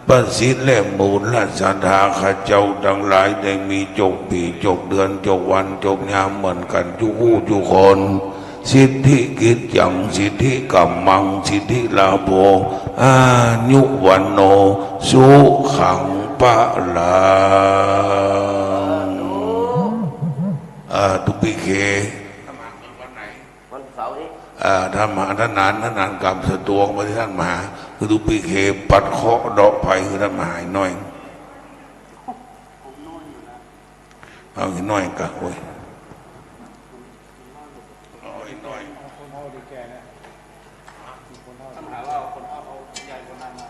ประสิทธิ์และมูลศรัทธาข้าเจ้าตังหลายได้มีโจคปี๋โจคเดือนโจควันโจคยามเหมือนกั๋นจุผู้จุคน สิทธิกิจจัง สิทธิกัมมัง สิทธิลาโภ อายุวัณโณ สุขังพลัง อ่า ตุ๊ปิเข วันเสาร์นี้ อ่า ท่านมหา ท่านนาน ท่านนานกำสะตวงมาตี้ท่านมหา คือตุ๊ปิเขปัดเคราะห์เดาะภัยคือท่านมหาอีกหน้อย เอาอีกหน้อยกะ โอ้ย เอาอีกหน้อย ท่านมหาว่าเอาคนเฒ่า เอายายคนนั้นมา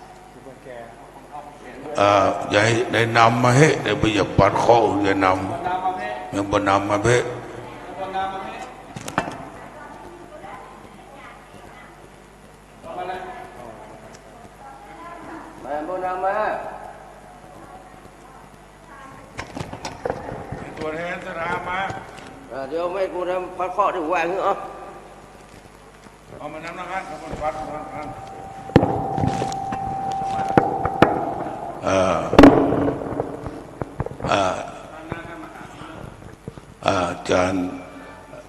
เอ่อ อย่าได้นำมาเฮ้ เดี๋ยวไปอย่าปัดเคราะห์ อย่านำ อย่าบ่นำมาเฮ้ มาบ่นำมา ตัวแทนศรัทธามา เออ เดี๋ยวแม่กูนำปัดเคราะห์ดีกว่า เหรอ เอามานำนะครับ เอามาปัดนะครับ เอ่อ เอ่อ เอ่อ อาจ๋ารย์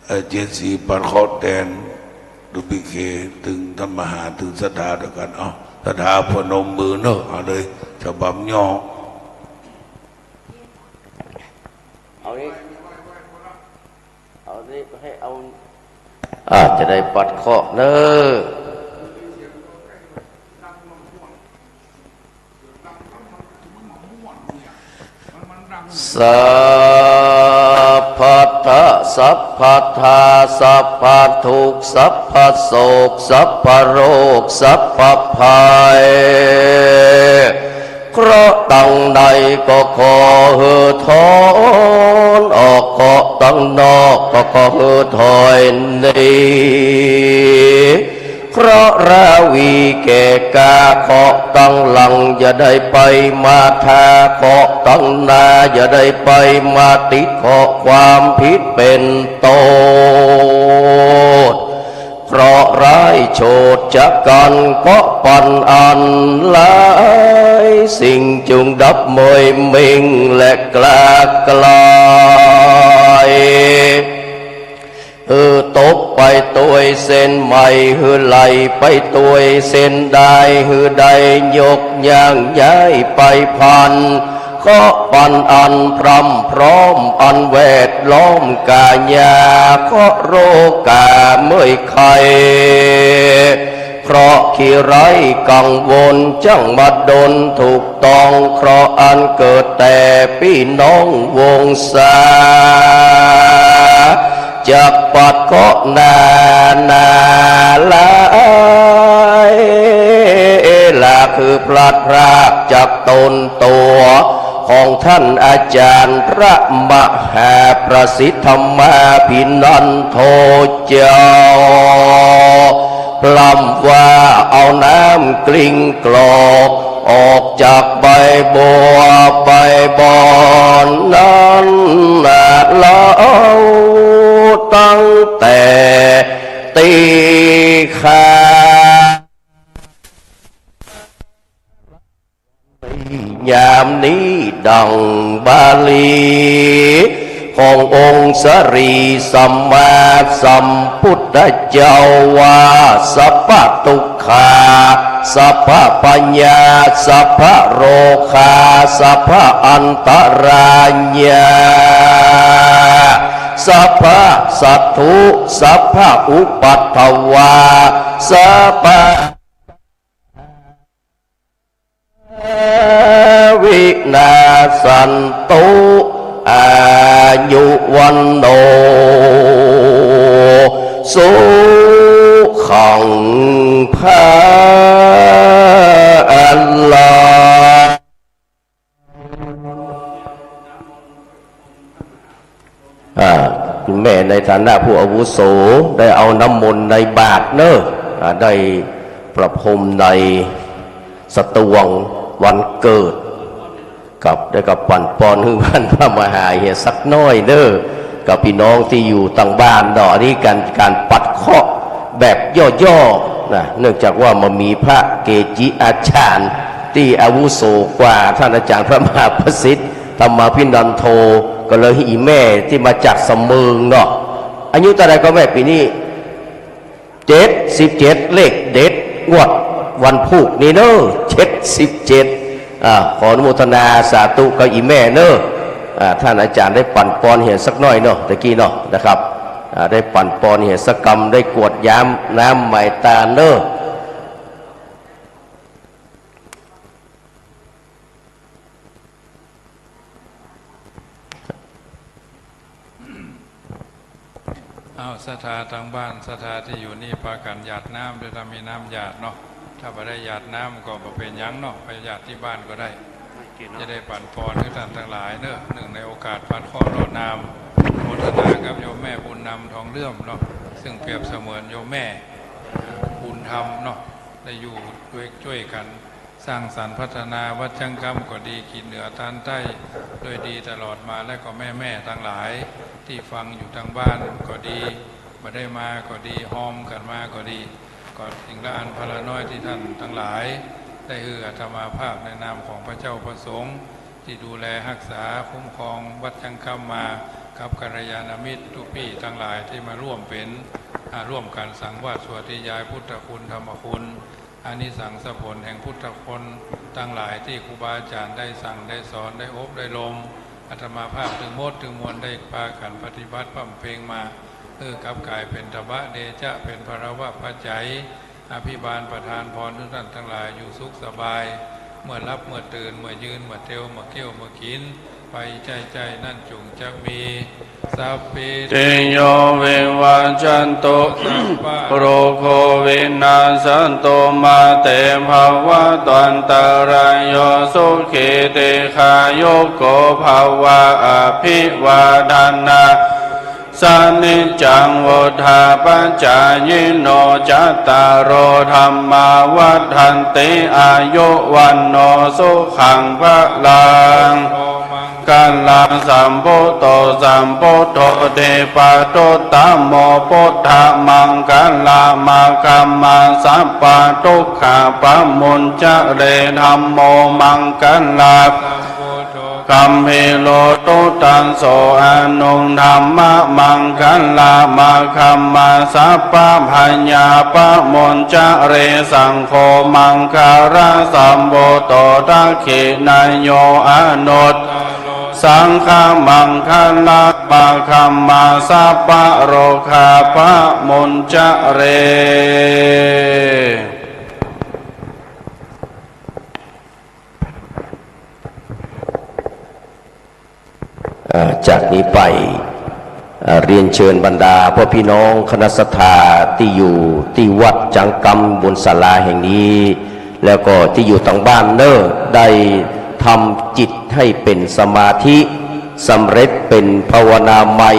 เอ่อ เจนสีปัดเคราะห์แตน ตุ๊ปิเข เถิงท่านมหา เถิงศรัทธาตวยกั๋น เอา ศรัทธาปนมมือเนาะ เอาเลย ฉบับย่อ เอานี่ เอานี่ให้เอา อ่า จะได้ปัดเคราะห์เนาะ สัพพะ สัพพะทา สัพพะทุกข์ สัพพะโศก สัพพะโรค สัพพะภัย เคราะห์ตังในก็ขอหื้อถอนออก เคราะห์ตังนอกก็ขอหื้อถอยหนี เคราะห์ราวีแก่กล้า เคราะห์ตังหลังอย่าได้ไปมาทา เคราะห์ตังหน้าอย่าได้ไปมาติด เคราะห์ความผิดเป๋นต้น เคราะห์ ร้ายโฉดจะกั๋นเคราะห์ปันอันหลาย สิ่งจุ่งดับเมยเม็งและกลากลาย หื้อตกไปตวยเส้นใหม่ หื้อไหลไปตวยเส้นดาย หื้อได้ยกย่างย้ายไปพัน เคราะห์ปันอันพร่ำพร้อม อันแวดล้อมก๋ายา เคราะห์โรคก๋าเมยไข้ เคราะห์ขี้ไร้กังวล จั้งมาดนถูกต้อง เคราะห์อันเกิดแต่ปี้น้องวงศา จักปัดเคราะห์นานาหลาย ละคือพลัดพรากจากต๋นตั๋ว ของท่านอาจ๋ารย์พระมหาประสิทธิ์ธรรมาภินันโทเจ้า พร่ำว่าเอาน้ำกลิ้งกรอก ออกจากใบบัวใบบอนนั้นนะเล่า ตั้งแต่ตี้ข้า ยามนี้ดั่งบาลี ขององค์สรีสัมมาสัมพุทธเจ้าว่า สัพพะทุกขา สัพพะพยา สัพพะโรคา สัพพะอันตรายา สัพพะสัตถุ สัพพะอุปัทวา สัพพะ วินาสสันตุ อายุวัณโณ สุขัง พะลัง อ่า คุณแม่ในฐานะผู้อาวุโสได้เอาน้ำมนต์ในบาตรเนอะ อ่า ได้ประพรมในสตวงวันเกิด กับ ได้กับปั๋นปอนหื้อบ้านพระมหาเหียสักหน้อยเนอะ กับปี้น้องตี้อยู่ตางบ้านเนาะ อันนี้ก๋าน ก๋านปัดเคราะห์แบบย่อๆ นะ เนื่องจากว่าบ่มีพระเกจิอาจ๋ารย์ตี้อาวุโสกว่าท่านอาจ๋ารย์พระมหาประสิทธิ์ ธรรมาภินันโท ก็เลยหื้ออี่แม่ตี้มาจากสะเมิงเนาะ อายุเต้าใดก็แม่ปี๋นี้ เจ็ดสิบเจ็ด เลขเด็ดงวดวันพูกนี้เนอะ เจ็ดสิบเจ็ด อ่า ขออนุโมทนาสาธุกับอี่แม่เนอะ อ่า ท่านอาจ๋ารย์ได้ปั๋นปอนเหียสักหน้อยเนาะ ตะกี้เนาะ นะครับ อ่า ได้ปั๋นปอนเหียสักกำ ได้กรวดยามน้ำไหม้ต๋าเนอะ อ้าว ศรัทธาตางบ้าน ศรัทธาตี้อยู่นี่ ปากั๋นหยาดน้ำ โดยถ้ามีน้ำหยาดเนาะ ถ้าบ่ได้หยาดน้ำก็บ่เป๋นหยังเนาะ ไปหยาดตี้บ้านก็ได้ จะได้ปั๋นปอนหื้อต้านตังหลายเนอะ เนื่องในโอกาสปัดเคราะห์เลาะนาม โมทนากับโยมแม่บุญนำ ทองเลื่อมเนาะ ซึ่งเปรียบเสมือนโยมแม่บุญธรรมเนาะ ได้อยู่ด้วย จ้วยกั๋น สร้างสรรค์พัฒนาวัดช่างคำก็ดี กิ๋นเหนือทานใต้ ด้วยดีตลอดมา และก็แม่ๆ ตังหลายตี้ฟังอยู่ตางบ้านก็ดี บ่ได้มาก็ดี ฮอมกั๋นมาก็ดี ก็สิ่งละอันพละน้อยตี้ต้านตังหลาย ได้หื้ออาตมาภาพในนามของพระเจ้าพระสงฆ์ ตี้ดูแลฮักษาคุ้มครองวัดช่างคำมา กับกัลยาณมิตรตุ๊ปี้ตังหลายตี้มาร่วมเป๋น อ่า ร่วมกั๋นสังวาสสวดนิยายพุทธคุณธรรมคุณ อานิสังสผลแห่งพุทธคุณตังหลายตี้ครูบาอาจ๋ารย์ได้สั่งได้สอนได้อบได้รม อาตมาภาพตึงหมดตึงมวลได้ปากั๋นปฏิบัติบำเพ็งมา เออ กลับก๋ายเป๋นตบะเดชะ เป๋นพลวะปัจจัย อภิบาลประทานพรหื้อต้านตังหลายอยู่สุขสบาย เมื่อหลับเมื่อตื่น เมื่อยืน เมื่อเตียว เมื่อเคี้ยว เมื่อกิ๋น ไปใจ้ๆ นั้นจุ่งจักมี สัพพิติโยวิวัชชันตุ สัพพะ โรโควินัสสันตุ มาเตภวัตวันตะราโย สุขีตีฆายุโกภะวะ อภิวาทะนะ สะนิจจัง วุฑฒาปะจายิโน จัตตาโร ธัมมา วัฑฒันติ อายุ วัณโณ สุขัง พะลัง โอมัง คลา สัพพุตโต สัพพุทโธ ทิปะตุตตะโม พุทธะมังคลา มาคัมมา สัพพะทุกขะปะมุญจเร ธัมโม มังคลา คัมภีโร ทุตโส อนุ ธัมมะมังคลา มาคัมมา สัพพะพยาปะมุญจเร สังโฆ มังคลา สัพพุตโต ทักขิณาโย อนุตตโร สังฆะมังคลา มาคัมมา สัพพะโรคาปะมุญจเร เอ่อ จากนี้ไป เอ่อ เรียนเชิญบรรดาพ่อพี่น้องคณะศรัทธาตี้อยู่ตี้วัดจังกำบนศาลาแห่งนี้ แล้วก็ตี้อยู่ตางบ้านเน่อ ได้ทำจิตให้เป๋นสมาธิ สำเร็จเป๋นภาวนาใหม่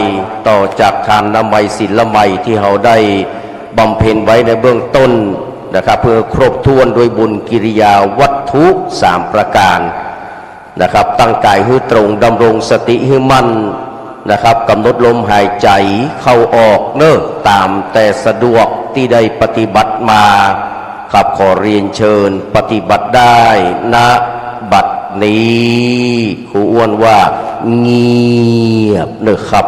ต่อจากทานมัยศีลมัยตี้เฮาได้บำเพ็ญไว้ในเบื้องต้นนะครับ เพื่อครบถ้วนด้วยบุญกิริยาวัตถุสามประการ นะครับ ตั้งกายหื้อตรง ดำรงสติหื้อมั่นนะครับ กำหนดลมหายใจ๋เข้าออกเน่อ ต๋ามแต่สะดวกตี้ได้ปฏิบัติมาครับ ขอเรียนเชิญปฏิบัติได้ ณ บัดนี้ ครูอ้วนว่าเงียบเน่อครับ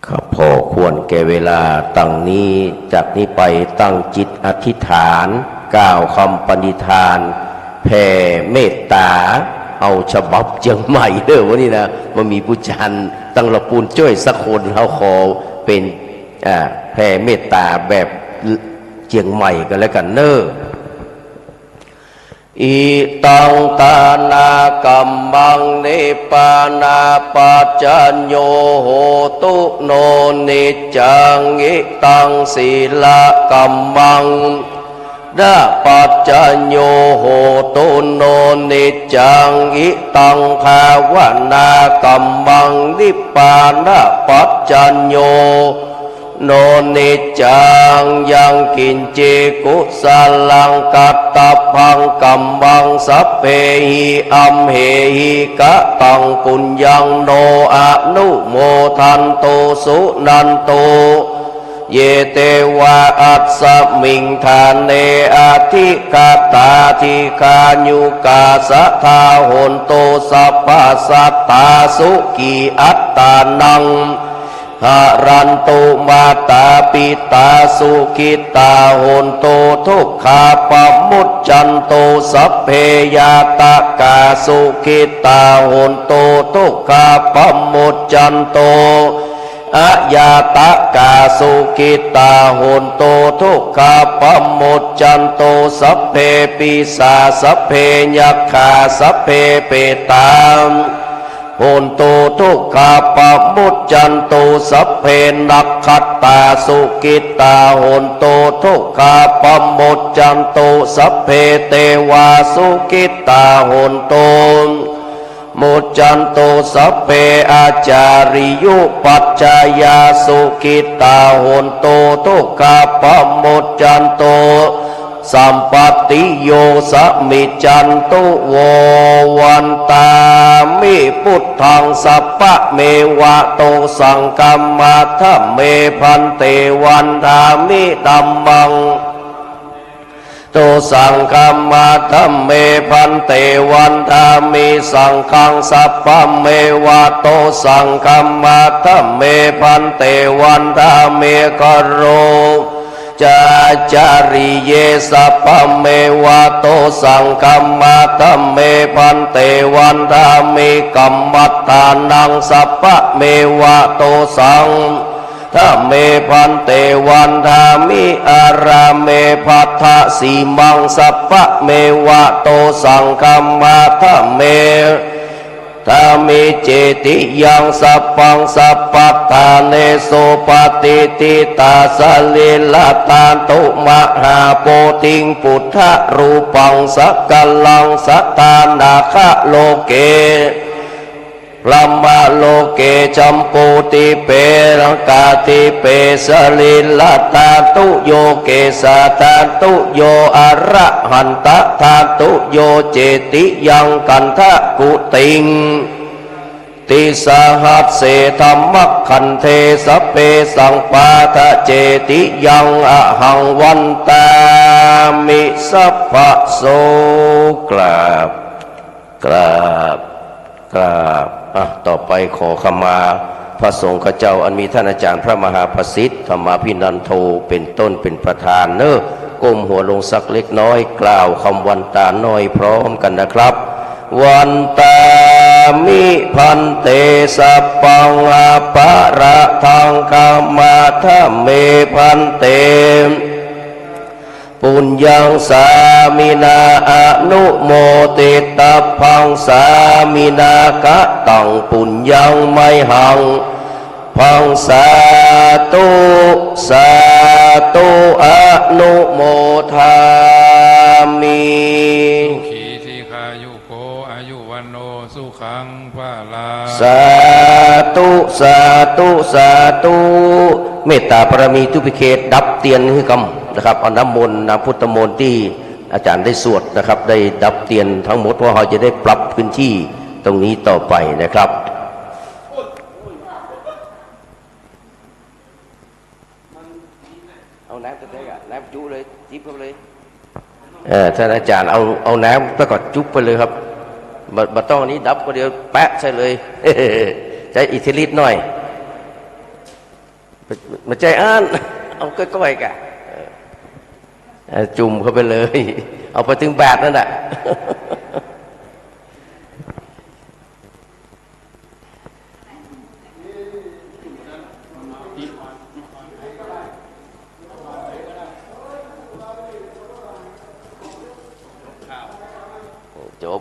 ครับ พอควรแก่เวลา ตังนี้ จากนี้ไปตั้งจิตอธิษฐาน กล่าวกำปณิธาน แผ่เมตต๋า เอาฉบับเจียงใหม่เน่อ วันนี้นะ บ่มีผู้จารย์ตังละปูนจ้วยสักคน เฮาขอเป๋น อ่า แผ่เมตต๋๋าแบบเจียงใหม่กั๋นแล้วกั๋นเน่อ อิตังทานะกัมมัง นิพพานะปัจจโย โหตุโน นิจจัง อิตังสีละกัมมัง นะปัจจโย โหตุโน นิจจัง อิตังภาวนากัมมัง นิพพานะปัจจโย โน นิจจัง ยังกิญจิ กุสลัง กัตตะพัง กัมมัง สัพเพหิ อัมเหหิ กะตัง ปุญญัง โน อนุโมทันตุ สุนันตุ เย เตวา อัสสมิง ฐาเน อธิกาตา ดีฆายุกา สะทา โหนตุ สัพพะสัตตา สุขี อัตตานัง หะรันตุ มาตา ปิตา สุขิตา โหนตุ ทุกขาปะมุจจันตุ สัพเพ ญาตะกา สุขิตา โหนตุ ทุกขาปะมุจจันตุ อะญาตะกา สุขิตา โหนตุ ทุกขาปะมุจจันตุ สัพเพ ปีศา สัพเพ ยักขา สัพเพ เปตา โหนตุ ทุกขาปะมุจจันตุ สัพเพ นักขัตตา สุขิตา โหนตุ ทุกขาปะมุจจันตุ สัพเพ เตวา สุขิตา โหนตุ มุจจันตุ สัพเพ อาจาริยุปัชฌายา สุขิตา โหนตุ ทุกขาปะมุจจันตุ สัมปัตติโย สมิจจันตุ โว วันทามิ พุทธัง สัพพะเมวะโต สังฆัม มาทะเม ภันเต วันทามิ ธัมมัง โต สังฆัม มาทะเม ภันเต วันทามิ สังฆัง สัพพะเมวะโต สังฆัม มาทะเม ภันเต วันทามิ กะโร จาจาริเย สัพพะเมวะโต สังฆัม มาทะเม ภันเต วันทามิ กัมมัฏฐานัง สัพพะเมวะโต สังฆะเม ภันเต วันทามิ อารามเม ภัทธะสีมัง สัพพะเมวะโต สังฆัม มาทะเม ท สามิ เจติยัง สัพพัง สัพพัฏฐาเนสุ ปะติฏฐิตา สะรีระธาตุ มหาโพธิง ปุทธะรูปัง สะกะลัง สะทานาคะโลเก พรหมโลเก จัมปูติเป รังกาติเป สะรีระธาตุโย เกสาธาตุโย อะระหันตะธาตุโย เจติยัง คันธะกุติง ติสหัสเส ธัมมะคันเท สะเปสังปาทะ เจติยัง อะหัง วันตามิ สัพพะโส กราบ กราบ กราบ อ่ะ ต่อไปขอขมาพระสงฆ์ข้าเจ้า อันมีท่านอาจารย์พระมหาประสิทธิ์ ธรรมาภินันโท เป็นต้น เป็นประธานเนอะ ก้มหัวลงสักเล็กน้อย กล่าวคำวันตาน้อยพร้อมกันนะครับ วันตามิ ภันเต สัพพัง อะปะระทัง ขมาทะเม ภันเต ปุญญัง สามินา อะนุโมติตัพพัง สามินา กะตัง ปุญญัง มะหัง พัง สาธุ สาธุ อะนุโมทามิ สุขี ทีฆายุโก อายุ วัณโณ สุขัง พลัง สาธุ สาธุ สาธุ เมตตาบารมีทุกประเคน ดับเตียนหื้อกำนะครับ เอาน้ำมนต์ น้ำพุทธมนต์ตี้อาจารย์ได้สวดนะครับ ได้ดับเตียนทั้งหมด เพราะเฮาจะได้ปรับพื้นที่ตรงนี้ต่อไปนะครับ เอาน้ำกระเตยอะ น้ำจุเลย จิบเข้าไปเลย เออ ท่านอาจารย์ เอา เอาน้ำแล้วก็จุบไปเลยครับ บ่ บ่ต้องอันนี้ดับก็เดี๋ยวแปะใส่เลย ใจ๊อิทธิฤทธิ์หน่อย บ่ใจ้อั้น เอาก้อยๆ กะ เออ เออ จุ่มเข้าไปเลย เอาไปถึงบาทนั่นน่ะ จบ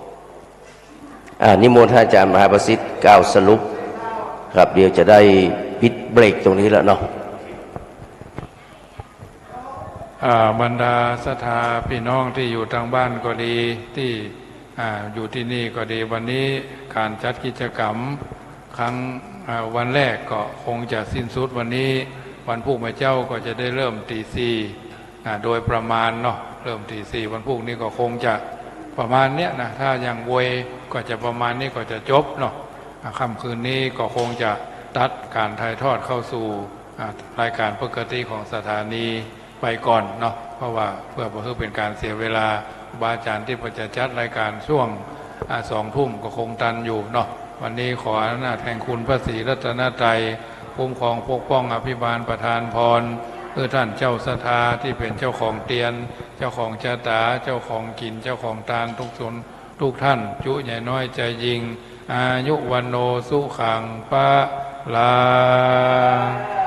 อ่า นิมนต์ท่านอาจารย์มหาประสิทธิ์กล่าวสรุปครับ เดี๋ยวจะได้ปิดเบรกตรงนี้แล้วเนาะ อ่า บรรดาศรัทธาพี่น้องตี้อยู่ตางบ้านก็ดี ตี้ อ่า อยู่ตี้นี่ก็ดี วันนี้ก๋านจัดกิจกรรมครั้ง อ่า วันแรกก็คงจะสิ้นสุดวันนี้ วันพูกเมื่อเจ๊าก็จะได้เริ่มตีสี่ อ่า โดยประมาณเนาะ เริ่มตีสี่ วันพูกนี้ก็คงจะประมาณเนี้ยนะ ถ้ายังโวยก็จะประมาณนี้ก็จะจบเนาะ อ่า ค่ำคืนนี้ก็คงจะตัดก๋านถ่ายทอดเข้าสู่ อ่า รายการปกติของสถานีไปก่อนเนาะ เพราะว่าเพื่อบ่หื้อเป๋นก๋านเสียเวลา ครูบาอาจ๋ารย์ตี้เปิ้นจะจัดรายการช่วง อ่า สองทุ่มก็คงตันอยู่เนาะ วันนี้ขออำนาจแห่งคุณพระศรีรัตนตรัย คุ้มครองปกป้องอภิบาลประทานพร หื้อท่านเจ้าศรัทธาตี้เป๋นเจ้าของเตียน เจ้าของจะต๋า เจ้าของกิ๋น เจ้าของตาน ทุกชน ทุกท่าน จุใหญ่น้อยใจ๋ยิ่ง อายุ วัณโณ สุขัง พลัง